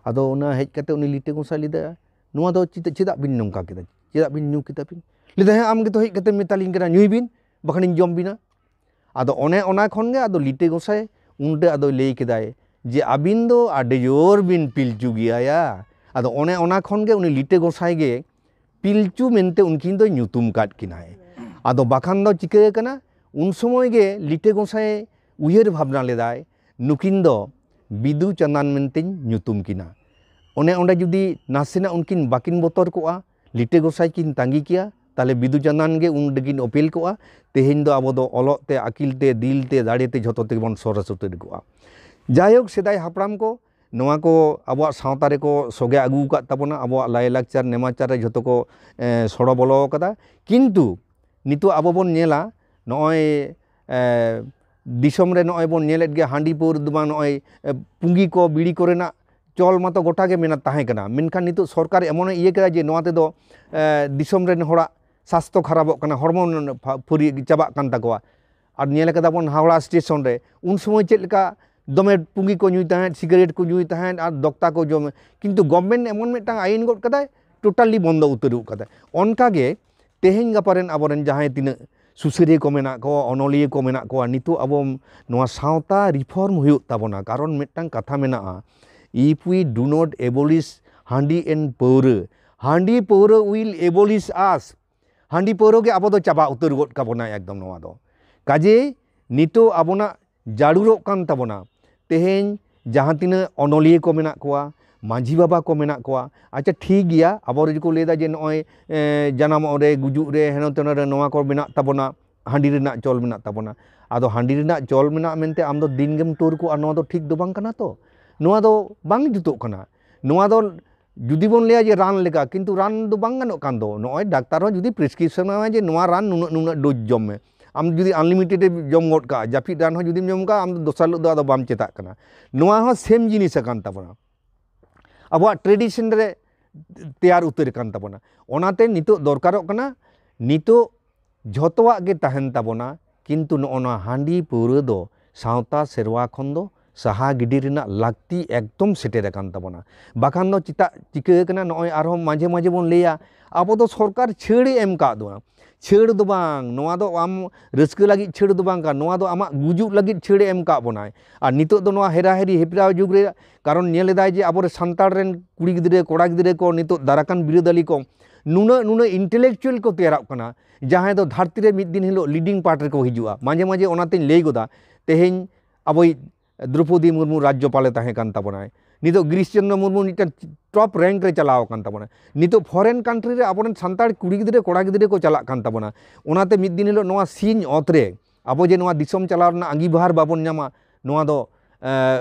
ᱟᱫᱚ ᱚᱱᱟ ᱦᱮᱡ ᱠᱟᱛᱮ ᱩᱱᱤ ᱞᱤᱴᱟᱹ ᱜᱚᱸᱥᱟᱭ ᱞᱟᱹᱭᱫᱟ, "ᱱᱚᱣᱟ ᱫᱚ ᱪᱮᱫ, ᱪᱮᱫᱟᱜ ᱵᱤᱱ ᱱᱚᱝᱠᱟ ᱠᱮᱫᱟ? ᱪᱮᱫᱟᱜ ᱵᱤᱱ ᱧᱩ ᱠᱮᱫᱟ ᱵᱤᱱ?" ᱞᱟᱹᱭᱫᱟ, "ᱦᱮᱸ, ᱟᱢ ᱜᱮᱛᱚ ᱦᱮᱡ ᱠᱟᱛᱮ ᱢᱮᱛᱟᱞᱤᱧ ᱠᱟᱱᱟ, 'ᱧᱩᱭ ᱵᱤᱱ, ᱵᱟᱠᱷᱟᱱᱤᱧ ᱡᱚᱢ ᱵᱤᱱᱟ.'" ᱟᱫᱚ ᱚᱱᱮ ᱚᱱᱟ ᱠᱷᱚᱱ ᱜᱮ ᱟᱫᱚ ᱞᱤᱴᱟᱹ ᱜᱚᱸᱥᱟᱭ ᱩᱱᱨᱮ ᱟᱫᱚᱭ ᱞᱟᱹᱭ ᱠᱮᱫᱟᱭ ᱡᱮ, "ᱟᱹᱵᱤᱱ ᱫᱚ ᱟᱹᱰᱤ ᱡᱳᱨ ᱵᱤᱱ ᱯᱤᱞᱪᱩ ᱜᱮᱭᱟ ᱭᱟ᱾" ᱟᱫᱚ ᱚᱱᱮ ᱚᱱᱟ ᱠᱷᱚᱱ ᱜᱮ ᱩᱱᱤ ᱞᱤᱴᱟᱹ ᱜᱚᱸᱥᱟᱭ ᱜᱮ ᱯᱤᱞᱪᱩ ᱢᱮᱱᱛᱮ ᱩᱱᱠᱤᱱ ᱫᱚᱭ ᱧᱩᱛᱩᱢ ᱠᱟᱫ ᱠᱤᱱᱟᱭ᱾ ᱟᱫᱚ ᱵᱟᱠᱷᱟᱱ ᱫᱚ ᱪᱤᱠᱟᱹ ᱟᱠᱟᱱᱟ, ᱩᱱ ᱥᱚᱢᱚᱭ ᱜᱮ ᱞᱤᱴᱟᱹ ᱜᱚᱸᱥᱟᱭ ᱩᱭᱦᱟᱹᱨ ᱵᱷᱟᱵᱽᱱᱟ ᱞᱮᱫᱟᱭ, ᱱᱩᱠᱤᱱ ᱫᱚ ᱵᱤᱫᱩ ᱪᱟᱸᱫᱟᱱ ᱢᱮᱱᱛᱮᱧ ᱧᱩᱛᱩᱢ ᱠᱤᱱᱟ᱾ ᱚᱱᱮ ᱚᱸᱰᱮ ᱡᱩᱫᱤ ᱱᱟᱥᱮᱱᱟᱜ ᱩᱱᱠᱤᱱ ᱵᱟᱹᱠᱤᱱ ᱵᱚᱛᱚᱨ ᱠᱚᱜᱼᱟ, ᱞᱤᱴᱟᱹ ᱜᱚᱸᱥᱟᱭ ᱠᱤᱱ ᱛᱟᱸᱜᱤ ᱠᱮᱭᱟ, ᱛᱟᱦᱞᱮ ᱵᱤᱫᱩ ᱪᱟᱸᱫᱟᱱ ᱜᱮ ᱩᱱ ᱨᱮᱠᱤᱱ ᱚᱯᱮᱞ ᱠᱚᱜᱼᱟ᱾ ᱛᱮᱦᱮᱧ ᱫᱚ ᱟᱵᱚ ᱫᱚ ᱚᱞᱚᱜ ᱛᱮ, ᱟᱹᱠᱤᱞ ᱛᱮ, ᱫᱤᱞ ᱛᱮ, ᱫᱟᱲᱮ ᱛᱮ ᱡᱷᱚᱛᱚ ᱛᱮᱜᱮ ᱵᱚᱱ ᱥᱚᱨᱮᱥ ᱩᱛᱟᱹᱨ ᱠᱚᱜᱼᱟ᱾ ᱡᱟᱭᱦᱳᱠ, ᱥᱮᱫᱟᱭ ᱦᱟᱯᱲᱟᱢ ᱠᱚ ᱱᱚᱣᱟ ᱠᱚ ᱟᱵᱚᱣᱟᱜ ᱥᱟᱶᱛᱟ ᱨᱮᱠᱚ ᱥᱚᱜᱮ ᱟᱹᱜᱩ ᱟᱠᱟᱫ ᱛᱟᱵᱚᱱᱟ, ᱟᱵᱚᱣᱟᱜ ᱞᱟᱭᱼᱞᱟᱠᱪᱟᱨ ᱱᱮᱢᱟᱪᱟᱨ ᱨᱮ ᱡᱷᱚᱛᱚ ᱠᱚ, ᱮ, ᱥᱚᱲᱚ ᱵᱚᱞᱚ ᱟᱠᱟᱫᱟ᱾ ᱠᱤᱱᱛᱩ ᱱᱤᱛᱚᱜ ᱟᱵᱚ ᱵᱚᱱ ᱧᱮᱞᱟ, ᱱᱚᱜᱼᱚᱭ, ᱮ, ᱫᱤᱥᱚᱢ ᱨᱮ ᱱᱚᱜᱼᱚᱭ ᱵᱚᱱ ᱧᱮᱞᱮᱫ ᱜᱮᱭᱟ, ᱦᱟᱺᱰᱤ ᱯᱟᱹᱣᱨᱟᱹ ᱫᱚ ᱵᱟᱝ, ᱱᱚᱜᱼᱚᱭ, ᱮ, ᱯᱩᱸᱜᱤ ᱠᱚ, ᱵᱤᱲᱤ ᱠᱚᱨᱮᱱᱟᱜ ᱪᱚᱞ ᱢᱟᱛᱚ ᱜᱚᱴᱟ ᱜᱮ ᱢᱮᱱᱟᱜ, ᱛᱟᱦᱮᱸ ᱠᱟᱱᱟ, ᱢᱮᱱᱠᱷᱟᱱ ᱱᱤᱛᱚᱜ ᱥᱚᱨᱠᱟᱨ ᱮᱢᱚᱱᱮ ᱤᱭᱟᱹ ᱠᱮᱫᱟ ᱡᱮ ᱱᱚᱣᱟ ᱛᱮᱫᱚ, ᱮ, ᱫᱤᱥᱚᱢ ᱨᱮᱱ ᱦᱚᱲᱟᱜ ᱥᱟᱥᱛᱷᱚ ᱠᱷᱟᱨᱟᱯᱚᱜ ᱠᱟᱱᱟ, ᱦᱚᱲᱢᱚ ᱯᱷᱟ-, ᱯᱷᱩᱨᱤ ᱪᱟᱵᱟᱜ ᱠᱟᱱ ᱛᱟᱠᱚᱣᱟ᱾ ᱟᱨ ᱧᱮᱞ ᱠᱟᱫᱟ ᱵᱚᱱ ᱦᱟᱣᱲᱟ ᱥᱴᱮᱥᱚᱱ ᱨᱮ, ᱩᱱ ᱥᱚᱢᱚᱭ ᱪᱮᱫ ᱞᱮᱠᱟ ᱫᱚᱢᱮ ᱯᱩᱸᱜᱤ ᱠᱚ ᱧᱩᱭ ᱛᱟᱦᱮᱸᱫ, ᱥᱤᱜᱟᱨᱮᱴ ᱠᱚ ᱧᱩᱭ ᱛᱟᱦᱮᱸᱫ ᱟᱨ ᱫᱚᱠᱛᱟ ᱠᱚ ᱡᱚᱢ, ᱠᱤᱱᱛᱩ ᱜᱚᱵᱷᱢᱮᱱᱴ ᱮᱢᱚᱱ ᱢᱤᱫᱴᱟᱝ ᱟᱭᱤᱱ ᱜᱚᱫ ᱠᱟᱫᱟᱭ, ᱴᱳᱴᱟᱞᱤ ᱵᱚᱱᱫᱚ ᱩᱛᱟᱹᱨ ᱜᱚᱫ ᱠᱟᱫᱟᱭ᱾ ᱚᱱᱠᱟ ᱜᱮ ᱛᱮᱦᱮᱧ ᱜᱟᱯᱟ ᱨᱮᱱ ᱟᱵᱚᱨᱮᱱ ᱡᱟᱦᱟᱸᱭ ᱛᱤᱱᱟᱹᱜ ᱥᱩᱥᱟᱹᱨᱤᱭᱟᱹ ᱠᱚ ᱢᱮᱱᱟᱜ ᱠᱚᱣᱟ, ᱚᱱᱚᱞᱤᱭᱟᱹ ᱠᱚ ᱢᱮᱱᱟᱜ ᱠᱚᱣᱟ, ᱱᱤᱛᱚᱜ ᱟᱵᱚ ᱱᱚᱣᱟ ᱥᱟᱶᱛᱟ ᱨᱤᱯᱷᱚᱨᱢ ᱦᱩᱭᱩᱜ ᱛᱟᱵᱚᱱᱟ᱾ ᱠᱟᱨᱚᱱ ᱢᱤᱫᱴᱟᱝ ᱠᱟᱛᱷᱟ ᱢᱮᱱᱟᱜᱼᱟ, "If we do not abolish ᱦᱟᱺᱰᱤ and ᱯᱟᱹᱣᱨᱟᱹ, ᱦᱟᱺᱰᱤ ᱯᱟᱹᱣᱨᱟᱹ will abolish us᱾" ᱦᱟᱺᱰᱤ ᱯᱟᱹᱣᱨᱟᱹ ᱜᱮ ᱟᱵᱚ ᱫᱚ ᱪᱟᱵᱟ ᱩᱛᱟᱹᱨ ᱜᱚᱫ ᱠᱟᱵᱚᱱᱟᱭ ᱮᱠᱫᱚᱢ ᱱᱚᱣᱟ ᱫᱚ᱾ ᱠᱟᱡᱮᱭ ᱱᱤᱛᱚᱜ ᱟᱵᱚᱱᱟᱜ ᱡᱟᱹᱨᱩᱲᱚᱜ ᱠᱟᱱ ᱛᱟᱵᱚᱱᱟ, ᱛᱮᱦᱮᱧ ᱡᱟᱦᱟᱸ ᱛᱤᱱᱟᱹᱜ ᱚᱱᱚᱞᱤᱭᱟᱹ ᱠᱚ ᱢᱮᱱᱟᱜ ᱠᱚᱣᱟ, ᱢᱟᱹᱡᱷᱤ ᱵᱟᱵᱟ ᱠᱚ ᱢᱮᱱᱟᱜ ᱠᱚᱣᱟ, ᱟᱪᱪᱷᱟ ᱴᱷᱤᱠ ᱜᱮᱭᱟ, ᱟᱵᱚ ᱡᱩᱫᱤ ᱠᱚ ᱞᱟᱹᱭᱫᱟ ᱡᱮ ᱱᱚᱜᱼᱚᱭ, ᱮ, ᱡᱟᱱᱟᱢᱚᱜ ᱨᱮ, ᱜᱩᱡᱩᱜ ᱨᱮ, ᱦᱮᱱᱚ ᱛᱮᱱᱚ ᱨᱮ ᱱᱚᱣᱟ ᱠᱚ ᱢᱮᱱᱟᱜ ᱛᱟᱵᱚᱱᱟ, ᱦᱟᱺᱰᱤ ᱨᱮᱱᱟᱜ ᱪᱚᱞ ᱢᱮᱱᱟᱜ ᱛᱟᱵᱚᱱᱟ᱾ ᱟᱫᱚ ᱦᱟᱺᱰᱤ ᱨᱮᱱᱟᱜ ᱪᱚᱞ ᱢᱮᱱᱟᱜ ᱢᱮᱱᱛᱮ ᱟᱢ ᱫᱚ ᱫᱤᱱ ᱜᱮᱢ ᱴᱩᱨ ᱠᱚᱜᱼᱟ, ᱱᱚᱣᱟ ᱫᱚ ᱴᱷᱤᱠ ᱫᱚ ᱵᱟᱝ ᱠᱟᱱᱟ ᱛᱚ, ᱱᱚᱣᱟ ᱫᱚ ᱵᱟᱝ ᱡᱩᱛᱩᱜ ᱠᱟᱱᱟ᱾ ᱱᱚᱣᱟ ᱫᱚ ᱡᱩᱫᱤ ᱵᱚᱱ ᱞᱟᱹᱭᱟ ᱡᱮ ᱨᱟᱱ ᱞᱮᱠᱟ, ᱠᱤᱱᱛᱩ ᱨᱟᱱ ᱫᱚ ᱵᱟᱝ ᱜᱟᱱᱚᱜ ᱠᱟᱱ ᱫᱚ᱾ ᱱᱚᱜᱼᱚᱭ ᱰᱟᱠᱛᱟᱨ ᱦᱚᱸ ᱡᱩᱫᱤ ᱯᱨᱮᱥᱠᱨᱤᱯᱥᱚᱱ ᱟᱢᱟᱭ ᱡᱮ ᱱᱚᱣᱟ ᱨᱟᱱ ᱱᱩᱱᱟᱹᱜ ᱱᱩᱱᱟᱹᱜ ᱰᱳᱡᱽ ᱡᱚᱢ ᱢᱮ, ᱟᱢ ᱡᱩᱫᱤ ᱟᱱᱞᱤᱢᱤᱴᱮᱰ ᱮᱢ ᱡᱚᱢ ᱜᱚᱫ ᱠᱟᱜᱼᱟ, ᱡᱟᱹᱯᱤᱫ ᱨᱟᱱ ᱦᱚᱸ ᱡᱩᱫᱤᱢ ᱡᱚᱢ ᱠᱟᱜᱼᱟ, ᱟᱢ ᱫᱚ ᱫᱚᱥᱟᱨ ᱦᱤᱞᱳᱜ ᱫᱚ ᱟᱫᱚ ᱵᱟᱢ ᱪᱮᱛᱟᱜ ᱠᱟᱱᱟ᱾ ᱱᱚᱣᱟ ᱦᱚᱸ ᱥᱮᱢ ᱡᱤᱱᱤᱥ ᱟᱠᱟᱱ ᱛᱟᱵᱚᱱᱟ, ᱟᱵᱚᱣᱟᱜ ᱴᱨᱮᱰᱤᱥᱚᱱ ᱨᱮ ᱛᱮᱭᱟᱨ ᱩᱛᱟᱹᱨ ᱟᱠᱟᱱ ᱛᱟᱵᱚᱱᱟ᱾ ᱚᱱᱟᱛᱮ ᱱᱤᱛᱚᱜ ᱫᱚᱨᱠᱟᱨᱚᱜ ᱠᱟᱱᱟ, ᱱᱤᱛᱚᱜ ᱡᱷᱚᱛᱚᱣᱟᱜ ᱜᱮ ᱛᱟᱦᱮᱱ ᱛᱟᱵᱚᱱᱟ, ᱠᱤᱱᱛᱩ ᱱᱚᱜᱼᱚ ᱱᱚᱣᱟ ᱦᱟᱺᱰᱤ ᱯᱟᱹᱣᱨᱟᱹ ᱫᱚ ᱥᱟᱶᱛᱟ ᱥᱮᱨᱣᱟ ᱠᱷᱚᱱ ᱫᱚ ᱥᱟᱦᱟ ᱜᱤᱰᱤ ᱨᱮᱱᱟᱜ ᱞᱟᱹᱠᱛᱤ ᱮᱠᱫᱚᱢ ᱥᱮᱴᱮᱨ ᱟᱠᱟᱱ ᱛᱟᱵᱚᱱᱟ᱾ ᱵᱟᱠᱷᱟᱱ ᱫᱚ ᱪᱮᱫᱟᱜ ᱪᱤᱠᱟᱹ ᱟᱠᱟᱱᱟ, ᱱᱚᱜᱼᱚᱭ ᱟᱨᱦᱚᱸ ᱢᱟᱡᱷᱮ ᱢᱟᱡᱷᱮ ᱵᱚᱱ ᱞᱟᱹᱭᱟ, ᱟᱵᱚ ᱫᱚ ᱥᱚᱨᱠᱟᱨ ᱪᱷᱟᱹᱲᱮ ᱮᱢ ᱠᱟᱜ ᱵᱚᱱᱟ᱾ ᱪᱷᱟᱹᱲ ᱫᱚ ᱵᱟᱝ, ᱱᱚᱣᱟ ᱫᱚ ᱟᱢ ᱨᱟᱹᱥᱠᱟᱹ ᱞᱟᱹᱜᱤᱫ ᱪᱷᱟᱹᱲ ᱫᱚ ᱵᱟᱝ ᱠᱟᱱᱟ, ᱱᱚᱣᱟ ᱫᱚ ᱟᱢᱟᱜ ᱜᱩᱡᱩᱜ ᱞᱟᱹᱜᱤᱫ ᱪᱷᱟᱹᱲᱮ ᱮᱢ ᱠᱟᱜ ᱵᱚᱱᱟᱭ᱾ ᱟᱨ ᱱᱤᱛᱚᱜ ᱫᱚ ᱱᱚᱣᱟ ᱦᱮᱨᱟᱦᱮᱨᱤ ᱦᱮᱯᱨᱟᱣ ᱡᱩᱜᱽ ᱨᱮ, ᱠᱟᱨᱚᱱ ᱧᱮᱞ ᱮᱫᱟᱭ ᱡᱮ ᱟᱵᱚᱨᱮᱱ ᱥᱟᱱᱛᱟᱲ ᱨᱮᱱ ᱠᱩᱲᱤ ᱜᱤᱫᱽᱨᱟᱹ, ᱠᱚᱲᱟ ᱜᱤᱫᱽᱨᱟᱹ ᱠᱚ ᱱᱤᱛᱚᱜ ᱫᱟᱨᱟᱠᱟᱱ ᱵᱤᱨᱟᱹᱫᱟᱹᱞᱤ ᱠᱚ ᱱᱩᱱᱟᱹᱜ, ᱱᱩᱱᱟᱹᱜ ᱤᱱᱴᱮᱞᱮᱠᱪᱩᱭᱟᱞ ᱠᱚ ᱛᱮᱭᱟᱨᱚᱜ ᱠᱟᱱᱟ, ᱡᱟᱦᱟᱸᱭ ᱫᱚ ᱫᱷᱟᱹᱨᱛᱤ ᱨᱮ ᱢᱤᱫ ᱫᱤᱱ ᱦᱤᱞᱳᱜ ᱞᱤᱰᱤᱝ ᱯᱟᱨᱴ ᱨᱮᱠᱚ ᱦᱤᱡᱩᱜᱼᱟ᱾ ᱢᱟᱡᱷᱮ ᱢᱟᱡᱷᱮ ᱚᱱᱟᱛᱮᱧ ᱞᱟᱹᱭ ᱜᱚᱫᱟ, ᱛᱮᱦᱮᱧ ᱟᱵᱚᱭᱤᱡ ᱫᱨᱚᱯᱚᱫᱤ ᱢᱩᱨᱢᱩ ᱨᱟᱡᱽᱡᱚᱯᱟᱞᱮ ᱛᱟᱦᱮᱸ ᱠᱟᱱ ᱛᱟᱵᱚᱱᱟᱭ, ᱱᱤᱛᱚᱜ ᱜᱤᱨᱤᱥ ᱪᱚᱱᱫᱨᱚ ᱢᱩᱨᱢᱩ ᱢᱤᱫᱴᱟᱝ ᱴᱚᱯ ᱨᱮᱝᱠ ᱨᱮ ᱪᱟᱞᱟᱣ ᱟᱠᱟᱱ ᱛᱟᱵᱚᱱᱟ᱾ ᱱᱤᱛᱚᱜ ᱯᱷᱚᱨᱮᱱ ᱠᱟᱱᱴᱨᱤ ᱨᱮ ᱟᱵᱚᱨᱮᱱ ᱥᱟᱱᱛᱟᱲ ᱠᱩᱲᱤ ᱜᱤᱫᱽᱨᱟᱹ, ᱠᱚᱲᱟ ᱜᱤᱫᱽᱨᱟᱹ ᱠᱚ ᱪᱟᱞᱟᱜ ᱠᱟᱱ ᱛᱟᱵᱚᱱᱟ᱾ ᱚᱱᱟᱛᱮ ᱢᱤᱫ ᱫᱤᱱ ᱦᱤᱞᱳᱜ ᱱᱚᱣᱟ ᱥᱤᱧ ᱚᱛ ᱨᱮ ᱟᱵᱚ ᱡᱮ ᱱᱚᱣᱟ ᱫᱤᱥᱚᱢ ᱪᱟᱞᱟᱣ ᱨᱮᱱᱟᱜ ᱟᱸᱜᱤᱵᱷᱟᱨ ᱵᱟᱵᱚᱱ ᱧᱟᱢᱟ, ᱱᱚᱣᱟ ᱫᱚ, ᱮ,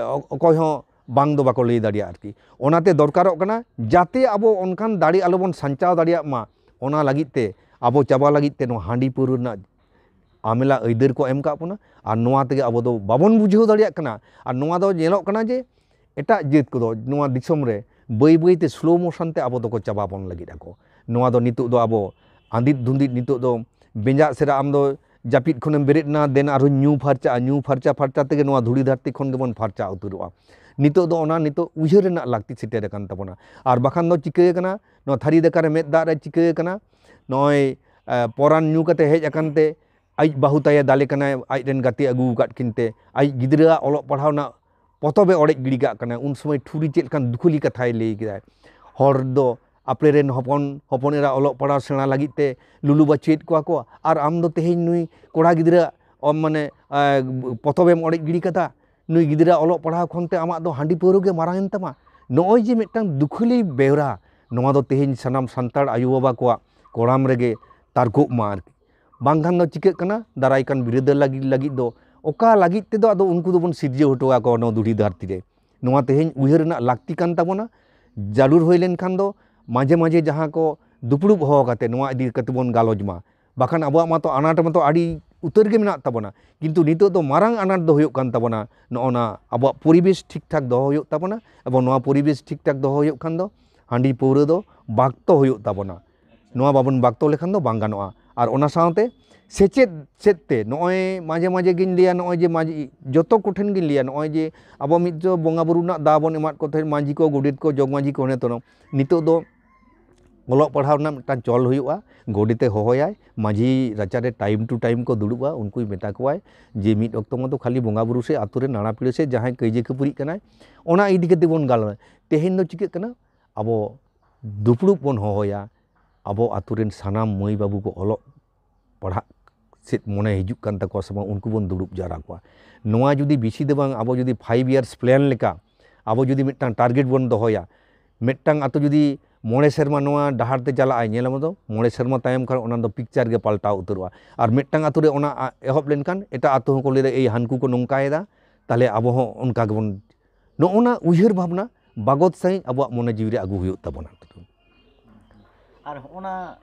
ᱚᱠᱚᱭ ᱦᱚᱸ ᱵᱟᱝ ᱫᱚ ᱵᱟᱠᱚ ᱞᱟᱹᱭ ᱫᱟᱲᱮᱭᱟᱜᱼᱟ ᱟᱨᱠᱤ᱾ ᱚᱱᱟᱛᱮ ᱫᱚᱨᱠᱟᱨᱚᱜ ᱠᱟᱱᱟ ᱡᱟᱛᱮ ᱟᱵᱚ ᱚᱱᱠᱟᱱ ᱫᱟᱲᱮ ᱟᱞᱚᱵᱚᱱ ᱥᱟᱧᱪᱟᱣ ᱫᱟᱲᱮᱭᱟᱜ ᱢᱟ, ᱚᱱᱟ ᱞᱟᱹᱜᱤᱫ ᱛᱮ ᱟᱵᱚ ᱪᱟᱵᱟ ᱞᱟᱹᱜᱤᱫ ᱛᱮ ᱱᱚᱣᱟ ᱦᱟᱺᱰᱤ ᱯᱟᱹᱣᱨᱟᱹ ᱨᱮᱱᱟᱜ ᱟᱢᱮᱞᱟ ᱟᱹᱭᱫᱟᱹᱨ ᱠᱚ ᱮᱢ ᱠᱟᱜ ᱵᱚᱱᱟ᱾ ᱟᱨ ᱱᱚᱣᱟ ᱛᱮᱜᱮ ᱟᱵᱚ ᱫᱚ ᱵᱟᱵᱚᱱ ᱵᱩᱡᱷᱟᱹᱣ ᱫᱟᱲᱮᱭᱟᱜ ᱠᱟᱱᱟ᱾ ᱟᱨ ᱱᱚᱣᱟ ᱫᱚ ᱧᱮᱞᱚᱜ ᱠᱟᱱᱟ ᱡᱮ ᱮᱴᱟᱜ ᱡᱟᱹᱛ ᱠᱚᱫᱚ ᱱᱚᱣᱟ ᱫᱤᱥᱚᱢ ᱨᱮ ᱵᱟᱹᱭ ᱵᱟᱹᱭ ᱛᱮ ᱥᱞᱳ ᱢᱳᱥᱚᱱ ᱛᱮ ᱟᱵᱚ ᱫᱚᱠᱚ ᱪᱟᱵᱟ ᱵᱚᱱ ᱞᱟᱹᱜᱤᱫ ᱟᱠᱚ᱾ ᱱᱚᱣᱟ ᱫᱚ ᱱᱤᱛᱚᱜ ᱫᱚ ᱟᱵᱚ ᱟᱸᱫᱤᱫ ᱫᱷᱩᱸᱫᱤᱫ, ᱱᱤᱛᱚᱜ ᱫᱚ ᱵᱮᱸᱡᱟᱜ ᱥᱮᱨᱟ ᱟᱢ ᱫᱚ ᱡᱟᱹᱯᱤᱫ ᱠᱷᱚᱱᱮᱢ ᱵᱮᱨᱮᱫ ᱮᱱᱟ, ᱫᱮᱱ ᱟᱨᱦᱚᱸ ᱧᱩ ᱯᱷᱟᱨᱪᱟᱜᱼᱟ, ᱧᱩ ᱯᱷᱟᱨᱪᱟ ᱯᱷᱟᱨᱪᱟ ᱛᱮᱜᱮ ᱱᱚᱣᱟ ᱫᱷᱩᱲᱤ ᱫᱷᱟᱹᱨᱛᱤ ᱠᱷᱚᱱ ᱜᱮᱵᱚᱱ ᱯᱷᱟᱨᱪᱟ ᱩᱛᱟᱹᱨᱚᱜᱼᱟ᱾ ᱱᱤᱛᱚᱜ ᱫᱚ ᱚᱱᱟ ᱱᱤᱛᱚᱜ ᱩᱭᱦᱟᱹᱨ ᱨᱮᱱᱟᱜ ᱞᱟᱹᱠᱛᱤ ᱥᱮᱴᱮᱨ ᱟᱠᱟᱱ ᱛᱟᱵᱚᱱᱟ᱾ ᱟᱨ ᱵᱟᱠᱷᱟᱱ ᱫᱚ ᱪᱤᱠᱟᱹ ᱟᱠᱟᱱᱟ, ᱱᱚᱣᱟ ᱛᱷᱟᱹᱨᱤ ᱫᱟᱠᱟ ᱨᱮ ᱢᱮᱫ ᱫᱟᱜ ᱨᱮ ᱪᱤᱠᱟᱹ ᱟᱠᱟᱱᱟ, ᱱᱚᱜᱼᱚᱭ, ᱮ, ᱯᱚᱨᱟᱱ ᱧᱩ ᱠᱟᱛᱮ ᱦᱮᱡ ᱟᱠᱟᱱ ᱛᱮ ᱟᱡ ᱵᱟᱹᱦᱩ ᱛᱟᱭᱮ ᱫᱟᱞᱮ ᱠᱟᱱᱟᱭ, ᱟᱡ ᱨᱮᱱ ᱜᱟᱛᱮ ᱟᱹᱜᱩ ᱟᱠᱟᱫ ᱠᱤᱱ ᱛᱮ, ᱟᱡ ᱜᱤᱫᱽᱨᱟᱹᱣᱟᱜ ᱚᱞᱚᱜ ᱯᱟᱲᱦᱟᱣ ᱨᱮᱱᱟᱜ ᱯᱚᱛᱚᱵ ᱮ ᱚᱲᱮᱡ ᱜᱤᱰᱤ ᱠᱟᱜ ᱠᱟᱱᱟ᱾ ᱩᱱ ᱥᱚᱢᱚᱭ ᱴᱷᱩᱲᱤ ᱪᱮᱫ ᱞᱮᱠᱟᱱ ᱫᱩᱠᱷᱟᱹᱞᱤ ᱠᱟᱛᱷᱟᱭ ᱞᱟᱹᱭ ᱠᱮᱫᱟᱭ, ᱦᱚᱲ ᱫᱚ ᱟᱯᱮ ᱨᱮᱱ ᱦᱚᱯᱚᱱ, ᱦᱚᱯᱚᱱ ᱮᱨᱟ ᱚᱞᱚᱜ ᱯᱟᱲᱦᱟᱣ ᱥᱮᱬᱟ ᱞᱟᱹᱜᱤᱫ ᱛᱮ ᱞᱩᱞᱩ ᱵᱟᱹᱪᱷᱩᱭᱮᱫ ᱠᱚᱣᱟ ᱠᱚ, ᱟᱨ ᱟᱢ ᱫᱚ ᱛᱮᱦᱮᱧ ᱱᱩᱭ ᱠᱚᱲᱟ ᱜᱤᱫᱽᱨᱟᱹ, ᱚ, ᱢᱟᱱᱮ, ᱟ, ᱯᱚᱛᱚᱵᱮᱢ ᱚᱲᱮᱡ ᱜᱤᱰᱤ ᱠᱟᱫᱟ, ᱱᱩᱭ ᱜᱤᱫᱽᱨᱟᱹ ᱚᱞᱚᱜ ᱯᱟᱲᱦᱟᱣ ᱠᱷᱚᱱ ᱛᱮ ᱟᱢᱟᱜ ᱫᱚ ᱦᱟᱺᱰᱤ ᱯᱟᱹᱣᱨᱟᱹ ᱜᱮ ᱢᱟᱨᱟᱝ ᱮᱱ ᱛᱟᱢᱟ᱾ ᱱᱚᱜᱼᱚᱭ ᱡᱮ ᱢᱤᱫᱴᱟᱝ ᱫᱩᱠᱷᱟᱹᱞᱤ ᱵᱮᱣᱨᱟ, ᱱᱚᱣᱟ ᱫᱚ ᱛᱮᱦᱮᱧ ᱥᱟᱱᱟᱢ ᱥᱟᱱᱛᱟᱲ ᱟᱭᱳᱼᱵᱟᱵᱟ ᱠᱚᱣᱟᱜ ᱠᱚᱲᱟᱢ ᱨᱮᱜᱮ ᱛᱟᱨᱠᱳᱜ ᱢᱟ ᱟᱨᱠᱤ᱾ ᱵᱟᱝᱠᱷᱟᱱ ᱫᱚ ᱪᱤᱠᱟᱹᱜ ᱠᱟᱱᱟ, ᱫᱟᱨᱟᱭ ᱠᱟᱱ ᱵᱤᱨᱟᱹᱫᱟᱹᱞ ᱞᱟᱹᱜᱤᱫ, ᱞᱟᱹᱜᱤᱫ ᱫᱚ ᱚᱠᱟ ᱞᱟᱹᱜᱤᱫ ᱛᱮᱫᱚ ᱟᱫᱚ ᱩᱱᱠᱩ ᱫᱚᱵᱚᱱ ᱥᱤᱨᱡᱟᱹᱣ ᱦᱚᱴᱚ ᱟᱠᱚᱣᱟ ᱱᱚᱣᱟ ᱫᱷᱩᱲᱤ ᱫᱷᱟᱹᱨᱛᱤ ᱨᱮ? ᱱᱚᱣᱟ ᱛᱮᱦᱮᱧ ᱩᱭᱦᱟᱹᱨ ᱨᱮᱱᱟᱜ ᱞᱟᱹᱠᱛᱤ ᱠᱟᱱ ᱛᱟᱵᱚᱱᱟ᱾ ᱡᱟᱹᱨᱩᱲ ᱦᱩᱭ ᱞᱮᱱᱠᱷᱟᱱ ᱫᱚ ᱢᱟᱡᱷᱮ ᱢᱟᱡᱷᱮ ᱡᱟᱦᱟᱸ ᱠᱚ ᱫᱩᱯᱲᱩᱵ ᱦᱚᱦᱚ ᱠᱟᱛᱮ ᱱᱚᱣᱟ ᱤᱫᱤ ᱠᱟᱛᱮ ᱵᱚᱱ ᱜᱟᱞᱚᱪ ᱢᱟ᱾ ᱵᱟᱠᱷᱟᱱ ᱟᱵᱚᱣᱟᱜ ᱢᱟᱛᱚ ᱟᱱᱟᱴ ᱢᱟᱛᱚ ᱟᱹᱰᱤ ᱩᱛᱟᱹᱨ ᱜᱮ ᱢᱮᱱᱟᱜ ᱛᱟᱵᱚᱱᱟ᱾ ᱠᱤᱱᱛᱩ ᱱᱤᱛᱚᱜ ᱫᱚ ᱢᱟᱨᱟᱝ ᱟᱱᱟᱴ ᱫᱚ ᱦᱩᱭᱩᱜ ᱠᱟᱱ ᱛᱟᱵᱚᱱᱟ ᱱᱚᱜᱼᱚ ᱱᱟ ᱟᱵᱚᱣᱟᱜ ᱯᱚᱨᱤᱵᱮᱥ ᱴᱷᱤᱠ ᱴᱷᱟᱠ ᱫᱚᱦᱚ ᱦᱩᱭᱩᱜ ᱛᱟᱵᱚᱱᱟ᱾ ᱮᱵᱚᱝ ᱱᱚᱣᱟ ᱯᱚᱨᱤᱵᱮᱥ ᱴᱷᱤᱠ ᱴᱷᱟᱠ ᱫᱚᱦᱚ ᱦᱩᱭᱩᱜ ᱠᱷᱟᱱ ᱫᱚ ᱦᱟᱺᱰᱤ ᱯᱟᱹᱣᱨᱟᱹ ᱫᱚ ᱵᱟᱠᱛᱚ ᱦᱩᱭᱩᱜ ᱛᱟᱵᱚᱱᱟ᱾ ᱱᱚᱣᱟ ᱵᱟᱵᱚᱱ ᱵᱟᱠᱛᱚ ᱞᱮᱠᱷᱟᱱ ᱫᱚ ᱵᱟᱝ ᱜᱟᱱᱚᱜᱼᱟ᱾ ᱟᱨ ᱚᱱᱟ ᱥᱟᱶᱛᱮ ᱥᱮᱪᱮᱫ ᱥᱮᱫ ᱛᱮ ᱱᱚᱜᱼᱚᱭ ᱢᱟᱡᱷᱮ ᱢᱟᱡᱷᱮ ᱜᱤᱧ ᱞᱟᱹᱭᱟ, ᱱᱚᱜᱼᱚᱭ ᱡᱮ ᱢᱟᱡᱷᱮ ᱡᱚᱛᱚ ᱠᱚᱴᱷᱮᱱ ᱜᱤᱧ ᱞᱟᱹᱭᱟ, ᱱᱚᱜᱼᱚᱭ ᱡᱮ ᱟᱵᱚ ᱢᱤᱫ ᱫᱚ ᱵᱚᱸᱜᱟ ᱵᱩᱨᱩ ᱨᱮᱱᱟᱜ ᱫᱟᱣ ᱵᱚᱱ ᱮᱢᱟᱫ ᱠᱚ ᱛᱟᱦᱮᱸᱫ ᱢᱟᱹᱡᱷᱤ ᱠᱚ, ᱜᱚᱰᱮᱛ ᱠᱚ, ᱡᱚᱜᱽ ᱢᱟᱹᱡᱷᱤ ᱠᱚ, ᱦᱚᱱᱮ ᱛᱚᱱᱚ, ᱱᱤᱛᱚᱜ ᱫᱚ ᱚᱞᱚᱜ ᱯᱟᱲᱦᱟᱣ ᱨᱮᱱᱟᱜ ᱢᱤᱫᱴᱟᱝ ᱪᱚᱞ ᱦᱩᱭᱩᱜᱼᱟ, ᱜᱚᱰᱮᱛᱮ ᱦᱚᱦᱚᱭᱟᱭ, ᱢᱟᱹᱡᱷᱤ ᱨᱟᱪᱟᱨᱮ time to time ᱠᱚ ᱫᱩᱲᱩᱵᱼᱟ, ᱩᱱᱠᱩᱭ ᱢᱮᱛᱟ ᱠᱚᱣᱟᱭ ᱡᱮ ᱢᱤᱫ ᱚᱠᱛᱚ ᱢᱟᱛᱚ ᱠᱷᱟᱹᱞᱤ ᱵᱚᱸᱜᱟ ᱵᱩᱨᱩ ᱥᱮ ᱟᱛᱳ ᱨᱮ ᱱᱟᱲᱟ ᱯᱤᱲᱟᱹ ᱥᱮ ᱡᱟᱦᱟᱸᱭ ᱠᱟᱹᱭᱡᱟᱹ ᱠᱷᱟᱹᱯᱟᱹᱨᱤᱜ ᱠᱟᱱᱟᱭ, ᱚᱱᱟ ᱤᱫᱤ ᱠᱟᱛᱮ ᱵᱚᱱ ᱜᱟᱞᱢᱟᱨᱟᱣᱟ᱾ ᱛᱮᱦᱮᱧ ᱫᱚ ᱪᱤᱠᱟᱹᱜ ᱠᱟᱱᱟ, ᱟᱵᱚ ᱫᱩᱯᱲᱩᱵ ᱵᱚᱱ ᱦᱚᱦᱚᱭᱟ, ᱟᱵᱚ ᱟᱛᱳ ᱨᱮᱱ ᱥᱟᱱᱟᱢ ᱢᱟᱹᱭ ᱵᱟᱹᱵᱩ ᱠᱚ ᱚᱞᱚᱜ ᱯᱟᱲᱦᱟᱜ ᱥᱮᱫ ᱢᱚᱱᱮ ᱦᱤᱡᱩᱜ ᱠᱟᱱ ᱛᱟᱠᱚᱣᱟ ᱥᱮ ᱵᱟᱝ, ᱩᱱᱠᱩ ᱵᱚᱱ ᱫᱩᱲᱩᱵ ᱡᱟᱣᱨᱟ ᱠᱚᱣᱟ᱾ ᱱᱚᱣᱟ ᱡᱩᱫᱤ ᱵᱮᱥᱤ ᱫᱚ ᱵᱟᱝ, ᱟᱵᱚ ᱡᱩᱫᱤ five years plan ᱞᱮᱠᱟ ᱟᱵᱚ ᱡᱩᱫᱤ ᱢᱤᱫᱴᱟᱝ target ᱵᱚᱱ ᱫᱚᱦᱚᱭᱟ, ᱢᱤᱫᱴᱟᱝ ᱟᱛᱳ ᱡᱩᱫᱤ ᱢᱚᱬᱮ ᱥᱮᱨᱢᱟ ᱱᱚᱣᱟ ᱰᱟᱦᱟᱨ ᱛᱮ ᱪᱟᱞᱟᱜᱼᱟᱭ, ᱧᱮᱞ ᱟᱢ ᱫᱚ ᱢᱚᱬᱮ ᱥᱮᱨᱢᱟ ᱛᱟᱭᱚᱢ ᱠᱷᱟᱱ ᱚᱱᱟ ᱫᱚ picture ᱜᱮ ᱯᱟᱞᱴᱟᱣ ᱩᱛᱟᱹᱨᱚᱜᱼᱟ᱾ ᱟᱨ ᱢᱤᱫᱴᱟᱝ ᱟᱛᱳ ᱨᱮ ᱚᱱᱟ ᱟ-, ᱮᱦᱚᱵ ᱞᱮᱱᱠᱷᱟᱱ ᱮᱴᱟᱜ ᱟᱛᱳ ᱦᱚᱸᱠᱚ ᱞᱟᱹᱭᱫᱟ, "ᱮᱭ ᱦᱟᱱᱠᱩ ᱠᱚ ᱱᱚᱝᱠᱟᱭᱮᱫᱟ, ᱛᱟᱦᱞᱮ ᱟᱵᱚ ᱦᱚᱸ ᱚᱱᱠᱟ ᱜᱮᱵᱚᱱ", ᱱᱚᱜᱼᱚ ᱱᱟ ᱩᱭᱦᱟᱹᱨ ᱵᱷᱟᱵᱽᱱᱟ ᱵᱟᱜᱚᱛ ᱥᱟᱺᱦᱤᱡ ᱟᱵᱚᱣᱟᱜ ᱢᱚᱱᱮ ᱡᱤᱣᱤ ᱨᱮ ᱟᱹᱜᱩ ᱦᱩᱭᱩᱜ ᱛᱟᱵᱚᱱᱟ᱾ ᱟᱨ ᱦᱚᱸᱜᱼᱚ ᱱᱟ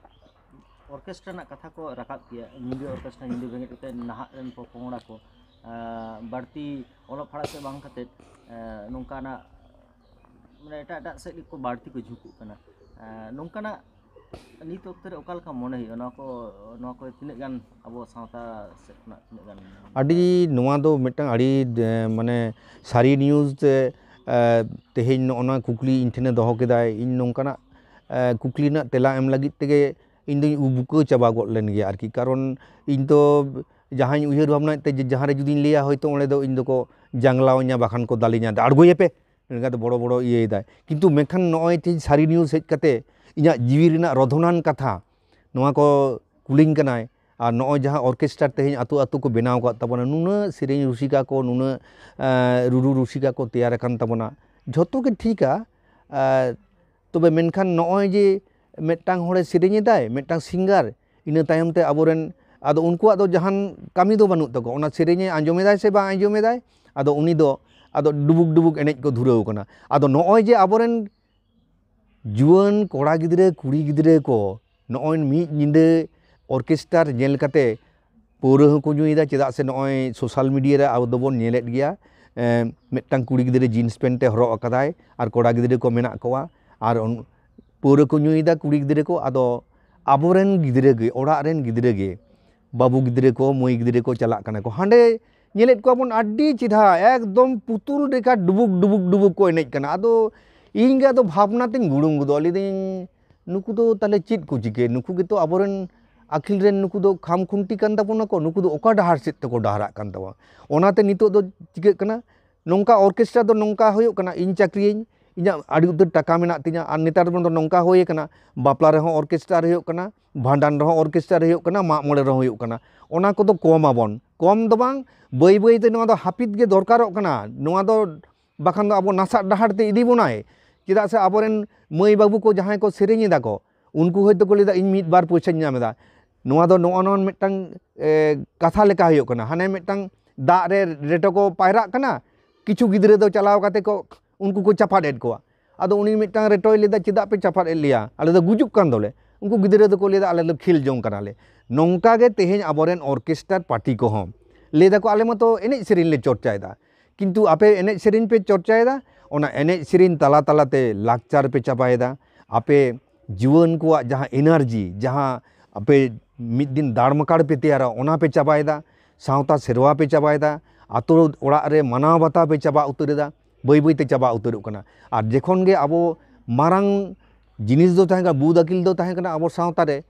orchestra ᱨᱮᱱᱟᱜ ᱠᱟᱛᱷᱟ ᱠᱚ ᱨᱟᱠᱟᱵ ᱠᱮᱭᱟ, ᱧᱤᱫᱟᱹ orchestra, ᱧᱤᱫᱟᱹ ᱵᱮᱸᱜᱮᱫ ᱠᱟᱛᱮ ᱱᱟᱦᱟᱜ ᱨᱮᱱ ᱯᱚᱯᱚᱝᱲᱟ ᱠᱚ, ᱟᱸ, ᱵᱟᱹᱲᱛᱤ ᱚᱞᱚᱜ ᱯᱟᱲᱦᱟᱜ ᱥᱮᱫ ᱵᱟᱝ ᱠᱟᱛᱮ, ᱟᱸ, ᱱᱚᱝᱠᱟᱱᱟᱜ ᱢᱟᱱᱮ ᱮᱴᱟᱜ ᱮᱴᱟᱜ ᱥᱮᱫ ᱜᱮᱠᱚ ᱵᱟᱹᱲᱛᱤ ᱠᱚ ᱡᱷᱩᱸᱠᱩᱜ ᱠᱟᱱᱟ᱾ ᱟᱸ, ᱱᱚᱝᱠᱟᱱᱟᱜ ᱱᱤᱛ ᱚᱠᱛᱚ ᱨᱮ ᱚᱠᱟ ᱞᱮᱠᱟ ᱢᱚᱱᱮ ᱦᱩᱭᱩᱜᱼᱟ? ᱱᱚᱣᱟ ᱠᱚ, ᱱᱚᱣᱟ ᱠᱚ ᱛᱤᱱᱟᱹᱜ ᱜᱟᱱ ᱟᱵᱚ ᱥᱟᱶᱛᱟ ᱥᱮᱫ ᱠᱷᱚᱱᱟᱜ ᱛᱤᱱᱟᱹᱜ ᱜᱟᱱ? ᱟᱹᱰᱤ, ᱱᱚᱣᱟ ᱫᱚ ᱢᱤᱫᱴᱟᱝ ᱟᱹᱰᱤ, ᱮ, ᱢᱟᱱᱮ ᱥᱟᱹᱨᱤ news ᱛᱮ, ᱮ, ᱛᱮᱦᱮᱧ ᱱᱚᱜᱼᱚ ᱱᱚᱣᱟ ᱠᱩᱠᱞᱤ ᱤᱧ ᱴᱷᱮᱱᱮ ᱫᱚᱦᱚ ᱠᱮᱫᱟᱭ᱾ ᱤᱧ ᱱᱚᱝᱠᱟᱱᱟᱜ, ᱮ, ᱠᱩᱠᱞᱤ ᱨᱮᱱᱟᱜ ᱛᱮᱞᱟ ᱮᱢ ᱞᱟᱹᱜᱤᱫ ᱛᱮᱜᱮ ᱤᱧ ᱫᱚᱧ ᱩᱵᱩᱠᱟᱹ ᱪᱟᱵᱟ ᱜᱚᱫ ᱞᱮᱱ ᱜᱮᱭᱟ ᱟᱨᱠᱤ᱾ ᱠᱟᱨᱚᱱ ᱤᱧ ᱫᱚ ᱡᱟᱦᱟᱸᱧ ᱩᱭᱦᱟᱹᱨ ᱵᱷᱟᱵᱽᱱᱟᱭᱮᱫ ᱛᱮ, ᱡᱮ ᱡᱟᱦᱟᱸ ᱨᱮ ᱡᱩᱫᱤᱧ ᱞᱟᱹᱭᱟ, ᱦᱚᱭᱛᱳ ᱚᱸᱰᱮ ᱫᱚ ᱤᱧ ᱫᱚᱠᱚ ᱡᱟᱝᱞᱟᱣ ᱤᱧᱟ, ᱵᱟᱠᱷᱟᱱ ᱠᱚ ᱫᱟᱞᱤᱧᱟ, "ᱟᱬᱜᱚᱭᱮᱯᱮ", ᱮᱱᱠᱷᱟᱱ ᱫᱚ ᱵᱚᱲᱚ ᱵᱚᱲᱚ ᱤᱭᱟᱹᱭᱮᱫᱟᱭ᱾ ᱠᱤᱱᱛᱩ ᱢᱮᱱᱠᱷᱟᱱ ᱱᱚᱜᱼᱚᱭ ᱛᱮᱦᱮᱧ ᱥᱟᱹᱨᱤ news ᱦᱮᱡ ᱠᱟᱛᱮ ᱤᱧᱟᱹᱜ ᱡᱤᱣᱤ ᱨᱮᱱᱟᱜ ᱨᱚᱫᱷᱚᱱᱟᱱ ᱠᱟᱛᱷᱟ ᱱᱚᱣᱟ ᱠᱚ ᱠᱩᱞᱤᱧ ᱠᱟᱱᱟᱭ᱾ ᱟᱨ ᱱᱚᱜᱼᱚᱭ ᱡᱟᱦᱟᱸ orchestra ᱛᱮᱦᱮᱧ ᱟᱛᱳ ᱟᱛᱳ ᱠᱚ ᱵᱮᱱᱟᱣ ᱟᱠᱟᱫ ᱛᱟᱵᱚᱱᱟ, ᱱᱩᱱᱟᱹᱜ ᱥᱮᱨᱮᱧ ᱨᱩᱥᱤᱠᱟ ᱠᱚ, ᱱᱩᱱᱟᱹᱜ, ᱮᱸ, ᱨᱩᱨᱩ ᱨᱩᱥᱤᱠᱟ ᱠᱚ ᱛᱮᱭᱟᱨ ᱟᱠᱟᱱ ᱛᱟᱵᱚᱱᱟ, ᱡᱷᱚᱛᱚ ᱜᱮ ᱴᱷᱤᱠᱟ᱾ ᱮᱸ, ᱛᱚᱵᱮ ᱢᱮᱱᱠᱷᱟᱱ ᱱᱚᱜᱼᱚᱭ ᱡᱮ ᱢᱤᱫᱴᱟᱝ ᱦᱚᱲᱮ ᱥᱮᱨᱮᱧ ᱮᱫᱟᱭ, ᱢᱤᱫᱴᱟᱝ singer, ᱤᱱᱟᱹ ᱛᱟᱭᱚᱢ ᱛᱮ ᱟᱵᱚᱨᱮᱱ, ᱟᱫᱚ ᱩᱱᱠᱩᱣᱟᱜ ᱫᱚ ᱡᱟᱦᱟᱱ ᱠᱟᱹᱢᱤ ᱫᱚ ᱵᱟᱹᱱᱩᱜ ᱛᱟᱠᱚᱣᱟ, ᱚᱱᱟ ᱥᱮᱨᱮᱧᱮ ᱟᱸᱡᱚᱢ ᱮᱫᱟᱭ ᱥᱮ ᱵᱟᱝ ᱟᱸᱡᱚᱢ ᱮᱫᱟᱭ, ᱟᱫᱚ ᱩᱱᱤ ᱫᱚ ᱟᱫᱚ ᱰᱩᱵᱩᱠ ᱰᱩᱵᱩᱠ ᱮᱱᱮᱡ ᱠᱚ ᱫᱷᱩᱨᱟᱹᱣ ᱠᱟᱱᱟ᱾ ᱟᱫᱚ ᱱᱚᱜᱼᱚᱭ ᱡᱮ ᱟᱵᱚᱨᱮᱱ ᱡᱩᱣᱟᱹᱱ ᱠᱚᱲᱟ ᱜᱤᱫᱽᱨᱟᱹ, ᱠᱩᱲᱤ ᱜᱤᱫᱽᱨᱟᱹ ᱠᱚ ᱱᱚᱜᱼᱚᱭ ᱢᱤᱫ ᱧᱤᱫᱟᱹ orchestra ᱧᱮᱞ ᱠᱟᱛᱮ ᱯᱟᱹᱣᱨᱟᱹ ᱦᱚᱸᱠᱚ ᱧᱩᱭᱮᱫᱟ, ᱪᱮᱫᱟᱜ ᱥᱮ ᱱᱚᱜᱼᱚᱭ ᱥᱳᱥᱟᱞ ᱢᱤᱰᱤᱭᱟ ᱨᱮ ᱟᱵᱚ ᱫᱚᱵᱚᱱ ᱧᱮᱞᱮᱫ ᱜᱮᱭᱟ, ᱮᱸ, ᱢᱤᱫᱴᱟᱝ ᱠᱩᱲᱤ ᱜᱤᱫᱽᱨᱟᱹ ᱡᱤᱱᱥ ᱯᱮᱱᱴ ᱮ ᱦᱚᱨᱚᱜ ᱟᱠᱟᱫᱟᱭ ᱟᱨ ᱠᱚᱲᱟ ᱜᱤᱫᱽᱨᱟᱹ ᱠᱚ ᱢᱮᱱᱟᱜ ᱠᱚᱣᱟ, ᱟᱨ ᱩᱱ-, ᱯᱟᱹᱣᱨᱟᱹ ᱠᱚ ᱧᱩᱭᱮᱫᱟ ᱠᱩᱲᱤ ᱜᱤᱫᱽᱨᱟᱹ ᱠᱚ᱾ ᱟᱫᱚ ᱟᱵᱚᱨᱮᱱ ᱜᱤᱫᱽᱨᱟᱹ ᱜᱮ, ᱚᱲᱟᱜ ᱨᱮᱱ ᱜᱤᱫᱽᱨᱟᱹ ᱜᱮ, ᱵᱟᱹᱵᱩ ᱜᱤᱫᱽᱨᱟᱹ ᱠᱚ, ᱢᱟᱹᱭ ᱜᱤᱫᱽᱨᱟᱹ ᱠᱚ ᱪᱟᱞᱟᱜ ᱠᱟᱱᱟ ᱠᱚ ᱦᱟᱸᱰᱮ, ᱧᱮᱞᱮᱫ ᱠᱚᱣᱟ ᱵᱚᱱ ᱟᱹᱰᱤ ᱪᱮᱫᱷᱟ, ᱮᱠᱫᱚᱢ ᱯᱩᱛᱩᱞ ᱞᱮᱠᱟ ᱰᱩᱵᱩᱠ ᱰᱩᱵᱩᱠ ᱰᱩᱵᱩᱠ ᱠᱚ ᱮᱱᱮᱡ ᱠᱟᱱᱟ᱾ ᱟᱫᱚ ᱤᱧ ᱜᱮ ᱟᱫᱚ ᱵᱷᱟᱵᱽᱱᱟ ᱛᱤᱧ ᱜᱩᱲᱩᱢ ᱜᱚᱫᱚᱜᱼᱟ, ᱞᱟᱹᱭᱫᱟᱹᱧ, ᱱᱩᱠᱩ ᱫᱚ ᱛᱟᱦᱞᱮ ᱪᱮᱫ ᱠᱚ ᱪᱤᱠᱟᱹᱭᱟ? ᱱᱩᱠᱩ ᱜᱮᱛᱚ ᱟᱵᱚᱨᱮᱱ ᱟᱹᱠᱷᱤᱞ ᱨᱮᱱ, ᱱᱩᱠᱩ ᱫᱚ ᱠᱷᱟᱢ ᱠᱷᱩᱱᱴᱤ ᱠᱟᱱ ᱛᱟᱵᱚᱱᱟ ᱠᱚ, ᱱᱩᱠᱩ ᱫᱚ ᱚᱠᱟ ᱰᱟᱦᱟᱨ ᱥᱮᱫ ᱛᱮᱠᱚ ᱰᱟᱦᱟᱨᱟᱜ ᱠᱟᱱ ᱛᱟᱵᱚᱱᱟ? ᱚᱱᱟᱛᱮ ᱱᱤᱛᱚᱜ ᱫᱚ ᱪᱤᱠᱟᱹᱜ ᱠᱟᱱᱟ, ᱱᱚᱝᱠᱟ ᱚᱨᱠᱮᱥᱴᱨᱟ ᱫᱚ ᱱᱚᱝᱠᱟ ᱦᱩᱭᱩᱜ ᱠᱟᱱᱟ, ᱤᱧ ᱪᱟᱹᱠᱨᱤᱭᱟᱹᱧ, ᱤᱧᱟᱹᱜ ᱟᱹᱰᱤ ᱩᱛᱟᱹᱨ ᱴᱟᱠᱟ ᱢᱮᱱᱟᱜ ᱛᱤᱧᱟ, ᱟᱨ ᱱᱮᱛᱟᱨ ᱫᱚ ᱱᱚᱝᱠᱟ ᱦᱩᱭ ᱟᱠᱟᱱᱟ, ᱵᱟᱯᱞᱟ ᱨᱮᱦᱚᱸ ᱚᱨᱠᱮᱥᱴᱨᱟ ᱦᱩᱭᱩᱜ ᱠᱟᱱᱟ, ᱵᱷᱟᱸᱰᱟᱱ ᱨᱮᱦᱚᱸ ᱚᱨᱠᱮᱥᱴᱨᱟ ᱦᱩᱭᱩᱜ ᱠᱟᱱᱟ, ᱢᱟᱜ ᱢᱚᱬᱮ ᱨᱮᱦᱚᱸ ᱦᱩᱭᱩᱜ ᱠᱟᱱᱟ᱾ ᱚᱱᱟ ᱠᱚᱫᱚ ᱠᱚᱢ ᱟᱵᱚᱱ, ᱠᱚᱢ ᱫᱚ ᱵᱟᱝ, ᱵᱟᱹᱭ ᱵᱟᱹᱭ ᱛᱮ ᱱᱚᱣᱟ ᱫᱚ ᱦᱟᱹᱯᱤᱫ ᱜᱮ ᱫᱚᱨᱠᱟᱨᱚᱜ ᱠᱟᱱᱟ᱾ ᱱᱚᱣᱟ ᱫᱚ ᱵᱟᱠᱷᱟᱱ ᱫᱚ ᱟᱵᱚ ᱱᱟᱥᱟᱜ ᱰᱟᱦᱟᱨ ᱛᱮ ᱤᱫᱤ ᱵᱚᱱᱟᱭ᱾ ᱪᱮᱫᱟᱜ ᱥᱮ ᱟᱵᱚᱨᱮᱱ ᱢᱟᱹᱭ ᱵᱟᱹᱵᱩ ᱠᱚ ᱡᱟᱦᱟᱸᱭ ᱠᱚ ᱥᱮᱨᱮᱧ ᱮᱫᱟ ᱠᱚ, ᱩᱱᱠᱩ ᱦᱚᱭᱛᱳ ᱠᱚ ᱞᱟᱹᱭᱫᱟ, "ᱤᱧ ᱢᱤᱫ ᱵᱟᱨ ᱯᱚᱭᱥᱟᱧ ᱧᱟᱢ ᱮᱫᱟ᱾" ᱱᱚᱣᱟ ᱫᱚ ᱱᱚᱜᱼᱚ ᱱᱚᱣᱟ ᱢᱤᱫᱴᱟᱝ, ᱮ, ᱠᱟᱛᱷᱟ ᱞᱮᱠᱟ ᱦᱩᱭᱩᱜ ᱠᱟᱱᱟ, ᱦᱟᱱᱮ ᱢᱤᱫᱴᱟᱝ ᱫᱟᱜ ᱨᱮ ᱨᱮᱴᱚ ᱠᱚ ᱯᱟᱭᱨᱟᱜ ᱠᱟᱱᱟ, ᱠᱤᱪᱷᱩ ᱜᱤᱫᱽᱨᱟᱹ ᱫᱚ ᱪᱟᱞᱟᱣ ᱠᱟᱛᱮ ᱠᱚ ᱩᱱᱠᱩ ᱠᱚ ᱪᱟᱯᱟᱫ ᱮᱫ ᱠᱚᱣᱟ᱾ ᱟᱫᱚ ᱩᱱᱤ ᱢᱤᱫᱴᱟᱝ ᱨᱮᱴᱚᱭ ᱞᱟᱹᱭᱫᱟ, "ᱪᱮᱫᱟᱜ ᱯᱮ ᱪᱟᱯᱟᱫ ᱮᱫ ᱞᱮᱭᱟ? ᱟᱞᱮ ᱫᱚ ᱜᱩᱡᱩᱜ ᱠᱟᱱ ᱫᱚᱞᱮ᱾" ᱩᱱᱠᱩ ᱜᱤᱫᱽᱨᱟᱹ ᱫᱚᱠᱚ ᱞᱟᱹᱭᱫᱟ, "ᱟᱞᱮ ᱫᱚ ᱠᱷᱮᱞ ᱡᱚᱝ ᱠᱟᱱᱟᱞᱮ᱾" ᱱᱚᱝᱠᱟ ᱜᱮ ᱛᱮᱦᱮᱧ ᱟᱵᱚᱨᱮᱱ ᱚᱨᱠᱮᱥᱴᱟᱨ ᱯᱟᱨᱴᱤ ᱠᱚᱦᱚᱸ ᱞᱟᱹᱭ ᱫᱟᱠᱚ, "ᱟᱞᱮ ᱢᱟᱛᱚ ᱮᱱᱮᱡ ᱥᱮᱨᱮᱧ ᱞᱮ ᱪᱚᱨᱪᱟᱭᱮᱫᱟ, ᱠᱤᱱᱛᱩ ᱟᱯᱮ ᱮᱱᱮᱡ ᱥᱮᱨᱮᱧ ᱯᱮ ᱪᱚᱨᱪᱟᱭᱮᱫᱟ, ᱚᱱᱟ ᱮᱱᱮᱡ ᱥᱮᱨᱮᱧ ᱛᱟᱞᱟ ᱛᱟᱞᱟᱛᱮ ᱞᱟᱠᱪᱟᱨ ᱯᱮ ᱪᱟᱵᱟᱭᱮᱫᱟ, ᱟᱯᱮ ᱡᱩᱣᱟᱹᱱ ᱠᱚᱣᱟᱜ ᱡᱟᱦᱟᱸ ᱮᱱᱟᱨᱡᱤ, ᱡᱟᱦᱟᱸ ᱟᱯᱮ ᱢᱤᱫ ᱫᱤᱱ ᱫᱟᱲᱢᱟᱠᱟᱲ ᱯᱮ ᱛᱮᱭᱟᱨᱟ, ᱚᱱᱟ ᱯᱮ ᱪᱟᱵᱟᱭᱮᱫᱟ, ᱥᱟᱶᱛᱟ ᱥᱮᱨᱣᱟ ᱯᱮ ᱪᱟᱵᱟᱭᱮᱫᱟ, ᱟᱛᱳ ᱚᱲᱟᱜ ᱨᱮ ᱢᱟᱱᱟᱣ ᱵᱟᱛᱟᱣ ᱯᱮ ᱪᱟᱵᱟ ᱩᱛᱟᱹᱨᱮᱫᱟ, ᱵᱟᱹᱭ ᱵᱟᱹᱭᱛᱮ ᱪᱟᱵᱟ ᱩᱛᱟᱹᱨᱚᱜ ᱠᱟᱱᱟ᱾" ᱟᱨ ᱡᱚᱠᱷᱚᱱ ᱜᱮ ᱟᱵᱚ ᱢᱟᱨᱟᱝ ᱡᱤᱱᱤᱥ ᱫᱚ ᱛᱟᱦᱮᱸ ᱠᱟᱱᱟ, ᱵᱩᱫ ᱟᱹᱠᱤᱞ ᱫᱚ ᱛᱟᱦᱮᱸ ᱠᱟᱱᱟ ᱟᱵᱚ ᱥᱟᱶᱛᱟ ᱨᱮ,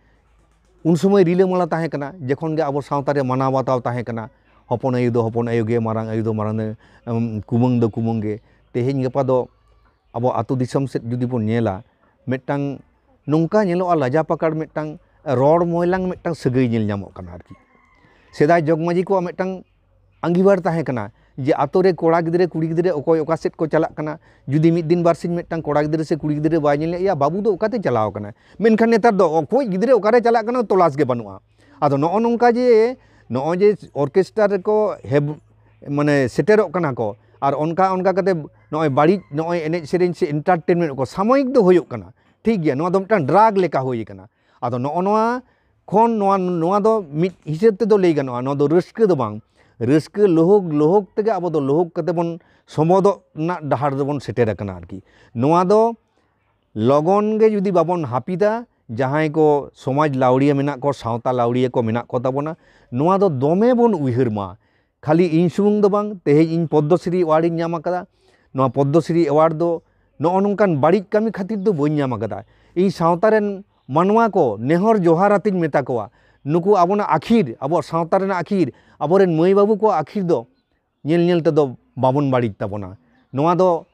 ᱩᱱ ᱥᱚᱢᱚᱭ ᱨᱤᱞᱟᱹᱢᱟᱞᱟ ᱛᱟᱦᱮᱸ ᱠᱟᱱᱟ, ᱡᱚᱠᱷᱚᱱ ᱜᱮ ᱟᱵᱚ ᱥᱟᱶᱛᱟ ᱨᱮ ᱢᱟᱱᱟᱣ ᱵᱟᱛᱟᱣ ᱛᱟᱦᱮᱸ ᱠᱟᱱᱟ, ᱦᱚᱯᱚᱱ ᱟᱭᱳ ᱫᱚ ᱦᱚᱯᱚᱱ ᱟᱭᱳ ᱜᱮ, ᱢᱟᱨᱟᱝ ᱟᱭᱳ ᱫᱚ ᱢᱟᱨᱟᱝ, ᱮᱢ, ᱠᱩᱢᱟᱹᱝ ᱫᱚ ᱠᱩᱢᱟᱹᱝ ᱜᱮ᱾ ᱛᱮᱦᱮᱧ ᱜᱟᱯᱟ ᱫᱚ ᱟᱵᱚ ᱟᱹᱛᱩ ᱫᱤᱥᱚᱢ ᱥᱮᱫ ᱡᱩᱫᱤ ᱵᱚᱱ ᱧᱮᱞᱟ, ᱢᱤᱫᱴᱟᱝ ᱱᱚᱝᱠᱟ ᱧᱮᱞᱚᱜᱼᱟ, ᱞᱟᱡᱟ ᱯᱟᱠᱟᱲ ᱢᱤᱫᱴᱟᱝ ᱨᱚᱲ ᱢᱚᱭᱞᱟᱝ ᱢᱤᱫᱴᱟᱝ ᱥᱟᱹᱜᱟᱹᱭ ᱧᱮᱞ ᱧᱟᱢᱚᱜ ᱠᱟᱱᱟ ᱟᱨᱠᱤ᱾ ᱥᱮᱫᱟᱭ ᱡᱚᱜᱽ ᱢᱟᱹᱡᱷᱤ ᱠᱚᱣᱟᱜ ᱢᱤᱫᱴᱟᱝ ᱟᱸᱜᱤᱵᱷᱟᱨ ᱛᱟᱦᱮᱸ ᱠᱟᱱᱟ ᱡᱮ ᱟᱛᱳ ᱨᱮ ᱠᱚᱲᱟ ᱜᱤᱫᱽᱨᱟᱹ ᱠᱩᱲᱤ ᱜᱤᱫᱽᱨᱟᱹ ᱚᱠᱚᱭ ᱚᱠᱟ ᱥᱮᱫ ᱠᱚ ᱪᱟᱞᱟᱜ ᱠᱟᱱᱟ, ᱡᱩᱫᱤ ᱢᱤᱫ ᱫᱤᱱ ᱵᱟᱨ ᱥᱤᱧ ᱢᱤᱫᱴᱟᱝ ᱠᱚᱲᱟ ᱜᱤᱫᱽᱨᱟᱹ ᱥᱮ ᱠᱩᱲᱤ ᱜᱤᱫᱽᱨᱟᱹ ᱵᱟᱭ ᱧᱮᱞᱮᱫ ᱭᱟ, ᱵᱟᱹᱵᱩ ᱫᱚ ᱚᱠᱟᱛᱮ ᱪᱟᱞᱟᱣ ᱟᱠᱟᱱᱟ? ᱢᱮᱱᱠᱷᱟᱱ ᱱᱮᱛᱟᱨ ᱫᱚ ᱚᱠᱚᱭ ᱜᱤᱫᱽᱨᱟᱹ ᱚᱠᱟᱨᱮ ᱪᱟᱞᱟᱜ ᱠᱟᱱᱟ, ᱛᱚᱞᱟᱥ ᱜᱮ ᱵᱟᱹᱱᱩᱜᱼᱟ᱾ ᱟᱫᱚ ᱱᱚᱜᱼᱚ ᱱᱚᱝᱠᱟ ᱡᱮ ᱱᱚᱜᱼᱚᱭ ᱡᱮ ᱚᱨᱠᱮᱥᱴᱟᱨ ᱨᱮᱠᱚ ᱦᱮᱵ-, ᱢᱟᱱᱮ ᱥᱮᱴᱮᱨᱚᱜ ᱠᱟᱱᱟ ᱠᱚ, ᱟᱨ ᱚᱱᱠᱟ ᱚᱱᱠᱟ ᱠᱟᱛᱮ ᱱᱚᱜᱼᱚᱭ ᱵᱟᱹᱲᱤᱡ ᱱᱚᱜᱼᱚᱭ ᱮᱱᱮᱡ ᱥᱮᱨᱮᱧ ᱥᱮ ᱮᱱᱴᱟᱨᱴᱮᱱᱢᱮᱱᱴ ᱠᱚ ᱥᱟᱢᱚᱭᱤᱠ ᱫᱚ ᱦᱩᱭᱩᱜ ᱠᱟᱱᱟ, ᱴᱷᱤᱠ ᱜᱮᱭᱟ, ᱱᱚᱣᱟ ᱫᱚ ᱢᱤᱫᱴᱟᱝ ᱰᱨᱟᱜᱽ ᱞᱮᱠᱟ ᱦᱩᱭ ᱟᱠᱟᱱᱟ᱾ ᱟᱫᱚ ᱱᱚᱜᱼᱚ ᱱᱚᱣᱟ ᱠᱷᱚᱱ ᱱᱚᱣᱟ, ᱱᱚᱣᱟ ᱫᱚ ᱢᱤᱫ ᱦᱤᱥᱟᱹᱵ ᱛᱮᱫᱚ ᱞᱟᱹᱭ ᱜᱟᱱᱚᱜᱼᱟ, ᱱᱚᱣᱟ ᱫᱚ ᱨᱟᱹᱥᱠᱟᱹ ᱫᱚ ᱵᱟᱝ, ᱨᱟᱹᱥᱠᱟᱹ ᱞᱳᱦᱳᱜᱽ ᱞᱳᱦᱳᱜᱽ ᱛᱮᱜᱮ ᱟᱵᱚ ᱫᱚ ᱞᱳᱦᱳᱜᱽ ᱠᱟᱛᱮ ᱵᱚᱱ ᱥᱚᱢᱚᱫᱚᱜ ᱨᱮᱱᱟᱜ ᱰᱟᱦᱟᱨ ᱨᱮᱵᱚᱱ ᱥᱮᱴᱮᱨ ᱟᱠᱟᱱᱟ ᱟᱨᱠᱤ᱾ ᱱᱚᱣᱟ ᱫᱚ ᱞᱚᱜᱚᱱ ᱜᱮ ᱡᱩᱫᱤ ᱵᱟᱵᱚᱱ ᱦᱟᱹᱯᱤᱫᱟ, ᱡᱟᱦᱟᱸᱭ ᱠᱚ ᱥᱚᱢᱟᱡᱽ ᱞᱟᱹᱣᱲᱤᱭᱟᱹ ᱢᱮᱱᱟᱜ ᱠᱚ, ᱥᱟᱶᱛᱟ ᱞᱟᱹᱣᱲᱤᱭᱟᱹ ᱠᱚ ᱢᱮᱱᱟᱜ ᱠᱚ ᱛᱟᱵᱚᱱᱟ, ᱱᱚᱣᱟ ᱫᱚ ᱫᱚᱢᱮ ᱵᱚᱱ ᱩᱭᱦᱟᱹᱨ ᱢᱟ᱾ ᱠᱷᱟᱹᱞᱤ ᱤᱧ ᱥᱩᱢᱩᱝ ᱫᱚ ᱵᱟᱝ, ᱛᱮᱦᱮᱧ ᱤᱧ ᱯᱚᱫᱽᱫᱚᱥᱨᱤ ᱮᱣᱟᱨᱰ ᱤᱧ ᱧᱟᱢ ᱟᱠᱟᱫᱟ᱾ ᱱᱚᱣᱟ ᱯᱚᱫᱽᱫᱚᱥᱨᱤ ᱮᱣᱟᱨᱰ ᱫᱚ ᱱᱚᱜᱼᱚ ᱱᱚᱝᱠᱟᱱ ᱵᱟᱹᱲᱤᱡ ᱠᱟᱹᱢᱤ ᱠᱷᱟᱹᱛᱤᱨ ᱫᱚ ᱵᱟᱹᱧ ᱧᱟᱢ ᱟᱠᱟᱫᱟ᱾ ᱤᱧ ᱥᱟᱶᱛᱟ ᱨᱮᱱ ᱢᱟᱱᱣᱟ ᱠᱚ ᱱᱮᱦᱚᱨ ᱡᱚᱦᱟᱨ ᱟᱛᱮᱧ ᱢᱮᱛᱟ ᱠᱚᱣᱟ, ᱱᱩᱠᱩ ᱟᱵᱚᱱᱟᱜ ᱟᱹᱠᱷᱤᱨ, ᱟᱵᱚᱣᱟᱜ ᱥᱟᱶᱛᱟ ᱨᱮᱱᱟᱜ ᱟᱹᱠᱷᱤᱨ, ᱟᱵᱚᱨᱮᱱ ᱢᱟᱹᱭ ᱵᱟᱹᱵᱩ ᱠᱚᱣᱟᱜ ᱟᱹᱠᱷᱤᱨ ᱫᱚ ᱧᱮᱞ ᱧᱮᱞ ᱛᱮᱫᱚ ᱵᱟᱵᱚᱱ ᱵᱟᱹᱲᱤᱡ ᱛᱟᱵᱚᱱᱟ᱾ ᱱᱚᱣᱟ ᱫᱚ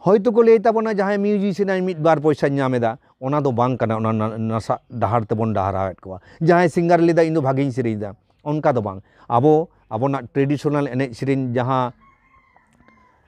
ᱦᱚᱭᱛᱳ ᱠᱚ ᱞᱟᱹᱭ ᱛᱟᱵᱚᱱᱟ, ᱡᱟᱦᱟᱸᱭ ᱢᱤᱭᱩᱡᱤᱥᱤᱭᱟᱱ ᱟᱭ ᱢᱤᱫ ᱵᱟᱨ ᱯᱚᱭᱥᱟᱧ ᱧᱟᱢ ᱮᱫᱟ, ᱚᱱᱟ ᱫᱚ ᱵᱟᱝ ᱠᱟᱱᱟ᱾ ᱚᱱᱟ ᱱᱟ-, ᱱᱟᱥᱟᱜ ᱰᱟᱦᱟᱨ ᱛᱮᱵᱚᱱ ᱰᱟᱦᱟᱨᱟᱣᱮᱫ ᱠᱚᱣᱟ᱾ ᱡᱟᱦᱟᱸᱭ ᱥᱤᱝᱜᱟᱨ ᱞᱟᱹᱭᱫᱟ, "ᱤᱧ ᱫᱚ ᱵᱷᱟᱜᱮᱧ ᱥᱮᱨᱮᱧ ᱮᱫᱟ", ᱚᱱᱠᱟ ᱫᱚ ᱵᱟᱝ᱾ ᱟᱵᱚ ᱟᱵᱚᱱᱟᱜ ᱴᱨᱮᱰᱤᱥᱚᱱᱟᱞ ᱮᱱᱮᱡ ᱥᱮᱨᱮᱧ ᱡᱟᱦᱟᱸ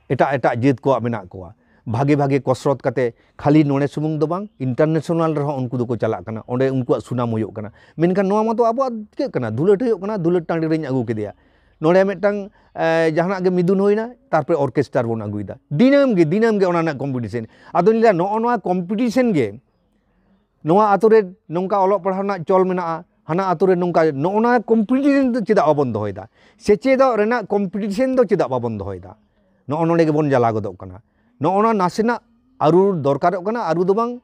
ᱮᱴᱟᱜ ᱮᱴᱟᱜ ᱡᱟᱹᱛ ᱠᱚᱣᱟᱜ ᱢᱮᱱᱟᱜ ᱠᱚᱣᱟ, ᱵᱷᱟᱜᱮ ᱵᱷᱟᱜᱮ ᱠᱚᱥᱨᱚᱛ ᱠᱟᱛᱮ ᱠᱷᱟᱹᱞᱤ ᱱᱚᱰᱮ ᱥᱩᱢᱩᱝ ᱫᱚ ᱵᱟᱝ, ᱤᱱᱴᱟᱨᱱᱮᱥᱚᱱᱟᱞ ᱨᱮᱦᱚᱸ ᱩᱱᱠᱩ ᱫᱚᱠᱚ ᱪᱟᱞᱟᱜ ᱠᱟᱱᱟ, ᱚᱸᱰᱮ ᱩᱱᱠᱩᱣᱟᱜ ᱥᱩᱱᱟᱢ ᱦᱩᱭᱩᱜ ᱠᱟᱱᱟ᱾ ᱢᱮᱱᱠᱷᱟᱱ ᱱᱚᱣᱟ ᱢᱟᱛᱚ ᱟᱵᱚᱣᱟᱜ ᱪᱤᱠᱟᱹᱜ ᱠᱟᱱᱟ, ᱫᱩᱞᱟᱹᱴ ᱦᱩᱭᱩᱜ ᱠᱟᱱᱟ, ᱫᱩᱞᱟᱹᱴ ᱴᱟᱺᱰᱤ ᱨᱤᱧ ᱟᱹᱜᱩ ᱠᱮᱫᱮᱭᱟ, ᱱᱚᱰᱮ ᱢᱤᱫᱴᱟᱝ, ᱮ, ᱡᱟᱦᱟᱱᱟᱜ ᱜᱮ ᱢᱤᱫᱩᱱ ᱦᱩᱭᱱᱟ, ᱛᱟᱨᱯᱚᱨᱮ ᱚᱨᱠᱮᱥᱴᱟᱨ ᱵᱚᱱ ᱟᱹᱜᱩᱭᱮᱫᱟ, ᱫᱤᱱᱟᱹᱢ ᱜᱮ, ᱫᱤᱱᱟᱹᱢ ᱜᱮ ᱚᱱᱟ ᱨᱮᱱᱟᱜ ᱠᱚᱢᱯᱤᱴᱤᱥᱮᱱ᱾ ᱟᱫᱚᱧ ᱞᱟᱹᱭᱟ, ᱱᱚᱜᱼᱚ ᱱᱚᱣᱟ ᱠᱚᱢᱯᱤᱴᱤᱥᱮᱱ ᱜᱮ ᱱᱚᱣᱟ ᱟᱛᱳ ᱨᱮ ᱱᱚᱝᱠᱟ ᱚᱞᱚᱜ ᱯᱟᱲᱦᱟᱣ ᱨᱮᱱᱟᱜ ᱪᱚᱞ ᱢᱮᱱᱟᱜᱼᱟ, ᱦᱟᱱᱟ ᱟᱛᱳ ᱨᱮ ᱱᱚᱝᱠᱟ, ᱱᱚᱜᱼᱚ ᱱᱚᱣᱟ ᱠᱚᱢᱯᱤᱴᱤᱥᱮᱱ ᱫᱚ ᱪᱮᱫᱟᱜ ᱵᱟᱵᱚᱱ ᱫᱚᱦᱚᱭᱮᱫᱟ? ᱥᱮᱪᱮᱫᱚᱜ ᱨᱮᱱᱟᱜ ᱠᱚᱢᱯᱤᱴᱤᱥᱮᱱ ᱫᱚ ᱪᱮᱫᱟᱜ ᱵᱟᱵᱚᱱ ᱫᱚᱦᱚᱭᱮᱫᱟ? ᱱᱚᱜᱼᱚ ᱱᱚᱰᱮ ᱜᱮᱵᱚᱱ ᱡᱟᱞᱟ ᱜᱚᱫᱚᱜ ᱠᱟᱱᱟ᱾ ᱱᱚᱜᱼᱚ ᱱᱚᱣᱟ ᱱᱟᱥᱮᱱᱟᱜ ᱟᱹᱨᱩ ᱫᱚᱨᱠᱟᱨᱚᱜ ᱠᱟᱱᱟ, ᱟᱹᱨᱩ ᱫᱚ ᱵᱟᱝ,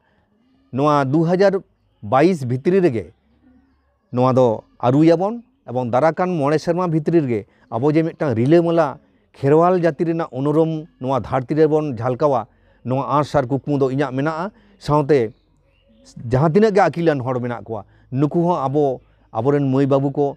ᱱᱚᱣᱟ ᱫᱩ ᱦᱟᱡᱟᱨ ᱵᱟᱭᱤᱥ ᱵᱷᱤᱛᱨᱤ ᱨᱮᱜᱮ ᱱᱚᱣᱟ ᱫᱚ ᱟᱹᱨᱩᱭᱟᱵᱚᱱ, ᱮᱵᱚᱝ ᱫᱟᱨᱟᱠᱟᱱ ᱢᱚᱬᱮ ᱥᱮᱨᱢᱟ ᱵᱷᱤᱛᱨᱤ ᱨᱮᱜᱮ ᱟᱵᱚ ᱡᱮ ᱢᱤᱫᱴᱟᱝ ᱨᱤᱞᱟᱹᱢᱟᱞᱟ ᱠᱷᱮᱨᱣᱟᱞ ᱡᱟᱹᱛᱤ ᱨᱮᱱᱟᱜ ᱩᱱᱩᱨᱩᱢ ᱱᱚᱣᱟ ᱫᱷᱟᱹᱨᱛᱤ ᱨᱮᱵᱚᱱ ᱡᱷᱟᱞᱠᱟᱣᱟ, ᱱᱚᱣᱟ ᱟᱸᱥ ᱟᱨ ᱠᱩᱠᱢᱩ ᱫᱚ ᱤᱧᱟᱹᱜ ᱢᱮᱱᱟᱜᱼᱟ᱾ ᱥᱟᱶᱛᱮ ᱡᱟᱦᱟᱸ ᱛᱤᱱᱟᱹᱜ ᱜᱮ ᱟᱹᱠᱤᱞᱟᱱ ᱦᱚᱲ ᱢᱮᱱᱟᱜ ᱠᱚᱣᱟ, ᱱᱩᱠᱩ ᱦᱚᱸ ᱟᱵᱚ, ᱟᱵᱚᱨᱮᱱ ᱢᱟᱹᱭ ᱵᱟᱹᱵᱩ ᱠᱚ,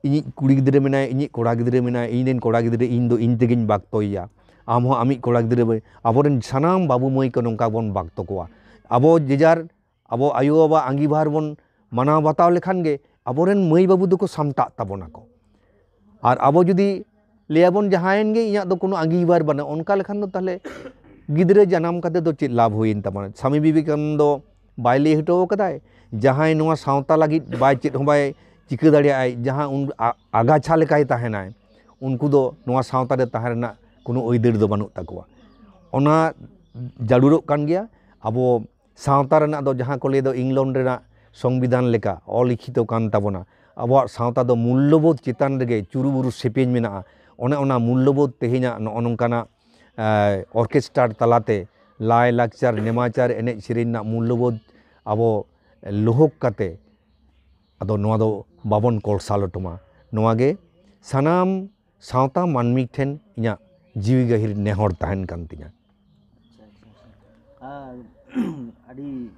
ᱤᱧᱤᱡ ᱠᱩᱲᱤ ᱜᱤᱫᱽᱨᱟᱹ ᱢᱮᱱᱟᱭ, ᱤᱧᱤᱡ ᱠᱚᱲᱟ ᱜᱤᱫᱽᱨᱟᱹ ᱢᱮᱱᱟᱭ, ᱤᱧ ᱨᱮᱱ ᱠᱚᱲᱟ ᱜᱤᱫᱽᱨᱟᱹ, ᱤᱧ ᱫᱚ ᱤᱧ ᱛᱮᱜᱮᱧ ᱵᱟᱠᱛᱚᱭᱮᱭᱟ, ᱟᱢ ᱦᱚᱸ ᱟᱢᱤᱡ ᱠᱚᱲᱟ ᱜᱤᱫᱽᱨᱟᱹ ᱢᱟᱹᱭ, ᱟᱵᱚᱨᱮᱱ ᱥᱟᱱᱟᱢ ᱵᱟᱹᱵᱩ ᱢᱟᱹᱭ ᱠᱚ ᱱᱚᱝᱠᱟ ᱵᱚᱱ ᱵᱟᱠᱛᱚ ᱠᱚᱣᱟ᱾ ᱟᱵᱚ ᱡᱮᱡᱟᱨ ᱟᱵᱚ ᱟᱭᱳᱼᱵᱟᱵᱟ ᱟᱸᱜᱤᱵᱷᱟᱨ ᱵᱚᱱ ᱢᱟᱱᱟᱣ ᱵᱟᱛᱟᱣ ᱞᱮᱠᱷᱟᱱ ᱜᱮ ᱟᱵᱚᱨᱮᱱ ᱢᱟᱹᱭ ᱵᱟᱹᱵᱩ ᱫᱚᱠᱚ ᱥᱟᱢᱴᱟᱜ ᱛᱟᱵᱚᱱᱟ ᱠᱚ᱾ ᱟᱨ ᱟᱵᱚ ᱡᱩᱫᱤ ᱞᱟᱹᱭᱟᱵᱚᱱ, "ᱡᱟᱦᱟᱸᱭᱮᱱ ᱜᱮ, ᱤᱧᱟᱹᱜ ᱫᱚ ᱠᱳᱱᱳ ᱟᱸᱜᱤᱵᱷᱟᱨ ᱵᱟᱹᱱᱩᱜᱼᱟ", ᱚᱱᱠᱟ ᱞᱮᱠᱷᱟᱱ ᱫᱚ ᱛᱟᱦᱚᱞᱮ ᱜᱤᱫᱽᱨᱟᱹ ᱡᱟᱱᱟᱢ ᱠᱟᱛᱮ ᱫᱚ ᱪᱮᱫ ᱞᱟᱵᱷ ᱦᱩᱭᱮᱱ ᱛᱟᱵᱚᱱᱟ? ᱥᱟᱢᱤ ᱵᱤᱵᱮᱠᱟᱱᱚᱱᱫᱚ ᱵᱟᱭ ᱞᱟᱹᱭ ᱦᱚᱴᱚ ᱟᱠᱟᱫᱟᱭ, ᱡᱟᱦᱟᱸᱭ ᱱᱚᱣᱟ ᱥᱟᱶᱛᱟ ᱞᱟᱹᱜᱤᱫ ᱵᱟᱭ ᱪᱮᱫ ᱦᱚᱸ ᱵᱟᱭ ᱪᱤᱠᱟᱹ ᱫᱟᱲᱮᱭᱟᱜᱼᱟᱭ, ᱡᱟᱦᱟᱸ ᱩᱱ ᱟ-, ᱟᱜᱟᱪᱷᱟ ᱞᱮᱠᱟᱭ ᱛᱟᱦᱮᱱᱟᱭ, ᱩᱱᱠᱩ ᱫᱚ ᱱᱚᱣᱟ ᱥᱟᱶᱛᱟ ᱨᱮ ᱛᱟᱦᱮᱸ ᱨᱮᱱᱟᱜ ᱠᱳᱱᱳ ᱟᱹᱭᱫᱟᱹᱨ ᱫᱚ ᱵᱟᱹᱱᱩᱜ ᱛᱟᱠᱚᱣᱟ᱾ ᱚᱱᱟ ᱡᱟᱹᱨᱩᱲᱚᱜ ᱠᱟᱱ ᱜᱮᱭᱟ᱾ ᱟᱵᱚ ᱥᱟᱶᱛᱟ ᱨᱮᱱᱟᱜ ᱫᱚ ᱡᱟᱦᱟᱸ ᱠᱚ ᱞᱟᱹᱭ ᱫᱚ ᱤᱝᱞᱚᱱᱰ ᱨᱮᱱᱟᱜ ᱥᱚᱝᱵᱤᱫᱷᱟᱱ ᱞᱮᱠᱟ ᱚᱞᱤᱠᱷᱤᱛᱚ ᱠᱟᱱ ᱛᱟᱵᱚᱱᱟ᱾ ᱟᱵᱚᱣᱟᱜ ᱥᱟᱶᱛᱟ ᱫᱚ ᱢᱩᱞᱞᱚᱵᱳᱫᱷ ᱪᱮᱛᱟᱱ ᱨᱮᱜᱮ ᱪᱩᱨᱩᱵᱩᱨᱩ ᱥᱮᱯᱮᱧ ᱢᱮᱱᱟᱜᱼᱟ᱾ ᱚᱱᱮ ᱚᱱᱟ ᱢᱩᱞᱞᱚᱵᱳᱫᱷ ᱛᱮᱦᱮᱧᱟᱜ ᱱᱚᱜᱼᱚ ᱱᱚᱝᱠᱟᱱᱟᱜ, ᱮ, ᱚᱨᱠᱮᱥᱴᱟᱨ ᱛᱟᱞᱟᱛᱮ ᱞᱟᱭᱼᱞᱟᱠᱪᱟᱨ, ᱱᱮᱢᱟᱪᱟᱨ, ᱮᱱᱮᱡ ᱥᱮᱨᱮᱧ ᱨᱮᱱᱟᱜ ᱢᱩᱞᱞᱚᱵᱳᱫᱷ ᱟᱵᱚ ᱞᱳᱦᱳᱠ ᱠᱟᱛᱮ ᱟᱫᱚ ᱱᱚᱣᱟ ᱫᱚ ᱵᱟᱵᱚᱱ ᱠᱚᱞᱥᱟ ᱞᱚᱴᱚᱢᱟ᱾ ᱱᱚᱣᱟ ᱜᱮ ᱥᱟᱱᱟᱢ ᱥᱟᱶᱛᱟ ᱢᱟᱹᱱᱢᱤ ᱴᱷᱮᱱ ᱤᱧᱟᱹᱜ ᱡᱤᱣᱤ ᱜᱟᱹᱦᱤᱨ ᱱᱮᱦᱚᱨ ᱛᱟᱦᱮᱱ ᱠᱟᱱ ᱛᱤᱧᱟᱹ᱾ ᱟᱪᱪᱷᱟ, ᱟᱪᱪᱷᱟ, ᱟᱪᱪᱷᱟ᱾ ᱟᱨ ᱟᱹᱰᱤ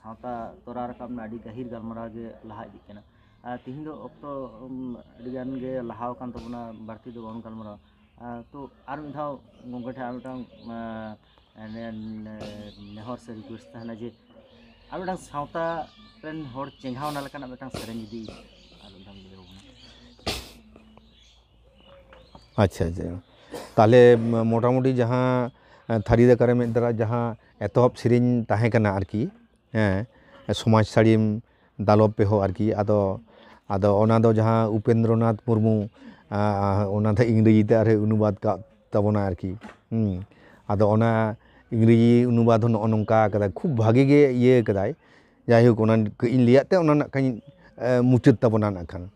ᱥᱟᱶᱛᱟ ᱛᱚᱨᱟ ᱨᱟᱠᱟᱵ ᱨᱮᱱᱟᱜ ᱟᱹᱰᱤ ᱜᱟᱹᱦᱤᱨ ᱜᱟᱞᱢᱟᱨᱟᱣ ᱜᱮ ᱞᱟᱦᱟ ᱤᱫᱤᱜ ᱠᱟᱱᱟ᱾ ᱟᱨ ᱛᱤᱦᱤᱧ ᱫᱚ ᱚᱠᱛᱚ, ᱩᱢ, ᱟᱹᱰᱤ ᱜᱟᱱ ᱜᱮ ᱞᱟᱦᱟᱣ ᱟᱠᱟᱱ ᱛᱟᱵᱚᱱᱟ, ᱵᱟᱹᱲᱛᱤ ᱫᱚ ᱵᱟᱵᱚᱱ ᱜᱟᱞᱢᱟᱨᱟᱣᱟ᱾ ᱟᱨ ᱛᱚ ᱟᱨ ᱢᱤᱫ ᱫᱷᱟᱣ ᱜᱚᱢᱠᱮ ᱴᱷᱮᱱ ᱟᱨ ᱢᱤᱫᱴᱟᱝ, ᱟᱸ, ᱱᱮ-, ᱱᱮ-, ᱱᱮᱦᱚᱨ ᱥᱮ ᱨᱤᱠᱩᱭᱮᱥᱴ ᱛᱟᱦᱮᱱᱟ ᱡᱮ ᱟᱨ ᱢᱤᱫᱴᱟᱝ ᱥᱟᱶᱛᱟ ᱨᱮᱱ ᱦᱚᱲ ᱪᱮᱸᱜᱷᱟᱣ ᱚᱱᱟ ᱞᱮᱠᱟᱱᱟᱜ ᱢᱤᱫᱴᱟᱝ ᱥᱮᱨᱮᱧ ᱡᱩᱫᱤ ᱟᱨ ᱢᱤᱫ ᱫᱷᱟᱣ ᱞᱟᱹᱭ ᱟᱵᱚᱱᱟ᱾ ᱟᱪᱪᱷᱟ, ᱟᱪᱪᱷᱟ᱾ ᱛᱟᱦᱞᱮ ᱢᱚᱴᱟᱢᱩᱴᱤ ᱡᱟᱦᱟᱸ, ᱮ, ᱛᱷᱟᱹᱨᱤ ᱫᱟᱠᱟ ᱨᱮ ᱢᱮᱫ ᱫᱟᱨᱟ ᱡᱟᱦᱟᱸ ᱮᱛᱚᱦᱚᱵ ᱥᱮᱨᱮᱧ ᱛᱟᱦᱮᱸ ᱠᱟᱱᱟ ᱟᱨᱠᱤ, ᱦᱮᱸ, ᱥᱚᱢᱟᱡᱽ ᱥᱟᱹᱲᱤᱢ ᱫᱟᱞᱚᱵ ᱯᱮ ᱦᱚ ᱟᱨᱠᱤ, ᱟᱫᱚ, ᱟᱫᱚ ᱚᱱᱟ ᱫᱚ ᱡᱟᱦᱟᱸ ᱩᱯᱮᱱᱫᱨᱚᱱᱟᱛᱷ ᱢᱩᱨᱢᱩ, ᱟ, ᱚᱱᱟ ᱫᱚ ᱤᱝᱨᱮᱡᱤ ᱛᱮ ᱟᱨᱦᱚᱸ ᱚᱱᱩᱵᱟᱫ ᱠᱟᱜ ᱛᱟᱵᱚᱱᱟ ᱟᱨᱠᱤ, ᱦᱩᱸ᱾ ᱟᱫᱚ ᱚᱱᱟ ᱤᱝᱨᱮᱡᱤ ᱚᱱᱩᱵᱟᱫ ᱦᱚᱸ ᱱᱚᱜᱼᱚ ᱱᱚᱝᱠᱟ ᱠᱟᱫᱟᱭ, ᱠᱷᱩᱵ ᱵᱷᱟᱜᱮ ᱜᱮ ᱤᱭᱟᱹ ᱠᱟᱫᱟᱭ᱾ ᱡᱟᱭᱦᱳᱠ, ᱚᱱᱟ ᱠᱟᱹᱡ ᱤᱧ ᱞᱟᱹᱭᱟᱫ ᱛᱮ ᱚᱱᱟ ᱱᱟᱜ ᱠᱷᱟᱱ, ᱮ, ᱢᱩᱪᱟᱹᱫ ᱛᱟᱵᱚᱱᱟ ᱱᱟᱜ ᱠᱷᱟᱱ᱾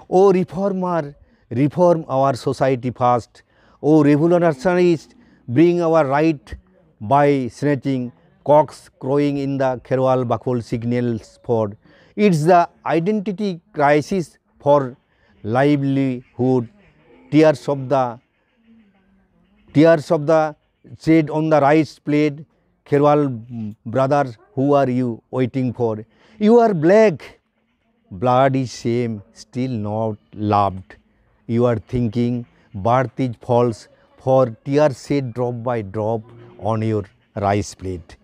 O reformer, reform our society first. O revolutionaries, bring our right by snatching cocks crowing in the Kherwal Bakhol signals for. It's the identity crisis for livelihood. Tears of the, tears of the shed on the rice plate. Kherwal brothers, who are you waiting for? You are black. Blood is same, still not loved. You are thinking birth is false, for tears shed drop by drop on your rice plate.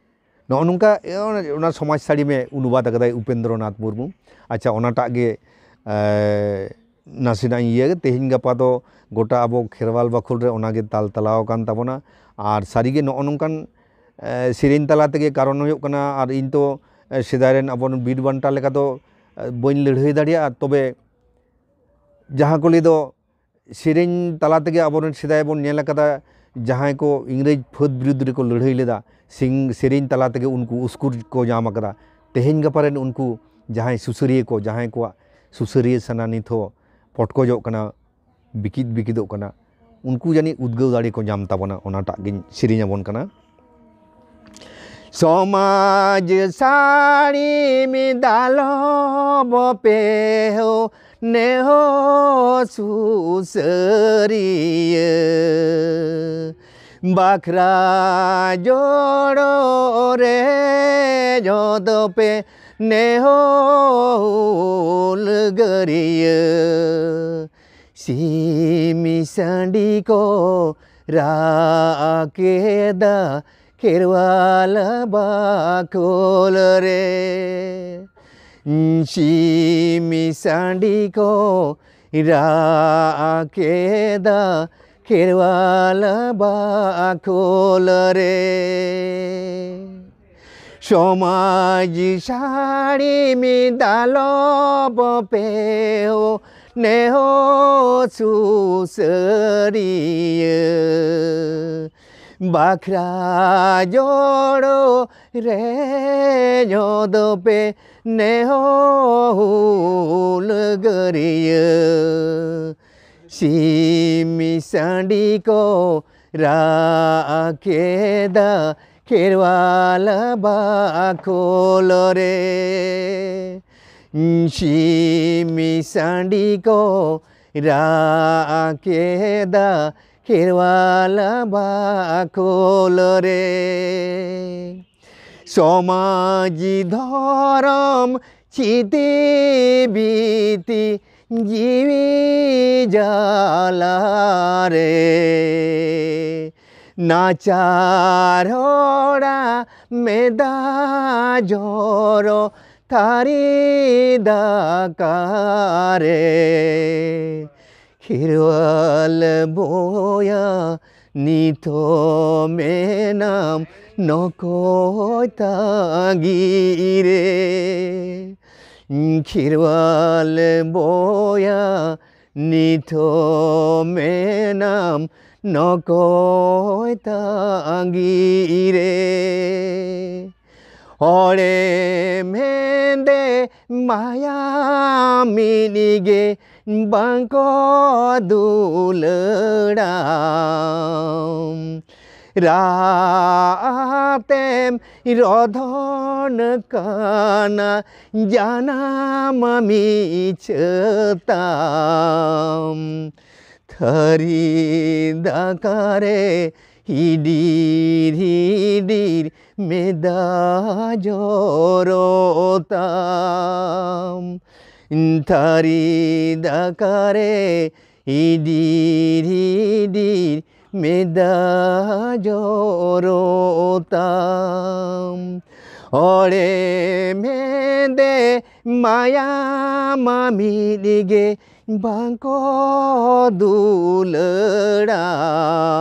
ᱱᱚᱜᱼᱚ ᱱᱚᱝᱠᱟ, ᱮ, ᱚᱱᱟ, ᱚᱱᱟ ᱥᱚᱢᱟᱡᱽ ᱥᱟᱹᱲᱤᱢᱮ ᱚᱱᱩᱵᱟᱫ ᱟᱠᱟᱫᱟᱭ ᱩᱯᱮᱱᱫᱨᱚᱱᱟᱛᱷ ᱢᱩᱨᱢᱩ᱾ ᱟᱪᱪᱷᱟ, ᱚᱱᱟᱴᱟᱜ ᱜᱮ, ᱮ, ᱱᱟᱥᱮᱱᱟᱜ ᱤᱧ ᱤᱭᱟᱹ, ᱛᱮᱦᱮᱧ ᱜᱟᱯᱟ ᱫᱚ ᱜᱚᱴᱟ ᱟᱵᱚ ᱠᱷᱮᱨᱣᱟᱞ ᱵᱟᱠᱷᱳᱞ ᱨᱮ ᱚᱱᱟᱜᱮ ᱛᱟᱞ ᱛᱟᱞᱟᱣ ᱟᱠᱟᱱ ᱛᱟᱵᱚᱱᱟ᱾ ᱟᱨ ᱥᱟᱹᱨᱤᱜᱮ ᱱᱚᱜᱼᱚ ᱱᱚᱝᱠᱟᱱ, ᱮ, ᱥᱮᱨᱮᱧ ᱛᱟᱞᱟ ᱛᱮᱜᱮ ᱠᱟᱨᱚᱱ ᱦᱩᱭᱩᱜ ᱠᱟᱱᱟ, ᱟᱨ ᱤᱧ ᱛᱚ, ᱮ, ᱥᱮᱫᱟᱭ ᱨᱮᱱ ᱟᱵᱚᱨᱮᱱ ᱵᱤᱨ ᱵᱟᱱᱴᱟ ᱞᱮᱠᱟ ᱫᱚ, ᱮ, ᱵᱟᱹᱧ ᱞᱟᱹᱲᱦᱟᱹᱭ ᱫᱟᱲᱮᱭᱟᱜᱼᱟ, ᱛᱚᱵᱮ ᱡᱟᱦᱟᱸ ᱠᱚ ᱞᱟᱹᱭ ᱫᱚ ᱥᱮᱨᱮᱧ ᱛᱟᱞᱟ ᱛᱮᱜᱮ ᱟᱵᱚᱨᱮᱱ ᱥᱮᱫᱟᱭ ᱵᱚᱱ ᱧᱮᱞ ᱟᱠᱟᱫᱟ ᱡᱟᱦᱟᱸᱭ ᱠᱚ ᱤᱝᱨᱮᱡᱽ ᱯᱷᱟᱹᱫ ᱵᱤᱨᱩᱫᱽ ᱨᱮᱠᱚ ᱞᱟᱹᱲᱦᱟᱹᱭ ᱞᱮᱫᱟ, ᱥᱤᱝ-, ᱥᱮᱨᱮᱧ ᱛᱟᱞᱟ ᱛᱮᱜᱮ ᱩᱱᱠᱩ ᱩᱥᱠᱩᱨ ᱠᱚ ᱧᱟᱢ ᱟᱠᱟᱫᱟ᱾ ᱛᱮᱦᱮᱧ ᱜᱟᱯᱟ ᱨᱮᱱ ᱩᱱᱠᱩ ᱡᱟᱦᱟᱸᱭ ᱥᱩᱥᱟᱹᱨᱤᱭᱟᱹ ᱠᱚ, ᱡᱟᱦᱟᱸᱭ ᱠᱚᱣᱟᱜ ᱥᱩᱥᱟᱹᱨᱤᱭᱟᱹ ᱥᱟᱱᱟ ᱱᱤᱛ ᱦᱚᱸ ᱯᱚᱴᱠᱚᱡᱚᱜ ᱠᱟᱱᱟ, ᱵᱤᱠᱤᱫ ᱵᱤᱠᱤᱫᱚᱜ ᱠᱟᱱᱟ, ᱩᱱᱠᱩ ᱡᱟᱹᱱᱤᱡ ᱩᱫᱽᱜᱟᱹᱣ ᱫᱟᱲᱮ ᱠᱚ ᱧᱟᱢ ᱛᱟᱵᱚᱱᱟ, ᱚᱱᱟᱴᱟᱜ ᱜᱤᱧ ᱥᱮᱨᱮᱧ ᱟᱵᱚᱱ ᱠᱟᱱᱟ᱾ ᱥᱚᱢᱟᱡᱽ ᱥᱟᱹᱲᱤᱢ ᱫᱟᱞᱚᱵ ᱯᱮ ᱦᱳ ᱱᱮᱦᱚ ᱥᱩᱥᱟᱹᱨᱤᱭᱟᱹ, ᱵᱟᱠᱷᱨᱟ ᱡᱚᱲᱚ ᱨᱮ ᱡᱚᱫᱚ ᱯᱮ ᱱᱮᱦᱚ ᱦᱩᱞᱜᱟᱹᱨᱤᱭᱟᱹ᱾ ᱥᱤᱢ ᱥᱟᱺᱰᱤ ᱠᱚ ᱨᱟᱜ ᱠᱮᱫᱟ ᱠᱷᱮᱨᱣᱟᱞ ᱵᱟᱠᱷᱳᱞ ᱨᱮ᱾ ᱥᱤᱢ ᱥᱟᱺᱰᱤ ᱠᱚ ᱨᱟᱜ ᱠᱮᱫᱟ ᱠᱷᱮᱨᱣᱟᱞ ᱵᱟᱠᱷᱳᱞ ᱨᱮ᱾ ᱥᱚᱢᱟᱡᱽ ᱥᱟᱹᱲᱤᱢ ᱫᱟᱞᱚᱵ ᱯᱮ ᱦᱳ ᱱᱮᱦᱚ ᱥᱩᱥᱟᱹᱨᱤᱭᱟᱹ, ᱵᱟᱠᱷᱨᱟ ᱡᱚᱲᱚ ᱨᱮ ᱡᱚᱫᱚ ᱯᱮ ᱱᱮᱦᱚ ᱦᱩᱞᱜᱟᱹᱨᱤᱭᱟᱹ᱾ ᱥᱤᱢ ᱥᱟᱺᱰᱤ ᱠᱚ ᱨᱟᱜ ᱠᱮᱫᱟ ᱠᱷᱮᱨᱣᱟᱞ ᱵᱟᱠᱷᱳᱞ ᱨᱮ᱾ ᱥᱤᱢ ᱥᱟᱺᱰᱤ ᱠᱚ ᱨᱟᱜ ᱠᱮᱫᱟ ᱠᱷᱮᱨᱣᱟᱞ ᱵᱟᱠᱷᱳᱞ ᱨᱮ᱾ ᱥᱚᱢᱟᱡᱽ ᱫᱷᱚᱨᱚᱢ ᱪᱤᱛᱤ ᱵᱤᱛᱤ ᱡᱤᱣᱤ ᱡᱟᱞᱟ ᱨᱮ᱾ ᱱᱟᱪᱟᱨ ᱦᱚᱲᱟ ᱢᱮᱫᱟ ᱡᱚᱨᱚ ᱛᱷᱟᱹᱨᱤ ᱫᱟᱠᱟ ᱨᱮ᱾ ᱠᱷᱮᱨᱣᱟᱞ ᱵᱚᱭᱟ ᱱᱤᱛ ᱦᱚᱸ ᱢᱮᱱᱟᱢ ᱱᱚᱠᱚᱭ ᱛᱟᱺᱜᱤ ᱨᱮ᱾ ᱠᱷᱮᱨᱣᱟᱞ ᱵᱚᱭᱟ ᱱᱤᱛ ᱦᱚᱸ ᱢᱮᱱᱟᱢ ᱱᱚᱠᱚᱭ ᱛᱟᱺᱜᱤ ᱨᱮ ᱦᱚᱲᱮᱢ ᱦᱮᱸᱫᱮ ᱢᱟᱭᱟᱢᱤᱱᱤ ᱜᱮ ᱵᱟᱝᱠᱚ ᱫᱩᱞᱟᱹᱲᱟᱢ᱾ ᱨᱟᱜ ᱛᱮᱢ ᱨᱚᱫᱷᱚᱱ ᱠᱟᱱᱟ ᱡᱟᱱᱟᱢ ᱢᱤᱪᱷᱟᱹ ᱛᱟᱢ᱾ ᱛᱷᱟᱹᱨᱤ ᱫᱟᱠᱟᱨᱮ ᱦᱤᱰᱤᱨ ᱦᱤᱰᱤᱨ ᱢᱮᱫᱟ ᱡᱚᱨᱚ ᱛᱟᱢ᱾ ᱛᱷᱟᱹᱨᱤ ᱫᱟᱠᱟᱨᱮ ᱦᱤᱰᱤᱨ ᱦᱤᱰᱤᱨ ᱢᱮᱫᱟ ᱡᱚᱨᱚ ᱛᱟᱢ᱾ ᱚᱲᱮ ᱢᱮᱫᱮ ᱢᱟᱭᱟ ᱢᱟᱢᱤᱫ ᱜᱮ ᱵᱟᱝᱠᱚ ᱫᱩᱞᱟᱹᱲᱟᱢ᱾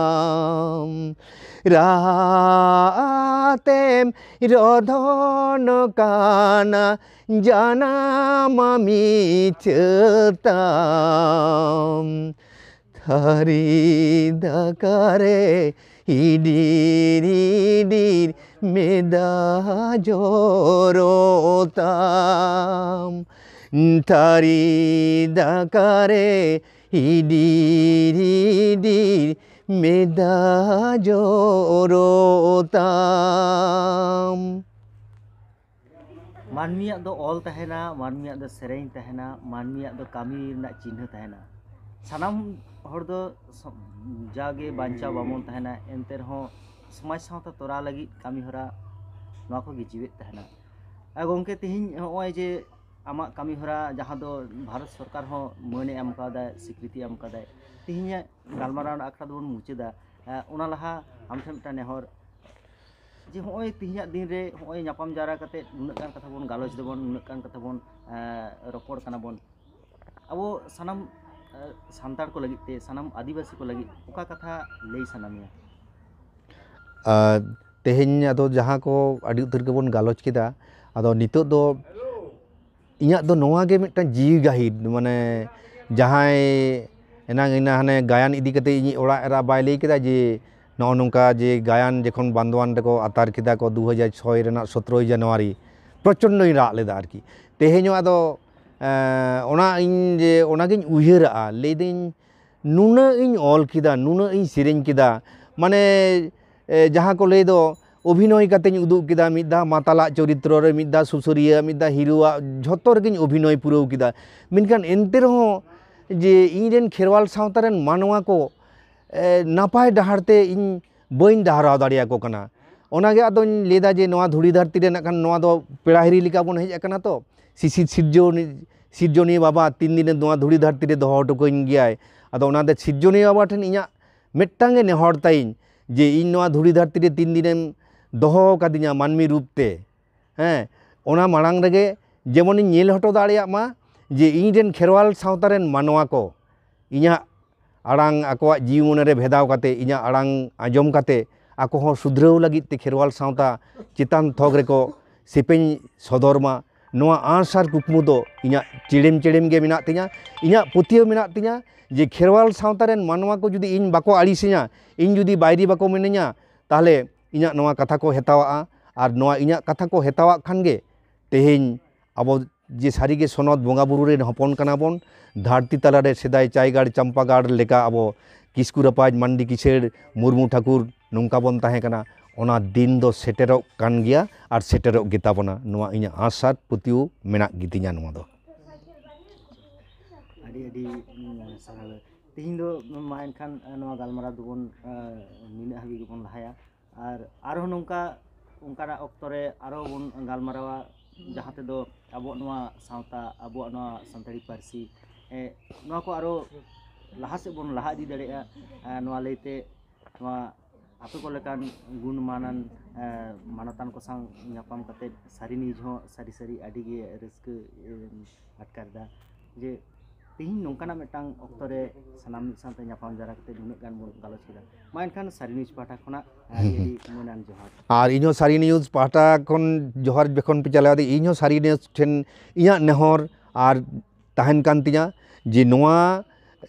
ᱨᱟᱛᱮᱢ ᱨᱚᱫᱷᱚᱱ ᱠᱟᱱᱟ ᱡᱟᱱᱟᱢ ᱢᱤᱪᱷᱟᱹ ᱛᱟᱢ᱾ ᱛᱷᱟᱹᱨᱤ ᱫᱟᱠᱟᱨᱮ ᱦᱤᱰᱤᱨ ᱦᱤᱰᱤᱨ ᱢᱮᱫᱟ ᱡᱚᱨᱚ ᱛᱟᱢ᱾ ᱛᱷᱟᱹᱨᱤ ᱫᱟᱠᱟᱨᱮ ᱦᱤᱰᱤᱨ ᱦᱤᱰᱤᱨ ᱢᱮᱫᱟ ᱡᱚᱨᱚ ᱛᱟᱢ᱾ ᱢᱟᱹᱱᱢᱤᱭᱟᱜ ᱫᱚ ᱚᱞ ᱛᱟᱦᱮᱱᱟ, ᱢᱟᱹᱱᱢᱤᱭᱟᱜ ᱫᱚ ᱥᱮᱨᱮᱧ ᱛᱟᱦᱮᱱᱟ, ᱢᱟᱹᱱᱢᱤᱭᱟᱜ ᱫᱚ ᱠᱟᱹᱢᱤ ᱨᱮᱱᱟᱜ ᱪᱤᱱᱦᱟᱹ ᱛᱟᱦᱮᱱᱟ᱾ ᱥᱟᱱᱟᱢ ᱦᱚᱲ ᱫᱚ ᱥᱚ-, ᱡᱟᱜᱮ ᱵᱟᱧᱪᱟᱣ ᱵᱟᱵᱚᱱ ᱛᱟᱦᱮᱱᱟ, ᱮᱱᱛᱮ ᱨᱮᱦᱚᱸ ᱥᱚᱢᱟᱡᱽ ᱥᱟᱶᱛᱟ ᱛᱚᱨᱟᱣ ᱞᱟᱹᱜᱤᱫ ᱠᱟᱹᱢᱤ ᱦᱚᱨᱟ ᱱᱚᱣᱟ ᱠᱚᱜᱮ ᱡᱤᱣᱮᱫ ᱛᱟᱦᱮᱱᱟ᱾ ᱟᱨ ᱜᱚᱢᱠᱮ, ᱛᱮᱦᱮᱧ ᱦᱚᱸᱜᱼᱚᱭ ᱡᱮ ᱟᱢᱟᱜ ᱠᱟᱹᱢᱤ ᱦᱚᱨᱟ, ᱡᱟᱦᱟᱸ ᱫᱚ ᱵᱷᱟᱨᱚᱛ ᱥᱚᱨᱠᱟᱨ ᱦᱚᱸ ᱢᱟᱹᱱᱮ ᱮᱢ ᱠᱟᱣᱫᱟᱭ, ᱥᱤᱠᱨᱤᱛᱤ ᱮᱢ ᱠᱟᱫᱟᱭ, ᱛᱮᱦᱮᱧᱟᱜ ᱜᱟᱞᱢᱟᱨᱟᱣ ᱨᱮᱱᱟᱜ ᱟᱠᱷᱲᱟ ᱫᱚᱵᱚᱱ ᱢᱩᱪᱟᱹᱫᱟ᱾ ᱮ, ᱚᱱᱟ ᱞᱟᱦᱟ ᱟᱢ ᱴᱷᱮᱱ ᱢᱤᱫᱴᱟᱝ ᱱᱮᱦᱚᱨ, ᱡᱮ ᱦᱚᱸᱜᱼᱚᱭ ᱛᱮᱦᱮᱧᱟᱜ ᱫᱤᱱ ᱨᱮ ᱦᱚᱸᱜᱼᱚᱭ ᱧᱟᱯᱟᱢ ᱡᱟᱣᱨᱟ ᱠᱟᱛᱮ ᱱᱩᱱᱟᱹᱜ ᱜᱟᱱ ᱠᱟᱛᱷᱟ ᱵᱚᱱ ᱜᱟᱞᱚᱪ ᱫᱟᱵᱚᱱ, ᱱᱩᱱᱟᱹᱜ ᱜᱟᱱ ᱠᱟᱛᱷᱟ ᱵᱚᱱ, ᱮ, ᱨᱚᱯᱚᱲ ᱠᱟᱱᱟ ᱵᱚᱱ, ᱟᱵᱚ ᱥᱟᱱᱟᱢ, ᱮ, ᱥᱟᱱᱛᱟᱲ ᱠᱚ ᱞᱟᱹᱜᱤᱫ ᱛᱮ, ᱥᱟᱱᱟᱢ ᱟᱹᱫᱤᱵᱟᱹᱥᱤ ᱠᱚ ᱞᱟᱹᱜᱤᱫ ᱚᱠᱟ ᱠᱟᱛᱷᱟ ᱞᱟᱹᱭ ᱥᱟᱱᱟ ᱢᱮᱭᱟ? ᱟᱨ ᱛᱮᱦᱮᱧ ᱟᱫᱚ ᱡᱟᱦᱟᱸ ᱠᱚ ᱟᱹᱰᱤ ᱩᱛᱟᱹᱨ ᱜᱮᱵᱚᱱ ᱜᱟᱞᱚᱪ ᱠᱮᱫᱟ, ᱟᱫᱚ ᱱᱤᱛᱚᱜ ᱫᱚ ᱤᱧᱟᱹᱜ ᱫᱚ ᱱᱚᱣᱟ ᱜᱮ ᱢᱤᱫᱴᱟᱝ ᱡᱤᱣᱤ ᱜᱟᱹᱦᱤᱨ, ᱢᱟᱱᱮ ᱡᱟᱦᱟᱸᱭ ᱮᱱᱟᱝ ᱤᱱᱟᱹ ᱦᱟᱱᱮ ᱜᱟᱭᱟᱱ ᱤᱫᱤ ᱠᱟᱛᱮ ᱤᱧᱤᱡ ᱚᱲᱟᱜ ᱮᱨᱟ ᱵᱟᱭ ᱞᱟᱹᱭ ᱠᱮᱫᱟ ᱡᱮ ᱱᱚᱜᱼᱚ ᱱᱚᱝᱠᱟ ᱡᱮ ᱜᱟᱭᱟᱱ ᱡᱚᱠᱷᱚᱱ ᱵᱟᱱᱫᱳᱣᱟᱱ ᱨᱮᱠᱚ ᱟᱛᱟᱨ ᱠᱮᱫᱟ ᱠᱚ ᱫᱩ ᱦᱟᱡᱟᱨ ᱪᱷᱚᱭ ᱨᱮᱱᱟᱜ ᱥᱚᱛᱨᱚᱭ ᱡᱟᱱᱩᱣᱟᱨᱤ, ᱯᱨᱚᱪᱚᱱᱰᱚᱧ ᱨᱟᱜ ᱞᱮᱫᱟ ᱟᱨᱠᱤ᱾ ᱛᱮᱦᱮᱧ ᱦᱚᱸ ᱟᱫᱚ, ᱮᱸ, ᱚᱱᱟ ᱤᱧ ᱡᱮ ᱚᱱᱟᱜᱤᱧ ᱩᱭᱦᱟᱹᱨᱟᱜᱼᱟ, ᱞᱟᱹᱭᱫᱟᱹᱧ ᱱᱩᱱᱟᱹᱜ ᱤᱧ ᱚᱞ ᱠᱮᱫᱟ, ᱱᱩᱱᱟᱹᱜ ᱤᱧ ᱥᱮᱨᱮᱧ ᱠᱮᱫᱟ, ᱢᱟᱱᱮ, ᱮ, ᱡᱟᱦᱟᱸ ᱠᱚ ᱞᱟᱹᱭ ᱫᱚ ᱚᱵᱷᱤᱱᱚᱭ ᱠᱟᱛᱮᱧ ᱩᱫᱩᱜ ᱠᱮᱫᱟ, ᱢᱤᱫ ᱫᱷᱟᱣ ᱢᱟᱛᱟᱞᱟᱜ ᱪᱚᱨᱤᱛᱨᱚ ᱨᱮ, ᱢᱤᱫ ᱫᱷᱟᱣ ᱥᱩᱥᱟᱹᱨᱤᱭᱟᱹ, ᱢᱤᱫ ᱫᱷᱟᱣ ᱦᱤᱨᱳᱣᱟᱜ, ᱡᱷᱚᱛᱚ ᱨᱮᱜᱮᱧ ᱚᱵᱷᱤᱱᱚᱭ ᱯᱩᱨᱟᱹᱣ ᱠᱮᱫᱟ᱾ ᱢᱮᱱᱠᱷᱟᱱ ᱮᱱᱛᱮ ᱨᱮᱦᱚᱸ ᱡᱮ ᱤᱧ ᱨᱮᱱ ᱠᱷᱮᱨᱣᱟᱞ ᱥᱟᱶᱛᱟ ᱨᱮᱱ ᱢᱟᱱᱣᱟ ᱠᱚ, ᱮ, ᱱᱟᱯᱟᱭ ᱰᱟᱦᱟᱨ ᱛᱮ ᱤᱧ ᱵᱟᱹᱧ ᱰᱟᱦᱟᱨᱟᱣ ᱫᱟᱲᱮᱭᱟᱠᱚ ᱠᱟᱱᱟ᱾ ᱚᱱᱟᱜᱮ ᱟᱫᱚᱧ ᱞᱟᱹᱭᱫᱟ ᱡᱮ ᱱᱚᱣᱟ ᱫᱷᱩᱲᱤ ᱫᱷᱟᱹᱨᱛᱤ ᱨᱮ ᱱᱟᱜ ᱠᱷᱟᱱ ᱱᱚᱣᱟ ᱫᱚ ᱯᱮᱲᱟ ᱦᱤᱨᱤ ᱞᱮᱠᱟ ᱵᱚᱱ ᱦᱮᱡ ᱟᱠᱟᱱᱟ ᱛᱚ, ᱥᱤᱥᱤᱨ ᱥᱤᱨᱡᱚᱱᱤ-, ᱥᱤᱨᱡᱚᱱᱤᱭᱟᱹ ᱵᱟᱵᱟ ᱛᱤᱱ ᱫᱤᱱᱮ ᱱᱚᱣᱟ ᱫᱷᱩᱲᱤ ᱫᱷᱟᱹᱨᱛᱤ ᱨᱮ ᱫᱚᱦᱚ ᱦᱚᱴᱚ ᱠᱟᱹᱧ ᱜᱮᱭᱟᱭ᱾ ᱟᱫᱚ ᱚᱱᱟᱛᱮ ᱥᱤᱨᱡᱚᱱᱤᱭᱟᱹ ᱵᱟᱵᱟ ᱴᱷᱮᱱ ᱤᱧᱟᱹᱜ ᱢᱤᱫᱴᱟᱝ ᱜᱮ ᱱᱮᱦᱚᱨ ᱛᱟᱭᱤᱧ ᱡᱮ ᱤᱧ ᱱᱚᱣᱟ ᱫᱷᱩᱲᱤ ᱫᱷᱟᱹᱨᱛᱤ ᱨᱮ ᱛᱤᱱ ᱫᱤᱱᱮᱢ ᱫᱚᱦᱚ ᱟᱠᱟᱫᱤᱧᱟ ᱢᱟᱹᱱᱢᱤ ᱨᱩᱯ ᱛᱮ, ᱦᱮᱸ, ᱚᱱᱟ ᱢᱟᱲᱟᱝ ᱨᱮᱜᱮ ᱡᱮᱢᱚᱱᱤᱧ ᱧᱮᱞ ᱦᱚᱴᱚ ᱫᱟᱲᱮᱭᱟᱜ ᱢᱟ ᱡᱮ ᱤᱧ ᱨᱮᱱ ᱠᱷᱮᱨᱣᱟᱞ ᱥᱟᱶᱛᱟ ᱨᱮᱱ ᱢᱟᱱᱣᱟ ᱠᱚ ᱤᱧᱟᱹᱜ ᱟᱲᱟᱝ ᱟᱠᱚᱣᱟᱜ ᱡᱤᱣᱤ ᱢᱚᱱᱮ ᱨᱮ ᱵᱷᱮᱫᱟᱣ ᱠᱟᱛᱮ, ᱤᱧᱟᱹᱜ ᱟᱲᱟᱝ ᱟᱸᱡᱚᱢ ᱠᱟᱛᱮ ᱟᱠᱚ ᱦᱚᱸ ᱥᱩᱫᱷᱨᱟᱹᱣ ᱞᱟᱹᱜᱤᱫ ᱛᱮ ᱠᱷᱮᱨᱣᱟᱞ ᱥᱟᱶᱛᱟ ᱪᱮᱛᱟᱱ ᱛᱷᱚᱠ ᱨᱮᱠᱚ ᱥᱮᱯᱮᱧ ᱥᱚᱫᱚᱨ ᱢᱟ, ᱱᱚᱣᱟ ᱟᱸᱥ ᱟᱨ ᱠᱩᱠᱢᱩ ᱫᱚ ᱤᱧᱟᱹᱜ ᱪᱮᱲᱮᱢ ᱪᱮᱲᱮᱢ ᱜᱮ ᱢᱮᱱᱟᱜ ᱛᱤᱧᱟᱹ᱾ ᱤᱧᱟᱹᱜ ᱯᱟᱹᱛᱭᱟᱹᱣ ᱢᱮᱱᱟᱜ ᱛᱤᱧᱟᱹ ᱡᱮ ᱠᱷᱮᱨᱣᱟᱞ ᱥᱟᱶᱛᱟ ᱨᱮᱱ ᱢᱟᱱᱣᱟ ᱠᱚ ᱡᱩᱫᱤ ᱤᱧ ᱵᱟᱠᱚ ᱟᱹᱲᱤᱥᱤᱧᱟ, ᱤᱧ ᱡᱩᱫᱤ ᱵᱟᱹᱭᱨᱤ ᱵᱟᱠᱚ ᱢᱤᱱᱟᱹᱧᱟ, ᱛᱟᱦᱚᱞᱮ ᱤᱧᱟᱹᱜ ᱱᱚᱣᱟ ᱠᱟᱛᱷᱟ ᱠᱚ ᱦᱮᱛᱟᱣᱟᱜᱼᱟ᱾ ᱟᱨ ᱱᱚᱣᱟ ᱤᱧᱟᱹᱜ ᱠᱟᱛᱷᱟ ᱠᱚ ᱦᱮᱛᱟᱣᱟᱜ ᱠᱷᱟᱱ ᱜᱮ ᱛᱮᱦᱮᱧ ᱟᱵᱚ ᱡᱮ ᱥᱟᱹᱨᱤᱜᱮ ᱥᱚᱱᱚᱛ ᱵᱚᱸᱜᱟ ᱵᱩᱨᱩ ᱨᱮᱱ ᱦᱚᱯᱚᱱ ᱠᱟᱱᱟ ᱵᱚᱱ, ᱫᱷᱟᱹᱨᱛᱤ ᱛᱟᱞᱟᱨᱮ ᱥᱮᱫᱟᱭ ᱪᱟᱭᱜᱟᱲ ᱪᱟᱢᱯᱟᱜᱟᱲ ᱞᱮᱠᱟ ᱟᱵᱚ ᱠᱤᱥᱠᱩ ᱨᱟᱯᱟᱡᱽ, ᱢᱟᱱᱰᱤ ᱠᱤᱥᱟᱹᱲ, ᱢᱩᱨᱢᱩ ᱴᱷᱟᱹᱠᱩᱨ ᱱᱚᱝᱠᱟ ᱵᱚᱱ ᱛᱟᱦᱮᱸ ᱠᱟᱱᱟ, ᱚᱱᱟ ᱫᱤᱱ ᱫᱚ ᱥᱮᱴᱮᱨᱚᱜ ᱠᱟᱱ ᱜᱮᱭᱟ ᱟᱨ ᱥᱮᱴᱮᱨᱚᱜ ᱜᱮᱛᱟ ᱵᱚᱱᱟ, ᱱᱚᱣᱟ ᱤᱧᱟᱹᱜ ᱟᱸᱥ ᱟᱨ ᱯᱟᱹᱛᱭᱟᱹᱣ ᱢᱮᱱᱟᱜ ᱜᱮᱛᱤᱧᱟ ᱱᱚᱣᱟ ᱫᱚ᱾ ᱟᱹᱰᱤ ᱟᱹᱰᱤ, ᱩᱸ, ᱥᱟᱨᱦᱟᱣ᱾ ᱛᱮᱦᱮᱧ ᱫᱚ ᱢᱟ ᱮᱱᱠᱷᱟᱱ, ᱱᱚᱣᱟ ᱜᱟᱞᱢᱟᱨᱟᱣ ᱫᱚᱵᱚᱱ, ᱟᱸ, ᱱᱤᱱᱟᱹᱜ ᱦᱟᱹᱵᱤᱡ ᱜᱮᱵᱚᱱ ᱞᱟᱦᱟᱭᱟ᱾ ᱟᱨ ᱟᱨᱦᱚᱸ ᱱᱚᱝᱠᱟ ᱚᱱᱠᱟᱱᱟᱜ ᱚᱠᱛᱚ ᱨᱮ ᱟᱨᱦᱚᱸ ᱵᱚᱱ ᱜᱟᱞᱢᱟᱨᱟᱣᱟ, ᱡᱟᱦᱟᱸ ᱛᱮᱫᱚ ᱟᱵᱚᱣᱟᱜ ᱱᱚᱣᱟ ᱥᱟᱶᱛᱟ, ᱟᱵᱚᱣᱟᱜ ᱱᱚᱣᱟ ᱥᱟᱱᱛᱟᱲᱤ ᱯᱟᱹᱨᱥᱤ, ᱮ, ᱱᱚᱣᱟ ᱠᱚ ᱟᱨᱚ ᱞᱟᱦᱟ ᱥᱮᱫ ᱵᱚᱱ ᱞᱟᱦᱟ ᱤᱫᱤ ᱫᱟᱲᱮᱭᱟᱜᱼᱟ᱾ ᱮ, ᱱᱚᱣᱟ ᱞᱟᱹᱭᱛᱮ ᱱᱚᱣᱟ ᱟᱯᱮ ᱠᱚ ᱞᱮᱠᱟᱱ ᱜᱩᱱ ᱢᱟᱱᱟᱱ, ᱮ, ᱢᱟᱱᱚᱛᱟᱱ ᱠᱚ ᱥᱟᱶ ᱧᱟᱯᱟᱢ ᱠᱟᱛᱮ ᱥᱟᱹᱨᱤ ᱱᱤᱭᱩᱡᱽ ᱦᱚᱸ ᱥᱟᱹᱨᱤ ᱥᱟᱹᱨᱤ ᱟᱹᱰᱤ ᱜᱮ ᱨᱟᱹᱥᱠᱟᱹ, ᱮ, ᱟᱴᱠᱟᱨ ᱮᱫᱟ ᱡᱮ ᱛᱮᱦᱮᱧ ᱱᱚᱝᱠᱟᱱᱟᱜ ᱢᱤᱫᱴᱟᱝ ᱚᱠᱛᱚ ᱨᱮ ᱥᱟᱱᱟᱢ ᱢᱤᱫ ᱥᱟᱶᱛᱮ ᱧᱟᱯᱟᱢ ᱡᱟᱣᱨᱟ ᱠᱟᱛᱮ ᱱᱩᱱᱟᱹᱜ ᱜᱟᱱ ᱵᱚᱱ ᱜᱟᱞᱚᱪ ᱠᱮᱫᱟ᱾ ᱢᱟ ᱮᱱᱠᱷᱟᱱ ᱥᱟᱹᱨᱤ ᱱᱤᱭᱩᱡᱽ ᱯᱟᱦᱴᱟ ᱠᱷᱚᱱᱟᱜ ᱟᱹᱰᱤ ᱟᱹᱰᱤ ᱢᱟᱹᱱᱟᱱ ᱡᱚᱦᱟᱨ᱾ ᱟᱨ ᱤᱧᱦᱚᱸ ᱥᱟᱹᱨᱤ ᱱᱤᱭᱩᱡᱽ ᱯᱟᱦᱴᱟ ᱠᱷᱚᱱ ᱡᱚᱦᱟᱨ ᱡᱚᱠᱷᱚᱱ ᱯᱮ ᱪᱟᱞᱟᱣ ᱤᱫᱤ, ᱤᱧᱦᱚᱸ ᱥᱟᱹᱨᱤ ᱱᱤᱭᱩᱡᱽ ᱴᱷᱮᱱ ᱤᱧᱟᱹᱜ ᱱᱮᱦᱚᱨ ᱟᱨ ᱛᱟᱦᱮᱱ ᱠᱟᱱ ᱛᱤᱧᱟ ᱡᱮ ᱱᱚᱣᱟ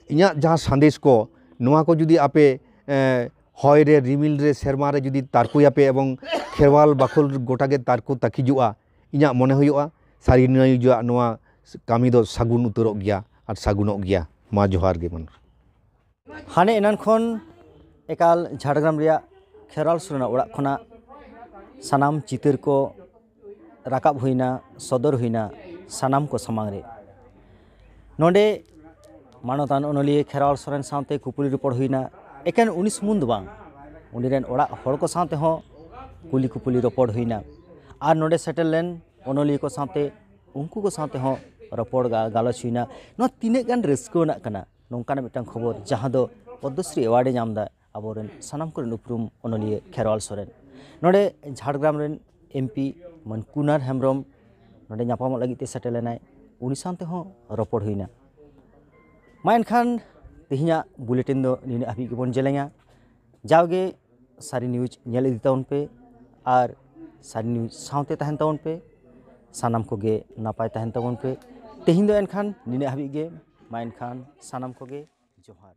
ᱤᱧᱟᱹᱜ ᱡᱟᱦᱟᱸ ᱥᱟᱸᱫᱮᱥ ᱠᱚ, ᱱᱚᱣᱟ ᱠᱚ ᱡᱩᱫᱤ ᱟᱯᱮ, ᱮᱸ, ᱦᱚᱭ ᱨᱮ, ᱨᱤᱢᱤᱞ ᱨᱮ, ᱥᱮᱨᱢᱟ ᱨᱮ ᱡᱩᱫᱤ ᱛᱟᱨᱠᱩᱭᱟᱯᱮ ᱮᱵᱚᱝ ᱠᱷᱮᱨᱣᱟᱞ ᱵᱟᱠᱷᱳᱞ ᱜᱚᱴᱟ ᱜᱮ ᱛᱟᱨᱠᱩ ᱛᱟᱹᱠᱤᱡᱚᱜᱼᱟ, ᱤᱧᱟᱹᱜ ᱢᱚᱱᱮ ᱦᱩᱭᱩᱜᱼᱟ ᱥᱟᱹᱨᱤ ᱱᱟᱹᱭᱡᱩᱣᱟᱜ ᱱᱚᱣᱟ ᱠᱟᱹᱢᱤ ᱫᱚ ᱥᱟᱹᱜᱩᱱ ᱩᱛᱟᱹᱨᱚᱜ ᱜᱮᱭᱟ ᱟᱨ ᱥᱟᱹᱜᱩᱱᱚᱜ ᱜᱮᱭᱟ᱾ ᱢᱟ ᱡᱚᱦᱟᱨ ᱜᱮ ᱢᱟᱱ᱾ ᱦᱟᱱᱮ ᱮᱱᱟᱱ ᱠᱷᱚᱱ ᱮᱠᱟᱞ ᱡᱷᱟᱲᱜᱨᱟᱢ ᱨᱮᱭᱟᱜ ᱠᱷᱮᱨᱣᱟᱞ ᱥᱚᱨᱮᱱᱟᱜ ᱚᱲᱟᱜ ᱠᱷᱚᱱᱟᱜ ᱥᱟᱱᱟᱢ ᱪᱤᱛᱟᱹᱨ ᱠᱚ ᱨᱟᱠᱟᱵ ᱦᱩᱭᱱᱟ, ᱥᱚᱫᱚᱨ ᱦᱩᱭᱱᱟ ᱥᱟᱱᱟᱢ ᱠᱚ ᱥᱟᱢᱟᱝ ᱨᱮ᱾ ᱱᱚᱰᱮ ᱢᱟᱱᱚᱛᱟᱱ ᱚᱱᱚᱞᱤᱭᱟᱹ ᱠᱷᱮᱨᱣᱟᱞ ᱥᱚᱨᱮᱱ ᱥᱟᱶᱛᱮ ᱠᱩᱯᱩᱞᱤ ᱨᱚᱯᱚᱲ ᱦᱩᱭᱱᱟ᱾ ᱮᱠᱮᱱ ᱩᱱᱤ ᱥᱩᱢᱩᱝ ᱫᱚ ᱵᱟᱝ, ᱩᱱᱤ ᱨᱮᱱ ᱚᱲᱟᱜ ᱦᱚᱲ ᱠᱚ ᱥᱟᱶᱛᱮ ᱦᱚᱸ ᱠᱩᱞᱤ ᱠᱩᱯᱩᱞᱤ ᱨᱚᱯᱚᱲ ᱦᱩᱭᱱᱟ᱾ ᱟᱨ ᱱᱚᱰᱮ ᱥᱮᱴᱮᱨ ᱞᱮᱱ ᱚᱱᱚᱞᱤᱭᱟᱹ ᱠᱚ ᱥᱟᱶᱛᱮ, ᱩᱱᱠᱩ ᱠᱚ ᱥᱟᱶᱛᱮ ᱦᱚᱸ ᱨᱚᱯᱚᱲ ᱜᱟ-, ᱜᱟᱞᱚᱪ ᱦᱩᱭᱱᱟ᱾ ᱱᱚᱣᱟ ᱛᱤᱱᱟᱹᱜ ᱜᱟᱱ ᱨᱟᱹᱥᱠᱟᱹ ᱟᱱᱟᱜ ᱠᱟᱱᱟ, ᱱᱚᱝᱠᱟᱱᱟᱜ ᱢᱤᱫᱴᱟᱝ ᱠᱷᱚᱵᱚᱨ ᱡᱟᱦᱟᱸ ᱫᱚ ᱯᱚᱫᱽᱢᱚᱥᱨᱤ ᱮᱣᱟᱨᱰ ᱮ ᱧᱟᱢ ᱮᱫᱟ ᱟᱵᱚᱨᱮᱱ ᱥᱟᱱᱟᱢ ᱠᱚᱨᱮᱱ ᱩᱯᱨᱩᱢ ᱚᱱᱚᱞᱤᱭᱟᱹ ᱠᱷᱮᱨᱣᱟᱞ ᱥᱚᱨᱮᱱ᱾ ᱱᱚᱰᱮ ᱡᱷᱟᱲᱜᱨᱟᱢ ᱨᱮᱱ ᱮᱢᱯᱤ ᱢᱟᱱ ᱠᱩᱱᱟᱨ ᱦᱮᱢᱵᱨᱚᱢ ᱱᱚᱰᱮ ᱧᱟᱯᱟᱢᱚᱜ ᱞᱟᱹᱜᱤᱫ ᱛᱮ ᱥᱮᱴᱮᱨ ᱞᱮᱱᱟᱭ, ᱩᱱᱤ ᱥᱟᱶᱛᱮ ᱦᱚᱸ ᱨᱚᱯᱚᱲ ᱦᱩᱭᱱᱟ᱾ ᱢᱟ ᱮᱱᱠᱷᱟᱱ ᱛᱮᱦᱮᱧᱟᱜ ᱵᱩᱞᱮᱴᱤᱱ ᱫᱚ ᱱᱤᱱᱟᱹᱜ ᱦᱟᱹᱵᱤᱡ ᱜᱮᱵᱚᱱ ᱡᱮᱞᱮᱧᱟ᱾ ᱡᱟᱣᱜᱮ ᱥᱟᱹᱨᱤ ᱱᱤᱭᱩᱡᱽ ᱧᱮᱞ ᱤᱫᱤ ᱛᱟᱵᱚᱱ ᱯᱮ ᱟᱨ ᱥᱟᱹᱨᱤ ᱱᱤᱭᱩᱡᱽ ᱥᱟᱶᱛᱮ ᱛᱟᱦᱮᱱ ᱛᱟᱵᱚᱱ ᱯᱮ᱾ ᱥᱟᱱᱟᱢ ᱠᱚᱜᱮ ᱱᱟᱯᱟᱭ ᱛᱟᱦᱮᱱ ᱛᱟᱵᱚᱱ ᱯᱮ᱾ ᱛᱮᱦᱮᱧ ᱫᱚ ᱮᱱᱠᱷᱟᱱ ᱱᱤᱱᱟᱹᱜ ᱦᱟᱹᱵᱤᱡ ᱜᱮ᱾ ᱢᱟ ᱮᱱᱠᱷᱟᱱ ᱥᱟᱱᱟᱢ ᱠᱚᱜᱮ ᱡᱚᱦᱟᱨ᱾